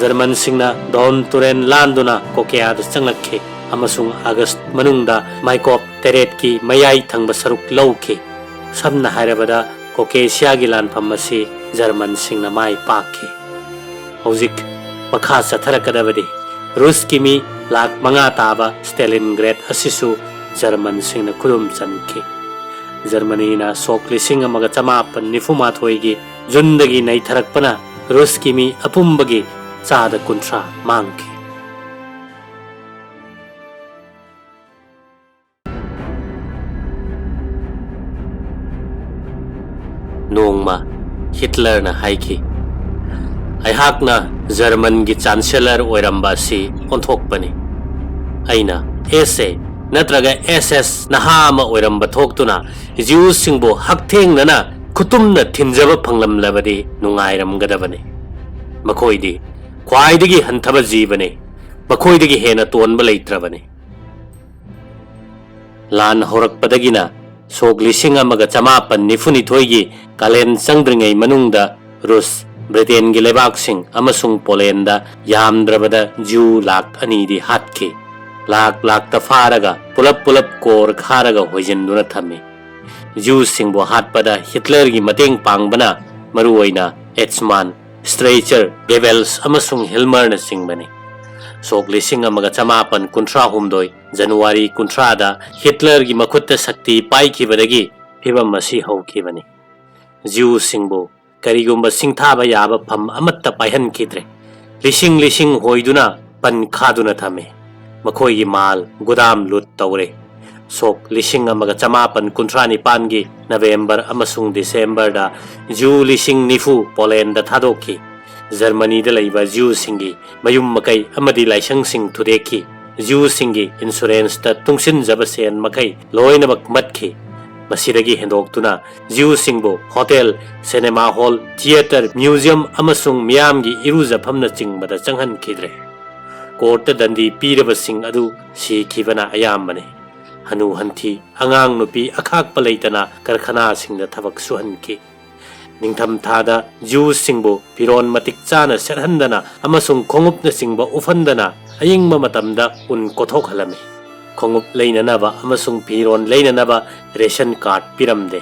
ꯖꯔꯃꯟꯁꯤꯡꯅ ꯗꯣꯟ ꯇꯨꯔꯦꯟ ꯂꯥꯟꯗꯨꯅ ꯀꯣꯀꯦꯌꯥꯗ ꯆꯪꯂꯛꯈꯤ ꯑꯃꯁꯨꯡ ꯑꯥꯒꯁ꯭ꯠ ꯃꯅꯨꯡꯗ ꯃꯥꯏꯀꯣꯞ ꯇꯔꯦꯠꯀꯤ ꯃꯌꯥꯏ ꯊꯪꯕ ꯁꯔꯨꯛ ꯂꯧꯈꯤ꯫ ꯁꯝꯅ ꯍꯥꯏꯔꯕꯗ, ꯀꯣꯀꯦꯁꯤꯌꯥꯒꯤ ꯂꯥꯟꯐꯝ ꯑꯁꯤ ꯖꯔꯃꯟꯁꯤꯡꯅ ꯃꯥꯏ ꯄꯥꯛꯈꯤ꯫ ꯍꯧꯖꯤꯛ ꯃꯈꯥ ꯆꯠꯊꯔꯛꯀꯗꯕꯗꯤ ꯔꯨꯁꯀꯤ ꯃꯤ ꯂꯥꯈ ꯃꯉꯥ ꯇꯥꯕ ꯁ꯭ꯇꯦꯂꯤꯟꯒ꯭ꯔꯦꯗ ꯑꯁꯤꯁꯨ ꯖꯔꯃꯟꯁꯤꯡꯅ ꯈꯨꯗꯨꯝ ꯆꯟꯈꯤ꯫ ꯖꯔꯃꯅꯤꯅ ꯁꯣꯛ ꯂꯤꯁꯤꯡ ꯑꯃꯒ ꯆꯃꯥꯄꯟ ꯅꯤꯐꯨ ꯃꯥꯊꯣꯏꯒꯤ ꯖꯨꯟꯗꯒꯤ ꯅꯩꯊꯔꯛꯄꯅ ꯔꯨꯁꯀꯤ ꯃꯤ ꯑꯄꯨꯝꯕꯒꯤ ꯆꯥꯗ ꯀꯨꯟꯊ꯭ꯔꯥ ꯃꯥꯡꯈꯤ꯫ ꯅꯣꯡꯃ ꯍꯤꯠꯂꯔꯅ ꯍꯥꯏꯈꯤ, "ꯑꯩꯍꯥꯛꯅ ꯖꯔꯃꯟꯒꯤ ꯆꯥꯟꯁꯦꯂꯔ ꯑꯣꯏꯔꯝꯕ ꯑꯁꯤ ꯑꯣꯟꯊꯣꯛꯄꯅꯤ꯫ ꯑꯩꯅ ꯑꯦꯁ ꯑꯦ ꯅꯠꯇ꯭ꯔꯒ ꯑꯦꯁ ꯑꯦꯁ ꯅꯍꯥ ꯑꯃ ꯑꯣꯏꯔꯝꯕ ꯊꯣꯛꯇꯨꯅ ꯖꯤꯎꯁꯤꯡꯕꯨ ꯍꯛꯊꯦꯡꯅꯅ ꯈꯨꯇꯨꯝꯅ ꯊꯤꯟꯖꯕ ꯐꯪꯂꯝꯂꯕꯗꯤ ꯅꯨꯡꯉꯥꯏꯔꯝꯒꯗꯕꯅꯤ꯫ ꯃꯈꯣꯏꯗꯤ ꯈ꯭ꯋꯥꯏꯗꯒꯤ ꯍꯟꯊꯕ ꯖꯤꯕꯅꯤ꯫ ꯃꯈꯣꯏꯗꯒꯤ ꯍꯦꯟꯅ ꯇꯣꯟꯕ ꯂꯩꯇ꯭ꯔꯕꯅꯤ꯫" ꯂꯥꯟ ꯍꯧꯔꯛꯄꯗꯒꯤꯅ ꯁꯣꯛ ꯂꯤꯁꯤꯡ ꯑꯃꯒ ꯆꯃꯥꯄꯟ ꯅꯤꯐꯨꯅꯤꯊꯣꯏꯒꯤ ꯀꯥꯂꯦꯟ ꯆꯪꯗ꯭ꯔꯤꯉꯩ ꯃꯅꯨꯡꯗ ꯔꯨꯁ, ꯕ꯭ꯔꯤꯇꯦꯟꯒꯤ ꯂꯩꯕꯥꯛꯁꯤꯡ ꯑꯃꯁꯨꯡ ꯄꯣꯂꯦꯟꯗ ꯌꯥꯝꯗ꯭ꯔꯕꯗ ꯖ꯭ꯌꯨ ꯂꯥꯈ ꯑꯅꯤꯗꯤ ꯍꯥꯠꯈꯤ꯫ ꯂꯥꯈ ꯂꯥꯈꯇ ꯐꯥꯔꯒ ꯄꯨꯂꯞ ꯄꯨꯂꯞ ꯀꯣꯔ ꯈꯥꯔꯒ ꯍꯣꯏꯖꯤꯟꯗꯨꯅ ꯊꯝꯃꯤ꯫ ꯖ꯭ꯌꯨꯁꯤꯡꯕꯨ ꯍꯥꯠꯄꯗ ꯍꯤꯠꯂꯔꯒꯤ ꯃꯇꯦꯡ ꯄꯥꯡꯕꯅ ꯃꯔꯨꯑꯣꯏꯅ ꯑꯦꯠꯁꯃꯥꯟ, ꯁ꯭ꯇ꯭ꯔꯦꯆꯔ, ꯒꯦꯕꯦꯜꯁ ꯑꯃꯁꯨꯡ ꯍꯤꯜꯃꯔꯅꯆꯤꯡꯕꯅꯤ꯫ ꯁꯣꯛ ꯂꯤꯁꯤꯡ ꯑꯃꯒ ꯆꯃꯥꯄꯟ ꯀꯨꯟꯊ꯭ꯔꯥ ꯍꯨꯝꯗꯣꯏ ꯖꯅꯋꯥꯔꯤ ꯀꯨꯟꯊ꯭ꯔꯥꯗ ꯍꯤꯠꯂꯔꯒꯤ ꯃꯈꯨꯠꯇ ꯁꯛꯇꯤ ꯄꯥꯏꯈꯤꯕꯗꯒꯤ ꯐꯤꯚꯝ ꯑꯁꯤ ꯍꯧꯈꯤꯕꯅꯤ꯫ ꯖ꯭ꯌꯨꯁꯤꯡꯕꯨ ꯀꯔꯤꯒꯨꯝꯕ ꯁꯤꯡꯊꯥꯕ ꯌꯥꯕ ꯐꯝ ꯑꯃꯠꯇ ꯄꯥꯏꯍꯟꯈꯤꯗ꯭ꯔꯦ꯫ ꯂꯤꯁꯤꯡ ꯂꯤꯁꯤꯡ ꯍꯣꯏꯗꯨꯅ ꯄꯟ ꯈꯥꯗꯨꯅ ꯊꯝꯃꯤ꯫ ꯃꯈꯣꯏꯒꯤ ꯃꯥꯜ ꯒꯨꯗꯥꯝ ꯂꯨꯠ ꯇꯧꯔꯦ꯫ ꯁꯣꯛ ꯂꯤꯁꯤꯡ ꯑꯃꯒ ꯆꯃꯥꯄꯟ ꯀꯨꯟꯊ꯭ꯔꯥ ꯅꯤꯄꯥꯟꯒꯤ ꯅꯕꯦꯝꯕꯔ ꯑꯃꯁꯨꯡ ꯗꯤꯁꯦꯝꯕꯔꯗ ꯖ꯭ꯌꯨ ꯂꯤꯁꯤꯡ ꯅꯤꯐꯨ ꯄꯣꯂꯦꯟꯗ ꯊꯥꯗꯣꯛꯈꯤ꯫ ꯖꯔꯃꯅꯤꯗ ꯂꯩꯕ ꯖ꯭ꯌꯨꯁꯤꯡꯒꯤ ꯃꯌꯨꯝ ꯃꯀꯩ ꯑꯃꯗꯤ ꯂꯥꯏꯁꯪꯁꯤꯡ ꯊꯨꯗꯦꯛꯈꯤ꯫ ꯖ꯭ꯌꯨꯁꯤꯡꯒꯤ ꯏꯟꯁꯨꯔꯦꯟꯁꯇ ꯇꯨꯡꯁꯤꯟꯖꯕ ꯁꯦꯟ ꯃꯈꯩ ꯂꯣꯏꯅꯃꯛ ꯃꯠꯈꯤ꯫ ꯃꯁꯤꯗꯒꯤ ꯍꯦꯟꯗꯣꯛꯇꯨꯅ ꯖ꯭ꯌꯨꯁꯤꯡꯕꯨ hotel, cinema hall, theatre, museum ꯑꯃꯁꯨꯡ ꯃꯤꯌꯥꯝꯒꯤ ꯏꯔꯨꯖꯐꯝꯅꯆꯤꯡꯕꯗ ꯆꯪꯍꯟꯈꯤꯗ꯭ꯔꯦ꯫ ꯀꯣꯔꯠꯇ ꯗꯟꯗꯤ ꯄꯤꯔꯕꯁꯤꯡ ꯑꯗꯨ ꯁꯤꯈꯤꯕꯅ ꯑꯌꯥꯝꯕꯅꯤ꯫ ꯍꯅꯨ ꯍꯟꯊꯤ, ꯑꯉꯥꯡ ꯅꯨꯄꯤ ꯑꯈꯥꯛꯄ ꯂꯩꯇꯅ ꯀꯔꯈꯅꯥꯁꯤꯡꯗ ꯊꯕꯛ ꯁꯨꯍꯟꯈꯤ꯫ ꯅꯤꯡꯊꯝꯊꯥꯗ ꯖ꯭ꯌꯨꯁꯤꯡꯕꯨ ꯐꯤꯔꯣꯟ ꯃꯇꯤꯛ ꯆꯥꯅ ꯁꯦꯠꯍꯟꯗꯅ ꯑꯃꯁꯨꯡ ꯈꯣꯡꯎꯞꯅꯆꯤꯡꯕ ꯎꯞꯍꯟꯗꯅ ꯑꯏꯪꯕ ꯃꯇꯝꯗ ꯎꯟ ꯀꯣꯊꯣꯛꯍꯜꯂꯝꯃꯤ꯫ ꯈꯣꯡꯎꯞ ꯂꯩꯅꯅꯕ ꯑꯃꯁꯨꯡ ꯐꯤꯔꯣꯟ ꯂꯩꯅꯅꯕ ꯔꯦꯁꯟ ꯀꯥꯔꯗ ꯄꯤꯔꯝꯗꯦ꯫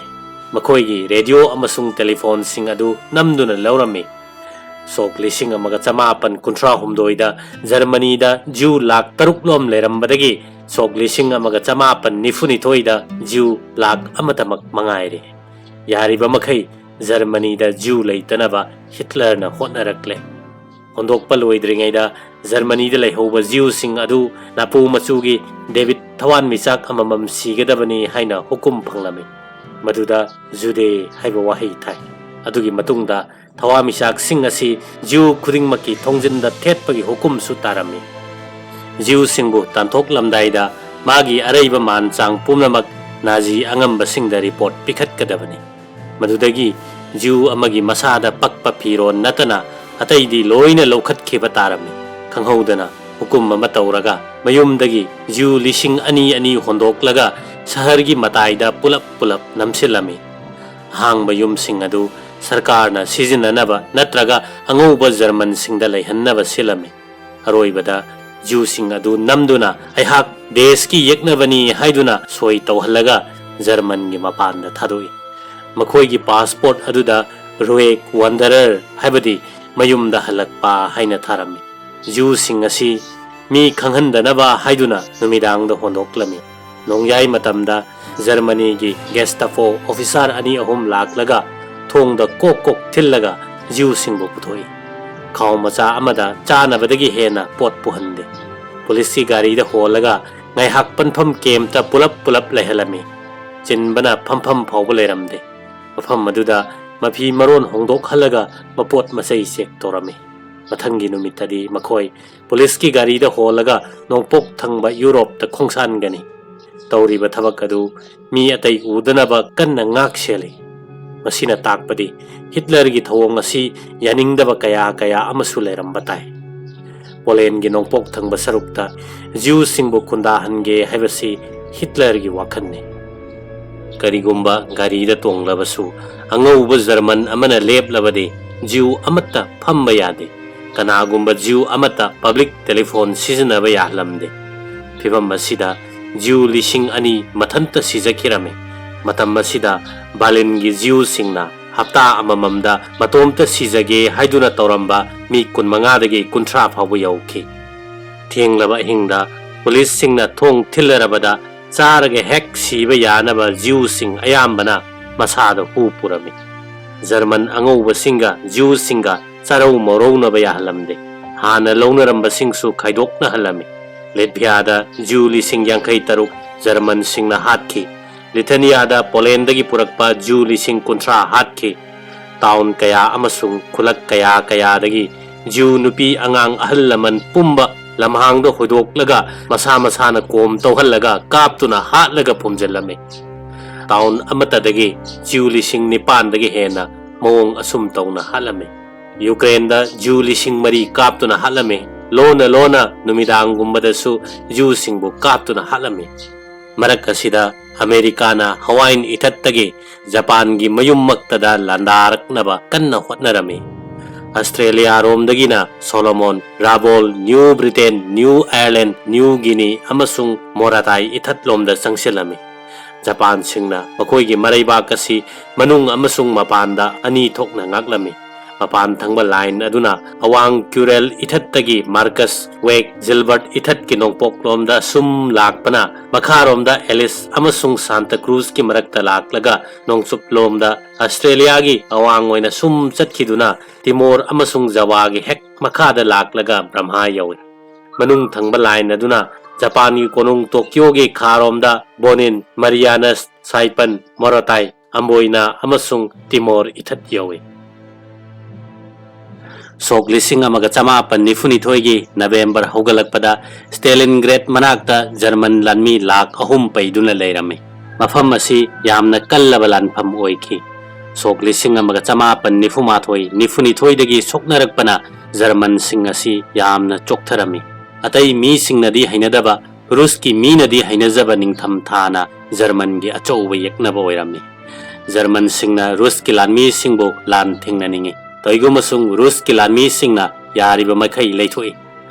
ꯃꯈꯣꯏꯒꯤ ꯔꯦꯗꯤꯑꯣ ꯑꯃꯁꯨꯡ ꯇꯦꯂꯤꯐꯣꯟꯁꯤꯡ ꯑꯗꯨ ꯅꯝꯗꯨꯅ ꯂꯧꯔꯝꯃꯤ꯫ ꯁꯣꯛ ꯂꯤꯁꯤꯡ ꯑꯃꯒ ꯆꯃꯥꯄꯟ ꯀꯨꯟꯊ꯭ꯔꯥ ꯍꯨꯝꯗꯣꯏꯗ ꯖꯔꯃꯅꯤꯗ ꯖ꯭ꯌꯨ ꯂꯥꯛ ꯇꯔꯨꯛ ꯂꯣꯝ ꯂꯩꯔꯝꯕꯗꯒꯤ ꯁꯣꯛ ꯂꯤꯁꯤꯡ ꯑꯃꯒ ꯆꯃꯥꯄꯟ ꯅꯤꯐꯨꯅꯤꯊꯣꯏꯗ ꯖ꯭ꯌꯨ ꯂꯥꯛ ꯑꯃꯇꯃꯛ ꯃꯉꯥꯏꯔꯦ꯫ ꯌꯥꯔꯤꯕ ꯃꯈꯩ ꯖꯔꯃꯅꯤꯗ ꯖ꯭ꯌꯨ ꯂꯩꯇꯅꯕ ꯍꯤꯠꯂꯔꯅ ꯍꯣꯠꯅꯔꯛꯂꯦ꯫ ꯍꯣꯟꯗꯣꯛꯄ ꯂꯣꯏꯗ꯭ꯔꯤꯉꯩꯗ ꯖꯔꯃꯅꯤꯗ ꯂꯩꯍꯧꯕ ꯖ꯭ꯌꯨꯁꯤꯡ ꯑꯗꯨ ꯅꯥꯄꯨ ꯃꯆꯨꯒꯤ ꯗꯦꯕꯤꯠ ꯊꯋꯥꯟꯃꯤꯆꯥꯛ ꯑꯃꯃꯝ ꯁꯤꯒꯗꯕꯅꯤ ꯍꯥꯏꯅ ꯍꯨꯀꯨꯝ ꯐꯪꯂꯝꯃꯤ꯫ ꯃꯗꯨꯗ ꯖꯨꯗꯦ ꯍꯥꯏꯕ ꯋꯥꯍꯩ ꯊꯥꯏ꯫ ꯑꯗꯨꯒꯤ ꯃꯇꯨꯡꯗ ꯊꯋꯥꯟꯃꯤꯆꯥꯛꯁꯤꯡ ꯑꯁꯤ ꯖ꯭ꯌꯨ ꯈꯨꯗꯤꯡꯃꯛꯀꯤ ꯊꯣꯡꯖꯤꯟꯗ ꯊꯦꯠꯄꯒꯤ ꯍꯨꯀꯨꯝꯁꯨ ꯇꯥꯔꯝꯃꯤ꯫ ꯖ꯭ꯌꯨꯁꯤꯡꯕꯨ ꯇꯥꯟꯊꯣꯛꯂꯝꯗꯥꯏꯗ ꯃꯥꯒꯤ ꯑꯔꯩꯕ ꯃꯥꯟ ꯆꯥꯡ ꯄꯨꯝꯅꯃꯛ ꯅꯥꯖꯤ ꯑꯉꯝꯕꯁꯤꯡꯗ ꯔꯤꯄꯣꯔꯠ ꯄꯤꯈꯠꯀꯗꯕꯅꯤ꯫ ꯃꯗꯨꯗꯒꯤ ꯖ꯭ꯌꯨ ꯑꯃꯒꯤ ꯃꯁꯥꯗ ꯄꯛꯄ ꯐꯤꯔꯣꯟ ꯅꯠꯇꯅ ꯑꯇꯩꯗꯤ ꯂꯣꯏꯅ ꯂꯧꯈꯠꯈꯤꯕ ꯇꯥꯔꯝꯃꯤ꯫ ꯈꯪꯍꯧꯗꯅ ꯍꯨꯀꯨꯝ ꯑꯃ ꯇꯧꯔꯒ ꯃꯌꯨꯝꯗꯒꯤ ꯖ꯭ꯌꯨ ꯂꯤꯁꯤꯡ ꯑꯅꯤ ꯑꯅꯤ ꯍꯣꯟꯗꯣꯛꯂꯒ ꯁꯍꯔꯒꯤ ꯃꯇꯥꯏꯗ ꯄꯨꯂꯞ ꯄꯨꯂꯞ ꯅꯝꯁꯤꯜꯂꯝꯃꯤ꯫ ꯑꯍꯥꯡꯕ ꯌꯨꯝꯁꯤꯡ ꯑꯗꯨ ꯁꯔꯀꯥꯔꯅ ꯁꯤꯖꯤꯟꯅꯅꯕ ꯅꯠꯇ꯭ꯔꯒ ꯑꯉꯧꯕ ꯖꯔꯃꯟꯁꯤꯡꯗ ꯂꯩꯍꯟꯅꯕ ꯁꯤꯜꯂꯝꯃꯤ꯫ ꯑꯔꯣꯏꯕꯗ ꯖ꯭ꯌꯨꯁꯤꯡ ꯑꯗꯨ ꯅꯝꯗꯨꯅ ꯑꯩꯍꯥꯛ ꯗꯦꯁꯀꯤ ꯌꯦꯛꯅꯕꯅꯤ ꯍꯥꯏꯗꯨꯅ ꯁꯣꯏ ꯇꯧꯍꯜꯂꯒ ꯖꯔꯃꯟꯒꯤ ꯃꯄꯥꯟꯗ ꯊꯥꯗꯣꯛꯏ꯫ ꯃꯈꯣꯏꯒꯤ ꯄꯥꯁꯄꯣꯔꯠ ꯑꯗꯨꯗ ꯔꯨꯌꯦꯛ ꯋꯥꯟꯗꯔꯔ ꯍꯥꯏꯕꯗꯤ ꯃꯌꯨꯝꯗ ꯍꯜꯂꯛꯄ ꯍꯥꯏꯅ ꯊꯥꯔꯝꯃꯤ꯫ ꯖ꯭ꯌꯨꯁꯤꯡ ꯑꯁꯤ ꯃꯤ ꯈꯪꯍꯟꯗꯅꯕ ꯍꯥꯏꯗꯨꯅ ꯅꯨꯃꯤꯗꯥꯡꯗ ꯍꯣꯟꯗꯣꯛꯂꯝꯃꯤ꯫ ꯅꯣꯡꯌꯥꯏ ꯃꯇꯝꯗ ꯖꯔꯃꯅꯤꯒꯤ ꯒꯦꯁꯇꯥꯄꯣ ꯑꯣꯐꯤꯁꯥꯔ ꯑꯅꯤ ꯑꯍꯨꯝ ꯂꯥꯛꯂꯒ ꯊꯣꯡꯗ ꯀꯣꯛ ꯀꯣꯛ ꯊꯤꯜꯂꯒ ꯖ꯭ꯌꯨꯁꯤꯡꯕꯨ ꯄꯨꯊꯣꯛꯏ꯫ ꯈꯥꯎ ꯃꯆꯥ ꯑꯃꯗ ꯆꯥꯅꯕꯗꯒꯤ ꯍꯦꯟꯅ ꯄꯣꯠ ꯄꯨꯍꯟꯗꯦ꯫ ꯄꯨꯂꯤꯁꯀꯤ ꯒꯥꯔꯤꯗ ꯍꯣꯜꯂꯒ ꯉꯥꯏꯍꯥꯛ ꯄꯟꯐꯝ ꯀꯦꯝꯞꯇ ꯄꯨꯂꯞ ꯄꯨꯂꯞ ꯂꯩꯍꯜꯂꯝꯃꯤ꯫ ꯆꯤꯟꯕꯅ ꯐꯝꯐꯝ ꯐꯥꯎꯕ ꯂꯩꯔꯝꯗꯦ꯫ ꯃꯐꯝ ꯑꯗꯨꯗ ꯃꯐꯤ ꯃꯔꯣꯟ ꯍꯣꯡꯗꯣꯛꯍꯜꯂꯒ ꯃꯄꯣꯠ ꯃꯆꯩ ꯆꯦꯛ ꯇꯧꯔꯝꯃꯤ꯫ ꯃꯊꯪꯒꯤ ꯅꯨꯃꯤꯠꯇꯗꯤ ꯃꯈꯣꯏ ꯄꯨꯂꯤꯁꯀꯤ ꯒꯥꯔꯤꯗ ꯍꯣꯜꯂꯒ ꯅꯣꯡꯄꯣꯛ ꯊꯪꯕ ꯌꯨꯔꯣꯞꯇ ꯈꯣꯡꯁꯥꯟꯒꯅꯤ꯫ ꯇꯧꯔꯤꯕ ꯊꯕꯛ ꯑꯗꯨ ꯃꯤ ꯑꯇꯩ ꯎꯗꯅꯕ ꯀꯟꯅ ꯉꯥꯛ ꯁꯦꯜꯂꯤ꯫ ꯃꯁꯤꯅ ꯇꯥꯛꯄꯗꯤ ꯍꯤꯠꯂꯔꯒꯤ ꯊꯧꯑꯣꯡ ꯑꯁꯤ ꯌꯥꯅꯤꯡꯗꯕ ꯀꯌꯥ ꯀꯌꯥ ꯑꯃꯁꯨ ꯂꯩꯔꯝꯕ ꯇꯥꯏ꯫ ꯄꯣꯂꯦꯟꯒꯤ ꯅꯣꯡꯄꯣꯛ ꯊꯪꯕ ꯁꯔꯨꯛꯇ ꯖ꯭ꯌꯨꯁꯤꯡꯕꯨ ꯈꯨꯟꯗꯥꯍꯟꯒꯦ ꯍꯥꯏꯕꯁꯤ ꯍꯤꯠꯂꯔꯒꯤ ꯋꯥꯈꯜꯅꯤ꯫ ꯀꯔꯤꯒꯨꯝꯕ ꯒꯥꯔꯤꯗ ꯇꯣꯡꯂꯕꯁꯨ ꯑꯉꯧꯕ ꯖꯔꯃꯟ ꯑꯃꯅ ꯂꯦꯞꯂꯕꯗꯤ ꯖ꯭ꯌꯨ ꯑꯃꯠꯇ ꯐꯝꯕ ꯌꯥꯗꯦ꯫ ꯀꯅꯥꯒꯨꯝꯕ ꯖ꯭ꯌꯨ ꯑꯃꯠꯇ ꯄꯕ꯭ꯂꯤꯛ ꯇꯦꯂꯤꯐꯣꯟ ꯁꯤꯖꯤꯟꯅꯕ ꯌꯥꯍꯜꯂꯝꯗꯦ꯫ ꯐꯤꯚꯝ ꯑꯁꯤꯗ ꯖ꯭ꯌꯨ ꯂꯤꯁꯤꯡ ꯑꯅꯤ ꯃꯊꯟꯇ ꯁꯤꯖꯈꯤꯔꯝꯃꯤ꯫ ꯃꯇꯝ ꯑꯁꯤꯗ ꯕꯥꯔꯂꯤꯟꯒꯤ ꯖ꯭ꯌꯨꯁꯤꯡꯅ ꯍꯞꯇꯥ ꯑꯃꯃꯝꯗ ꯃꯇꯣꯝꯇ ꯁꯤꯖꯒꯦ ꯍꯥꯏꯗꯨꯅ ꯇꯧꯔꯝꯕ ꯃꯤ ꯀꯨꯟꯃꯉꯥꯗꯒꯤ ꯀꯨꯟꯊ꯭ꯔꯥ ꯐꯥꯎꯕ ꯌꯧꯈꯤ꯫ ꯊꯦꯡꯂꯕ ꯑꯍꯤꯡꯗ ꯄꯨꯂꯤꯁꯁꯤꯡꯅ ꯊꯣꯡ ꯊꯤꯜꯂꯔꯕꯗ ꯆꯥꯔꯒ ꯍꯦꯛ ꯁꯤꯕ ꯌꯥꯅꯕ ꯖ꯭ꯌꯨꯁꯤꯡ ꯑꯌꯥꯝꯕꯅ ꯃꯁꯥꯗ ꯍꯨ ꯄꯨꯔꯝꯃꯤ꯫ ꯖꯔꯃꯟ ꯑꯉꯧꯕꯁꯤꯡꯒ ꯖ꯭ꯌꯨꯁꯤꯡꯒ ꯆꯥꯔꯧ ꯃꯧꯔꯧꯅꯕ ꯌꯥꯍꯜꯂꯝꯗꯦ꯫ ꯍꯥꯟꯅ ꯂꯧꯅꯔꯝꯕꯁꯤꯡꯁꯨ ꯈꯥꯏꯗꯣꯛꯅꯍꯜꯂꯝꯃꯤ꯫ ꯂꯦꯠꯚꯤꯌꯥꯗ ꯖ꯭ꯌꯨ ꯂꯤꯁꯤꯡ ꯌꯥꯡꯈꯩ ꯇꯔꯨꯛ ꯖꯔꯃꯟꯁꯤꯡꯅ ꯍꯥꯠꯈꯤ꯫ ꯂꯤꯊꯅꯤꯌꯥꯗ ꯄꯣꯂꯦꯟꯗꯒꯤ ꯄꯨꯔꯛꯄ ꯖ꯭ꯌꯨ ꯂꯤꯁꯤꯡ ꯀꯨꯟꯊ꯭ꯔꯥ ꯍꯥꯠꯈꯤ꯫ ꯇꯥꯎꯟ ꯀꯌꯥ ꯑꯃꯁꯨꯡ ꯈꯨꯂꯛ ꯀꯌꯥ ꯀꯌꯥꯗꯒꯤ ꯖ꯭ꯌꯨ ꯅꯨꯄꯤ, ꯑꯉꯥꯡ, ꯑꯍꯜ ꯂꯃꯟ ꯄꯨꯝꯕ ꯂꯝꯍꯥꯡꯗ ꯍꯣꯏꯗꯣꯛꯂꯒ ꯃꯁꯥ ꯃꯁꯥꯅ ꯀꯣꯝ ꯇꯧꯍꯜꯂꯒ ꯀꯥꯞꯇꯨꯅ ꯍꯥꯠꯂꯒ ꯐꯨꯝꯖꯤꯜꯂꯝꯃꯤ꯫ ꯇꯥꯎꯟ ꯑꯃꯠꯇꯗꯒꯤ ꯖ꯭ꯌꯨ ꯂꯤꯁꯤꯡ ꯅꯤꯄꯥꯟꯗꯒꯤ ꯍꯦꯟꯅ ꯃꯑꯣꯡ ꯑꯁꯨꯝ ꯇꯧꯅ ꯍꯥꯠꯂꯝꯃꯤ꯫ ꯌꯨꯀ꯭ꯔꯦꯟꯗ ꯖ꯭ꯌꯨ ꯂꯤꯁꯤꯡ ꯃꯔꯤ ꯀꯥꯞꯇꯨꯅ ꯍꯥꯠꯂꯝꯃꯤ꯫ ꯂꯣꯟꯅ ꯂꯣꯟꯅ ꯅꯨꯃꯤꯗꯥꯡꯒꯨꯝꯕꯗꯁꯨ ꯖ꯭ꯌꯨꯁꯤꯡꯕꯨ ꯀꯥꯞꯇꯨꯅ ꯍꯥꯠꯂꯝꯃꯤ꯫ ꯃꯔꯛ ꯑꯁꯤꯗ ꯑꯃꯦꯔꯤꯀꯥꯅ ꯍꯋꯥꯏꯟ ꯏꯊꯠꯇꯒꯤ ꯖꯄꯥꯟꯒꯤ ꯃꯌꯨꯝꯃꯛꯇꯗ ꯂꯥꯟꯗꯥꯔꯛꯅꯕ ꯀꯟꯅ ꯍꯣꯠꯅꯔꯝꯃꯤ꯫ ꯑꯁꯇ꯭ꯔꯦꯂꯤꯌꯥꯔꯣꯝꯗꯒꯤꯅ Solomon, Rabaul, New Britain, New Ireland, New Guinea ꯑꯃꯁꯨꯡ ꯃꯣꯔꯥꯇꯥꯏ ꯏꯊꯠꯂꯣꯝꯗ ꯆꯪꯁꯤꯜꯂꯝꯃꯤ꯫ ꯖꯄꯥꯟꯁꯤꯡꯅ ꯃꯈꯣꯏꯒꯤ ꯃꯔꯩꯕꯥꯛ ꯑꯁꯤ ꯃꯅꯨꯡ ꯑꯃꯁꯨꯡ ꯃꯄꯥꯟꯗ ꯑꯅꯤ ꯊꯣꯛꯅ ꯉꯥꯛꯂꯝꯃꯤ꯫ ꯃꯄꯥꯟ ꯊꯪꯕ ꯂꯥꯏꯟ ꯑꯗꯨꯅ ꯑꯋꯥꯡ ꯀ꯭ꯌꯨꯔꯦꯜ ꯏꯊꯠꯇꯒꯤ ꯃꯥꯔꯀꯁ ꯋꯦꯛ ꯖꯤꯜꯕꯔꯠ ꯏꯊꯠꯀꯤ ꯅꯣꯡꯄꯣꯛꯂꯣꯝꯗ ꯁꯨꯝ ꯂꯥꯛꯄꯅ ꯃꯈꯥꯔꯣꯝꯗ ꯑꯦꯂꯤꯁ ꯑꯃꯁꯨꯡ ꯁꯥꯟꯇ ꯀ꯭ꯔꯨꯖꯀꯤ ꯃꯔꯛꯇ ꯂꯥꯛꯂꯒ ꯅꯣꯡꯆꯨꯞꯂꯣꯝꯗ ꯑꯁꯇ꯭ꯔꯦꯂꯤꯌꯥꯒꯤ ꯑꯋꯥꯡ ꯑꯣꯏꯅ ꯁꯨꯝ ꯆꯠꯈꯤꯗꯨꯅ ꯇꯤꯃꯣꯔ ꯑꯃꯁꯨꯡ ꯖꯋꯥꯒꯤ ꯍꯦꯛ ꯃꯈꯥꯗ ꯂꯥꯛꯂꯒ ꯕ꯭ꯔꯝꯍꯥ ꯌꯧꯏ꯫ ꯃꯅꯨꯡ ꯊꯪꯕ line ꯑꯗꯨꯅ ꯖꯄꯥꯟꯒꯤ ꯀꯣꯅꯨꯡ ꯇꯣꯀꯤꯌꯣꯒꯤ ꯈꯥꯔꯣꯝꯗ ꯕꯣꯅꯤꯟ, ꯃꯔꯤꯌꯥꯅꯁ, ꯁꯥꯏꯄꯟ, ꯃꯣꯔꯣꯇꯥꯏ, ꯑꯝꯕꯣꯏꯅꯥ ꯑꯃꯁꯨꯡ ꯇꯤꯃꯣꯔ ꯏꯊꯠ ꯌꯧꯏ꯫ ꯁꯣꯛ ꯂꯤꯁꯤꯡ ꯑꯃꯒ ꯆꯃꯥꯄꯟ ꯅꯤꯐꯨꯅꯤꯊꯣꯏꯒꯤ ꯅꯕꯦꯝꯕꯔ ꯍꯧꯒꯠꯂꯛꯄꯗ ꯁ꯭ꯇꯦꯂꯤꯟꯒ꯭ꯔꯦꯗ ꯃꯅꯥꯛꯇ ꯖꯔꯃꯟ ꯂꯥꯟꯃꯤ ꯂꯥꯈ ꯑꯍꯨꯝ ꯄꯩꯗꯨꯅ ꯂꯩꯔꯝꯃꯤ꯫ ꯃꯐꯝ ꯑꯁꯤ ꯌꯥꯝꯅ ꯀꯜꯂꯕ ꯂꯥꯟꯐꯝ ꯑꯣꯏꯈꯤ꯫ ꯁꯣꯛ ꯂꯤꯁꯤꯡ ꯑꯃꯒ ꯆꯃꯥꯄꯟ ꯅꯤꯐꯨꯃꯥꯊꯣꯏ ꯅꯤꯐꯨꯅꯤꯊꯣꯏꯗꯒꯤ ꯁꯣꯛꯅꯔꯛꯄꯅ ꯖꯔꯃꯟꯁꯤꯡ ꯑꯁꯤ ꯌꯥꯝꯅ ꯆꯣꯛꯊꯔꯝꯃꯤ꯫ ꯑꯇꯩ ꯃꯤꯁꯤꯡꯅꯗꯤ ꯍꯩꯅꯗꯕ, ꯔꯨꯁꯀꯤ ꯃꯤꯅꯗꯤ ꯍꯩꯅꯖꯕ ꯅꯤꯡꯊꯝ ꯊꯥꯅ ꯖꯔꯃꯟꯒꯤ ꯑꯆꯧꯕ ꯌꯦꯛꯅꯕ ꯑꯣꯏꯔꯝꯃꯤ꯫ ꯖꯔꯃꯟꯁꯤꯡꯅ ꯔꯨꯁꯀꯤ ꯂꯥꯟꯃꯤꯁꯤꯡꯕꯨ ꯂꯥꯟ ꯊꯦꯡꯅꯅꯤꯡꯏ꯫ ꯀꯩꯒꯨꯝꯕꯁꯨꯡ ꯔꯨꯁꯀꯤ ꯂꯥꯟꯃꯤꯁꯤꯡꯅ ꯌꯥꯔꯤꯕ ꯃꯈꯩ ꯂꯩꯊꯣꯛꯏ꯫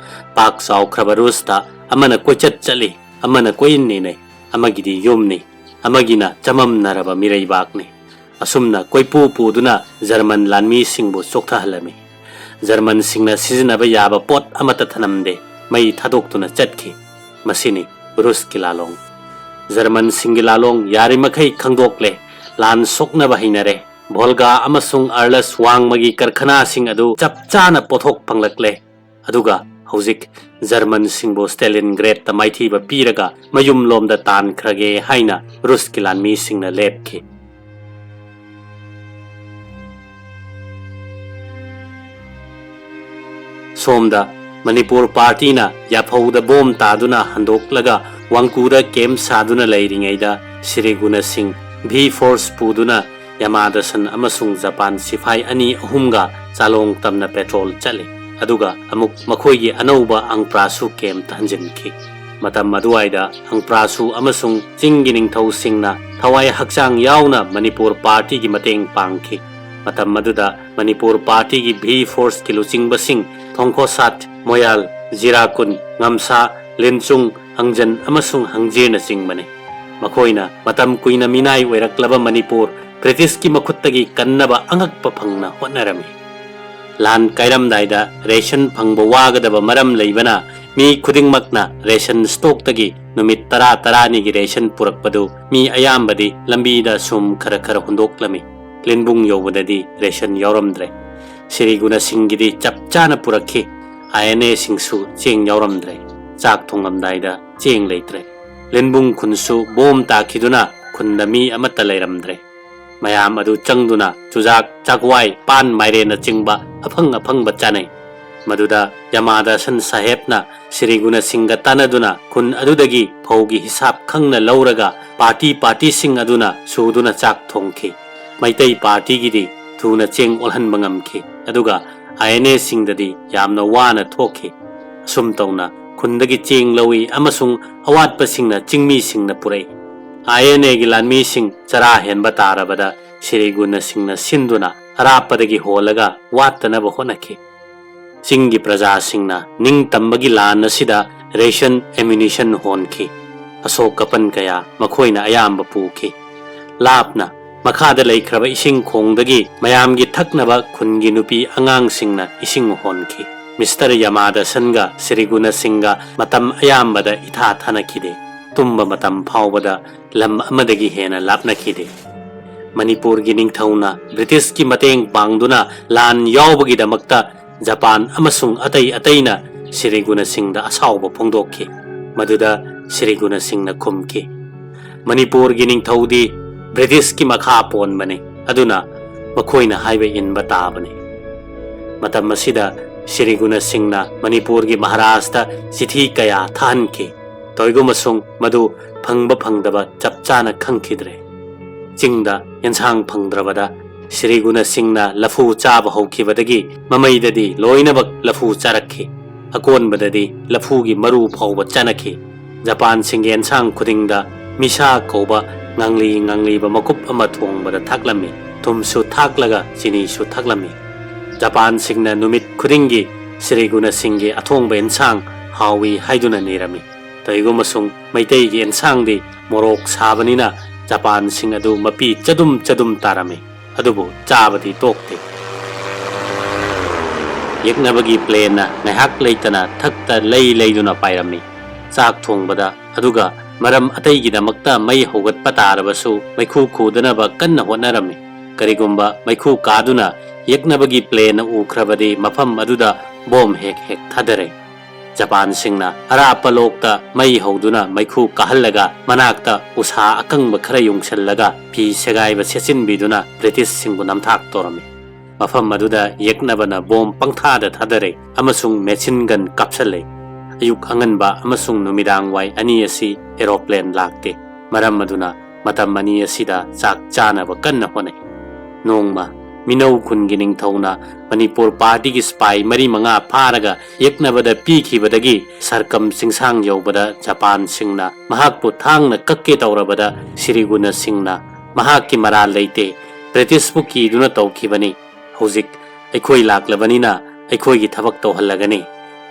ꯄꯥꯛ ꯆꯥꯎꯈ꯭ꯔꯕ ꯔꯨꯁꯇ ꯑꯃꯅ ꯀꯣꯏꯆꯠ ꯆꯠꯂꯤ, ꯑꯃꯅ ꯀꯣꯏꯏꯟ ꯏꯟꯅꯩ, ꯑꯃꯒꯤꯗꯤ ꯌꯨꯝꯅꯤ, ꯑꯃꯒꯤꯅ ꯆꯃꯝꯅꯔꯕ ꯃꯤꯔꯩꯕꯥꯛꯅꯤ꯫ ꯑꯁꯨꯝꯅ ꯀꯣꯏꯄꯨ ꯄꯨꯗꯨꯅ ꯖꯔꯃꯟ ꯂꯥꯟꯃꯤꯁꯤꯡꯕꯨ ꯆꯣꯛꯊꯍꯜꯂꯝꯃꯤ꯫ ꯖꯔꯃꯟꯁꯤꯡꯅ ꯁꯤꯖꯤꯟꯅꯕ ꯌꯥꯕ ꯄꯣꯠ ꯑꯃꯠꯇ ꯊꯅꯝꯗꯦ, ꯃꯩ ꯊꯥꯗꯣꯛꯇꯨꯅ ꯆꯠꯈꯤ꯫ ꯃꯁꯤꯅꯤ ꯔꯨꯁꯀꯤ ꯂꯥꯂꯣꯡ꯫ ꯖꯔꯃꯟꯁꯤꯡꯒꯤ ꯂꯥꯂꯣꯡ ꯌꯥꯔꯤꯃꯈꯩ ꯈꯪꯗꯣꯛꯂꯦ, ꯂꯥꯟ ꯁꯣꯛꯅꯕ ꯍꯩꯅꯔꯦ꯫ ꯚꯣꯜꯒꯥ ꯑꯃꯁꯨꯡ ꯑꯔꯂꯁ ꯋꯥꯡꯃꯒꯤ ꯀꯔꯈꯅꯥꯁꯤꯡ ꯑꯗꯨ ꯆꯞ ꯆꯥꯅ ꯄꯣꯠꯊꯣꯛ ꯐꯪꯂꯛꯂꯦ꯫ ꯑꯗꯨꯒ ꯍꯧꯖꯤꯛ ꯖꯔꯃꯟꯁꯤꯡꯕꯨ ꯁ꯭ꯇꯦꯂꯤꯟꯒ꯭ꯔꯦꯗꯇ ꯃꯥꯏꯊꯤꯕ ꯄꯤꯔꯒ ꯃꯌꯨꯝꯂꯣꯝꯗ ꯇꯥꯟꯈ꯭ꯔꯒꯦ ꯍꯥꯏꯅ ꯔꯨꯁꯀꯤ ꯂꯥꯟꯃꯤꯁꯤꯡꯅ ꯂꯦꯞꯈꯤ꯫ ꯁꯣꯝꯗ ꯃꯅꯤꯄꯨꯔ ꯄꯥꯔꯇꯤꯅ ꯌꯥꯐꯧꯗ ꯕꯣꯝ ꯇꯥꯗꯨꯅ ꯍꯟꯗꯣꯛꯂꯒ ꯋꯥꯡꯀꯨꯗ ꯀꯦꯝꯞ ꯁꯥꯗꯨꯅ ꯂꯩꯔꯤꯉꯩꯗ ꯁ꯭ꯔꯤ ꯒꯨꯅ ꯁꯤꯡ ꯚꯤ ꯐꯣꯔꯁ ꯄꯨꯗꯨꯅ ꯌꯥꯃꯥꯗꯁꯟ ꯑꯃꯁꯨꯡ ꯖꯄꯥꯟ ꯁꯤꯐꯥꯏ ꯑꯅꯤ ꯑꯍꯨꯝꯒ ꯆꯥꯂꯣꯡ ꯇꯝꯅ ꯄꯦꯇ꯭ꯔꯣꯜ ꯆꯠꯂꯤ꯫ ꯑꯗꯨꯒ ꯑꯃꯨꯛ ꯃꯈꯣꯏꯒꯤ ꯑꯅꯧꯕ ꯑꯪꯄ꯭ꯔꯥꯁꯨ ꯀꯦꯝꯞꯇ ꯍꯟꯖꯤꯟꯈꯤ꯫ ꯃꯇꯝ ꯑꯗꯨꯋꯥꯏꯗ ꯑꯪꯄ꯭ꯔꯥꯁꯨ ꯑꯃꯁꯨꯡ ꯆꯤꯡꯒꯤ ꯅꯤꯡꯊꯧꯁꯤꯡꯅ ꯊꯋꯥꯏ ꯍꯛꯆꯥꯡ ꯌꯥꯎꯅ ꯃꯅꯤꯄꯨꯔ ꯄꯥꯔꯇꯤꯒꯤ ꯃꯇꯦꯡ ꯄꯥꯡꯈꯤ꯫ ꯃꯇꯝ ꯑꯗꯨꯗ ꯃꯅꯤꯄꯨꯔ ꯄꯥꯔꯇꯤꯒꯤ ꯚꯤ ꯐꯣꯔꯁꯀꯤ ꯂꯨꯆꯤꯡꯕꯁꯤꯡ ꯊꯣꯡꯈꯣꯁꯥꯠ, ꯃꯣꯌꯥꯜ, ꯖꯤꯔꯥꯀꯨꯟ, ꯉꯝꯁꯥ, ꯂꯤꯟꯆꯨꯡ, ꯍꯪꯖꯟ ꯑꯃꯁꯨꯡ ꯍꯪꯖꯤꯔꯅꯆꯤꯡꯕꯅꯤ꯫ ꯃꯈꯣꯏꯅ ꯃꯇꯝ ꯀꯨꯏꯅ ꯃꯤꯅꯥꯏ ꯑꯣꯏꯔꯛꯂꯕ ꯃꯅꯤꯄꯨꯔ ꯕ꯭ꯔꯤꯇꯤꯁꯀꯤ ꯃꯈꯨꯠꯇꯒꯤ ꯀꯟꯅꯕ ꯑꯉꯛꯄ ꯐꯪꯅ ꯍꯣꯠꯅꯔꯝꯃꯤ꯫ ꯂꯥꯟ ꯀꯥꯏꯔꯝꯗꯥꯏꯗ ꯔꯦꯁꯟ ꯐꯪꯕ ꯋꯥꯒꯗꯕ ꯃꯔꯝ ꯂꯩꯕꯅ ꯃꯤ ꯈꯨꯗꯤꯡꯃꯛꯅ ꯔꯦꯁꯟ ꯁ꯭ꯇꯣꯛꯇꯒꯤ ꯅꯨꯃꯤꯠ ꯇꯔꯥ ꯇꯔꯥꯅꯤꯒꯤ ꯔꯦꯁꯟ ꯄꯨꯔꯛꯄꯗꯨ ꯃꯤ ꯑꯌꯥꯝꯕꯗꯤ ꯂꯝꯕꯤꯗ ꯁꯨꯝ ꯈꯔ ꯈꯔ ꯍꯨꯟꯗꯣꯛꯂꯝꯃꯤ꯫ ꯂꯤꯟꯕꯨꯡ ꯌꯧꯕꯗꯗꯤ ꯔꯦꯁꯟ ꯌꯥꯎꯔꯝꯗ꯭ꯔꯦ꯫ ꯁ꯭ꯔꯤ ꯒꯨꯅꯁꯤꯡꯒꯤꯗꯤ ꯆꯞ ꯆꯥꯅ ꯄꯨꯔꯛꯈꯤ꯫ ꯑꯥꯏ ꯑꯦꯟ ꯑꯦꯁꯤꯡꯁꯨ ꯆꯦꯡ ꯌꯥꯎꯔꯝꯗ꯭ꯔꯦ꯫ ꯆꯥꯛ ꯊꯣꯡꯂꯝꯗꯥꯏꯗ ꯆꯦꯡ ꯂꯩꯇ꯭ꯔꯦ꯫ ꯂꯤꯟꯕꯨꯡ ꯈꯨꯟꯁꯨ ꯕꯣꯝ ꯇꯥꯈꯤꯗꯨꯅ ꯈꯨꯟꯗ ꯃꯤ ꯑꯃꯠꯇ ꯂꯩꯔꯝꯗ꯭ꯔꯦ꯫ ꯃꯌꯥꯝ ꯑꯗꯨ ꯆꯪꯗꯨꯅ ꯆꯨꯖꯥꯛ, ꯆꯥꯛꯋꯥꯏ, ꯄꯥꯟ, ꯃꯥꯏꯔꯦꯟꯅꯆꯤꯡꯕ ꯑꯐꯪ ꯑꯐꯪꯕ ꯆꯥꯅꯩ꯫ ꯃꯗꯨꯗ ꯌꯥꯃꯥꯗꯥꯁꯟ ꯁꯥꯍꯦꯕꯅ ꯁ꯭ꯔꯤ ꯒꯨꯅꯁꯤꯡꯒ ꯇꯥꯟꯅꯗꯨꯅ ꯈꯨꯟ ꯑꯗꯨꯗꯒꯤ ꯐꯧꯒꯤ ꯍꯤꯁꯥꯞ ꯈꯪꯅ ꯂꯧꯔꯒ ꯄꯥꯔꯇꯤ ꯄꯥꯔꯇꯤꯁꯤꯡ ꯑꯗꯨꯅ ꯁꯨꯗꯨꯅ ꯆꯥꯛ ꯊꯣꯡꯈꯤ꯫ ꯃꯩꯇꯩ ꯄꯥꯔꯇꯤꯒꯤꯗꯤ ꯊꯨꯅ ꯆꯦꯡ ꯑꯣꯜꯍꯟꯕ ꯉꯝꯈꯤ, ꯑꯗꯨꯒ ꯑꯥꯏ ꯑꯦꯟ ꯑꯦꯁꯤꯡꯗꯗꯤ ꯌꯥꯝꯅ ꯋꯥꯅ ꯊꯣꯛꯈꯤ꯫ ꯑꯁꯨꯝ ꯇꯧꯅ ꯈꯨꯟꯗꯒꯤ ꯆꯦꯡ ꯂꯧꯏ ꯑꯃꯁꯨꯡ ꯑꯋꯥꯠꯄꯁꯤꯡꯅ ꯆꯤꯡꯃꯤꯁꯤꯡꯅ ꯄꯨꯔꯛꯏ꯫ ꯑꯥꯏ ꯑꯦꯟ ꯑꯦꯒꯤ ꯂꯥꯟꯃꯤꯁꯤꯡ ꯆꯔꯥ ꯍꯦꯟꯕ ꯇꯥꯔꯕꯗ ꯁ꯭ꯔꯤ ꯒꯨꯅꯁꯤꯡꯅ ꯁꯤꯟꯗꯨꯅ ꯑꯔꯥꯞꯄꯗꯒꯤ ꯍꯣꯜꯂꯒ ꯋꯥꯠꯇꯅꯕ ꯍꯣꯠꯅꯈꯤ꯫ ꯆꯤꯡꯒꯤ ꯄ꯭ꯔꯖꯥꯁꯤꯡꯅ ꯅꯤꯡꯇꯝꯕꯒꯤ ꯂꯥꯟ ꯑꯁꯤꯗ ꯔꯦꯁꯟ ꯑꯦꯃꯨꯅꯤꯁꯟ ꯍꯣꯟꯈꯤ꯫ ꯑꯁꯣꯛ ꯑꯄꯟ ꯀꯌꯥ ꯃꯈꯣꯏꯅ ꯑꯌꯥꯝꯕ ꯄꯨꯈꯤ꯫ ꯂꯥꯞꯅ ꯃꯈꯥꯗ ꯂꯩꯈ꯭ꯔꯕ ꯏꯁꯤꯡ ꯈꯣꯡꯗꯒꯤ ꯃꯌꯥꯝꯒꯤ ꯊꯛꯅꯕ ꯈꯨꯟꯒꯤ ꯅꯨꯄꯤ ꯑꯉꯥꯡꯁꯤꯡꯅ ꯏꯁꯤꯡ ꯍꯣꯟꯈꯤ꯫ ꯃꯤꯁꯇꯔ ꯌꯥꯃꯥꯗꯥꯁꯟꯒ ꯁ꯭ꯔꯤ ꯒꯨꯅꯁꯤꯡꯒ ꯃꯇꯝ ꯑꯌꯥꯝꯕꯗ ꯏꯊꯥ ꯊꯥꯅꯈꯤꯗꯦ꯫ ꯇꯨꯝꯕ ꯃꯇꯝ ꯐꯥꯎꯕꯗ ꯂꯝ ꯑꯃꯗꯒꯤ ꯍꯦꯟꯅ ꯂꯥꯞꯅꯈꯤꯗꯦ꯫ ꯃꯅꯤꯄꯨꯔꯒꯤ ꯅꯤꯡꯊꯧꯅ ꯕ꯭ꯔꯤꯇꯤꯁꯀꯤ ꯃꯇꯦꯡ ꯄꯥꯡꯗꯨꯅ ꯂꯥꯟ ꯌꯥꯎꯕꯒꯤꯗꯃꯛꯇ ꯖꯄꯥꯟ ꯑꯃꯁꯨꯡ ꯑꯇꯩ ꯑꯇꯩꯅ ꯁ꯭ꯔꯤ ꯒꯨꯅꯁꯤꯡꯗ ꯑꯁꯥꯎꯕ ꯐꯣꯡꯗꯣꯛꯈꯤ꯫ ꯃꯗꯨꯗ ꯁ꯭ꯔꯤ ꯒꯨꯅꯁꯤꯡꯅ ꯈꯨꯝꯈꯤ, "ꯃꯅꯤꯄꯨꯔꯒꯤ ꯅꯤꯡꯊꯧꯗꯤ ꯕ꯭ꯔꯤꯇꯤꯁꯀꯤ ꯃꯈꯥ ꯄꯣꯟꯕꯅꯤ, ꯑꯗꯨꯅ ꯃꯈꯣꯏꯅ ꯍꯥꯏꯕ ꯏꯟꯕ ꯇꯥꯕꯅꯤ꯫" ꯃꯇꯝ ꯑꯁꯤꯗ ꯁ꯭ꯔꯤ ꯒꯨꯅꯁꯤꯡꯅ ꯃꯅꯤꯄꯨꯔꯒꯤ ꯃꯍꯥꯔꯥꯖꯇ ꯆꯤꯊꯤ ꯀꯌꯥ ꯊꯥꯍꯟꯈꯤ꯫ ꯇꯧꯏꯒꯨꯝꯕꯁꯨꯡ ꯃꯗꯨ ꯐꯪꯕ ꯐꯪꯗꯕ ꯆꯞ ꯆꯥꯅ ꯈꯪꯈꯤꯗ꯭ꯔꯦ꯫ ꯆꯤꯡꯗ ꯌꯦꯟꯁꯥꯡ ꯐꯪꯗ꯭ꯔꯕꯗ ꯁ꯭ꯔꯤ ꯒꯨꯅꯁꯤꯡꯅ ꯂꯐꯨ ꯆꯥꯕ ꯍꯧꯈꯤꯕꯗꯒꯤ ꯃꯃꯩꯗꯗꯤ ꯂꯣꯏꯅꯃꯛ ꯂꯐꯨ ꯆꯥꯔꯛꯈꯤ꯫ ꯑꯀꯣꯟꯕꯗꯗꯤ ꯂꯐꯨꯒꯤ ꯃꯔꯨ ꯐꯥꯎꯕ ꯆꯥꯅꯈꯤ꯫ ꯖꯄꯥꯟꯁꯤꯡꯒꯤ ꯌꯦꯟꯁꯥꯡ ꯈꯨꯗꯤꯡꯗ ꯃꯤꯁꯥ ꯀꯧꯕ ꯉꯥꯡꯂꯤ ꯉꯥꯡꯂꯤꯕ ꯃꯀꯨꯞ ꯑꯃ ꯊꯣꯡꯕꯗ ꯊꯥꯛꯂꯝꯃꯤ꯫ ꯊꯨꯝꯁꯨ ꯊꯥꯛꯂꯒ ꯆꯤꯅꯤꯁꯨ ꯊꯥꯛꯂꯝꯃꯤ꯫ ꯖꯄꯥꯟꯁꯤꯡꯅ ꯅꯨꯃꯤꯠ ꯈꯨꯗꯤꯡꯒꯤ ꯁ꯭ꯔꯤ ꯒꯨꯅꯁꯤꯡꯒꯤ ꯑꯊꯣꯡꯕ ꯌꯦꯟꯁꯥꯡ ꯍꯥꯎꯏ ꯍꯥꯏꯗꯨꯅ ꯅꯤꯔꯝꯃꯤ꯫ ꯇꯧꯏꯒꯨꯝꯕꯁꯨꯡ ꯃꯩꯇꯩꯒꯤ ꯌꯦꯟꯁꯥꯡꯗꯤ ꯃꯣꯔꯣꯛ ꯁꯥꯕꯅꯤꯅ ꯖꯄꯥꯟꯁꯤꯡ ꯑꯗꯨ ꯃꯄꯤ ꯆꯗꯨꯝ ꯆꯗꯨꯝ ꯇꯥꯔꯝꯃꯤ꯫ ꯑꯗꯨꯕꯨ ꯆꯥꯕꯗꯤ ꯇꯣꯛꯇꯦ꯫ ꯌꯦꯛꯅꯕꯒꯤ ꯄ꯭ꯂꯦꯟꯅ ꯉꯥꯏꯍꯥꯛ ꯂꯩꯇꯅ ꯊꯛꯇ ꯂꯩ ꯂꯩꯗꯨꯅ ꯄꯥꯏꯔꯝꯃꯤ꯫ ꯆꯥꯛ ꯊꯣꯡꯕꯗ, ꯑꯗꯨꯒ ꯃꯔꯝ ꯑꯇꯩꯒꯤꯗꯃꯛꯇ ꯃꯩ ꯍꯧꯒꯠꯄ ꯇꯥꯔꯕꯁꯨ ꯃꯩꯈꯨ ꯈꯨꯗꯅꯕ ꯀꯟꯅ ꯍꯣꯠꯅꯔꯝꯃꯤ꯫ ꯀꯔꯤꯒꯨꯝꯕ ꯃꯩꯈꯨ ꯀꯥꯗꯨꯅ ꯌꯦꯛꯅꯕꯒꯤ ꯄ꯭ꯂꯦꯟꯅ ꯎꯈ꯭ꯔꯕꯗꯤ ꯃꯐꯝ ꯑꯗꯨꯗ ꯕꯣꯝ ꯍꯦꯛ ꯍꯦꯛ ꯊꯥꯗꯔꯦ꯫ ꯖꯄꯥꯟꯁꯤꯡꯅ ꯑꯔꯥꯞꯄ ꯂꯣꯛꯇ ꯃꯩ ꯍꯧꯗꯨꯅ ꯃꯩꯈꯨ ꯀꯥꯍꯜꯂꯒ, ꯃꯅꯥꯛꯇ ꯎꯁꯥ ꯑꯀꯪꯕ ꯈꯔ ꯌꯨꯡꯁꯤꯜꯂꯒ, ꯐꯤ ꯁꯦꯒꯥꯏꯕ ꯁꯦꯠꯆꯤꯟꯕꯤꯗꯨꯅ ꯕ꯭ꯔꯤꯇꯤꯁꯁꯤꯡꯕꯨ ꯅꯝꯊꯥꯛ ꯇꯧꯔꯝꯃꯤ꯫ ꯃꯐꯝ ꯑꯗꯨꯗ ꯌꯦꯛꯅꯕꯅ ꯕꯣꯝ ꯄꯪꯊꯥꯗ ꯊꯥꯗꯔꯦ ꯑꯃꯁꯨꯡ ꯃꯦꯁꯤꯟ ꯒꯟ ꯀꯥꯞꯁꯜꯂꯦ꯫ ꯑꯌꯨꯛ ꯑꯉꯟꯕ ꯑꯃꯁꯨꯡ ꯅꯨꯃꯤꯗꯥꯡ ꯋꯥꯏ ꯑꯅꯤ ꯑꯁꯤ ꯑꯦꯔꯣꯄ꯭ꯂꯦꯟ ꯂꯥꯛꯇꯦ꯫ ꯃꯔꯝ ꯑꯗꯨꯅ ꯃꯇꯝ ꯑꯅꯤ ꯑꯁꯤꯗ ꯆꯥꯛ ꯆꯥꯅꯕ ꯀꯟꯅ ꯍꯣꯠꯅꯩ꯫ ꯅꯣꯡꯃ ꯃꯤꯅꯧ ꯈꯨꯟꯒꯤ ꯅꯤꯡꯊꯧꯅ ꯃꯅꯤꯄꯨꯔ ꯄꯥꯔꯇꯤꯒꯤ ꯁꯤꯄꯥꯏ ꯃꯔꯤ ꯃꯉꯥ ꯐꯥꯔꯒ ꯌꯦꯛꯅꯕꯗ ꯄꯤꯈꯤꯕꯗꯒꯤ ꯁꯔꯀꯝ ꯆꯤꯡꯁꯥꯡ ꯌꯧꯕꯗ ꯖꯄꯥꯟꯁꯤꯡꯅ ꯃꯍꯥꯛꯄꯨ ꯊꯥꯡꯅ ꯀꯛꯀꯦ ꯇꯧꯔꯕꯗ, ꯁꯤꯔꯤꯒꯨꯅ ꯁꯤꯡꯅ ꯃꯍꯥꯛꯀꯤ ꯃꯔꯥꯜ ꯂꯩꯇꯦ, ꯕ꯭ꯔꯤꯇꯤꯁꯄꯨ ꯀꯤꯗꯨꯅ ꯇꯧꯈꯤꯕꯅꯤ꯫ ꯍꯧꯖꯤꯛ ꯑꯩꯈꯣꯏ ꯂꯥꯛꯂꯕꯅꯤꯅ ꯑꯩꯈꯣꯏꯒꯤ ꯊꯕꯛ ꯇꯧꯍꯜꯂꯒꯅꯤ꯫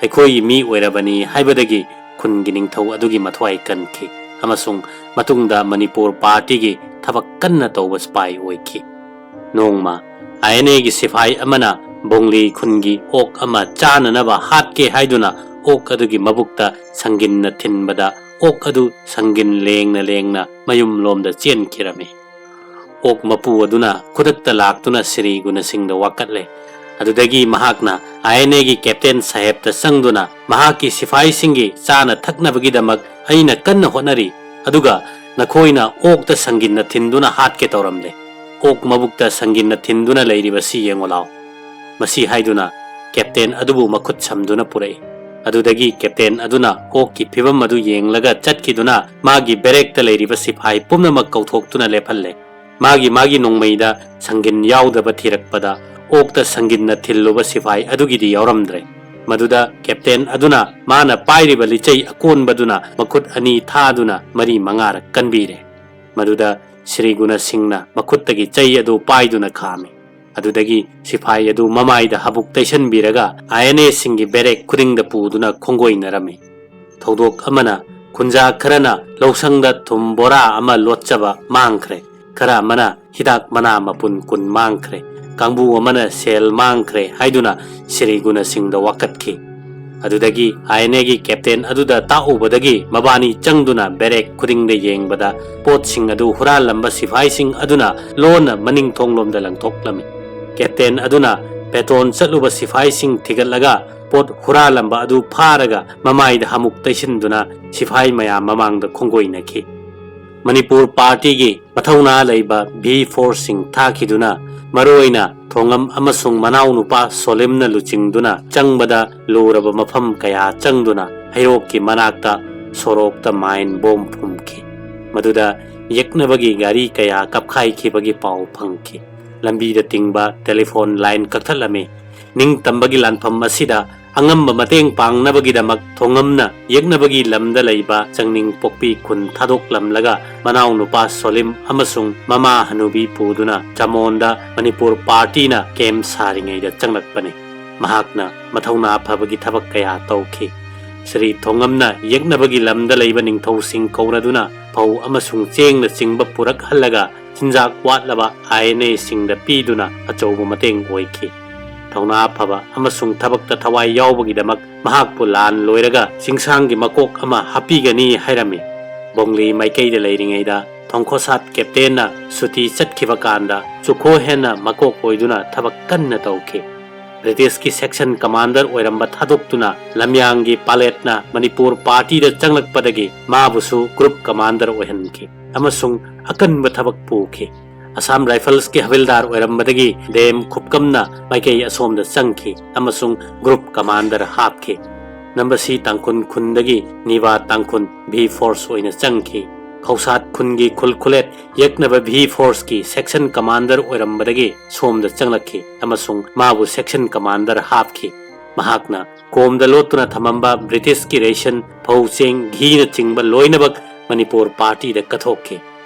ꯑꯩꯈꯣꯏꯒꯤ ꯃꯤ ꯑꯣꯏꯔꯕꯅꯤ ꯍꯥꯏꯕꯗꯒꯤ ꯈꯨꯟꯒꯤ ꯅꯤꯡꯊꯧ ꯑꯗꯨꯒꯤ ꯃꯊ꯭ꯋꯥꯏ ꯀꯟꯈꯤ ꯑꯃꯁꯨꯡ ꯃꯇꯨꯡꯗ ꯃꯅꯤꯄꯨꯔ ꯄꯥꯔꯇꯤꯒꯤ ꯊꯕꯛ ꯀꯟꯅ ꯇꯧꯕ ꯁꯤꯄꯥꯏ ꯑꯣꯏꯈꯤ꯫ ꯅꯣꯡꯃ ꯑꯥꯏ ꯑꯦꯟ ꯑꯦꯒꯤ ꯁꯤꯐꯥꯏ ꯑꯃꯅ ꯕꯣꯡꯂꯤ ꯈꯨꯟꯒꯤ ꯑꯣꯛ ꯑꯃ ꯆꯥꯅꯅꯕ ꯍꯥꯠꯀꯦ ꯍꯥꯏꯗꯨꯅ ꯑꯣꯛ ꯑꯗꯨꯒꯤ ꯃꯕꯨꯛꯇ ꯁꯪꯒꯤꯟꯅ ꯊꯤꯟꯕꯗ, ꯑꯣꯛ ꯑꯗꯨ ꯁꯪꯒꯤꯟ ꯂꯦꯡꯅ ꯂꯦꯡꯅ ꯃꯌꯨꯝꯂꯣꯝꯗ ꯆꯦꯟꯈꯤꯔꯝꯃꯤ꯫ ꯑꯣꯛ ꯃꯄꯨ ꯑꯗꯨꯅ ꯈꯨꯗꯛꯇ ꯂꯥꯛꯇꯨꯅ ꯁꯤꯔꯤꯒꯨꯅꯁꯤꯡꯗ ꯋꯥꯀꯠꯂꯦ꯫ ꯑꯗꯨꯗꯒꯤ ꯃꯍꯥꯛꯅ ꯑꯥꯏ ꯑꯦꯟ ꯑꯦꯒꯤ ꯀꯦꯞꯇꯦꯟ ꯁꯥꯍꯦꯕꯇ ꯆꯪꯗꯨꯅ, "ꯃꯍꯥꯛꯀꯤ ꯁꯤꯐꯥꯏꯁꯤꯡꯒꯤ ꯆꯥꯅ ꯊꯛꯅꯕꯒꯤꯗꯃꯛ ꯑꯩꯅ ꯀꯟꯅ ꯍꯣꯠꯅꯔꯤ, ꯑꯗꯨꯒ ꯅꯈꯣꯏꯅ ꯑꯣꯛꯇ ꯁꯪꯒꯤꯟꯅ ꯊꯤꯟꯗꯨꯅ ꯍꯥꯠꯀꯦ ꯇꯧꯔꯝꯂꯦ꯫ ꯑꯣꯛ ꯃꯕꯨꯛꯇ ꯁꯪꯒꯤꯟꯅ ꯊꯤꯟꯗꯨꯅ ꯂꯩꯔꯤꯕꯁꯤ ꯌꯦꯡꯉꯨ ꯂꯥꯎ꯫" ꯃꯁꯤ ꯍꯥꯏꯗꯨꯅ ꯀꯦꯞꯇꯦꯟ ꯑꯗꯨꯕꯨ ꯃꯈꯨꯠ ꯁꯝꯗꯨꯅ ꯄꯨꯔꯛꯏ꯫ ꯑꯗꯨꯗꯒꯤ ꯀꯦꯞꯇꯦꯟ ꯑꯗꯨꯅ ꯑꯣꯛꯀꯤ ꯐꯤꯕꯝ ꯑꯗꯨ ꯌꯦꯡꯂꯒ ꯆꯠꯈꯤꯗꯨꯅ ꯃꯥꯒꯤ ꯕꯦꯔꯦꯛꯇ ꯂꯩꯔꯤꯕ ꯁꯤꯐꯥꯏ ꯄꯨꯝꯅꯃꯛ ꯀꯧꯊꯣꯛꯇꯨꯅ ꯂꯦꯞꯍꯜꯂꯦ꯫ ꯃꯥꯒꯤ ꯃꯥꯒꯤ ꯅꯣꯡꯃꯩꯗ ꯁꯪꯒꯤꯟ ꯌꯥꯎꯗꯕ ꯊꯤꯔꯛꯄꯗ, ꯑꯣꯛꯇ ꯁꯪꯒꯤꯟꯅ ꯊꯤꯜꯂꯨꯕ ꯁꯤꯐꯥꯏ ꯑꯗꯨꯒꯤꯗꯤ ꯌꯥꯎꯔꯝꯗ꯭ꯔꯦ꯫ ꯃꯗꯨꯗ ꯀꯦꯞꯇꯦꯟ ꯑꯗꯨꯅ ꯃꯥꯅ ꯄꯥꯏꯔꯤꯕ ꯂꯤꯆꯩ ꯑꯀꯣꯟꯕꯗꯨꯅ ꯃꯈꯨꯠ ꯑꯅꯤ ꯊꯥꯗꯨꯅ ꯃꯔꯤ ꯃꯉꯥꯔꯛ ꯀꯟꯕꯤꯔꯦ꯫ ꯃꯗꯨꯗ ꯁ꯭ꯔꯤ ꯒꯨꯅ ꯁꯤꯡꯅ ꯃꯈꯨꯠꯇꯒꯤ ꯆꯩ ꯑꯗꯨ ꯄꯥꯏꯗꯨꯅ ꯈꯥꯝꯃꯤ꯫ ꯑꯗꯨꯗꯒꯤ ꯁꯤꯐꯥꯏ ꯑꯗꯨ ꯃꯃꯥꯏꯗ ꯍꯥꯕꯨꯛ ꯇꯩꯁꯟꯕꯤꯔꯒ ꯑꯥꯏ ꯑꯦꯟ ꯑꯦꯁꯤꯡꯒꯤ ꯕꯦꯔꯦꯛ ꯈꯨꯗꯤꯡꯗ ꯄꯨꯗꯨꯅ ꯈꯣꯡꯒꯣꯏꯅꯔꯝꯃꯤ꯫ ꯊꯧꯗꯣꯛ ꯑꯃꯅ, ꯈꯨꯟꯖꯥ ꯈꯔꯅ ꯂꯧꯁꯪꯗ ꯊꯨꯝ ꯕꯣꯔꯥ ꯑꯃ ꯂꯣꯠꯆꯕ ꯃꯥꯡꯈ꯭ꯔꯦ, ꯈꯔ ꯑꯃꯅ ꯍꯤꯗꯥꯛ ꯃꯅꯥ ꯃꯄꯨꯟ ꯀꯨꯟ ꯃꯥꯡꯈ꯭ꯔꯦ, ꯀꯥꯡꯕꯨ ꯑꯃꯅ ꯁꯦꯜ ꯃꯥꯡꯈ꯭ꯔꯦ ꯍꯥꯏꯗꯨꯅ ꯁ꯭ꯔꯤ ꯒꯨꯅ ꯁꯤꯡꯗ ꯋꯥꯀꯠꯈꯤ꯫ ꯑꯗꯨꯗꯒꯤ ꯑꯥꯏ ꯑꯦꯟ ꯑꯦꯒꯤ ꯀꯦꯞꯇꯦꯟ ꯑꯗꯨꯗ ꯇꯥꯛꯎꯕꯗꯒꯤ ꯃꯕꯥꯅꯤ ꯆꯪꯗꯨꯅ ꯕꯦꯔꯦꯛ ꯈꯨꯗꯤꯡꯗ ꯌꯦꯡꯕꯗ, ꯄꯣꯠꯁꯤꯡ ꯑꯗꯨ ꯍꯨꯔꯥꯜꯂꯝꯕ ꯁꯤꯐꯥꯏꯁꯤꯡ ꯑꯗꯨꯅ ꯂꯣꯟꯅ ꯃꯅꯤꯡ ꯊꯣꯡꯂꯣꯝꯗ ꯂꯪꯊꯣꯛꯂꯝꯃꯤ꯫ ꯀꯦꯞꯇꯦꯟ ꯑꯗꯨꯅ ꯄꯦꯇ꯭ꯔꯣꯜ ꯆꯠꯂꯨꯕ ꯁꯤꯐꯥꯏꯁꯤꯡ ꯊꯤꯒꯠꯂꯒ ꯄꯣꯠ ꯍꯨꯔꯥꯜꯂꯝꯕ ꯑꯗꯨ ꯐꯥꯔꯒ ꯃꯃꯥꯏꯗ ꯍꯥꯃꯨꯛ ꯇꯩꯁꯤꯟꯗꯨꯅ ꯁꯤꯐꯥꯏ ꯃꯌꯥꯝ ꯃꯃꯥꯡꯗ ꯈꯣꯡꯒꯣꯏꯅꯈꯤ꯫ ꯃꯅꯤꯄꯨꯔ ꯄꯥꯔꯇꯤꯒꯤ ꯃꯊꯧꯅꯥ ꯂꯩꯕ ꯚꯤ ꯐꯣꯔꯁꯁꯤꯡ ꯊꯥꯈꯤꯗꯨꯅ ꯃꯔꯨꯑꯣꯏꯅ ꯊꯣꯉꯝ ꯑꯃꯁꯨꯡ ꯃꯅꯥꯎꯅꯨꯄꯥ ꯁꯣꯂꯤꯝꯅ ꯂꯨꯆꯤꯡꯗꯨꯅ ꯆꯪꯕꯗ ꯂꯨꯔꯕ ꯃꯐꯝ ꯀꯌꯥ ꯆꯪꯗꯨꯅ ꯍꯩꯔꯣꯛꯀꯤ ꯃꯅꯥꯛꯇ ꯁꯣꯔꯣꯛꯇ ꯃꯥꯏꯟ ꯕꯣꯝ ꯐꯨꯝꯈꯤ꯫ ꯃꯗꯨꯗ ꯌꯦꯛꯅꯕꯒꯤ ꯒꯥꯔꯤ ꯀꯌꯥ ꯀꯞꯈꯥꯏꯈꯤꯕꯒꯤ ꯄꯥꯎ ꯐꯪꯈꯤ꯫ ꯂꯝꯕꯤꯗ ꯇꯤꯡꯕ ꯇꯦꯂꯤꯐꯣꯟ ꯂꯥꯏꯟ ꯀꯛꯊꯠꯂꯝꯃꯤ꯫ ꯅꯤꯡꯇꯝꯕꯒꯤ ꯂꯥꯟꯐꯝ ꯑꯁꯤꯗ ꯑꯉꯝꯕ ꯃꯇꯦꯡ ꯄꯥꯡꯅꯕꯒꯤꯗꯃꯛ ꯊꯣꯉꯝꯅ ꯌꯦꯛꯅꯕꯒꯤ ꯂꯝꯗ ꯂꯩꯕ ꯆꯪꯅꯤꯡ ꯄꯣꯛꯄꯤ ꯈꯨꯟ ꯊꯥꯗꯣꯛꯂꯝꯂꯒ ꯃꯅꯥꯎꯅꯨꯄꯥ ꯁꯣꯂꯤꯝ ꯑꯃꯁꯨꯡ ꯃꯃꯥ ꯍꯅꯨꯕꯤ ꯄꯨꯗꯨꯅ ꯆꯃꯣꯟꯗ ꯃꯅꯤꯄꯨꯔ ꯄꯥꯔꯇꯤꯅ ꯀꯦꯝ ꯁꯥꯔꯤꯉꯩꯗ ꯆꯪꯂꯛꯄꯅꯤ꯫ ꯃꯍꯥꯛꯅ ꯃꯊꯧꯅꯥ ꯐꯕꯒꯤ ꯊꯕꯛ ꯀꯌꯥ ꯇꯧꯈꯤ꯫ ꯁ꯭ꯔꯤ ꯊꯣꯉꯝꯅ ꯌꯦꯛꯅꯕꯒꯤ ꯂꯝꯗ ꯂꯩꯕ ꯅꯤꯡꯊꯧꯁꯤꯡ ꯀꯧꯔꯗꯨꯅ ꯐꯧ ꯑꯃꯁꯨꯡ ꯆꯦꯡꯅꯆꯤꯡꯕ ꯄꯨꯔꯛꯍꯜꯂꯒ ꯆꯤꯟꯖꯥꯛ ꯋꯥꯠꯂꯕ ꯑꯥꯏ ꯑꯦꯟ ꯑꯦꯁꯤꯡꯗ ꯄꯤꯗꯨꯅ ꯑꯆꯧꯕ ꯃꯇꯦꯡ ꯑꯣꯏꯈꯤ꯫ ꯊꯧꯅꯥ ꯐꯕ ꯑꯃꯁꯨꯡ ꯊꯕꯛꯇ ꯊꯋꯥꯏ ꯌꯥꯎꯕꯒꯤꯗꯃꯛ ꯃꯍꯥꯛꯄꯨ ꯂꯥꯟ ꯂꯣꯏꯔꯒ ꯆꯤꯡꯁꯥꯡꯒꯤ ꯃꯀꯣꯛ ꯑꯃ ꯍꯥꯞꯄꯤꯒꯅꯤ ꯍꯥꯏꯔꯝꯃꯤ꯫ ꯕꯣꯡꯂꯤ ꯃꯥꯏꯀꯩꯗ ꯂꯩꯔꯤꯉꯩꯗ ꯊꯣꯡꯈꯣꯁꯥꯠ ꯀꯦꯞꯇꯦꯟꯅ ꯁꯨꯇꯤ ꯆꯠꯈꯤꯕ ꯀꯥꯟꯗ ꯆꯨꯈꯣ ꯍꯦꯟꯅ ꯃꯀꯣꯛ ꯑꯣꯏꯗꯨꯅ ꯊꯕꯛ ꯀꯟꯅ ꯇꯧꯈꯤ꯫ ꯕ꯭ꯔꯤꯇꯤꯁꯀꯤ ꯁꯦꯛꯁꯟ ꯀꯃꯥꯟꯗꯔ ꯑꯣꯏꯔꯝꯕ ꯊꯥꯗꯣꯛꯇꯨꯅ ꯂꯝꯌꯥꯡꯒꯤ ꯄꯥꯂꯦꯠꯅ ꯃꯅꯤꯄꯨꯔ ꯄꯥꯔꯇꯤꯗ ꯆꯪꯂꯛꯄꯗꯒꯤ ꯃꯥꯕꯨꯁꯨ ꯒ꯭ꯔꯨꯞ ꯀꯃꯥꯟꯗꯔ ꯑꯣꯏꯍꯟꯈꯤ ꯑꯃꯁꯨꯡ ꯑꯀꯟꯕ ꯊꯕꯛ ꯄꯨꯈꯤ꯫ ꯑꯁꯥꯝ ꯔꯥꯏꯐꯜꯁꯀꯤ ꯍꯕꯤꯜꯗꯥꯔ ꯑꯣꯏꯔꯝꯕꯗꯒꯤ ꯗꯦꯝ ꯈꯨꯞꯀꯝꯅ ꯃꯥꯏꯀꯩ ꯑꯁꯣꯝꯗ ꯆꯪꯈꯤ ꯑꯃꯁꯨꯡ ꯒ꯭ꯔꯨꯞ ꯀꯃꯥꯟꯗꯔ ꯍꯥꯞꯈꯤ꯫ ꯅꯝꯕꯁꯤ ꯇꯥꯡꯈꯨꯟ ꯈꯨꯟꯗꯒꯤ ꯅꯤꯕꯥ ꯇꯥꯡꯈꯨꯟ ꯚꯤ ꯐꯣꯔꯁ ꯑꯣꯏꯅ ꯆꯪꯈꯤ꯫ ꯈꯧꯁꯥꯠ ꯈꯨꯟꯒꯤ ꯈꯨꯜ ꯈꯨꯂꯦꯠ ꯌꯦꯛꯅꯕ ꯚꯤ ꯐꯣꯔꯁꯀꯤ ꯁꯦꯛꯁꯟ ꯀꯃꯥꯟꯗꯔ ꯑꯣꯏꯔꯝꯕꯗꯒꯤ ꯁꯣꯝꯗ ꯆꯪꯂꯛꯈꯤ ꯑꯃꯁꯨꯡ ꯃꯥꯕꯨ ꯁꯦꯛꯁꯟ ꯀꯃꯥꯟꯗꯔ ꯍꯥꯞꯈꯤ꯫ ꯃꯍꯥꯛꯅ ꯀꯣꯝꯗ ꯂꯣꯠꯇꯨꯅ ꯊꯝꯃꯝꯕ ꯕ꯭ꯔꯤꯇꯤꯁꯀꯤ ꯔꯦꯁꯟ, ꯐꯧ ꯆꯦꯡ, ꯘꯤꯅꯆꯤꯡꯕ ꯂꯣꯏꯅꯃꯛ ꯃꯅꯤꯄꯨꯔ ꯄꯥꯔꯇꯤꯗ ꯀꯠꯊꯣꯛꯈꯤ꯫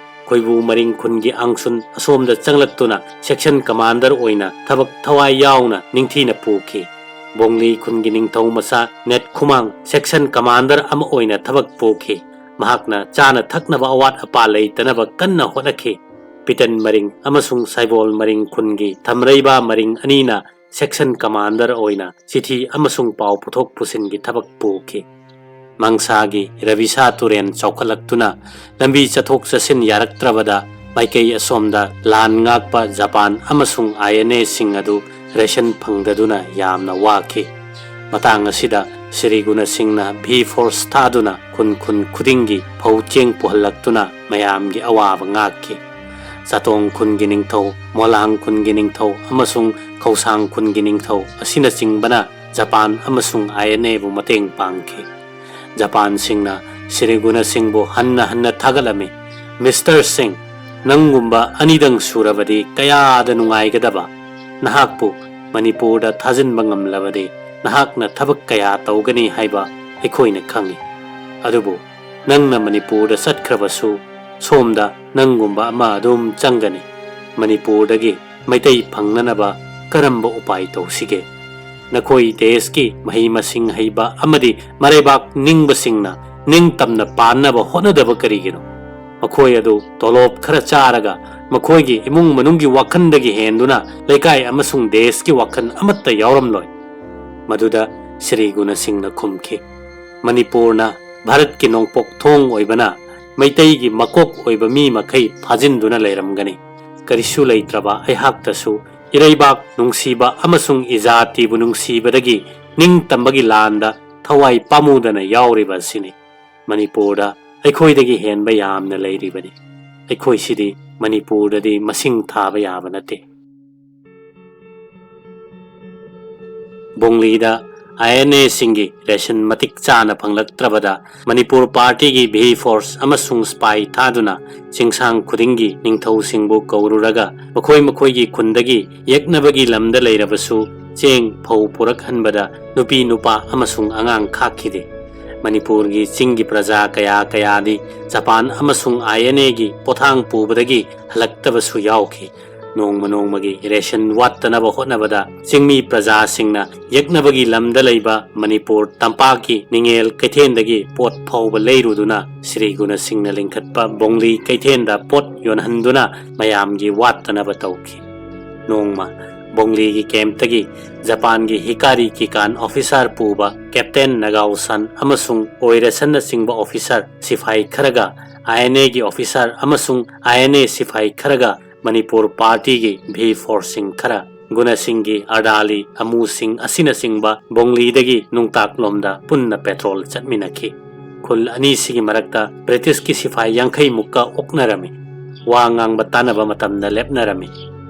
ꯈꯣꯏꯕꯨ ꯃꯔꯤꯡ ꯈꯨꯟꯒꯤ ꯑꯪꯁꯨꯟ ꯑꯁꯣꯝꯗ ꯆꯪꯂꯛꯇꯨꯅ ꯁꯦꯛꯁꯟ ꯀꯃꯥꯟꯗꯔ ꯑꯣꯏꯅ ꯊꯕꯛ ꯊꯋꯥꯏ ꯌꯥꯎꯅ ꯅꯤꯡꯊꯤꯅ ꯄꯨꯈꯤ꯫ ꯕꯣꯡꯂꯤ ꯈꯨꯟꯒꯤ ꯅꯤꯡꯊꯧ ꯃꯆꯥ ꯅꯦꯠ ꯈꯨꯃꯥꯡ ꯁꯦꯛꯁꯟ ꯀꯃꯥꯟꯗꯔ ꯑꯃ ꯑꯣꯏꯅ ꯊꯕꯛ ꯄꯨꯈꯤ꯫ ꯃꯍꯥꯛꯅ ꯆꯥꯅ ꯊꯛꯅꯕ ꯑꯋꯥꯠ ꯑꯄꯥ ꯂꯩꯇꯅꯕ ꯀꯟꯅ ꯍꯣꯠꯅꯈꯤ꯫ ꯄꯤꯇꯟ ꯃꯔꯤꯡ ꯑꯃꯁꯨꯡ ꯁꯥꯏꯕꯣꯜ ꯃꯔꯤꯡ ꯈꯨꯟꯒꯤ ꯊꯝꯔꯩꯕ ꯃꯔꯤꯡ ꯑꯅꯤꯅ ꯁꯦꯛꯁꯟ ꯀꯃꯥꯟꯗꯔ ꯑꯣꯏꯅ ꯆꯤꯊꯤ ꯑꯃꯁꯨꯡ ꯄꯥꯎ ꯄꯨꯊꯣꯛ ꯄꯨꯁꯤꯟꯒꯤ ꯊꯕꯛ ꯄꯨꯈꯤ꯫ ꯃꯪꯁꯥꯒꯤ ꯔꯕꯤꯁꯥ ꯇꯨꯔꯦꯟ ꯆꯥꯎꯈꯠꯂꯛꯇꯨꯅ ꯂꯝꯕꯤ ꯆꯠꯊꯣꯛ ꯆꯠꯁꯤꯟ ꯌꯥꯔꯛꯇ꯭ꯔꯕꯗ ꯃꯥꯏꯀꯩ ꯑꯁꯣꯝꯗ ꯂꯥꯟ ꯉꯥꯛꯄ ꯖꯄꯥꯟ ꯑꯃꯁꯨꯡ ꯑꯥꯏ ꯑꯦꯟ ꯑꯦꯁꯤꯡ ꯑꯗꯨ ꯔꯦꯁꯟ ꯐꯪꯗꯗꯨꯅ ꯌꯥꯝꯅ ꯋꯥꯈꯤ꯫ ꯃꯇꯥꯡ ꯑꯁꯤꯗ ꯁ꯭ꯔꯤ ꯒꯨꯅ ꯁꯤꯡꯅ ꯚꯤ ꯐꯣꯔꯁ ꯊꯥꯗꯨꯅ ꯈꯨꯟ ꯈꯨꯟ ꯈꯨꯗꯤꯡꯒꯤ ꯐꯧ ꯆꯦꯡ ꯄꯨꯍꯜꯂꯛꯇꯨꯅ ꯃꯌꯥꯝꯒꯤ ꯑꯋꯥꯕ ꯉꯥꯛꯈꯤ꯫ ꯆꯥꯇꯣꯡ ꯈꯨꯟꯒꯤ ꯅꯤꯡꯊꯧ, ꯃꯣꯂꯥꯡ ꯈꯨꯟꯒꯤ ꯅꯤꯡꯊꯧ ꯑꯃꯁꯨꯡ ꯈꯧꯁꯥꯡ ꯈꯨꯟꯒꯤ ꯅꯤꯡꯊꯧ ꯑꯁꯤꯅꯆꯤꯡꯕꯅ ꯖꯄꯥꯟ ꯑꯃꯁꯨꯡ ꯑꯥꯏ ꯑꯦꯟ ꯑꯦꯕꯨ ꯃꯇꯦꯡ ꯄꯥꯡꯈꯤ꯫ ꯖꯄꯥꯟꯁꯤꯡꯅ ꯁ꯭ꯔꯤ ꯒꯨꯅ ꯁꯤꯡꯕꯨ ꯍꯟꯅ ꯍꯟꯅ ꯊꯥꯒꯠꯂꯝꯃꯤ꯫ "ꯃꯤꯁꯇꯔ ꯁꯤꯡ, ꯅꯪꯒꯨꯝꯕ ꯑꯅꯤꯗꯪ ꯁꯨꯔꯕꯗꯤ ꯀꯌꯥꯗ ꯅꯨꯡꯉꯥꯏꯒꯗꯕ! ꯅꯍꯥꯛꯄꯨ ꯃꯅꯤꯄꯨꯔꯗ ꯊꯥꯖꯤꯟꯕ ꯉꯝꯂꯕꯗꯤ ꯅꯍꯥꯛꯅ ꯊꯕꯛ ꯀꯌꯥ ꯇꯧꯒꯅꯤ ꯍꯥꯏꯕ ꯑꯩꯈꯣꯏꯅ ꯈꯪꯏ꯫ ꯑꯗꯨꯕꯨ ꯅꯪꯅ ꯃꯅꯤꯄꯨꯔꯗ ꯆꯠꯈ꯭ꯔꯕꯁꯨ, ꯁꯣꯝꯗ ꯅꯪꯒꯨꯝꯕ ꯑꯃ ꯑꯗꯨꯝ ꯆꯪꯒꯅꯤ꯫ ꯃꯅꯤꯄꯨꯔꯗꯒꯤ ꯃꯩꯇꯩ ꯐꯪꯅꯅꯕ ꯀꯔꯝꯕ ꯎꯄꯥꯏ ꯇꯧꯁꯤꯒꯦ? ꯅꯈꯣꯏ ꯗꯦꯁꯀꯤ ꯃꯍꯩ ꯃꯁꯤꯡ ꯍꯩꯕ ꯑꯃꯗꯤ ꯃꯔꯩꯕꯥꯛ ꯅꯤꯡꯕꯁꯤꯡꯅ ꯅꯤꯡꯇꯝꯅ ꯄꯥꯟꯅꯕ ꯍꯣꯠꯅꯗꯕ ꯀꯔꯤꯒꯤꯅꯣ? ꯃꯈꯣꯏ ꯑꯗꯨ ꯇꯣꯂꯣꯞ ꯈꯔ ꯆꯥꯔꯒ ꯃꯈꯣꯏꯒꯤ ꯏꯃꯨꯡ ꯃꯅꯨꯡꯒꯤ ꯋꯥꯈꯜꯗꯒꯤ ꯍꯦꯟꯗꯨꯅ ꯂꯩꯀꯥꯏ ꯑꯃꯁꯨꯡ ꯗꯦꯁꯀꯤ ꯋꯥꯈꯜ ꯑꯃꯠꯇ ꯌꯥꯎꯔꯝꯂꯣꯏ꯫" ꯃꯗꯨꯗ ꯁ꯭ꯔꯤ ꯒꯨꯅ ꯁꯤꯡꯅ ꯈꯨꯝꯈꯤ, "ꯃꯅꯤꯄꯨꯔꯅ ꯚꯥꯔꯠꯀꯤ ꯅꯣꯡꯄꯣꯛ ꯊꯣꯡ ꯑꯣꯏꯕꯅ ꯃꯩꯇꯩꯒꯤ ꯃꯀꯣꯛ ꯑꯣꯏꯕ ꯃꯤ ꯃꯈꯩ ꯐꯥꯖꯤꯟꯗꯨꯅ ꯂꯩꯔꯝꯒꯅꯤ꯫ ꯀꯔꯤꯁꯨ ꯂꯩꯇ꯭ꯔꯕ ꯑꯩꯍꯥꯛꯇꯁꯨ ꯏꯔꯩꯕꯥꯛ ꯅꯨꯡꯁꯤꯕ ꯑꯃꯁꯨꯡ ꯏꯖꯥꯇꯤꯕꯨ ꯅꯨꯡꯁꯤꯕꯗꯒꯤ ꯅꯤꯡꯇꯝꯕꯒꯤ ꯂꯥꯟꯗ ꯊꯋꯥꯏ ꯄꯥꯝꯃꯨꯗꯅ ꯌꯥꯎꯔꯤꯕ ꯑꯁꯤꯅꯤ꯫ ꯃꯅꯤꯄꯨꯔꯗ ꯑꯩꯈꯣꯏꯗꯒꯤ ꯍꯦꯟꯕ ꯌꯥꯝꯅ ꯂꯩꯔꯤꯕꯅꯤ꯫ ꯑꯩꯈꯣꯏꯁꯤꯗꯤ ꯃꯅꯤꯄꯨꯔꯗꯗꯤ ꯃꯁꯤꯡ ꯊꯥꯕ ꯌꯥꯕ ꯅꯠꯇꯦ꯫" ꯕꯣꯡꯂꯤꯗ ꯑꯥꯏ ꯑꯦꯟ ꯑꯦꯁꯤꯡꯒꯤ ꯔꯦꯁꯟ ꯃꯇꯤꯛ ꯆꯥꯅ ꯐꯪꯂꯛꯇ꯭ꯔꯕꯗ ꯃꯅꯤꯄꯨꯔ ꯄꯥꯔꯇꯤꯒꯤ ꯚꯤ ꯐꯣꯔꯁ ꯑꯃꯁꯨꯡ ꯁ꯭ꯄꯥꯏ ꯊꯥꯗꯨꯅ ꯆꯤꯡꯁꯥꯡ ꯈꯨꯗꯤꯡꯒꯤ ꯅꯤꯡꯊꯧꯁꯤꯡꯕꯨ ꯀꯧꯔꯨꯔꯒ ꯃꯈꯣꯏ ꯃꯈꯣꯏꯒꯤ ꯈꯨꯟꯗꯒꯤ ꯌꯦꯛꯅꯕꯒꯤ ꯂꯝꯗ ꯂꯩꯔꯕꯁꯨ ꯆꯦꯡ ꯐꯧ ꯄꯨꯔꯛꯍꯟꯕꯗ ꯅꯨꯄꯤ ꯅꯨꯄꯥ ꯑꯃꯁꯨꯡ ꯑꯉꯥꯡ ꯈꯥꯛꯈꯤꯗꯦ꯫ ꯃꯅꯤꯄꯨꯔꯒꯤ ꯆꯤꯡꯒꯤ ꯄ꯭ꯔꯖꯥ ꯀꯌꯥ ꯀꯌꯥꯗꯤ ꯖꯄꯥꯟ ꯑꯃꯁꯨꯡ ꯑꯥꯏ ꯑꯦꯟ ꯑꯦꯒꯤ ꯄꯣꯊꯥꯡ ꯄꯨꯕꯗꯒꯤ ꯍꯜꯂꯛꯇꯕꯁꯨ ꯌꯥꯎꯈꯤ꯫ ꯅꯣꯡꯃ ꯅꯣꯡꯃꯒꯤ ꯔꯦꯁꯟ ꯋꯥꯠꯇꯅꯕ ꯍꯣꯠꯅꯕꯗ ꯆꯤꯡꯃꯤ ꯄ꯭ꯔꯖꯥꯁꯤꯡꯅ ꯌꯦꯛꯅꯕꯒꯤ ꯂꯝꯗ ꯂꯩꯕ ꯃꯅꯤꯄꯨꯔ ꯇꯝꯄꯥꯛꯀꯤ ꯅꯤꯡꯉꯦꯜ ꯀꯩꯊꯦꯜꯗꯒꯤ ꯄꯣꯠ ꯐꯥꯎꯕ ꯂꯩꯔꯨꯗꯨꯅ ꯁ꯭ꯔꯤ ꯒꯨꯅ ꯁꯤꯡꯅ ꯂꯤꯡꯈꯠꯄ ꯕꯣꯡꯂꯤ ꯀꯩꯊꯦꯜꯗ ꯄꯣꯠ ꯌꯣꯟꯍꯟꯗꯨꯅ ꯃꯌꯥꯝꯒꯤ ꯋꯥꯠꯇꯅꯕ ꯇꯧꯈꯤ꯫ ꯅꯣꯡꯃ ꯕꯣꯡꯂꯤꯒꯤ ꯀꯦꯝꯞꯇꯒꯤ ꯖꯄꯥꯟꯒꯤ ꯍꯤꯀꯥꯔꯤ ꯀꯤꯀꯥꯟ ꯑꯣꯐꯤꯁꯥꯔ ꯄꯨꯕ ꯀꯦꯞꯇꯦꯟ ꯅꯒꯥꯎ ꯁꯟ ꯑꯃꯁꯨꯡ ꯑꯣꯏꯔꯁꯟꯅꯆꯤꯡꯕ ꯑꯣꯐꯤꯁꯥꯔ ꯁꯤꯐꯥꯏ ꯈꯔꯒ ꯑꯥꯏ ꯑꯦꯟ ꯑꯦꯒꯤ ꯑꯣꯐꯤꯁꯥꯔ ꯑꯃꯁꯨꯡ ꯑꯥꯏ ꯑꯦꯟ ꯑꯦ ꯁꯤꯐꯥꯏ ꯈꯔꯒ ꯃꯅꯤꯄꯨꯔ ꯄꯥꯔꯇꯤꯒꯤ ꯚꯤ ꯐꯣꯔꯁꯁꯤꯡ ꯈꯔ ꯒꯨꯅꯁꯤꯡꯒꯤ ꯑꯔꯗꯥꯂꯤ, ꯑꯃꯨꯁꯤꯡ ꯑꯁꯤꯅꯆꯤꯡꯕ ꯕꯣꯡꯂꯤꯗꯒꯤ ꯅꯨꯡꯇꯥꯛꯂꯣꯝꯗ ꯄꯨꯟꯅ ꯄꯦꯇ꯭ꯔꯣꯜ ꯆꯠꯃꯤꯟꯅꯈꯤ꯫ ꯈꯨꯜ ꯑꯅꯤꯁꯤꯒꯤ ꯃꯔꯛꯇ ꯕ꯭ꯔꯤꯇꯤꯁꯀꯤ ꯁꯤꯐꯥꯏ ꯌꯥꯡꯈꯩꯃꯨꯛꯀ ꯑꯣꯛꯅꯔꯝꯃꯤ꯫ ꯋꯥ ꯉꯥꯡꯕ ꯇꯥꯟꯅꯕ ꯃꯇꯝꯗ ꯂꯦꯞꯅꯔꯝꯃꯤ꯫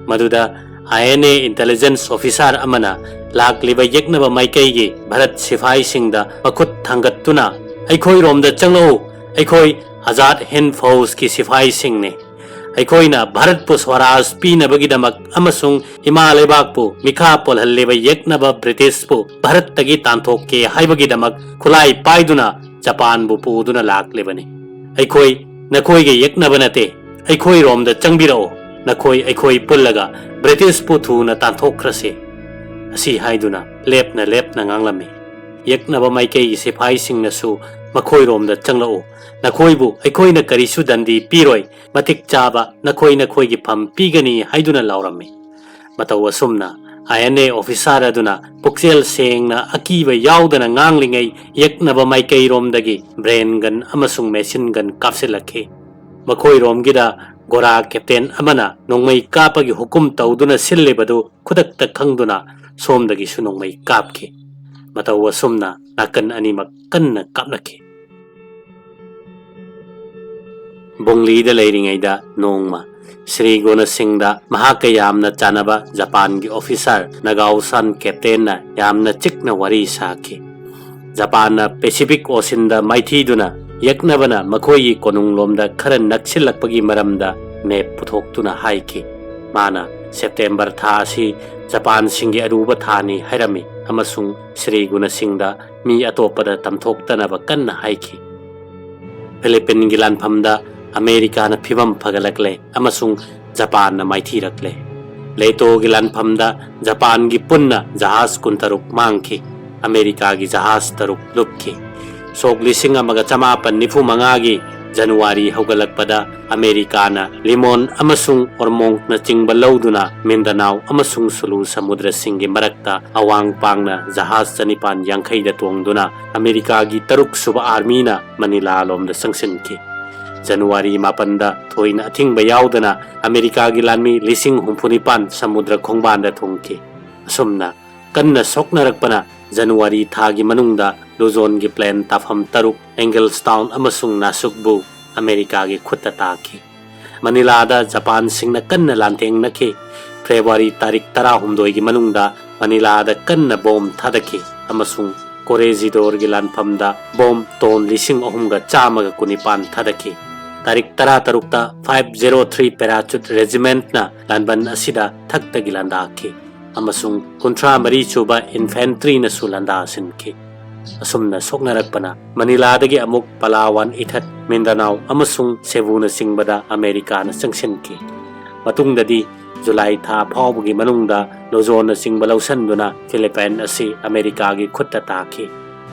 ꯃꯗꯨꯗ ꯑꯥꯏ ꯑꯦꯟ ꯑꯦ ꯏꯟꯇꯦꯂꯤꯖꯦꯟꯁ ꯑꯣꯐꯤꯁꯥꯔ ꯑꯃꯅ ꯂꯥꯛꯂꯤꯕ ꯌꯦꯛꯅꯕ ꯃꯥꯏꯀꯩꯒꯤ ꯚꯥꯔꯠ ꯁꯤꯐꯥꯏꯁꯤꯡꯗ ꯃꯈꯨꯠ ꯊꯥꯡꯒꯠꯇꯨꯅ, "ꯑꯩꯈꯣꯏꯔꯣꯝꯗ ꯆꯪꯂꯛꯎ, ꯑꯩꯈꯣꯏ ꯑꯖꯥꯗ ꯍꯤꯟꯗ ꯐꯧꯖꯀꯤ ꯁꯤꯐꯥꯏꯁꯤꯡꯅꯤ꯫ ꯑꯩꯈꯣꯏꯅ ꯚꯥꯔꯠꯄꯨ ꯁ꯭ꯋꯔꯥꯖ ꯄꯤꯅꯕꯒꯤꯗꯃꯛ ꯑꯃꯁꯨꯡ ꯏꯃꯥ ꯂꯩꯕꯥꯛꯄꯨ ꯃꯤꯈꯥ ꯄꯣꯜꯍꯜꯂꯤꯕ ꯌꯦꯛꯅꯕ ꯕ꯭ꯔꯤꯇꯤꯁꯄꯨ ꯚꯥꯔꯠꯇꯒꯤ ꯇꯥꯟꯊꯣꯛꯀꯦ ꯍꯥꯏꯕꯒꯤꯗꯃꯛ ꯈꯨꯠꯂꯥꯏ ꯄꯥꯏꯗꯨꯅ ꯖꯄꯥꯟꯕꯨ ꯄꯨꯗꯨꯅ ꯂꯥꯛꯂꯤꯕꯅꯤ꯫ ꯑꯩꯈꯣꯏ ꯅꯈꯣꯏꯒ ꯌꯦꯛꯅꯕ ꯅꯠꯇꯦ꯫ ꯑꯩꯈꯣꯏꯔꯣꯝꯗ ꯆꯪꯕꯤꯔꯛꯎ꯫ ꯅꯈꯣꯏ ꯑꯩꯈꯣꯏ ꯄꯨꯜꯂꯒ ꯕ꯭ꯔꯤꯇꯤꯁꯄꯨ ꯊꯨꯅ ꯇꯥꯟꯊꯣꯛꯈ꯭ꯔꯁꯤ"꯫ ꯑꯁꯤ ꯍꯥꯏꯗꯨꯅ ꯂꯦꯞꯅ ꯂꯦꯞꯅ ꯉꯥꯡꯂꯝꯃꯤ꯫ ꯌꯦꯛꯅꯕ ꯃꯥꯏꯀꯩꯒꯤ ꯁꯤꯐꯥꯏꯁꯤꯡꯅꯁꯨ, "ꯃꯈꯣꯏꯔꯣꯝꯗ ꯆꯪꯂꯛꯎ꯫ ꯅꯈꯣꯏꯕꯨ ꯑꯩꯈꯣꯏꯅ ꯀꯔꯤꯁꯨ ꯗꯟꯗꯤ ꯄꯤꯔꯣꯏ꯫ ꯃꯇꯤꯛ ꯆꯥꯕ ꯅꯈꯣꯏ ꯅꯈꯣꯏꯒꯤ ꯐꯝ ꯄꯤꯒꯅꯤ" ꯍꯥꯏꯗꯨꯅ ꯂꯥꯎꯔꯝꯃꯤ꯫ ꯃꯇꯧ ꯑꯁꯨꯝꯅ ꯑꯥꯏ ꯑꯦꯟ ꯑꯦ ꯑꯣꯐꯤꯁꯥꯔ ꯑꯗꯨꯅ ꯄꯨꯛꯆꯦꯜ ꯁꯦꯡꯅ ꯑꯀꯤꯕ ꯌꯥꯎꯗꯅ ꯉꯥꯡꯂꯤꯉꯩ ꯌꯦꯛꯅꯕ ꯃꯥꯏꯀꯩꯔꯣꯝꯗꯒꯤ ꯕ꯭ꯔꯦꯟ ꯒꯟ ꯑꯃꯁꯨꯡ ꯃꯦꯁꯤꯟ ꯒꯟ ꯀꯥꯞꯁꯤꯜꯂꯛꯈꯤ꯫ ꯃꯈꯣꯏꯔꯣꯝꯒꯤꯗ ꯒꯣꯔꯥ ꯀꯦꯞꯇꯦꯟ ꯑꯃꯅ ꯅꯣꯡꯃꯩ ꯀꯥꯞꯄꯒꯤ ꯍꯨꯀꯨꯝ ꯇꯧꯗꯨꯅ ꯁꯤꯜꯂꯤꯕꯗꯨ ꯈꯨꯗꯛꯇ ꯈꯪꯗꯨꯅ ꯁꯣꯝꯗꯒꯤꯁꯨ ꯅꯣꯡꯃꯩ ꯀꯥꯞꯈꯤ꯫ ꯃꯇꯧ ꯑꯁꯨꯝꯅ ꯅꯥꯀꯟ ꯑꯅꯤꯃꯛ ꯀꯟꯅ ꯀꯥꯞꯅꯈꯤ꯫ ꯕꯣꯡꯂꯤꯗ ꯂꯩꯔꯤꯉꯩꯗ ꯅꯣꯡꯃ ꯁ꯭ꯔꯤ ꯒꯣꯅꯁꯤꯡꯗ ꯃꯍꯥꯛꯀ ꯌꯥꯝꯅ ꯆꯥꯟꯅꯕ ꯖꯄꯥꯟꯒꯤ ꯑꯣꯐꯤꯁꯥꯔ ꯅꯒꯥꯎꯁꯥꯟ ꯀꯦꯞꯇꯦꯟꯅ ꯌꯥꯝꯅ ꯆꯤꯛꯅ ꯋꯥꯔꯤ ꯁꯥꯈꯤ꯫ ꯖꯄꯥꯟꯅ ꯄꯦꯁꯤꯐꯤꯛ ꯑꯣꯁꯤꯟꯗ ꯃꯥꯏꯊꯤꯗꯨꯅ ꯌꯦꯛꯅꯕꯅ ꯃꯈꯣꯏꯒꯤ ꯀꯣꯅꯨꯡꯂꯣꯝꯗ ꯈꯔ ꯅꯛꯁꯤꯜꯂꯛꯄꯒꯤ ꯃꯔꯝꯗ ꯃꯦꯞ ꯄꯨꯊꯣꯛꯇꯨꯅ ꯍꯥꯏꯈꯤ꯫ ꯃꯥꯅ ꯁꯦꯞꯇꯦꯝꯕꯔ ꯊꯥ ꯑꯁꯤ ꯖꯄꯥꯟꯁꯤꯡꯒꯤ ꯑꯔꯨꯕ ꯊꯥꯅꯤ ꯍꯥꯏꯔꯝꯃꯤ ꯑꯃꯁꯨꯡ ꯁ꯭ꯔꯤ ꯒꯨꯅꯁꯤꯡꯗ ꯃꯤ ꯑꯇꯣꯞꯄꯗ ꯇꯝꯊꯣꯛꯇꯅꯕ ꯀꯟꯅ ꯍꯥꯏꯈꯤ꯫ ꯐꯤꯂꯤꯄꯤꯟꯒꯤ ꯂꯥꯟꯐꯝꯗ ꯑꯃꯦꯔꯤꯀꯥꯅ ꯐꯤꯚꯝ ꯐꯒꯠꯂꯛꯂꯦ ꯑꯃꯁꯨꯡ ꯖꯄꯥꯟꯅ ꯃꯥꯏꯊꯤꯔꯛꯂꯦ꯫ ꯂꯦꯇꯣꯒꯤ ꯂꯥꯟꯐꯝꯗ ꯖꯄꯥꯟꯒꯤ ꯄꯨꯟꯅ ꯖꯍꯥꯖ ꯀꯨꯟꯇꯔꯨꯛ ꯃꯥꯡꯈꯤ꯫ ꯑꯃꯦꯔꯤꯀꯥꯒꯤ ꯖꯍꯥꯖ ꯇꯔꯨꯛ ꯂꯨꯞꯈꯤ꯫ ꯁꯣꯛ ꯂꯤꯁꯤꯡ ꯑꯃꯒ ꯆꯃꯥꯄꯟ ꯅꯤꯐꯨ ꯃꯉꯥꯒꯤ ꯖꯅꯋꯥꯔꯤ ꯍꯧꯒꯠꯂꯛꯄꯗ ꯑꯃꯦꯔꯤꯀꯥꯅ ꯂꯤꯃꯣꯟ ꯑꯃꯁꯨꯡ ꯑꯣꯔꯃꯣꯡꯅꯆꯤꯡꯕ ꯂꯧꯗꯨꯅ ꯃꯤꯟꯗꯅꯥꯎ ꯑꯃꯁꯨꯡ ꯁꯨꯂꯨ ꯁꯃꯨꯗ꯭ꯔꯁꯤꯡꯒꯤ ꯃꯔꯛꯇ ꯑꯋꯥꯡ ꯄꯥꯡꯅ ꯖꯍꯥꯖ ꯆꯅꯤꯄꯥꯟ ꯌꯥꯡꯈꯩꯗ ꯇꯣꯡꯗꯨꯅ ꯑꯃꯦꯔꯤꯀꯥꯒꯤ ꯇꯔꯨꯛ ꯁꯨꯕ ꯑꯥꯔꯃꯤꯅ ꯃꯅꯤꯂꯥ ꯂꯣꯝꯗ ꯆꯪꯁꯤꯟꯈꯤ꯫ ꯖꯅꯋꯥꯔꯤ ꯃꯥꯄꯟꯗ ꯊꯣꯏꯅ ꯑꯊꯤꯡꯕ ꯌꯥꯎꯗꯅ ꯑꯃꯦꯔꯤꯀꯥꯒꯤ ꯂꯥꯟꯃꯤ ꯂꯤꯁꯤꯡ ꯍꯨꯝꯐꯨ ꯅꯤꯄꯥꯟ ꯁꯃꯨꯗ꯭ꯔ ꯈꯣꯡꯕꯥꯟꯗ ꯊꯨꯡꯈꯤ꯫ ꯑꯁꯨꯝꯅ ꯀꯟꯅ ꯁꯣꯛꯅꯔꯛꯄꯅ ꯖꯅꯋꯥꯔꯤ ꯊꯥꯒꯤ ꯃꯅꯨꯡꯗ ꯂꯨꯖꯣꯟꯒꯤ ꯄ꯭ꯂꯦꯟ ꯇꯥꯐꯝ ꯇꯔꯨꯛ, ꯑꯦꯡꯒꯜꯁꯇꯥꯎꯟ ꯑꯃꯁꯨꯡ ꯅꯥꯁꯨꯛꯕꯨ ꯑꯃꯦꯔꯤꯀꯥꯒꯤ ꯈꯨꯠꯇ ꯇꯥꯈꯤ꯫ ꯃꯅꯤꯂꯥꯗ ꯖꯄꯥꯟꯁꯤꯡꯅ ꯀꯟꯅ ꯂꯥꯟꯊꯦꯡꯅꯈꯤ꯫ ꯐꯦꯕ꯭ꯔꯨꯋꯥꯔꯤ ꯇꯥꯔꯤꯛ ꯇꯔꯥꯍꯨꯝꯗꯣꯏꯒꯤ ꯃꯅꯨꯡꯗ ꯃꯅꯤꯂꯥꯗ ꯀꯟꯅ ꯕꯣꯝ ꯊꯥꯗꯈꯤ ꯑꯃꯁꯨꯡ ꯀꯣꯔꯦꯖꯤꯗꯣꯔꯒꯤ ꯂꯥꯟꯐꯝꯗ ꯕꯣꯝ ꯇꯣꯟ ꯂꯤꯁꯤꯡ ꯑꯍꯨꯝꯒ ꯆꯥꯝꯃꯒ ꯀꯨꯟꯅꯤꯄꯥꯟ ꯊꯥꯗꯈꯤ꯫ ꯇꯥꯔꯤꯛ ꯇꯔꯥꯇꯔꯨꯛꯇ five zero three parachute regimentꯅ ꯂꯥꯟꯕꯟ ꯑꯁꯤꯗ ꯊꯛꯇꯒꯤ ꯂꯥꯟꯗꯥꯈꯤ ꯑꯃꯁꯨꯡ ꯀꯨꯟꯊ꯭ꯔꯥ ꯃꯔꯤ ꯁꯨꯕ ꯏꯟꯐꯦꯟꯇ꯭ꯔꯤꯅꯁꯨ ꯂꯥꯟꯗꯥꯁꯤꯟꯈꯤ꯫ ꯑꯁꯨꯝꯅ ꯁꯣꯛꯅꯔꯛꯄꯅ ꯃꯅꯤꯂꯥꯗꯒꯤ ꯑꯃꯨꯛ ꯄꯂꯥꯋꯥꯟ, ꯏꯊꯠ, ꯃꯤꯟꯗꯅꯥꯎ ꯑꯃꯁꯨꯡ ꯁꯦꯕꯨꯅꯆꯤꯡꯕꯗ ꯑꯃꯦꯔꯤꯀꯥꯅ ꯆꯪꯁꯤꯟꯈꯤ꯫ ꯃꯇꯨꯡꯗꯗꯤ ꯖꯨꯂꯥꯏ ꯊꯥ ꯐꯥꯎꯕꯒꯤ ꯃꯅꯨꯡꯗ ꯂꯨꯖꯣꯟꯅꯆꯤꯡꯕ ꯂꯧꯁꯤꯟꯗꯨꯅ ꯐꯤꯂꯤꯄꯥꯏꯟ ꯑꯁꯤ ꯑꯃꯦꯔꯤꯀꯥꯒꯤ ꯈꯨꯠꯇ ꯇꯥꯈꯤ꯫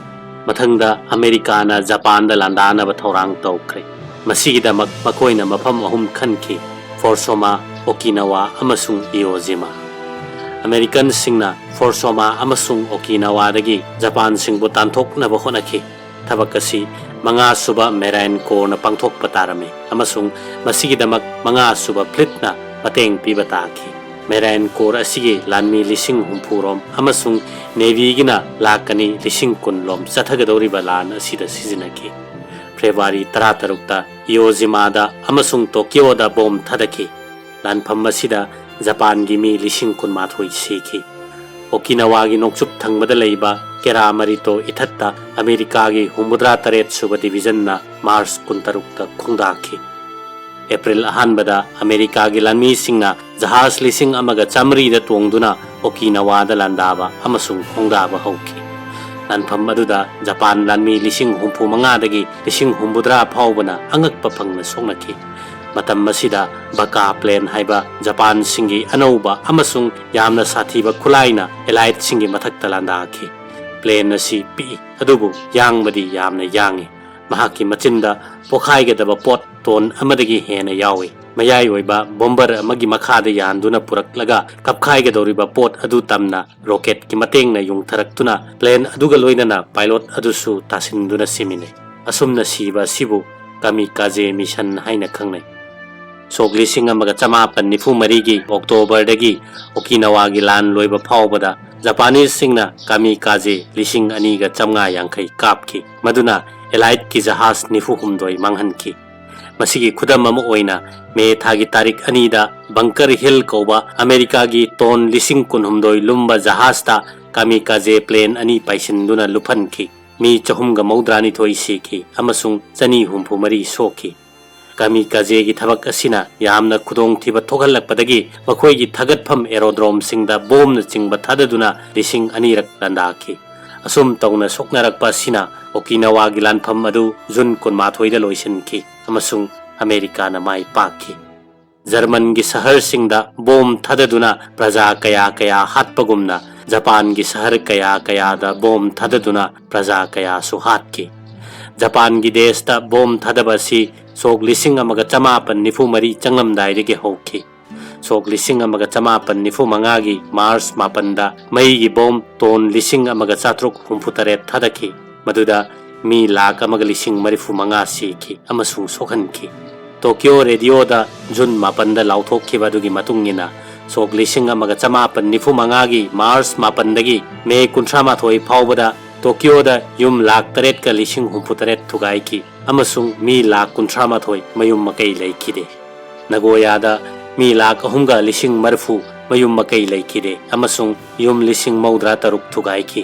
ꯃꯊꯪꯗ ꯑꯃꯦꯔꯤꯀꯥꯅ ꯖꯄꯥꯟꯗ ꯂꯥꯟꯗꯥꯅꯕ ꯊꯧꯔꯥꯡ ꯇꯧꯈ꯭ꯔꯦ꯫ ꯃꯁꯤꯒꯤꯗꯃꯛ ꯃꯈꯣꯏꯅ ꯃꯐꯝ ꯑꯍꯨꯝ ꯈꯟꯈꯤ: ꯐꯣꯔꯁꯣꯃꯥ, ꯑꯣꯀꯤꯅꯥꯋꯥ ꯑꯃꯁꯨꯡ ꯏꯑꯣ ꯖꯤꯃꯥ꯫ ꯑꯃꯦꯔꯤꯀꯟꯁꯤꯡꯅ ꯐꯣꯔꯁꯣꯃꯥ ꯑꯃꯁꯨꯡ ꯑꯣꯀꯤꯅꯥꯋꯥꯗꯒꯤ ꯖꯄꯥꯟꯁꯤꯡꯕꯨ ꯇꯥꯟꯊꯣꯛꯅꯕ ꯍꯣꯠꯅꯈꯤ꯫ ꯊꯕꯛ ꯑꯁꯤ ꯃꯉꯥꯁꯨꯕ ꯃꯦꯔꯥꯏꯟ ꯀꯣꯔꯅ ꯄꯥꯡꯊꯣꯛꯄ ꯇꯥꯔꯝꯃꯤ ꯑꯃꯁꯨꯡ ꯃꯁꯤꯒꯤꯗꯃꯛ ꯃꯉꯥꯁꯨꯕ ꯐ꯭ꯂꯤꯠꯅ ꯃꯇꯦꯡ ꯄꯤꯕ ꯇꯥꯈꯤ꯫ ꯃꯦꯔꯥꯏꯟ ꯀꯣꯔ ꯑꯁꯤꯒꯤ ꯂꯥꯟꯃꯤ ꯂꯤꯁꯤꯡ ꯍꯨꯝꯐꯨ ꯔꯣꯝ ꯑꯃꯁꯨꯡ ꯅꯦꯚꯤꯒꯤꯅ ꯂꯥꯈ ꯑꯅꯤ ꯂꯤꯁꯤꯡ ꯀꯨꯟ ꯂꯣꯝ ꯆꯠꯊꯒꯗꯧꯔꯤꯕ ꯂꯥꯟ ꯑꯁꯤꯗ ꯁꯤꯖꯤꯟꯅꯈꯤ꯫ ꯐꯦꯕ꯭ꯔꯨꯋꯥꯔꯤ ꯇꯔꯥꯇꯔꯨꯛꯇ ꯏꯑꯣ ꯖꯤꯃꯥꯗ ꯑꯃꯁꯨꯡ ꯇꯣꯀꯤꯌꯣꯗ ꯕꯣꯝ ꯊꯥꯗꯈꯤ꯫ ꯂꯥꯟꯐꯝ ꯑꯁꯤꯗ ꯖꯄꯥꯟꯒꯤ ꯃꯤ ꯂꯤꯁꯤꯡ ꯀꯨꯟꯃꯥꯊꯣꯏ ꯁꯤꯈꯤ꯫ ꯑꯣꯀꯤꯅꯥꯋꯥꯒꯤ ꯅꯣꯡꯆꯨꯞ ꯊꯪꯕꯗ ꯂꯩꯕ ꯀꯦꯔꯥꯃꯔꯤꯇꯣ ꯏꯊꯠꯇ ꯑꯃꯦꯔꯤꯀꯥꯒꯤ ꯍꯨꯝꯐꯨꯇꯔꯥ ꯇꯔꯦꯠ ꯁꯨꯕ ꯗꯤꯚꯤꯖꯟꯅ ꯃꯥꯔꯆ ꯀꯨꯟꯇꯔꯨꯛꯇ ꯈꯣꯡꯗꯥꯈꯤ꯫ ꯑꯦꯄ꯭ꯔꯤꯜ ꯑꯍꯥꯟꯕꯗ ꯑꯃꯦꯔꯤꯀꯥꯒꯤ ꯂꯥꯟꯃꯤꯁꯤꯡꯅ ꯖꯍꯥꯖ ꯂꯤꯁꯤꯡ ꯑꯃꯒ ꯆꯥꯃꯔꯤꯗ ꯇꯣꯡꯗꯨꯅ ꯑꯣꯀꯤꯅꯥꯋꯥꯗ ꯂꯥꯟꯗꯥꯕ ꯑꯃꯁꯨꯡ ꯈꯣꯡꯗꯥꯕ ꯍꯧꯈꯤ꯫ ꯂꯥꯟꯐꯝ ꯑꯗꯨꯗ ꯖꯄꯥꯟ ꯂꯥꯟꯃꯤ ꯂꯤꯁꯤꯡ ꯍꯨꯝꯐꯨ ꯃꯉꯥꯗꯒꯤ ꯂꯤꯁꯤꯡ ꯍꯨꯝꯐꯨꯇꯔꯥ ꯐꯥꯎꯕꯅ ꯑꯉꯛꯄ ꯐꯪꯅ ꯁꯣꯛꯅꯈꯤ꯫ ꯃꯇꯝ ꯑꯁꯤꯗ ꯕꯀꯥ ꯄ꯭ꯂꯦꯟ ꯍꯥꯏꯕ ꯖꯄꯥꯟꯁꯤꯡꯒꯤ ꯑꯅꯧꯕ ꯑꯃꯁꯨꯡ ꯌꯥꯝꯅ ꯁꯥꯊꯤꯕ ꯈꯨꯠꯂꯥꯏꯅ ꯑꯦꯂꯥꯏꯠꯁꯤꯡꯒꯤ ꯃꯊꯛꯇ ꯂꯥꯟꯗꯥꯈꯤ꯫ ꯄ꯭ꯂꯦꯟ ꯑꯁꯤ ꯄꯤꯛꯏ, ꯑꯗꯨꯕꯨ ꯌꯥꯡꯕꯗꯤ ꯌꯥꯝꯅ ꯌꯥꯡꯏ꯫ ꯃꯍꯥꯛꯀꯤ ꯃꯆꯤꯟꯗ ꯄꯣꯈꯥꯏꯒꯗꯕ ꯄꯣꯠ ꯇꯣꯟ ꯑꯃꯗꯒꯤ ꯍꯦꯟꯅ ꯌꯥꯎꯏ꯫ ꯃꯌꯥꯏ ꯑꯣꯏꯕ ꯕꯣꯝꯕꯔ ꯑꯃꯒꯤ ꯃꯈꯥꯗ ꯌꯥꯟꯗꯨꯅ ꯄꯨꯔꯛꯂꯒ ꯀꯞꯈꯥꯏꯒꯗꯧꯔꯤꯕ ꯄꯣꯠ ꯑꯗꯨ ꯇꯝꯅ ꯔꯣꯀꯦꯠꯀꯤ ꯃꯇꯦꯡꯅ ꯌꯨꯡꯊꯔꯛꯇꯨꯅ ꯄ꯭ꯂꯦꯟ ꯑꯗꯨꯒ ꯂꯣꯏꯅꯅ ꯄꯥꯏꯂꯣꯠ ꯑꯗꯨꯁꯨ ꯇꯥꯁꯤꯟꯗꯨꯅ ꯁꯤꯃꯤꯟꯅꯩ꯫ ꯑꯁꯨꯝꯅ ꯁꯤꯕ ꯑꯁꯤꯕꯨ ꯀꯥꯃꯤꯀꯥꯖꯦ ꯃꯤꯁꯟ ꯍꯥꯏꯅ ꯈꯪꯅꯩ꯫ ꯁꯣꯛ ꯂꯤꯁꯤꯡ ꯑꯃꯒ ꯆꯃꯥꯄꯟ ꯅꯤꯐꯨ ꯃꯔꯤꯒꯤ ꯑꯣꯛꯇꯣꯕꯔꯗꯒꯤ ꯑꯣꯀꯤꯅꯥꯋꯥꯒꯤ ꯂꯥꯟ ꯂꯣꯏꯕ ꯐꯥꯎꯕꯗ ꯖꯄꯥꯅꯤꯁꯁꯤꯡꯅ ꯀꯥꯃꯤꯀꯥꯖꯦ ꯂꯤꯁꯤꯡ ꯑꯅꯤꯒ ꯆꯥꯝꯃꯉꯥ ꯌꯥꯡꯈꯩ ꯀꯥꯞꯈꯤ, ꯃꯗꯨꯅ ꯑꯦꯂꯥꯏꯠꯀꯤ ꯖꯍꯥꯖ ꯅꯤꯐꯨ ꯍꯨꯝꯗꯣꯏ ꯃꯥꯡꯍꯟꯈꯤ꯫ ꯃꯁꯤꯒꯤ ꯈꯨꯗꯝ ꯑꯃ ꯑꯣꯏꯅ, ꯃꯦ ꯊꯥꯒꯤ ꯇꯥꯔꯤꯛ ꯑꯅꯤꯗ ꯕꯪꯀꯔ ꯍꯤꯜ ꯀꯧꯕ ꯑꯃꯦꯔꯤꯀꯥꯒꯤ ꯇꯣꯟ ꯂꯤꯁꯤꯡ ꯀꯨꯟꯍꯨꯝꯗꯣꯏ ꯂꯨꯝꯕ ꯖꯍꯥꯖꯇ ꯀꯥꯃꯤꯀꯥꯖꯦ ꯄ꯭ꯂꯦꯟ ꯑꯅꯤ ꯄꯥꯏꯁꯤꯟꯗꯨꯅ ꯂꯨꯞꯍꯟꯈꯤ꯫ ꯃꯤ ꯆꯍꯨꯝꯒ ꯃꯧꯗ꯭ꯔꯥꯅꯤꯊꯣꯏ ꯁꯤꯈꯤ ꯑꯃꯁꯨꯡ ꯆꯅꯤ ꯍꯨꯝꯐꯨ ꯃꯔꯤ ꯁꯣꯛꯈꯤ꯫ ꯀꯥꯃꯤꯀꯥꯖꯦꯒꯤ ꯊꯕꯛ ꯑꯁꯤꯅ ꯌꯥꯝꯅ ꯈꯨꯗꯣꯡꯊꯤꯕ ꯊꯣꯛꯍꯜꯂꯛꯄꯗꯒꯤ ꯃꯈꯣꯏꯒꯤ ꯊꯥꯒꯠꯐꯝ ꯑꯦꯔꯣꯗ꯭ꯔꯣꯝꯁꯤꯡꯗ ꯕꯣꯝꯅꯆꯤꯡꯕ ꯊꯥꯗꯗꯨꯅ ꯂꯤꯁꯤꯡ ꯑꯅꯤꯔꯛ ꯂꯥꯟꯗꯥꯈꯤ꯫ ꯑꯁꯨꯝ ꯇꯧꯅ ꯁꯣꯛꯅꯔꯛꯄ ꯑꯁꯤꯅ ꯑꯣꯀꯤꯅꯥꯋꯥꯒꯤ ꯂꯥꯟꯐꯝ ꯑꯗꯨ ꯖꯨꯟ ꯀꯨꯟꯃꯥꯊꯣꯏꯗ ꯂꯣꯏꯁꯤꯟꯈꯤ ꯑꯃꯁꯨꯡ ꯑꯃꯦꯔꯤꯀꯥꯅ ꯃꯥꯏ ꯄꯥꯛꯈꯤ꯫ ꯖꯔꯃꯟꯒꯤ ꯁꯍꯔꯁꯤꯡꯗ ꯕꯣꯝ ꯊꯥꯗꯗꯨꯅ ꯄ꯭ꯔꯖꯥ ꯀꯌꯥ ꯀꯌꯥ ꯍꯥꯠꯄꯒꯨꯝꯅ ꯖꯄꯥꯟꯒꯤ ꯁꯍꯔ ꯀꯌꯥ ꯀꯌꯥꯗ ꯕꯣꯝ ꯊꯥꯗꯗꯨꯅ ꯄ꯭ꯔꯖꯥ ꯀꯌꯥꯁꯨ ꯍꯥꯠꯈꯤ꯫ ꯖꯄꯥꯟꯒꯤ ꯗꯦꯁꯇ ꯕꯣꯝ ꯊꯥꯗꯕ ꯑꯁꯤ ꯁꯣꯛ ꯂꯤꯁꯤꯡ ꯑꯃꯒ ꯆꯃꯥꯄꯟ ꯅꯤꯐꯨ ꯃꯔꯤ ꯆꯪꯂꯝꯗꯥꯏꯗꯒꯤ ꯍꯧꯈꯤ꯫ ꯁꯣꯛ ꯂꯤꯁꯤꯡ ꯑꯃꯒ ꯆꯃꯥꯄꯟ ꯅꯤꯐꯨ ꯃꯉꯥꯒꯤ ꯃꯥꯔꯆ ꯃꯥꯄꯟꯗ ꯃꯩꯒꯤ ꯕꯣꯝ ꯇꯣꯟ ꯂꯤꯁꯤꯡ ꯑꯃꯒ ꯆꯥꯇ꯭ꯔꯨꯛ ꯍꯨꯝꯐꯨ ꯇꯔꯦꯠ ꯊꯥꯗꯈꯤ, ꯃꯗꯨꯗ ꯃꯤ ꯂꯥꯈ ꯑꯃꯒ ꯂꯤꯁꯤꯡ ꯃꯔꯤꯐꯨ ꯃꯉꯥ ꯁꯤꯈꯤ ꯑꯃꯁꯨꯡ ꯁꯣꯛꯍꯟꯈꯤ꯫ ꯇꯣꯀꯤꯌꯣ ꯔꯦꯗꯤꯑꯣꯗ ꯖꯨꯟ ꯃꯥꯄꯟꯗ ꯂꯥꯎꯊꯣꯛꯈꯤꯕ ꯑꯗꯨꯒꯤ ꯃꯇꯨꯡ ꯏꯟꯅ, ꯁꯣꯛ ꯂꯤꯁꯤꯡ ꯑꯃꯒ ꯆꯃꯥꯄꯟ ꯅꯤꯐꯨ ꯃꯉꯥꯒꯤ ꯃꯥꯔꯆ ꯃꯥꯄꯟꯗꯒꯤ ꯃꯦ ꯀꯨꯟꯊ꯭ꯔꯥ ꯃꯥꯊꯣꯏ ꯐꯥꯎꯕꯗ ꯇꯣꯀꯤꯌꯣꯗ ꯌꯨꯝ ꯂꯥꯈ ꯇꯔꯦꯠꯀ ꯂꯤꯁꯤꯡ ꯍꯨꯝꯐꯨ ꯇꯔꯦꯠ ꯊꯨꯒꯥꯏꯈꯤ ꯑꯃꯁꯨꯡ ꯃꯤ ꯂꯥꯈ ꯀꯨꯟꯊ꯭ꯔꯥ ꯃꯥꯊꯣꯏ ꯃꯌꯨꯝ ꯃꯀꯩ ꯂꯩꯈꯤꯗꯦ꯫ ꯅꯒꯣꯌꯥꯗ ꯃꯤ ꯂꯥꯈ ꯑꯍꯨꯝꯒ ꯂꯤꯁꯤꯡ ꯃꯔꯤꯐꯨ ꯃꯌꯨꯝ ꯃꯀꯩ ꯂꯩꯈꯤꯗꯦ ꯑꯃꯁꯨꯡ ꯌꯨꯝ ꯂꯤꯁꯤꯡ ꯃꯧꯗ꯭ꯔꯥ ꯇꯔꯨꯛ ꯊꯨꯒꯥꯏꯈꯤ꯫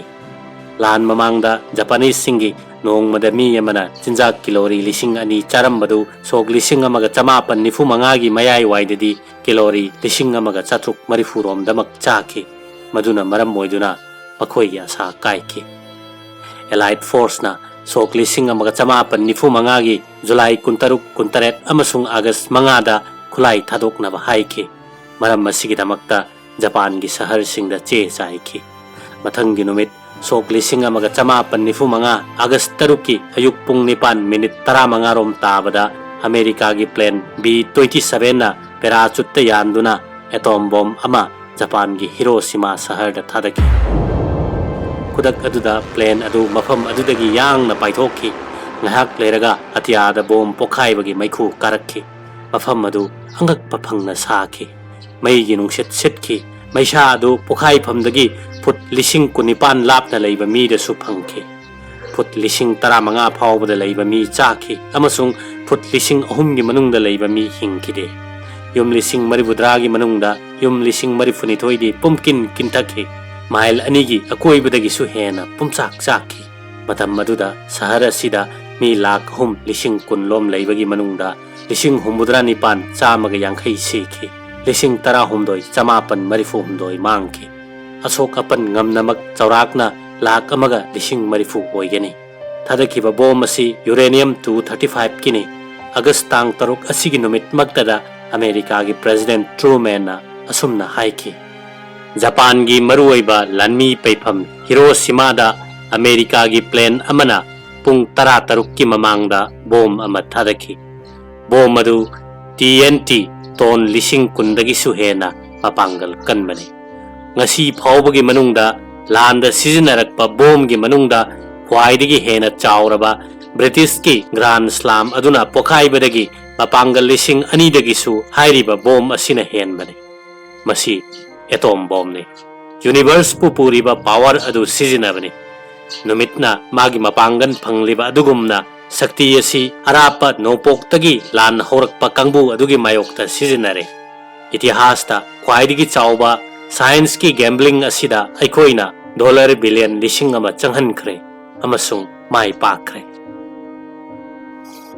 ꯂꯥꯟ ꯃꯃꯥꯡꯗ ꯖꯄꯥꯅꯤꯁꯁꯤꯡꯒꯤ ꯅꯣꯡꯃꯗ ꯃꯤ ꯑꯃꯅ ꯆꯤꯟꯖꯥꯛ ꯀꯤꯂꯣꯔꯤ ꯂꯤꯁꯤꯡ ꯑꯅꯤ ꯆꯥꯔꯝꯕꯗꯨ ꯁꯣꯛ ꯂꯤꯁꯤꯡ ꯑꯃꯒ ꯆꯃꯥꯄꯟ ꯅꯤꯐꯨ ꯃꯉꯥꯒꯤ ꯃꯌꯥꯏꯋꯥꯏꯗꯗꯤ ꯀꯤꯂꯣꯔꯤ ꯂꯤꯁꯤꯡ ꯑꯃꯒ ꯆꯥꯇ꯭ꯔꯨꯛ ꯃꯔꯤꯐꯨ ꯔꯣꯝꯗꯃꯛ ꯆꯥꯈꯤ꯫ ꯃꯗꯨꯅ ꯃꯔꯝ ꯑꯣꯏꯗꯨꯅ ꯃꯈꯣꯏꯒꯤ ꯑꯁꯥ ꯀꯥꯏꯈꯤ꯫ ꯑꯦꯂꯥꯏꯠ ꯐꯣꯔꯁꯅ ꯁꯣꯛ ꯂꯤꯁꯤꯡ ꯑꯃꯒ ꯆꯃꯥꯄꯟ ꯅꯤꯐꯨ ꯃꯉꯥꯒꯤ ꯖꯨꯂꯥꯏ ꯀꯨꯟꯇꯔꯨꯛ, ꯀꯨꯟꯇꯔꯦꯠ ꯑꯃꯁꯨꯡ ꯑꯥꯒꯁ ꯃꯉꯥꯗ ꯈꯨꯠꯂꯥꯏ ꯊꯥꯗꯣꯛꯅꯕ ꯍꯥꯏꯈꯤ꯫ ꯃꯔꯝ ꯑꯁꯤꯒꯤꯗꯃꯛꯇ ꯖꯄꯥꯟꯒꯤ ꯁꯍꯔꯁꯤꯡꯗ ꯆꯦ ꯆꯥꯏꯈꯤ꯫ ꯃꯊꯪꯒꯤ ꯅꯨꯃꯤꯠ ꯁꯣꯛ ꯂꯤꯁꯤꯡ ꯑꯃꯒ ꯆꯃꯥꯄꯟ ꯅꯤꯐꯨ ꯃꯉꯥ, ꯑꯥꯒꯁ ꯇꯔꯨꯛꯀꯤ ꯑꯌꯨꯛ ꯄꯨꯡ ꯅꯤꯄꯥꯟ ꯃꯤꯅꯤꯠ ꯇꯔꯥꯃꯉꯥ ꯔꯣꯝ ꯇꯥꯕꯗ ꯑꯃꯦꯔꯤꯀꯥꯒꯤ ꯄ꯭ꯂꯦꯟ ꯕꯤ ꯇ꯭ꯋꯦꯟꯇꯤ ꯁꯚꯦꯟꯅ ꯄꯦꯔꯥꯆꯨꯠꯇ ꯌꯥꯟꯗꯨꯅ ꯑꯦꯇꯣꯝ ꯕꯣꯝ ꯑꯃ ꯖꯄꯥꯟꯒꯤ ꯍꯤꯔꯣꯁꯤꯃꯥ ꯁꯍꯔꯗ ꯊꯥꯗꯈꯤ꯫ ꯈꯨꯗꯛ ꯑꯗꯨꯗ ꯄ꯭ꯂꯦꯟ ꯑꯗꯨ ꯃꯐꯝ ꯑꯗꯨꯗꯒꯤ ꯌꯥꯡꯅ ꯄꯥꯏꯊꯣꯛꯈꯤ꯫ ꯉꯥꯏꯍꯥꯛ ꯂꯩꯔꯒ ꯑꯇꯤꯌꯥꯗ ꯕꯣꯝ ꯄꯣꯈꯥꯏꯕꯒꯤ ꯃꯩꯈꯨ ꯀꯥꯔꯛꯈꯤ꯫ ꯃꯐꯝ ꯑꯗꯨ ꯑꯉꯛꯄ ꯐꯪꯅ ꯁꯥꯈꯤ꯫ ꯃꯩꯒꯤ ꯅꯨꯡꯁꯤꯠ ꯁꯤꯠꯈꯤ꯫ ꯃꯩꯁꯥ ꯑꯗꯨ ꯄꯣꯈꯥꯏꯐꯝꯗꯒꯤ ꯐꯨꯠ ꯂꯤꯁꯤꯡ ꯀꯨꯟꯅꯤꯄꯥꯟ ꯂꯥꯞꯅ ꯂꯩꯕ ꯃꯤꯗꯁꯨ ꯐꯪꯈꯤ꯫ ꯐꯨꯠ ꯂꯤꯁꯤꯡ ꯇꯔꯥꯃꯉꯥ ꯐꯥꯎꯕꯗ ꯂꯩꯕ ꯃꯤ ꯆꯥꯈꯤ ꯑꯃꯁꯨꯡ ꯐꯨꯠ ꯂꯤꯁꯤꯡ ꯑꯍꯨꯝꯒꯤ ꯃꯅꯨꯡꯗ ꯂꯩꯕ ꯃꯤ ꯍꯤꯡꯈꯤꯗꯦ꯫ ꯌꯨꯝ ꯂꯤꯁꯤꯡ ꯃꯔꯤꯐꯨꯇꯔꯥꯒꯤ ꯃꯅꯨꯡꯗ ꯌꯨꯝ ꯂꯤꯁꯤꯡ ꯃꯔꯤꯐꯨꯅꯤꯊꯣꯏꯗꯤ ꯄꯨꯝꯀꯤꯟ ꯀꯤꯟꯊꯛꯈꯤ꯫ ꯃꯥꯏꯜ ꯑꯅꯤꯒꯤ ꯑꯀꯣꯏꯕꯗꯒꯤꯁꯨ ꯍꯦꯟꯅ ꯄꯨꯝꯆꯥꯛ ꯆꯥꯛꯈꯤ꯫ ꯃꯇꯝ ꯑꯗꯨꯗ ꯁꯍꯔ ꯑꯁꯤꯗ ꯃꯤ ꯂꯥꯈ ꯑꯍꯨꯝ ꯂꯤꯁꯤꯡ ꯀꯨꯟ ꯂꯣꯝ ꯂꯩꯕꯒꯤ ꯃꯅꯨꯡꯗ ꯂꯤꯁꯤꯡ ꯍꯨꯝꯐꯨꯇꯔꯥ ꯅꯤꯄꯥꯟ ꯆꯥꯝꯃꯒ ꯌꯥꯡꯈꯩ ꯁꯤꯈꯤ꯫ ꯂꯤꯁꯤꯡ ꯇꯔꯥꯍꯨꯝꯗꯣꯏ ꯆꯃꯥꯄꯟ ꯃꯔꯤꯐꯨ ꯍꯨꯝꯗꯣꯏ ꯃꯥꯡꯈꯤ꯫ ꯑꯁꯣꯛ ꯑꯄꯟ ꯉꯝꯅꯃꯛ ꯆꯥꯎꯔꯥꯛꯅ ꯂꯥꯈ ꯑꯃꯒ ꯂꯤꯁꯤꯡ ꯃꯔꯤꯐꯨ ꯑꯣꯏꯒꯅꯤ꯫ ꯊꯥꯗꯈꯤꯕ ꯕꯣꯝ ꯑꯁꯤ ꯌꯨꯔꯦꯅꯤꯌꯝ ꯇꯨ ꯊꯥꯔꯇꯤ ꯐꯥꯏꯚꯀꯤꯅꯤ꯫ ꯑꯒꯁ ꯇꯥꯡ ꯇꯔꯨꯛ ꯑꯁꯤꯒꯤ ꯅꯨꯃꯤꯠꯃꯛꯇꯗ ꯑꯃꯦꯔꯤꯀꯥꯒꯤ ꯄ꯭ꯔꯦꯁꯤꯗꯦꯟꯠ ꯇ꯭ꯔꯨꯃꯦꯟꯅ ꯑꯁꯨꯝꯅ ꯍꯥꯏꯈꯤ, "ꯖꯄꯥꯟꯒꯤ ꯃꯔꯨꯑꯣꯏꯕ ꯂꯥꯟꯃꯤ ꯄꯩꯐꯝ ꯍꯤꯔꯣꯁꯤꯃꯥꯗ ꯑꯃꯦꯔꯤꯀꯥꯒꯤ ꯄ꯭ꯂꯦꯟ ꯑꯃꯅ ꯄꯨꯡ ꯇꯔꯥ ꯇꯔꯨꯛꯀꯤ ꯃꯃꯥꯡꯗ ꯕꯣꯝ ꯑꯃ ꯊꯥꯗꯈꯤ꯫ ꯕꯣꯝ ꯑꯗꯨ ꯇꯤ ꯑꯦꯟ ꯇꯤ ꯇꯣꯟ ꯂꯤꯁꯤꯡ ꯀꯨꯟꯗꯒꯤꯁꯨ ꯍꯦꯟꯅ ꯃꯄꯥꯡꯒꯜ ꯀꯟꯕꯅꯤ꯫ ꯉꯁꯤ ꯐꯥꯎꯕꯒꯤ ꯃꯅꯨꯡꯗ ꯂꯥꯟꯗ ꯁꯤꯖꯤꯟꯅꯔꯛꯄ ꯕꯣꯝꯒꯤ ꯃꯅꯨꯡꯗ ꯈ꯭ꯋꯥꯏꯗꯒꯤ ꯍꯦꯟꯅ ꯆꯥꯎꯔꯕ ꯕ꯭ꯔꯤꯇꯤꯁꯀꯤ ꯒ꯭ꯔꯥꯟ ꯁ꯭ꯂꯥꯝ ꯑꯗꯨꯅ ꯄꯣꯈꯥꯏꯕꯗꯒꯤ ꯃꯄꯥꯡꯒꯜ ꯂꯤꯁꯤꯡ ꯑꯅꯤꯗꯒꯤꯁꯨ ꯍꯥꯏꯔꯤꯕ ꯕꯣꯝ ꯑꯁꯤꯅ ꯍꯦꯟꯕꯅꯤ꯫ ꯃꯁꯤ ꯑꯦꯇꯣꯝ ꯕꯣꯝꯅꯤ꯫ ꯌꯨꯅꯤꯚꯔꯁꯄꯨ ꯄꯨꯔꯤꯕ ꯄꯥꯋꯔ ꯑꯗꯨ ꯁꯤꯖꯤꯟꯅꯕꯅꯤ꯫ ꯅꯨꯃꯤꯠꯅ ꯃꯥꯒꯤ ꯃꯄꯥꯡꯒꯜ ꯐꯪꯂꯤꯕ ꯑꯗꯨꯒꯨꯝꯅ ꯁꯛꯇꯤ ꯑꯁꯤ ꯑꯔꯥꯞꯄ ꯅꯣꯡꯄꯣꯛꯇꯒꯤ ꯂꯥꯟ ꯍꯧꯔꯛꯄ ꯀꯥꯡꯕꯨ ꯑꯗꯨꯒꯤ ꯃꯥꯌꯣꯛꯇ ꯁꯤꯖꯤꯟꯅꯔꯦ꯫ ꯏꯇꯤꯍꯥꯁꯇ ꯈ꯭ꯋꯥꯏꯗꯒꯤ ꯆꯥꯎꯕ ꯁꯥꯏꯟꯁꯀꯤ ꯒꯦꯝꯕ꯭ꯂꯤꯡ ꯑꯁꯤꯗ ꯑꯩꯈꯣꯏꯅ ꯗꯣꯂꯔ ꯕꯤꯂꯤꯌꯟ ꯂꯤꯁꯤꯡ ꯑꯃ ꯆꯪꯍꯟꯈ꯭ꯔꯦ ꯑꯃꯁꯨꯡ ꯃꯥꯏ ꯄꯥꯛꯈ꯭ꯔꯦ꯫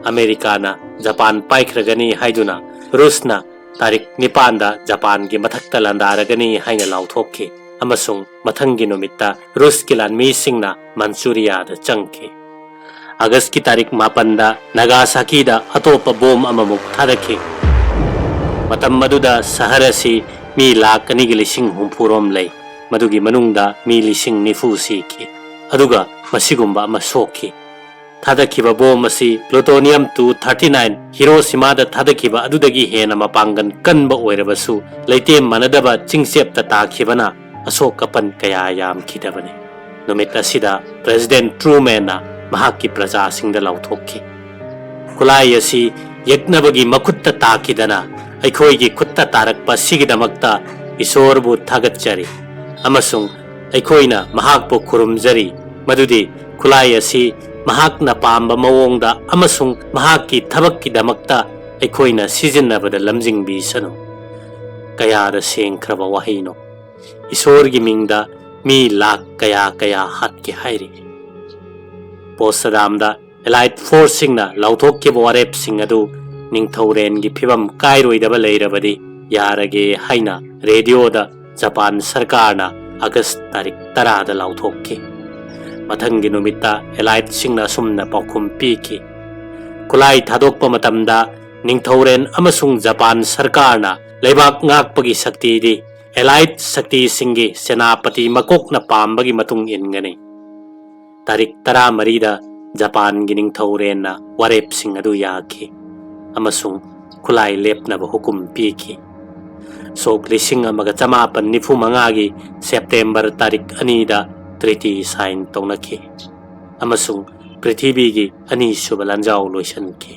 ꯑꯃꯦꯔꯤꯀꯥꯅ ꯖꯄꯥꯟ ꯄꯥꯏꯈ꯭ꯔꯒꯅꯤ ꯍꯥꯏꯗꯨꯅ ꯔꯨꯁꯅ ꯇꯥꯔꯤꯛ ꯅꯤꯄꯥꯟꯗ ꯖꯄꯥꯟꯒꯤ ꯃꯊꯛꯇ ꯂꯥꯟꯗꯥꯔꯒꯅꯤ ꯍꯥꯏꯅ ꯂꯥꯎꯊꯣꯛꯈꯤ ꯑꯃꯁꯨꯡ ꯃꯊꯪꯒꯤ ꯅꯨꯃꯤꯠꯇ ꯔꯨꯁꯀꯤ ꯂꯥꯟꯃꯤꯁꯤꯡꯅ ꯃꯟꯆꯨꯔꯤꯌꯥꯗ ꯆꯪꯈꯤ꯫ ꯑꯒꯁꯀꯤ ꯇꯥꯔꯤꯛ ꯃꯥꯄꯟꯗ ꯅꯥꯒꯥꯁꯥꯀꯤꯗ ꯑꯇꯣꯞꯄ ꯕꯣꯝ ꯑꯃꯃꯨꯛ ꯊꯥꯗꯈꯤ꯫ ꯃꯇꯝ ꯑꯗꯨꯗ ꯁꯍꯔ ꯑꯁꯤ ꯃꯤ ꯂꯥꯈ ꯑꯅꯤꯒ ꯂꯤꯁꯤꯡ ꯍꯨꯝꯐꯨ ꯔꯣꯝ ꯂꯩ꯫ ꯃꯗꯨꯒꯤ ꯃꯅꯨꯡꯗ ꯃꯤ ꯂꯤꯁꯤꯡ ꯅꯤꯐꯨ ꯁꯤꯈꯤ꯫ ꯑꯗꯨꯒ ꯃꯁꯤꯒꯨꯝꯕ ꯑꯃ ꯁꯣꯛꯈꯤ꯫ ꯊꯥꯗꯈꯤꯕ ꯕꯣꯝ ꯑꯁꯤ ꯄ꯭ꯂꯨꯇꯣꯅꯤꯌꯝ ꯇꯨ ꯊꯥꯔꯇꯤ ꯅꯥꯏꯟ ꯍꯤꯔꯣꯁꯤꯃꯥꯗ ꯊꯥꯗꯈꯤꯕ ꯑꯗꯨꯗꯒꯤ ꯍꯦꯟꯅ ꯃꯄꯥꯡꯒꯜ ꯀꯟꯕ ꯑꯣꯏꯔꯕꯁꯨ, ꯂꯩꯇꯦꯝ ꯃꯥꯟꯅꯗꯕ ꯆꯤꯡꯆꯦꯞꯇ ꯇꯥꯈꯤꯕꯅ ꯑꯁꯣꯛ ꯑꯄꯟ ꯀꯌꯥ ꯌꯥꯝꯈꯤꯗꯕꯅꯤ꯫ ꯅꯨꯃꯤꯠ ꯑꯁꯤꯗ ꯄ꯭ꯔꯦꯁꯤꯗꯦꯟꯠ ꯇ꯭ꯔꯨꯃꯦꯟꯅ ꯃꯍꯥꯛꯀꯤ ꯄ꯭ꯔꯖꯥꯁꯤꯡꯗ ꯂꯥꯎꯊꯣꯛꯈꯤ꯫ "ꯈꯨꯠꯂꯥꯏ ꯑꯁꯤ ꯌꯦꯛꯅꯕꯒꯤ ꯃꯈꯨꯠꯇ ꯇꯥꯈꯤꯗꯅ ꯑꯩꯈꯣꯏꯒꯤ ꯈꯨꯠꯇ ꯇꯥꯔꯛꯄ ꯑꯁꯤꯒꯤꯗꯃꯛꯇ ꯏꯁꯣꯔꯕꯨ ꯊꯥꯒꯠꯆꯔꯤ ꯑꯃꯁꯨꯡ ꯑꯩꯈꯣꯏꯅ ꯃꯍꯥꯛꯄꯨ ꯈꯨꯔꯨꯝꯖꯔꯤ, ꯃꯗꯨꯗꯤ ꯈꯨꯠꯂꯥꯏ ꯑꯁꯤ ꯃꯍꯥꯛꯅ ꯄꯥꯝꯕ ꯃꯑꯣꯡꯗ ꯑꯃꯁꯨꯡ ꯃꯍꯥꯛꯀꯤ ꯊꯕꯛꯀꯤꯗꯃꯛꯇ ꯑꯩꯈꯣꯏꯅ ꯁꯤꯖꯤꯟꯅꯕꯗ ꯂꯝꯖꯤꯡꯕꯤꯁꯅꯨ"꯫ ꯀꯌꯥꯗ ꯁꯦꯡꯈ꯭ꯔꯕ ꯋꯥꯍꯩꯅꯣ! ꯏꯁꯣꯔꯒꯤ ꯃꯤꯡꯗ ꯃꯤ ꯂꯥꯈ ꯀꯌꯥ ꯀꯌꯥ ꯍꯥꯠꯀꯦ ꯍꯥꯏꯔꯤ꯫ ꯄꯣꯁꯗꯥꯝꯗ ꯑꯦꯂꯥꯏꯠ ꯐꯣꯔꯁꯁꯤꯡꯅ ꯂꯥꯎꯊꯣꯛꯈꯤꯕ ꯋꯥꯔꯦꯞꯁꯤꯡ ꯑꯗꯨ ꯅꯤꯡꯊꯧꯔꯦꯟꯒꯤ ꯐꯤꯕꯝ ꯀꯥꯏꯔꯣꯏꯗꯕ ꯂꯩꯔꯕꯗꯤ ꯌꯥꯔꯒꯦ ꯍꯥꯏꯅ ꯔꯦꯗꯤꯑꯣꯗ ꯖꯄꯥꯟ ꯁꯔꯀꯥꯔꯅ ꯑꯥꯒꯁ ꯇꯥꯔꯤꯛ ꯇꯔꯥꯗ ꯂꯥꯎꯊꯣꯛꯈꯤ꯫ ꯃꯊꯪꯒꯤ ꯅꯨꯃꯤꯠꯇ ꯑꯦꯂꯥꯏꯠꯁꯤꯡꯅ ꯑꯁꯨꯝꯅ ꯄꯥꯎꯈꯨꯝ ꯄꯤꯈꯤ: "ꯈꯨꯠꯂꯥꯏ ꯊꯥꯗꯣꯛꯄ ꯃꯇꯝꯗ ꯅꯤꯡꯊꯧꯔꯦꯟ ꯑꯃꯁꯨꯡ ꯖꯄꯥꯟ ꯁꯔꯀꯥꯔꯅ ꯂꯩꯕꯥꯛ ꯉꯥꯛꯄꯒꯤ ꯁꯛꯇꯤꯗꯤ ꯑꯦꯂꯥꯏꯠ ꯁꯛꯇꯤꯁꯤꯡꯒꯤ ꯁꯦꯅꯥꯄꯇꯤ ꯃꯀꯣꯛꯅ ꯄꯥꯝꯕꯒꯤ ꯃꯇꯨꯡ ꯏꯟꯒꯅꯤ"꯫ ꯇꯥꯔꯤꯛ ꯇꯔꯥꯃꯔꯤꯗ ꯖꯄꯥꯟꯒꯤ ꯅꯤꯡꯊꯧꯔꯦꯟꯅ ꯋꯥꯔꯦꯞꯁꯤꯡ ꯑꯗꯨ ꯌꯥꯈꯤ ꯑꯃꯁꯨꯡ ꯈꯨꯠꯂꯥꯏ ꯂꯦꯞꯅꯕ ꯍꯨꯀꯨꯝ ꯄꯤꯈꯤ꯫ ꯁꯣꯛ ꯂꯤꯁꯤꯡ ꯑꯃꯒ ꯆꯃꯥꯄꯟ ꯅꯤꯐꯨ ꯃꯉꯥꯒꯤ ꯁꯦꯞꯇꯦꯝꯕꯔ ꯇꯥꯔꯤꯛ ꯑꯅꯤꯗ ꯇ꯭ꯔꯤꯇꯤ ꯁꯥꯏꯟ ꯇꯧꯅꯈꯤ ꯑꯃꯁꯨꯡ ꯄ꯭ꯔꯤꯊꯤꯕꯤꯒꯤ ꯑꯅꯤꯁꯨꯕ ꯂꯥꯟꯖꯥꯎ ꯂꯣꯏꯁꯤꯟꯈꯤ꯫